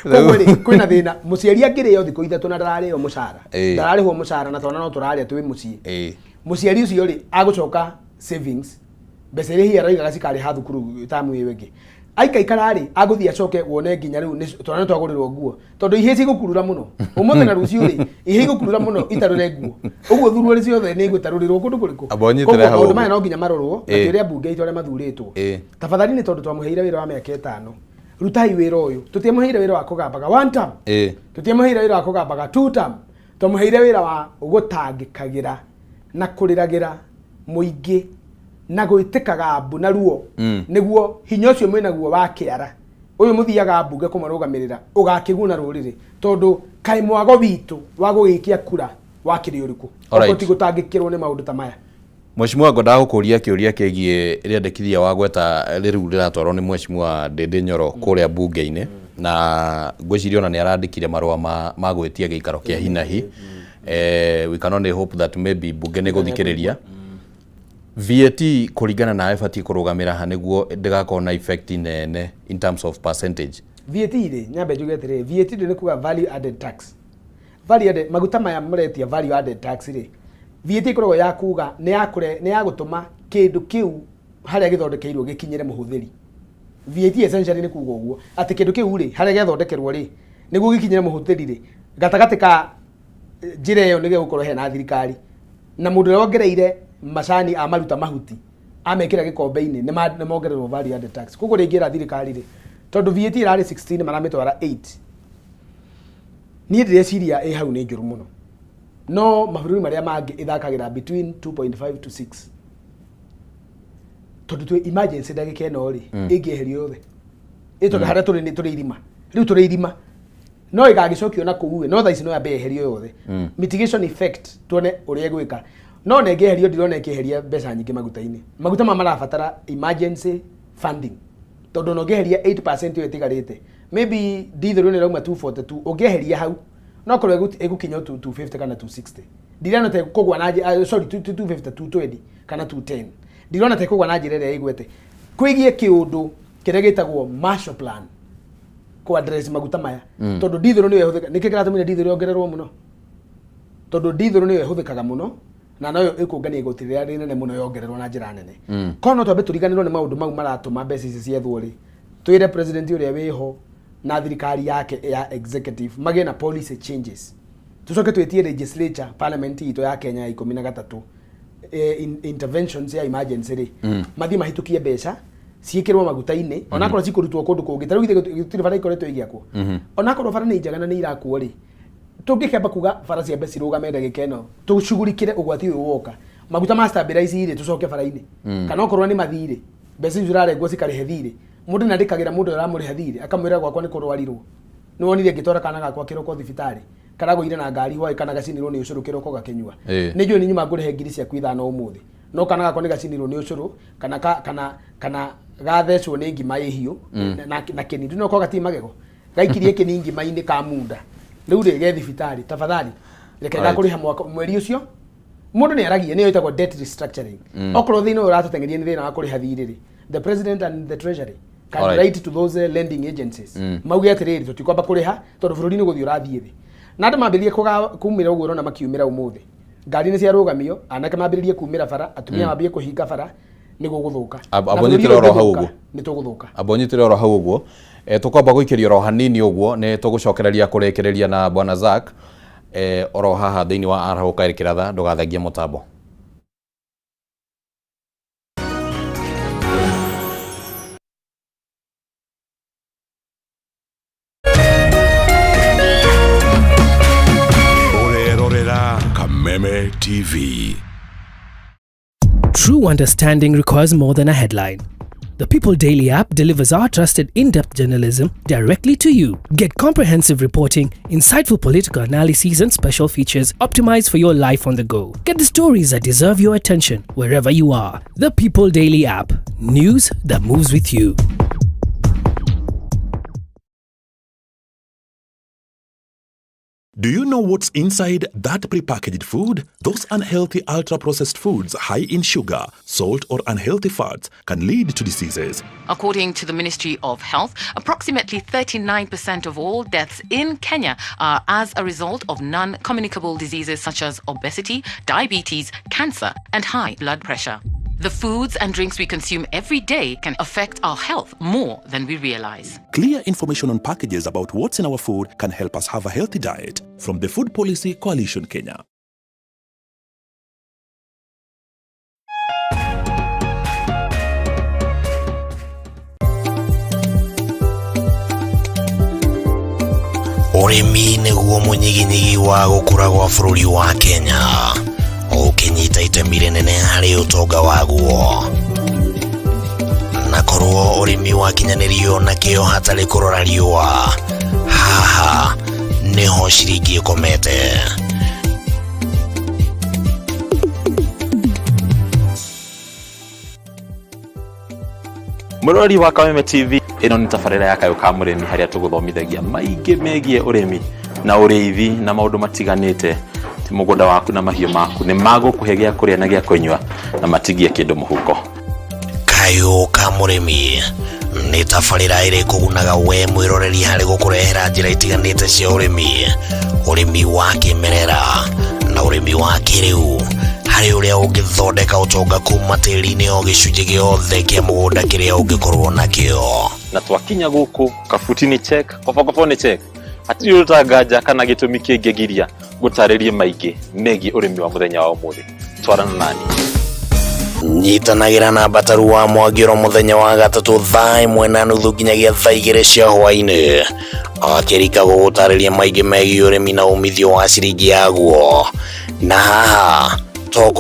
koguo rĩ, kwĩna thĩna. Mũciari angĩrĩo thikũ 3 na ndararĩo mũcara, ndararĩhwo mũcara, na twana no tũrarĩa twĩ mũciĩ, mũciari ũcio rĩ, agũcoka savings, mbeca iria hihi aroigaga cikarĩha thukuru tamu ĩyo ĩngĩ aikaikara rĩ, agũthiĩ acoke wone nginya rĩu twana nĩ twagũrĩrwo nguo, tondũ ihĩĩ cigũkurura mũno ũmũthĩ na rũciũ rĩ, ihĩĩ igũkurura mũno itarũre nguo, ũguo thuruarĩ ciothe nĩ igũtarũrĩrwo kũndũ kũrĩkũ. Amba ũnyitĩre Koguo hau maũndũ ũguo. maya no nginya marorwo na twĩre ambunge aitũ arĩa mathurĩtwo, tafadhali, nĩ tondũ twamũheire wĩra wa mĩaka 5, rutai wĩra ũyũ. Tũtiamũheire wĩra wa kũgambaga one term, tũtiamũheire wĩra wa kũgambaga two term, twamũheire wĩra wa gũtangĩkagĩra na kũrĩragĩra mũingĩ na gwĩtĩkaga mbu na ruo, nĩguo hinya ũcio mwĩnaguo wa kĩara ũyũ mũthiaga mbunge kũmarũgamĩrĩra ũgakĩguna rũrĩrĩ, tondũ kaĩ mwago witũ wa gũgĩikia kura wakĩrĩ ũrĩkũ Alright. okorwo ti gũtangĩkĩrwo nĩ maũndũ ta maya? Mheshimiwa, ngwendaga gũkũria kĩũria kĩgiĩ rĩandĩkithia wa gweta rĩu rĩratwarwo nĩ Mheshimiwa Ndĩndĩ Nyoro kũrĩa mbunge-inĩ, na ngwĩciria ona nĩ arandĩkire marũa ma gwĩtia gĩikaro kĩa hinahi. We can only hope that maybe mbunge nĩ gũthikĩrĩria. VAT kũringana nawe ĩbatiĩ kũrũgamĩra ha nĩguo ndĩgakorwo na effect nene in terms of percentage? VAT rĩ, nyambe njuge atĩrĩrĩ, VAT rĩ, nĩ kuga value added tax. Value added, maguta maya mũretia value added tax rĩ, VAT ĩkoragwo ya kuga nĩ ya kũre nĩ ya gũtũma kĩndũ kĩu harĩa gĩthondekeirwo gĩkinyĩre mũhũthĩri. VAT essentially nĩ kuga ũguo, atĩ kĩndũ kĩu rĩ, harĩa gĩathondekerwo rĩ, nĩguo gĩkinyĩre mũhũthĩri rĩ, gatagatĩ ka njĩra ĩyo nĩ gĩgũkorwo hena thirikari na mũndũ ũrĩa wongereire macani amaruta mahuti amekĩra gĩkombe-inĩ, nĩ mongererwo value added tax. Koguo rĩngĩra thirikari rĩ, tondũ VAT ĩrarĩ 16 maramĩtwara 8, niĩ ndĩreciria ĩ hau nĩ njũru mũno, no mabũrũri marĩa mangĩ ĩthakagĩra between 2.5 to 6, tondũ twĩ emergency ndagĩka ĩno rĩ, ĩngĩeherio yothe ĩ, tondũ harĩa tũrĩ nĩ tũrĩ irima rĩu, tũrĩ irima, no ĩgagĩcokio na kũu ĩ, no thaa ici no yambe yeherio yothe, mitigation effect, tuone ũrĩa ĩgwĩka. No ona ĩngĩeherio, ndirona ĩkĩeheria mbeca nyingĩ maguta-inĩ. Maguta maya marabatara emergency funding, tondũ ona ũngĩeheria 8% ĩyo ĩtigarĩte, maybe diesel nĩ ĩrauma 242, ũngĩeheria hau no korwo ĩgũkinya 250 kana 260. Ndirona ta ĩkũgwa na sorry, 250, 220 kana 210, ndirona ta ĩkũgwa na njĩra ĩrĩa ĩgwete. Kwĩgiĩ kĩũndũ kĩrĩa gĩtagwo Marshall Plan kũ address maguta maya, tondũ diesel nĩyo ĩhũthĩka, nĩkĩ kĩratũmire diesel yongererwo mũno? Tondũ diesel nĩyo ĩhũthĩkaga mũno na noyo ĩkũngania igoti rĩrĩa rĩnene mũno yongererwo na njĩra nene. Korwo no twambe tũriganĩrwo nĩ maũndũ mau maratũma mbeca ici ciethwo rĩ, twĩre president ũrĩa wĩho na thirikari yake ya executive magĩe na policy changes, tũcoke twĩtie legislature, parliament itũ ya Kenya ya 13, interventions ya emergency rĩ, mathiĩ mahĩtũkie mbeca ciĩkĩrwo maguta-inĩ, onakorwo cikũrutwo kũndũ kũngĩ. Ta rĩu githĩ gũtirĩ bara ikoretwo igĩakwo? Onakorwo bara nĩ njega na nĩ irakwo rĩ, tũngĩkĩamba kuga bara ciambe cirũgame ndagĩka ĩno, tũcugurikĩre ũgwati ũyũ woka, maguta ma stabilize rĩ, tũcoke bara-inĩ, kana okorwo nĩ mathirĩ, mbeca icio irarengwo cikarĩhe thirĩ. Mũndũ nĩ andĩkagĩra mũndũ ũrĩa ũramũrĩha thirĩ, akamwĩra gwakwa nĩ kũrwarirwo, nĩ wonire ngĩtwara kana gakwa kĩroko thibitarĩ, karagũire na ngari hwaĩ, kana gacinirwo nĩ ũcũrũ kĩroko gakĩnyua. Nĩ njũĩ nĩ nyuma ngũrĩhe ngiri ciaku 5 ũmũthĩ, no kana gakwa nĩ gacinirwo nĩ ũcũrũ kana gathecwo nĩ ngima ĩ hiũ na kĩni, ndũ no gatirĩ magego, gaikirie kĩni ngima-inĩ ka munda, rĩu rĩ ge thibitarĩ, tafadhali reke ngakũrĩha mwaka mweri ũcio. Mũndũ nĩ aragia, nĩyo ĩtagwo debt restructuring. Okorwo thĩna ũyũ ũratũteng'eria nĩ thĩna wa kũrĩha thirĩ rĩ, the president and the treasury can write to those lending agencies, mauge atĩrĩrĩ, tũtikwamba kũrĩha tondũ bũrũri nĩ gũthiĩ ũrathiĩ thĩ. Na andũ mambĩrĩrie kumĩra ũguo ũrona makiumĩra ũmũthĩ, ngari nĩ ciarũgamio, anake mambĩrĩrie kumĩra bara, atumia mambie kũhinga bara, nĩ gũgũthũka. Na Amba bũrũri ũnyitĩre oro hau ũngĩthũka, ũguo. nĩ tũgũthũka. Amba ũnyitĩre oro hau ũguo. Tũkwamba gũikĩria oro hanini ũguo, nĩ tũgũcokereria kũrĩkĩrĩria na bwana Zack oro haha thĩinĩ wa Arahũka Ĩrĩ Kĩratha. Ndũgathengie mũtambo. Ũrerorera Kameme TV. True understanding requires more than a headline. The People Daily app delivers our trusted in depth journalism directly to you. Get comprehensive reporting, insightful political analyses, and special features optimized for your life on the go. Get the stories that deserve your attention wherever you are. The People Daily app. News that moves with you. Do you know what's inside that prepackaged food? Those unhealthy ultra processed foods high in sugar, salt, or unhealthy fats can lead to diseases. According to the Ministry of Health, approximately 39% of all deaths in Kenya are as a result of non communicable diseases such as obesity, diabetes, cancer, and high blood pressure. The foods and drinks we consume every day can affect our health more than we realize. Clear information on packages about what's in our food can help us have a healthy diet. From the Food Policy Coalition Kenya. Ũrĩmi nĩguo mũnyiginyigi wa gũkũra gwa bũrũri wa Kenya, ũkĩnyita itemi rĩnene harĩ ũtonga waguo. Na korwo ũrĩmi wakinyanĩrio na kĩo hatarĩ kũrora riũa, haha nĩho ciringi ĩkomete. Mwĩroreri wa Kameme TV, ĩno nĩ tabarĩra ya Kayũ ka Mũrĩmi harĩa tũgũthomithagia maingĩ megiĩ ũrĩmi na ũrĩithi na maũndũ matiganĩte. Ti mũgũnda waku na mahiũ maku nĩ magũkũhe gĩa kũrĩa na gĩa kũnyua na matigie kĩndũ mũhuko. Kayũ ka Mũrĩmi nĩ tabarĩra ĩrĩ kũgunaga we mwĩroreri harĩ gũkũrehera njĩra itiganĩte cia ũrĩmi, ũrĩmi wa kĩmerera na ũrĩmi wa kĩrĩu, harĩ ũrĩa ũngĩthondeka ũtonga kuma tĩri-inĩ o gĩcunjĩ gĩothe kĩa mũgũnda kĩrĩa ũngĩkorwo nakĩo. Na twakinya gũkũ kabuti nĩ check, kobokobo nĩ check, hatirĩ ũrutanganja kana gĩtũmi kĩngĩgiria ngũtarĩrie maingĩ megiĩ ũrĩmi wa mũthenya wa ũmũthĩ. Twarana nani. Nyitanagĩra na Mbataru wa Mwangĩro mũthenya wa gatatũ thaa 1:30 nginyagia thaa 2 cia hwaĩ-inĩ, akĩrika gũgũtarĩria maingĩ megiĩ ũrĩmi na umithio wa ciringi yaguo. Na haha to.